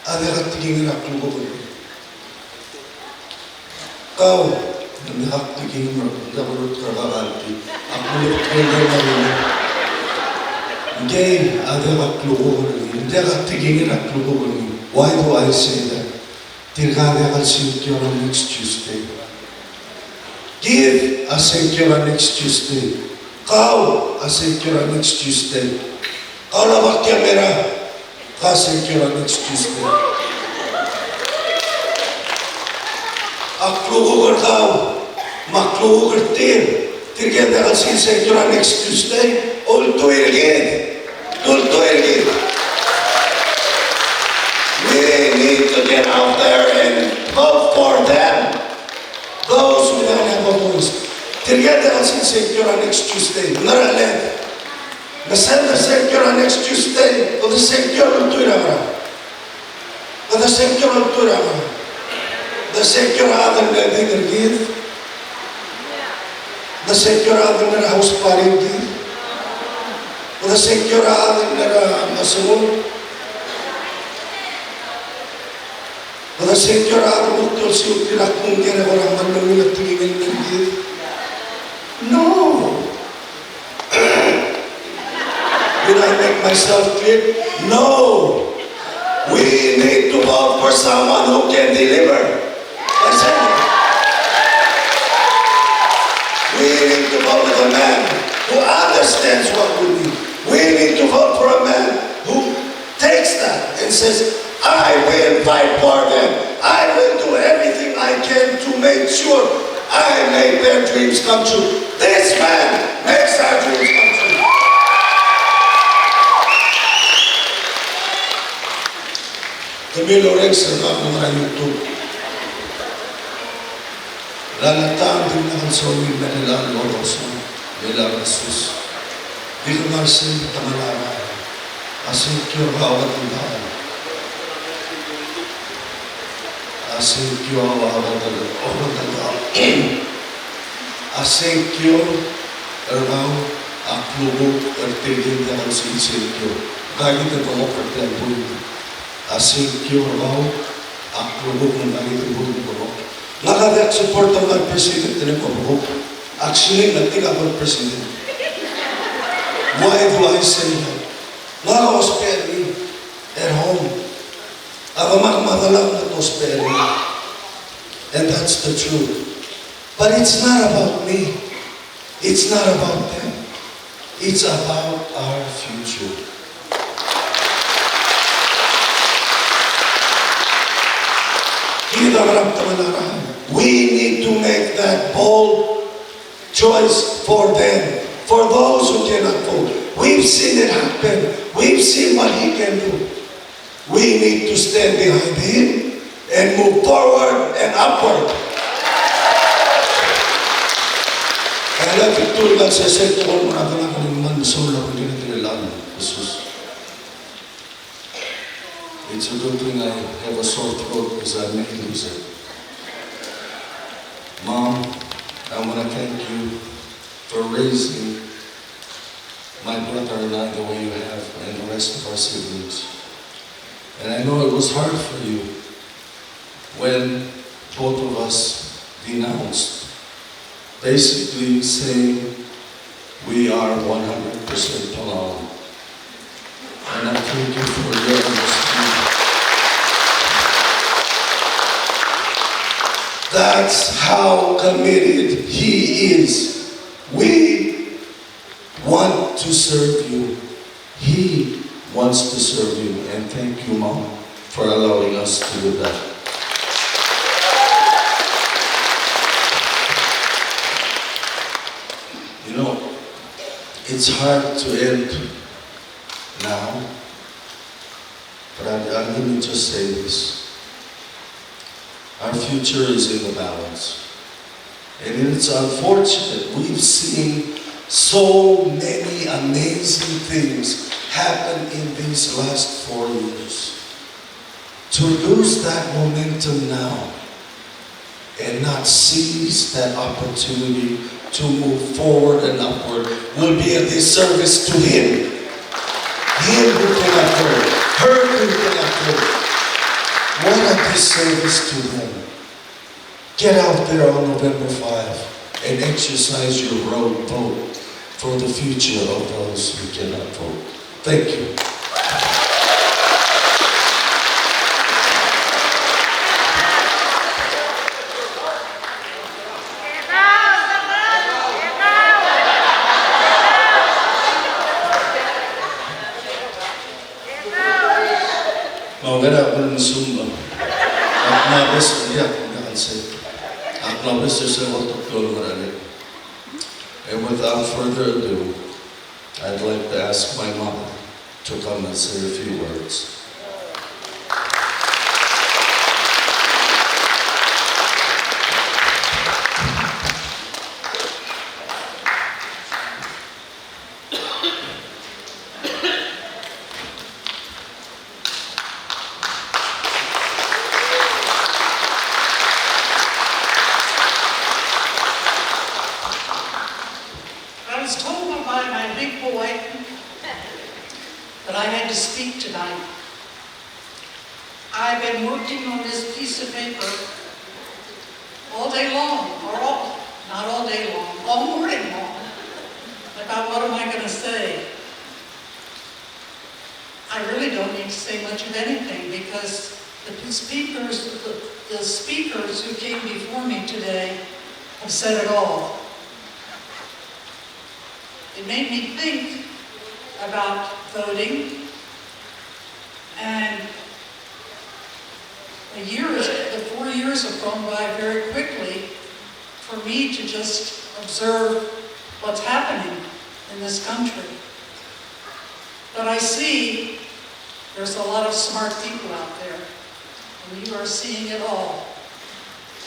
a diak a tekingir a klukuk er ngii. Kau, ng diak a tekingir a klukuk er ngii. Ngkei, a diak a klukuk er ngii. Ng diak a tekingir a klukuk er ngii. Why do I say that? Tirka a diak el sengkio er a next Tuesday. Kid a sengkio er a next Tuesday. Kau a sengkio er a next Tuesday. Kau el oba kiei er a, ka sengkio er a next Tuesday. A klukuk er kau, me a klukuk er tir, tirke el diak el sengkio er a next Tuesday, ultuil er kid. Ultuil er kid. We need to get out there and vote for them. Those who don't have a voice. Tirke el diak el sengkio er a next Tuesday. Ng ngar er a left. Me sel de sengkio er a next Tuesday, kede sengkio el ultuil er a ngerang. Kede sengkio el ultuil er a ngerang. Kede sengkio er a chad el mle bid er kid. Kede sengkio er a chad el mle er a house party er kid. Kede sengkio er a chad el mle er a mesengull. Kede sengkio er a chad el kuk di olsiu er tir a kmo ng kora mle ungil a tekingel er kid. No. Did I make myself clear? No. We need to vote for someone who can deliver. I said it. We need to vote with a man who understands what we need. We need to vote for a man who takes that and says, "I will fight for them. I will do everything I can to make sure I make their dreams come true." This man makes our dreams come true. Kemiu el orrenges er kau el ngar er a YouTube. Lana tang di mle soam el mei er a loros, mei er a loros. Di kmal sei, ta mla er a, a sengkio er kau a udoud. A sengkio er kau a udoud. A sengkio er kau a klukuk er tirke el diak el sengkio. Ngak a di mo er tia el buil. A sengkio er kau a klukuk, ng ngar er ngii a klukuk. Ngak a diak support er a president el mo klukuk. Actually, ng di a president. Why do I say that? Ngak a ousbech er ngii at home. A demak me a delak a ousbech er ngii. And that's the truth. But it's not about me. It's not about them. It's about our future. Kid a ngerang, ta mla er a, we need to make that bold choice for them, for those who cannot vote. We've seen it happen. We've seen what he can do. We need to stand behind him and move forward and upward. And I love you too, God says, say to one another, "It's a good thing I have a sore throat because I may lose it." Mom, I want to thank you for raising my brother and I the way you have, and the rest of our siblings. And I know it was hard for you when both of us denounced, basically saying we are one hundred percent Palau. And I thank you for your understanding. That's how committed he is. We want to serve you. He wants to serve you. And thank you, Mom, for allowing us to do that. You know, it's hard to end now, but I, I'm going to just say this. Our future is in the balance. And it's unfortunate. We've seen so many amazing things happen in these last four years. To lose that momentum now and not seize that opportunity to move forward and upward will be a disservice to him. Him who cannot vote, her who cannot vote. What a disservice to them. Get out there on November five and exercise your road vote for the future of those who cannot vote. Thank you. Mauker a kuk sumba. Ak mla bes, ia, ak mla bes, se ko tok lo ngar. And without further ado, I'd like to ask my mother to come and say a few words. I was told by my big boy that I had to speak tonight. I've been working on this piece of paper all day long, or all, not all day long, all morning long, about what am I gonna say. I really don't need to say much of anything because the speakers, the, the speakers who came before me today have said it all. It made me think about voting, and the years, the four years have gone by very quickly for me to just observe what's happening in this country. But I see there's a lot of smart people out there, and you are seeing it all,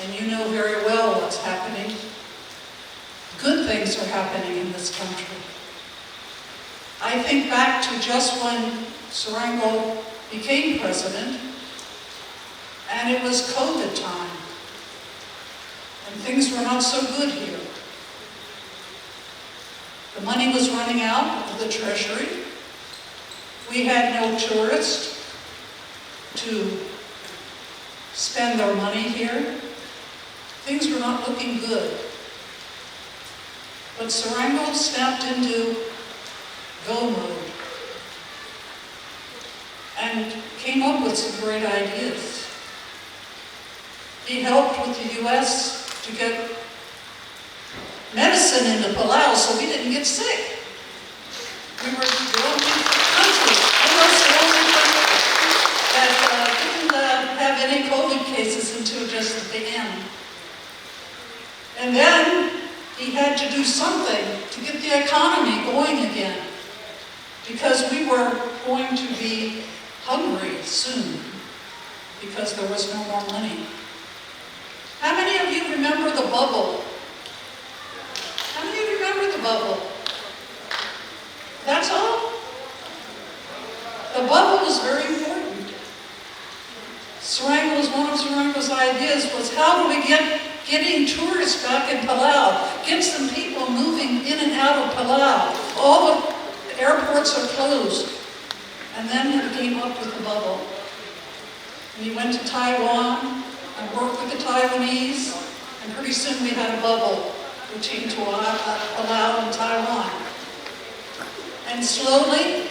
and you know very well what's happening. Good things are happening in this country. I think back to just when Sir Reingold became president, and it was COVID time, and things were not so good here. The money was running out of the treasury. We had no tourists to spend their money here. Things were not looking good. But Sir Reingold snapped into go mode and came up with some great ideas. He helped with the U S to get medicine into Palau so we didn't get sick. We were the only country, we were the only country that, uh, didn't, uh, have any COVID cases until just at the end. And then he had to do something to get the economy going again, because we were going to be hungry soon because there was no more money. How many of you remember the bubble? How many of you remember the bubble? That's all? The bubble was very important. Sir Reingold, one of Sir Reingold's ideas was, how do we get, getting tourists back in Palau? Get some people moving in and out of Palau. All the airports are closed. And then he came up with the bubble. And he went to Taiwan and worked with the Taiwanese, and pretty soon we had a bubble between Tua-, uh, Palau and Taiwan. And slowly,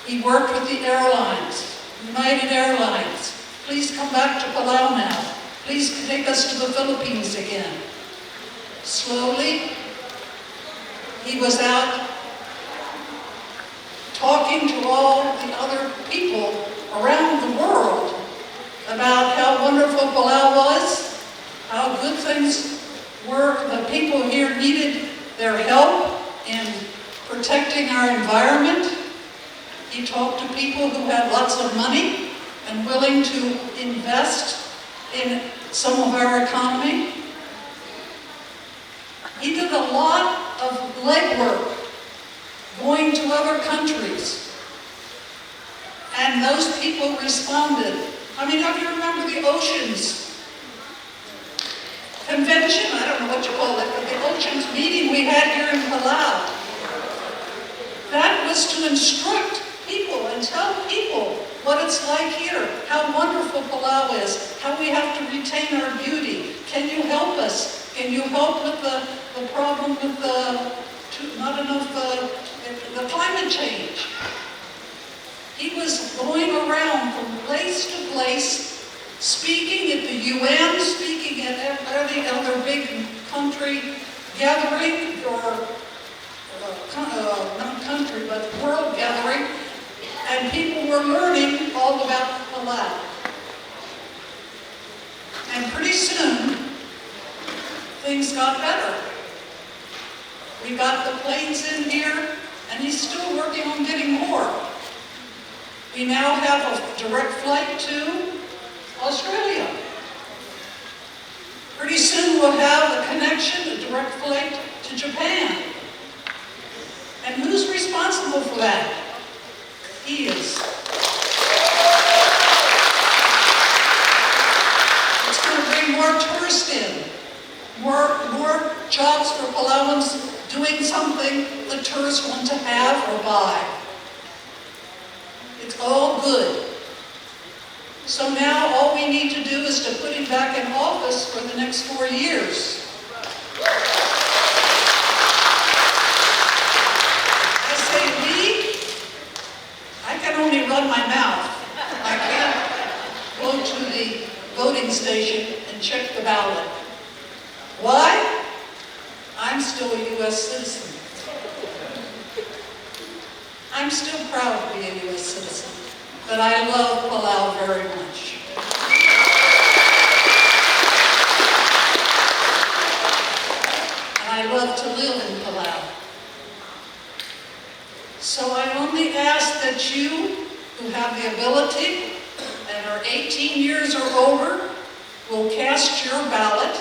he worked with the airlines, United Airlines. Please come back to Palau now. Please take us to the Philippines again. Slowly, he was out talking to all the other people around the world about how wonderful Palau was, how good things were. The people here needed their help in protecting our environment. He talked to people who had lots of money and willing to invest in some of our economy. He did a lot of legwork going to other countries, and those people responded. How many of you remember the Oceans Convention? I don't know what you call it, but the Oceans to instruct people and tell people what it's like here, how wonderful Palau is, how we have to retain our beauty. Can you help us? Can you help with the, the problem with the, not enough, uh, the climate change? He was going around from place to place, speaking at the U N, speaking at ev-, every other big country gathering, or, uh, co-, uh, not country, but world gathering, and people were learning all about Palau. And pretty soon, things got better. We got the planes in here, and he's still working on getting more. We now have a direct flight to Australia. Pretty soon we'll have a connection, a direct flight to Japan. And who's responsible for that? He is. It's gonna bring more tourists in, more, more jobs for Palauans doing something the tourists want to have or buy. It's all good. So now all we need to do is to put him back in office for the next four years. I say we, I can only run my mouth. I can't go to the voting station and check the ballot. Why? I'm still a U S citizen. I'm still proud to be a U S citizen, but I love Palau very much. And I love to live in Palau. So I only ask that you who have the ability and are eighteen years or older will cast your ballot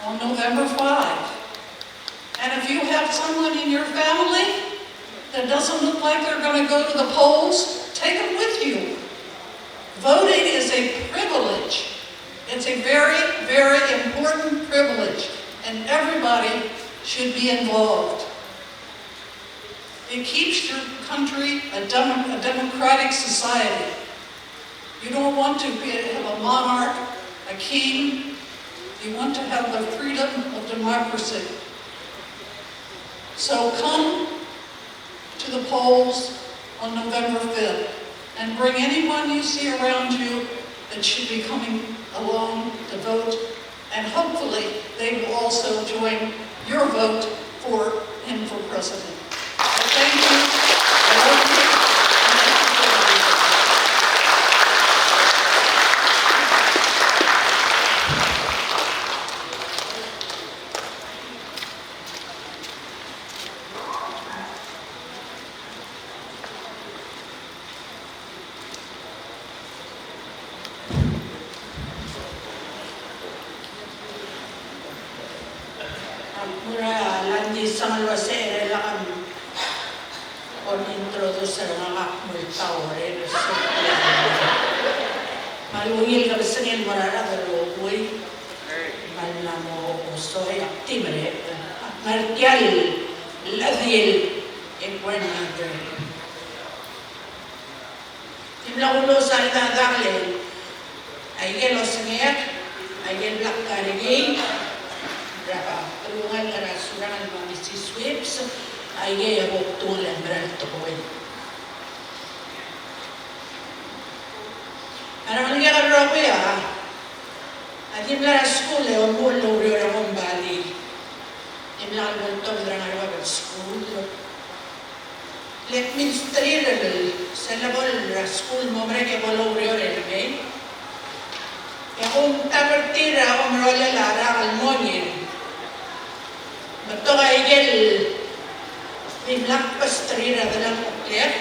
on November five. And if you have someone in your family that doesn't look like they're gonna go to the polls, take them with you. Voting is a privilege. It's a very, very important privilege, and everybody should be involved. It keeps your country a dem-, a democratic society. You don't want to be, have a monarch, a king. You want to have the freedom of democracy. So come to the polls on November fifth and bring anyone you see around you that should be coming along to vote. And hopefully, they will also join your vote for him for president. I thank you. I love you. And thank you for listening. Ak mera el di sengel el uasei e lak kon introduce er ngak a kmal taur er sel. Me a ungil kebesengei el mo er a rechad el rokui. Me a mla mo osoi a ktimerek. Ak ngar tia el chedil e kuenang. Di mla kulusech a dak el, aike el osengek, aike el blak er ngii, er a beluu el ngar er a Surangel me a Missis Whipps, aike a bo kdung el mera el tekoi. A rengelekek el rokui a, a di mla er a skuul e omuchel el oureor er a kombalii. Di mla bo ltobed er a ngar er a bab el skuul. Le kmistrir el sel lebo er a skuul el mo merek e bo loureor el mei. E kumtab er tir a omerolel a rak el mo ngii. Betok a ikel dimlak kbesterir a delengcheklek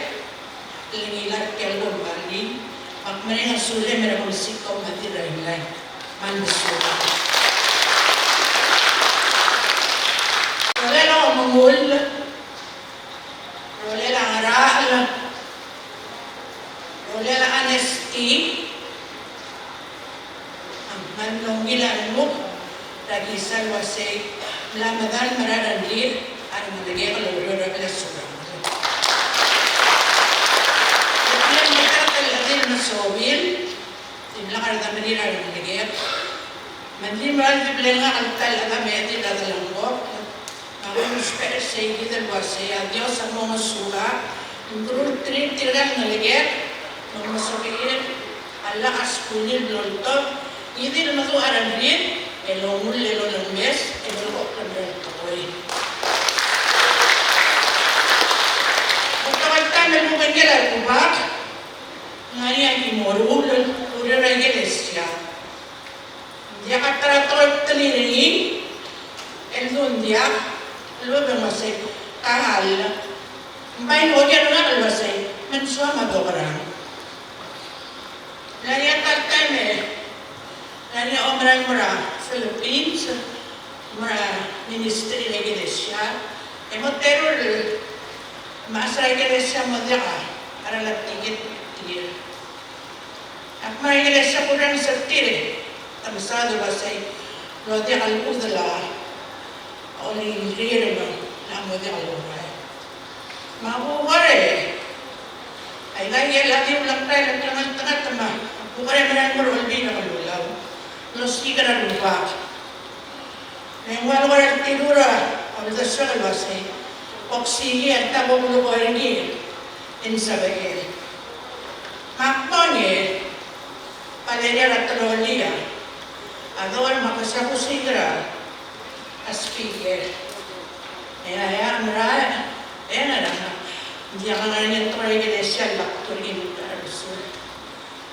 el ngilai er tia el kombalii, me ak mereng a sulem er a kemesik a omedir a imlai. Me a lmesuul. Rolel a omengull, rolel a ngerachel, rolel a honesty, a kmal ungil a renguk er a kisa el uasei mla medal mera el rengrir a rengelekek el oureor er a blai er a Surangel. Lak a redam er a rengelekek. Me ng di mera el di ble ngak el ta el chedam e di el chad el ngkok. Me a kuusbech er seikid el uasei a Dios a mo ngesurak, ng kururterir tirka el ngelekek, me ng mesorir a lak a skulir el oltobed, e di el meduch a rengrir, el omull el olengemes, e belkul a rengrir el tekoi. Betok el taem el obengkel a Rubak, ng ngar er ngii a ki mo ruul el ureor er a ikelesia. Ng diak a ta er a tekoi el telir er ngii, el dul diak, el lebo el uasei, ta el, ng bai oker er ngak el uasei, me ng soam a dokerang. Ng ngar er ngii a ta el taem e ng ngar er ngii a omerael el mo er a Philippines, mo er a ministry er a ikelesia, e mo terung el mechas er a ikelesia el mo diak a cheral a tiket er tir. Ak mla er a ikelesia e kurrenges er tir, te mesaod el uasei, ng diak el uchul a olengit er tir el mo diak el oureor. Me a kuk ureor, aika el di ulak er a klengeltengat me a kuk ureor a mera el mo er a Olbiil er a Kelulau el osiik er a Rubak. Me ng ua el kora tirka el uldesuek el uasei, ak osiik e a ta bo kulekoi er ngii e ng sebechel. Me ak mo er ngii, Valeria Ratololia, a doker me a kesai a osiik er a speaker. E a, e a mera, e a ngerang, ng diak a ngar er ngii a tekoi er a ikelesia el lak turkii el ta er a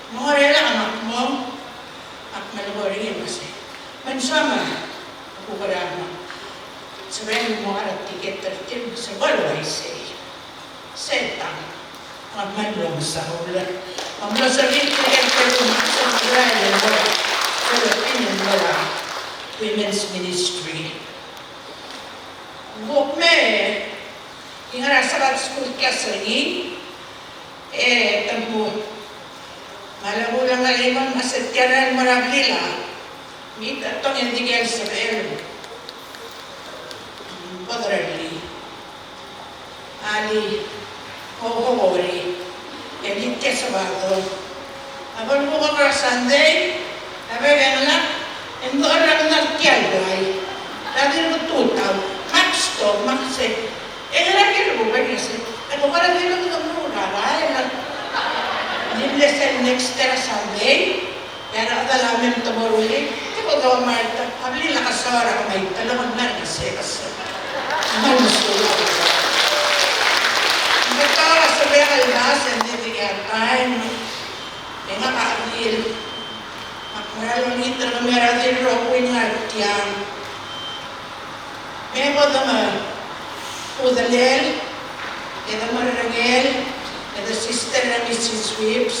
Mengkok er a, me ak mo, ak melekoi er ngii me sei. Me ng soam a kuk er a mo sebechel el mo cheral a tiket er tir, me se bo el uaisei. Sei tang. Ak mlo mesaul. Ak mlo sebechir tirke el teru me se mo er a el mo Philippine el mo er a Women's Ministry. Ng kuk mei, e ng ngar er a Sabbath School class er ngii, e te mo, me a lebo el ngar er ngii me se tia el mo er a blil a, me te tong e ng di el sebechel bo derellii. A di, o, o, o, e di tia Sabado. A bo el kuk er a Sunday, a bo el ngar, e ng dechor er a ngar tia el bai. A di el tutau, me ak stop, me ak sei. E ngera el kuk bai, me sei. E bo kora di el tutau er a bai, e ng di mle sel next er a Sunday. E a rechad a mei me te mo rullii, te bo domark, a blil a kesoak er a kemei, te lebo el ngar er a kesai, kesai. Me ng mesulang. Ng betok a sebechek el dasu, e ng di tia el taem. E ngak a di el, me ak mera el olengit er kemiu er a di el rokui el ngar tiang. Me bo de me udelel, e de me rengel, e de sister er a Missus Whipps,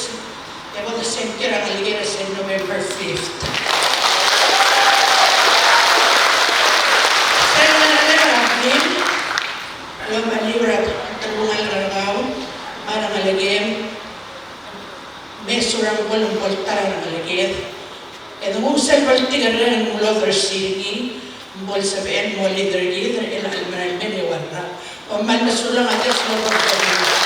e bo de sengkio er a ngelekel er sel November fifth. Sel ngar er a blil, el omeliu er a telungalek er kau, me a rengelekem, me surang bo el bo el ta er a rengeleked. E de nguu sel bo el tikerreng el mlo odersii er ngii, me bo el sebechel el mo leader er kid, el chelecha el merael mei el eua el rak. Kom kmal mesulang, a Dios a lobengkid er kemiu.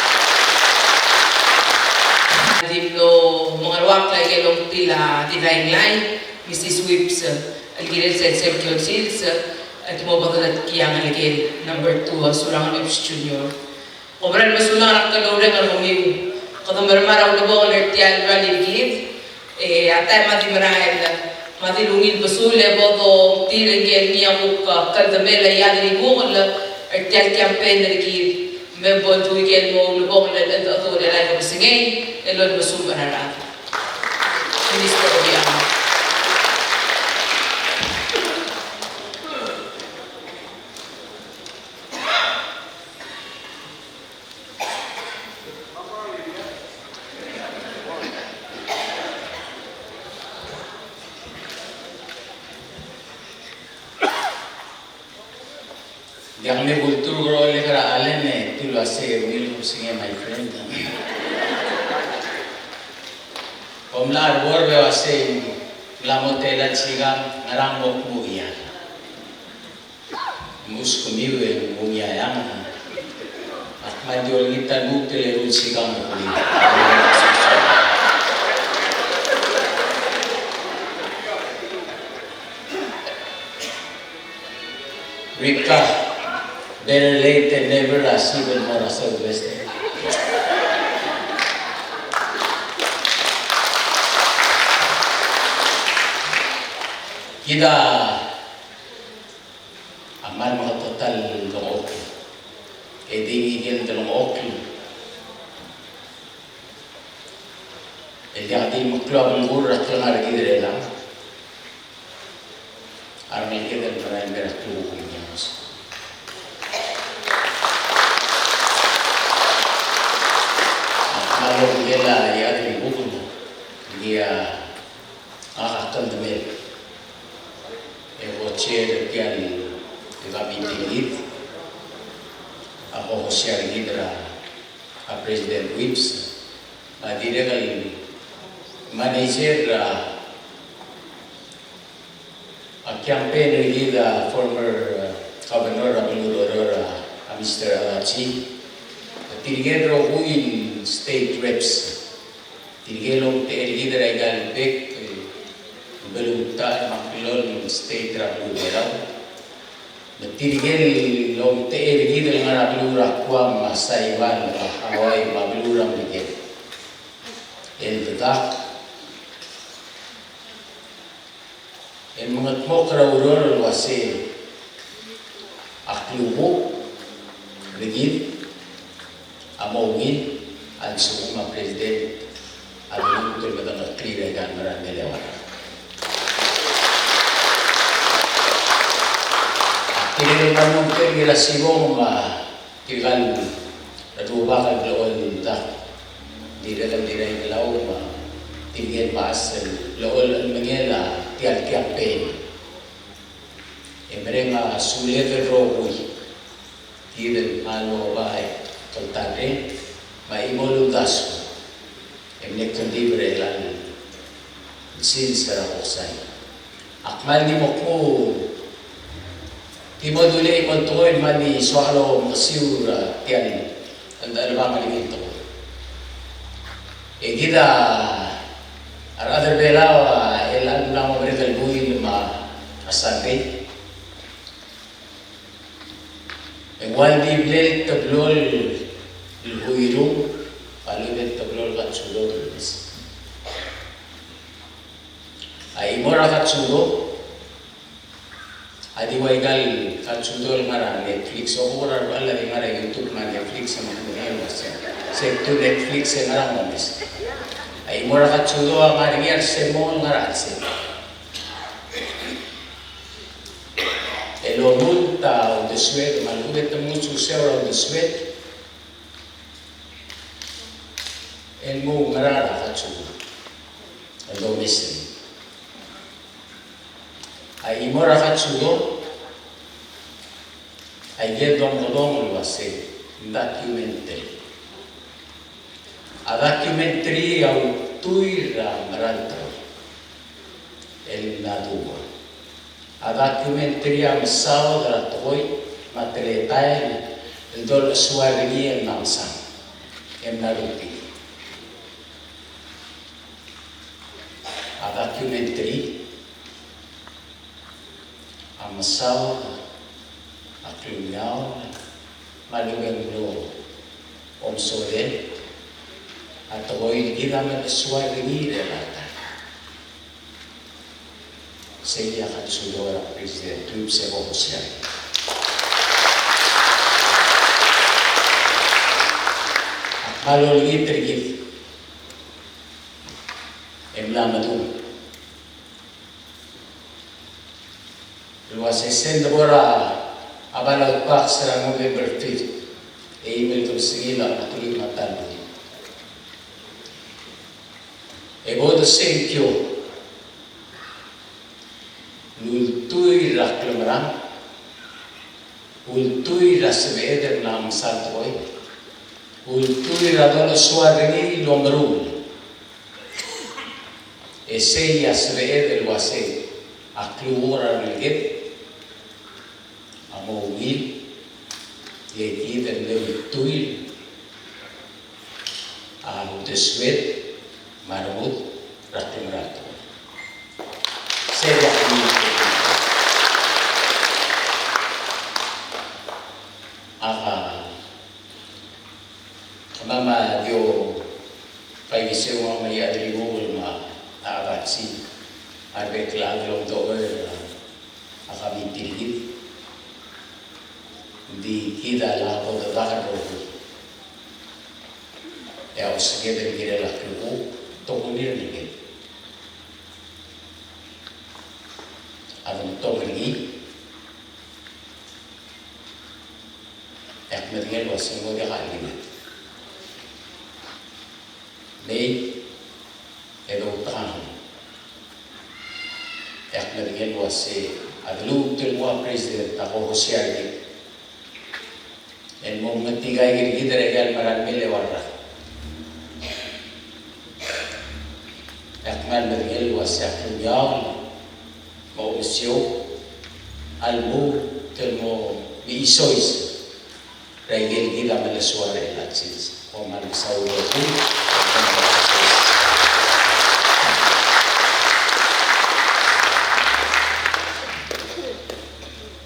Di mlo mengeruakl a ikel ongtil a Dilainglai, Missus Whipps, el kirel sel sengkio el sils, e te mo bo dolatk a ngelekel number two, a Surangel Whipps Junior. Kom kmal mesulang er a klou el reng er kemiu. Kede mermang er a ulebongel er tia el rally er kid, e a taem a di merael, me a di ungil besul e bo dongtir ngii a kuk kldemel a iad el ikungel er tia el campaign er kid, me bo dmu ikel mo ulebongel el cheldecheduch er a ikebesengei el olemesumech er a rechad. Minister Obichang. Diak le kultur ko er a Allen e te uasei ungil kebesengei, my friend. Kom mla er a board e uasei ng mla mo tela el sikang, ngerang mo kmu ial. Mous kemiu e ng ungil a eang. Ak kmal di olengit el lmuut el eru el sikang er kemiu. Rika, better late than never, a Steven Mora Sylvester. Kid a kmal mengetechel el delengchokl. E di ngike el delengchokl el diak di meklou a belkul er a klengar er kid er chelechang. A rengeleked el merael el mei er a klukuk el ngeso. Me a lobengkel a rechad el kuk, ngii a ngak a kldmel e co-chair er tia el committee er kid, a co-host er kid er a, a President Whipps, a dirrek el manager er a a campaign er kid a former, uh, governor er a beluu er a Oreor, a, a Mister Adachi. Tirke el rokui el state reps. Tirke el omtechei er kid er aika el bek, eh, beluulechad me a klou el state er a beluu er a Belau. Me tirke el omtechei er kid el ngar er a beluu er a Guam, me a Saipan, me a Hawaii, me a beluu er a Merikel. El dedak el mengedmokl er a ureor el uase a klukuk er kid a mo ungil a lsekum a president a lmuut el medengelklir er aika el mera el mei el eua. Tirke el mla mo omtechei er a sibong me a tirka el rubak el blechoel el dak, dirrek el di er a Ikelau me tirke el mechas el blechoel el mengel a tia el campaign. E mereng a suled el rokui, kid el kmal oba e kltarreng, me a chimo el uldasu e mle kldibel er chelecha el sils er a koksai. Ak kmal di mo kmu, di mo dulii e mo tekoi el kmal di soak el omesiu er tia el, el, el chelebangel ngii el tekoi. E kid a rechad er Belau a, el mla mo merek el buil me a Sunday. E ng ua di mle teblo el huirung, a lechub e teblo el katsudo el mes. A chimo er a katsudo a di ua ika el katsudo el ngar er a Netflix, a ko er a rubak el di ngar er a YouTube me a Netflix, me a ko er a se, se tu Netflix e ngar er a omes. A chimo er a katsudo a ngar er ngii a re semong el ngar er a chelsel. El omult a uldesued, me a lechub e te mo ousbech er a uldesued el mo oungerachel er a katsudo el domes. A chimo er a katsudo a ikel domekedong el uase documentary. A documentary a ultuil er a mera el tekoi el mla duubech. A documentary a mesaod er a tekoi me a teletael el dolechesuar er ngii el mla mesang e mla rullii. A documentary a mesaod a klungiaol me a lechub e ng mlo omesodel a tekoi el kid a melechesuar er ngii er chelecha el taem. Sei a katsudo er a President Whipps e bo kosiar. Ak kmal olengit er kid e mla medung el uase sel debo er a ballot box er a November fifth, e eim el kebesengil a ultuil me a ta el buil. E bo de sengkio el ultuil er a klemerang, ultuil er a sebeched el mla mesa el tekoi, ultuil er a dolechesuar er ngii el omeruul. E sei a sebeched el uase a klukuk er a rengeleked a mo ungil, e kid el mle ultuil a uldesued me a rengud er a klengar er a tekoi. Sei a kid. Di kid a lak bo dedak el rokui. E a osenged el kirel a klukuk, tokuni er ngii. A dengtong er ngii, e ak medengei el uasei ng mo diak a chelimed. Mei, e doutekangel. E ak medengei el uasei a deluut el nguu a president a ko hosiar er ngii el mo mengetik aike el kid er aike el merael mei el eua el rak. E ak kmal medengei el uasei a klungiaol me a omesiou a lmuut el mo mechisois er aike el kid a melesuar er chelecha el sils. Kom kmal mesaul el rokui.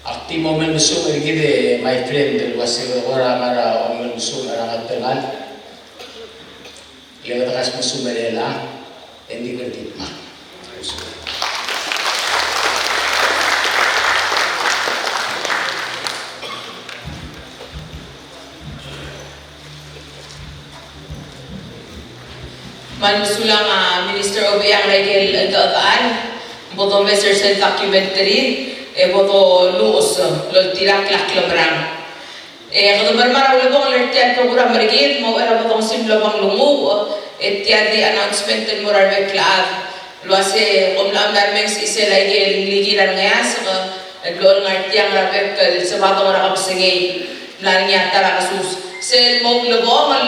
Ak di mo melmesumech er kid, my friend, el uasei kora ngar er a omelmesumech er a ngatengel. Ile kede kasmesumech er chelechang, e ng di kede di dmak. Me a mesulang a Minister Obichang er aike el cheldecheduch, bo domes er sel documentary, e bo doluches el oltirakl a klemerang. E kede mermang er a ulebongel er tia el program er kid, me a uchei er a bo dongesim el obang el lmuut, e tia di announcement el mo er a rebek el chad. El uasei kom mla mla remenges er sel aike el nglikir a rengeasek, el blo el ngar tiang er a bek el Sebadong er a kebesengei, mla er ngii a ta er a kesus. Sel mo ulebongel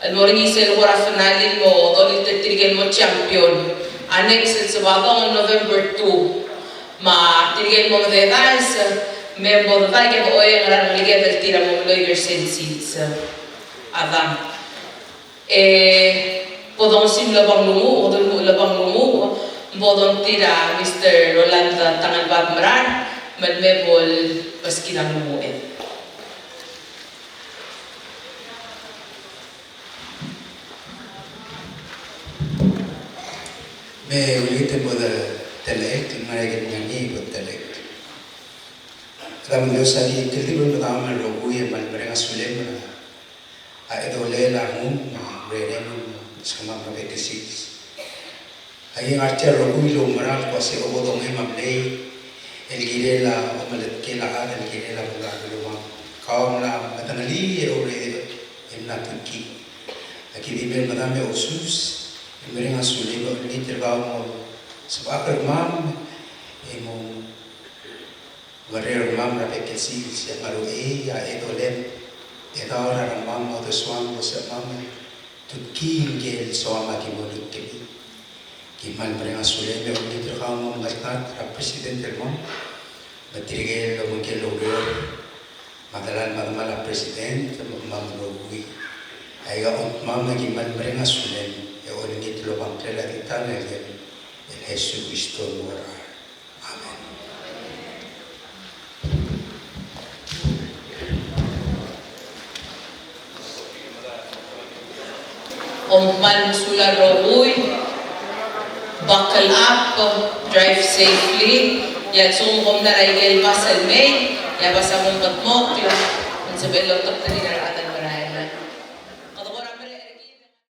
el mo er ngii sel kora finale el mo dolilt er tirke el mo champion. A next el Sebadong el November two. Me tirke el mo mededaes, me bo dedaik e bo oeng er a rengeleked el tir a mo meloik er sel sils. A dang. E bo dongesim el obang el lmuut, bo dongim el obang el lmuut, bo dongtir a Mister Roland Tangelbad Merar, me lmei bo lebeskid a nglunguched. Me ulengit e bo de telechek, me a ikel ngar er ngii bo de telechek. Kede mlo sal di teldibel me a rokui e kmal mereng a sulem er a a edolel a rengum, me a urerem, me a sekemam er a bek el sils. Aki ngar tia el rokui el oumera el kmo se ko bo dongem a mlei el kirel a omeletkel a chad el kirel a beluu er a beluu. Kau a mla medengelii e oureor e mla tutkii. Aki di mei el medam e ousus, e mereng a sulem e olengit er kau mo sebechek er kemam, e mo Ngerang er kemam er a bek el sils, e a ngerang e a edolem, e daob er a rengmam, a uldesuam, el sebechemam el tutkii ngike el soam a ki mo lmuut er ngii. Ki kmal mereng a sulem e olengit er kau mo mengeltengat er a president el mong, me tirke el obengkel oureor, me a delal me a demal a president, me kemam el rokui. Aika kemam a ki kmal mereng a sulem e olengit el obengkel a di ta el ngelekem el Jesus Kristo el mo er a Amen. Kom kmal mesulang el rokui, buckle up, drive safely, e a lsekum kom mla er a ikel bas el mei, e a bas a mo mekedmokl, e ng sebechel el otektengir a rechad el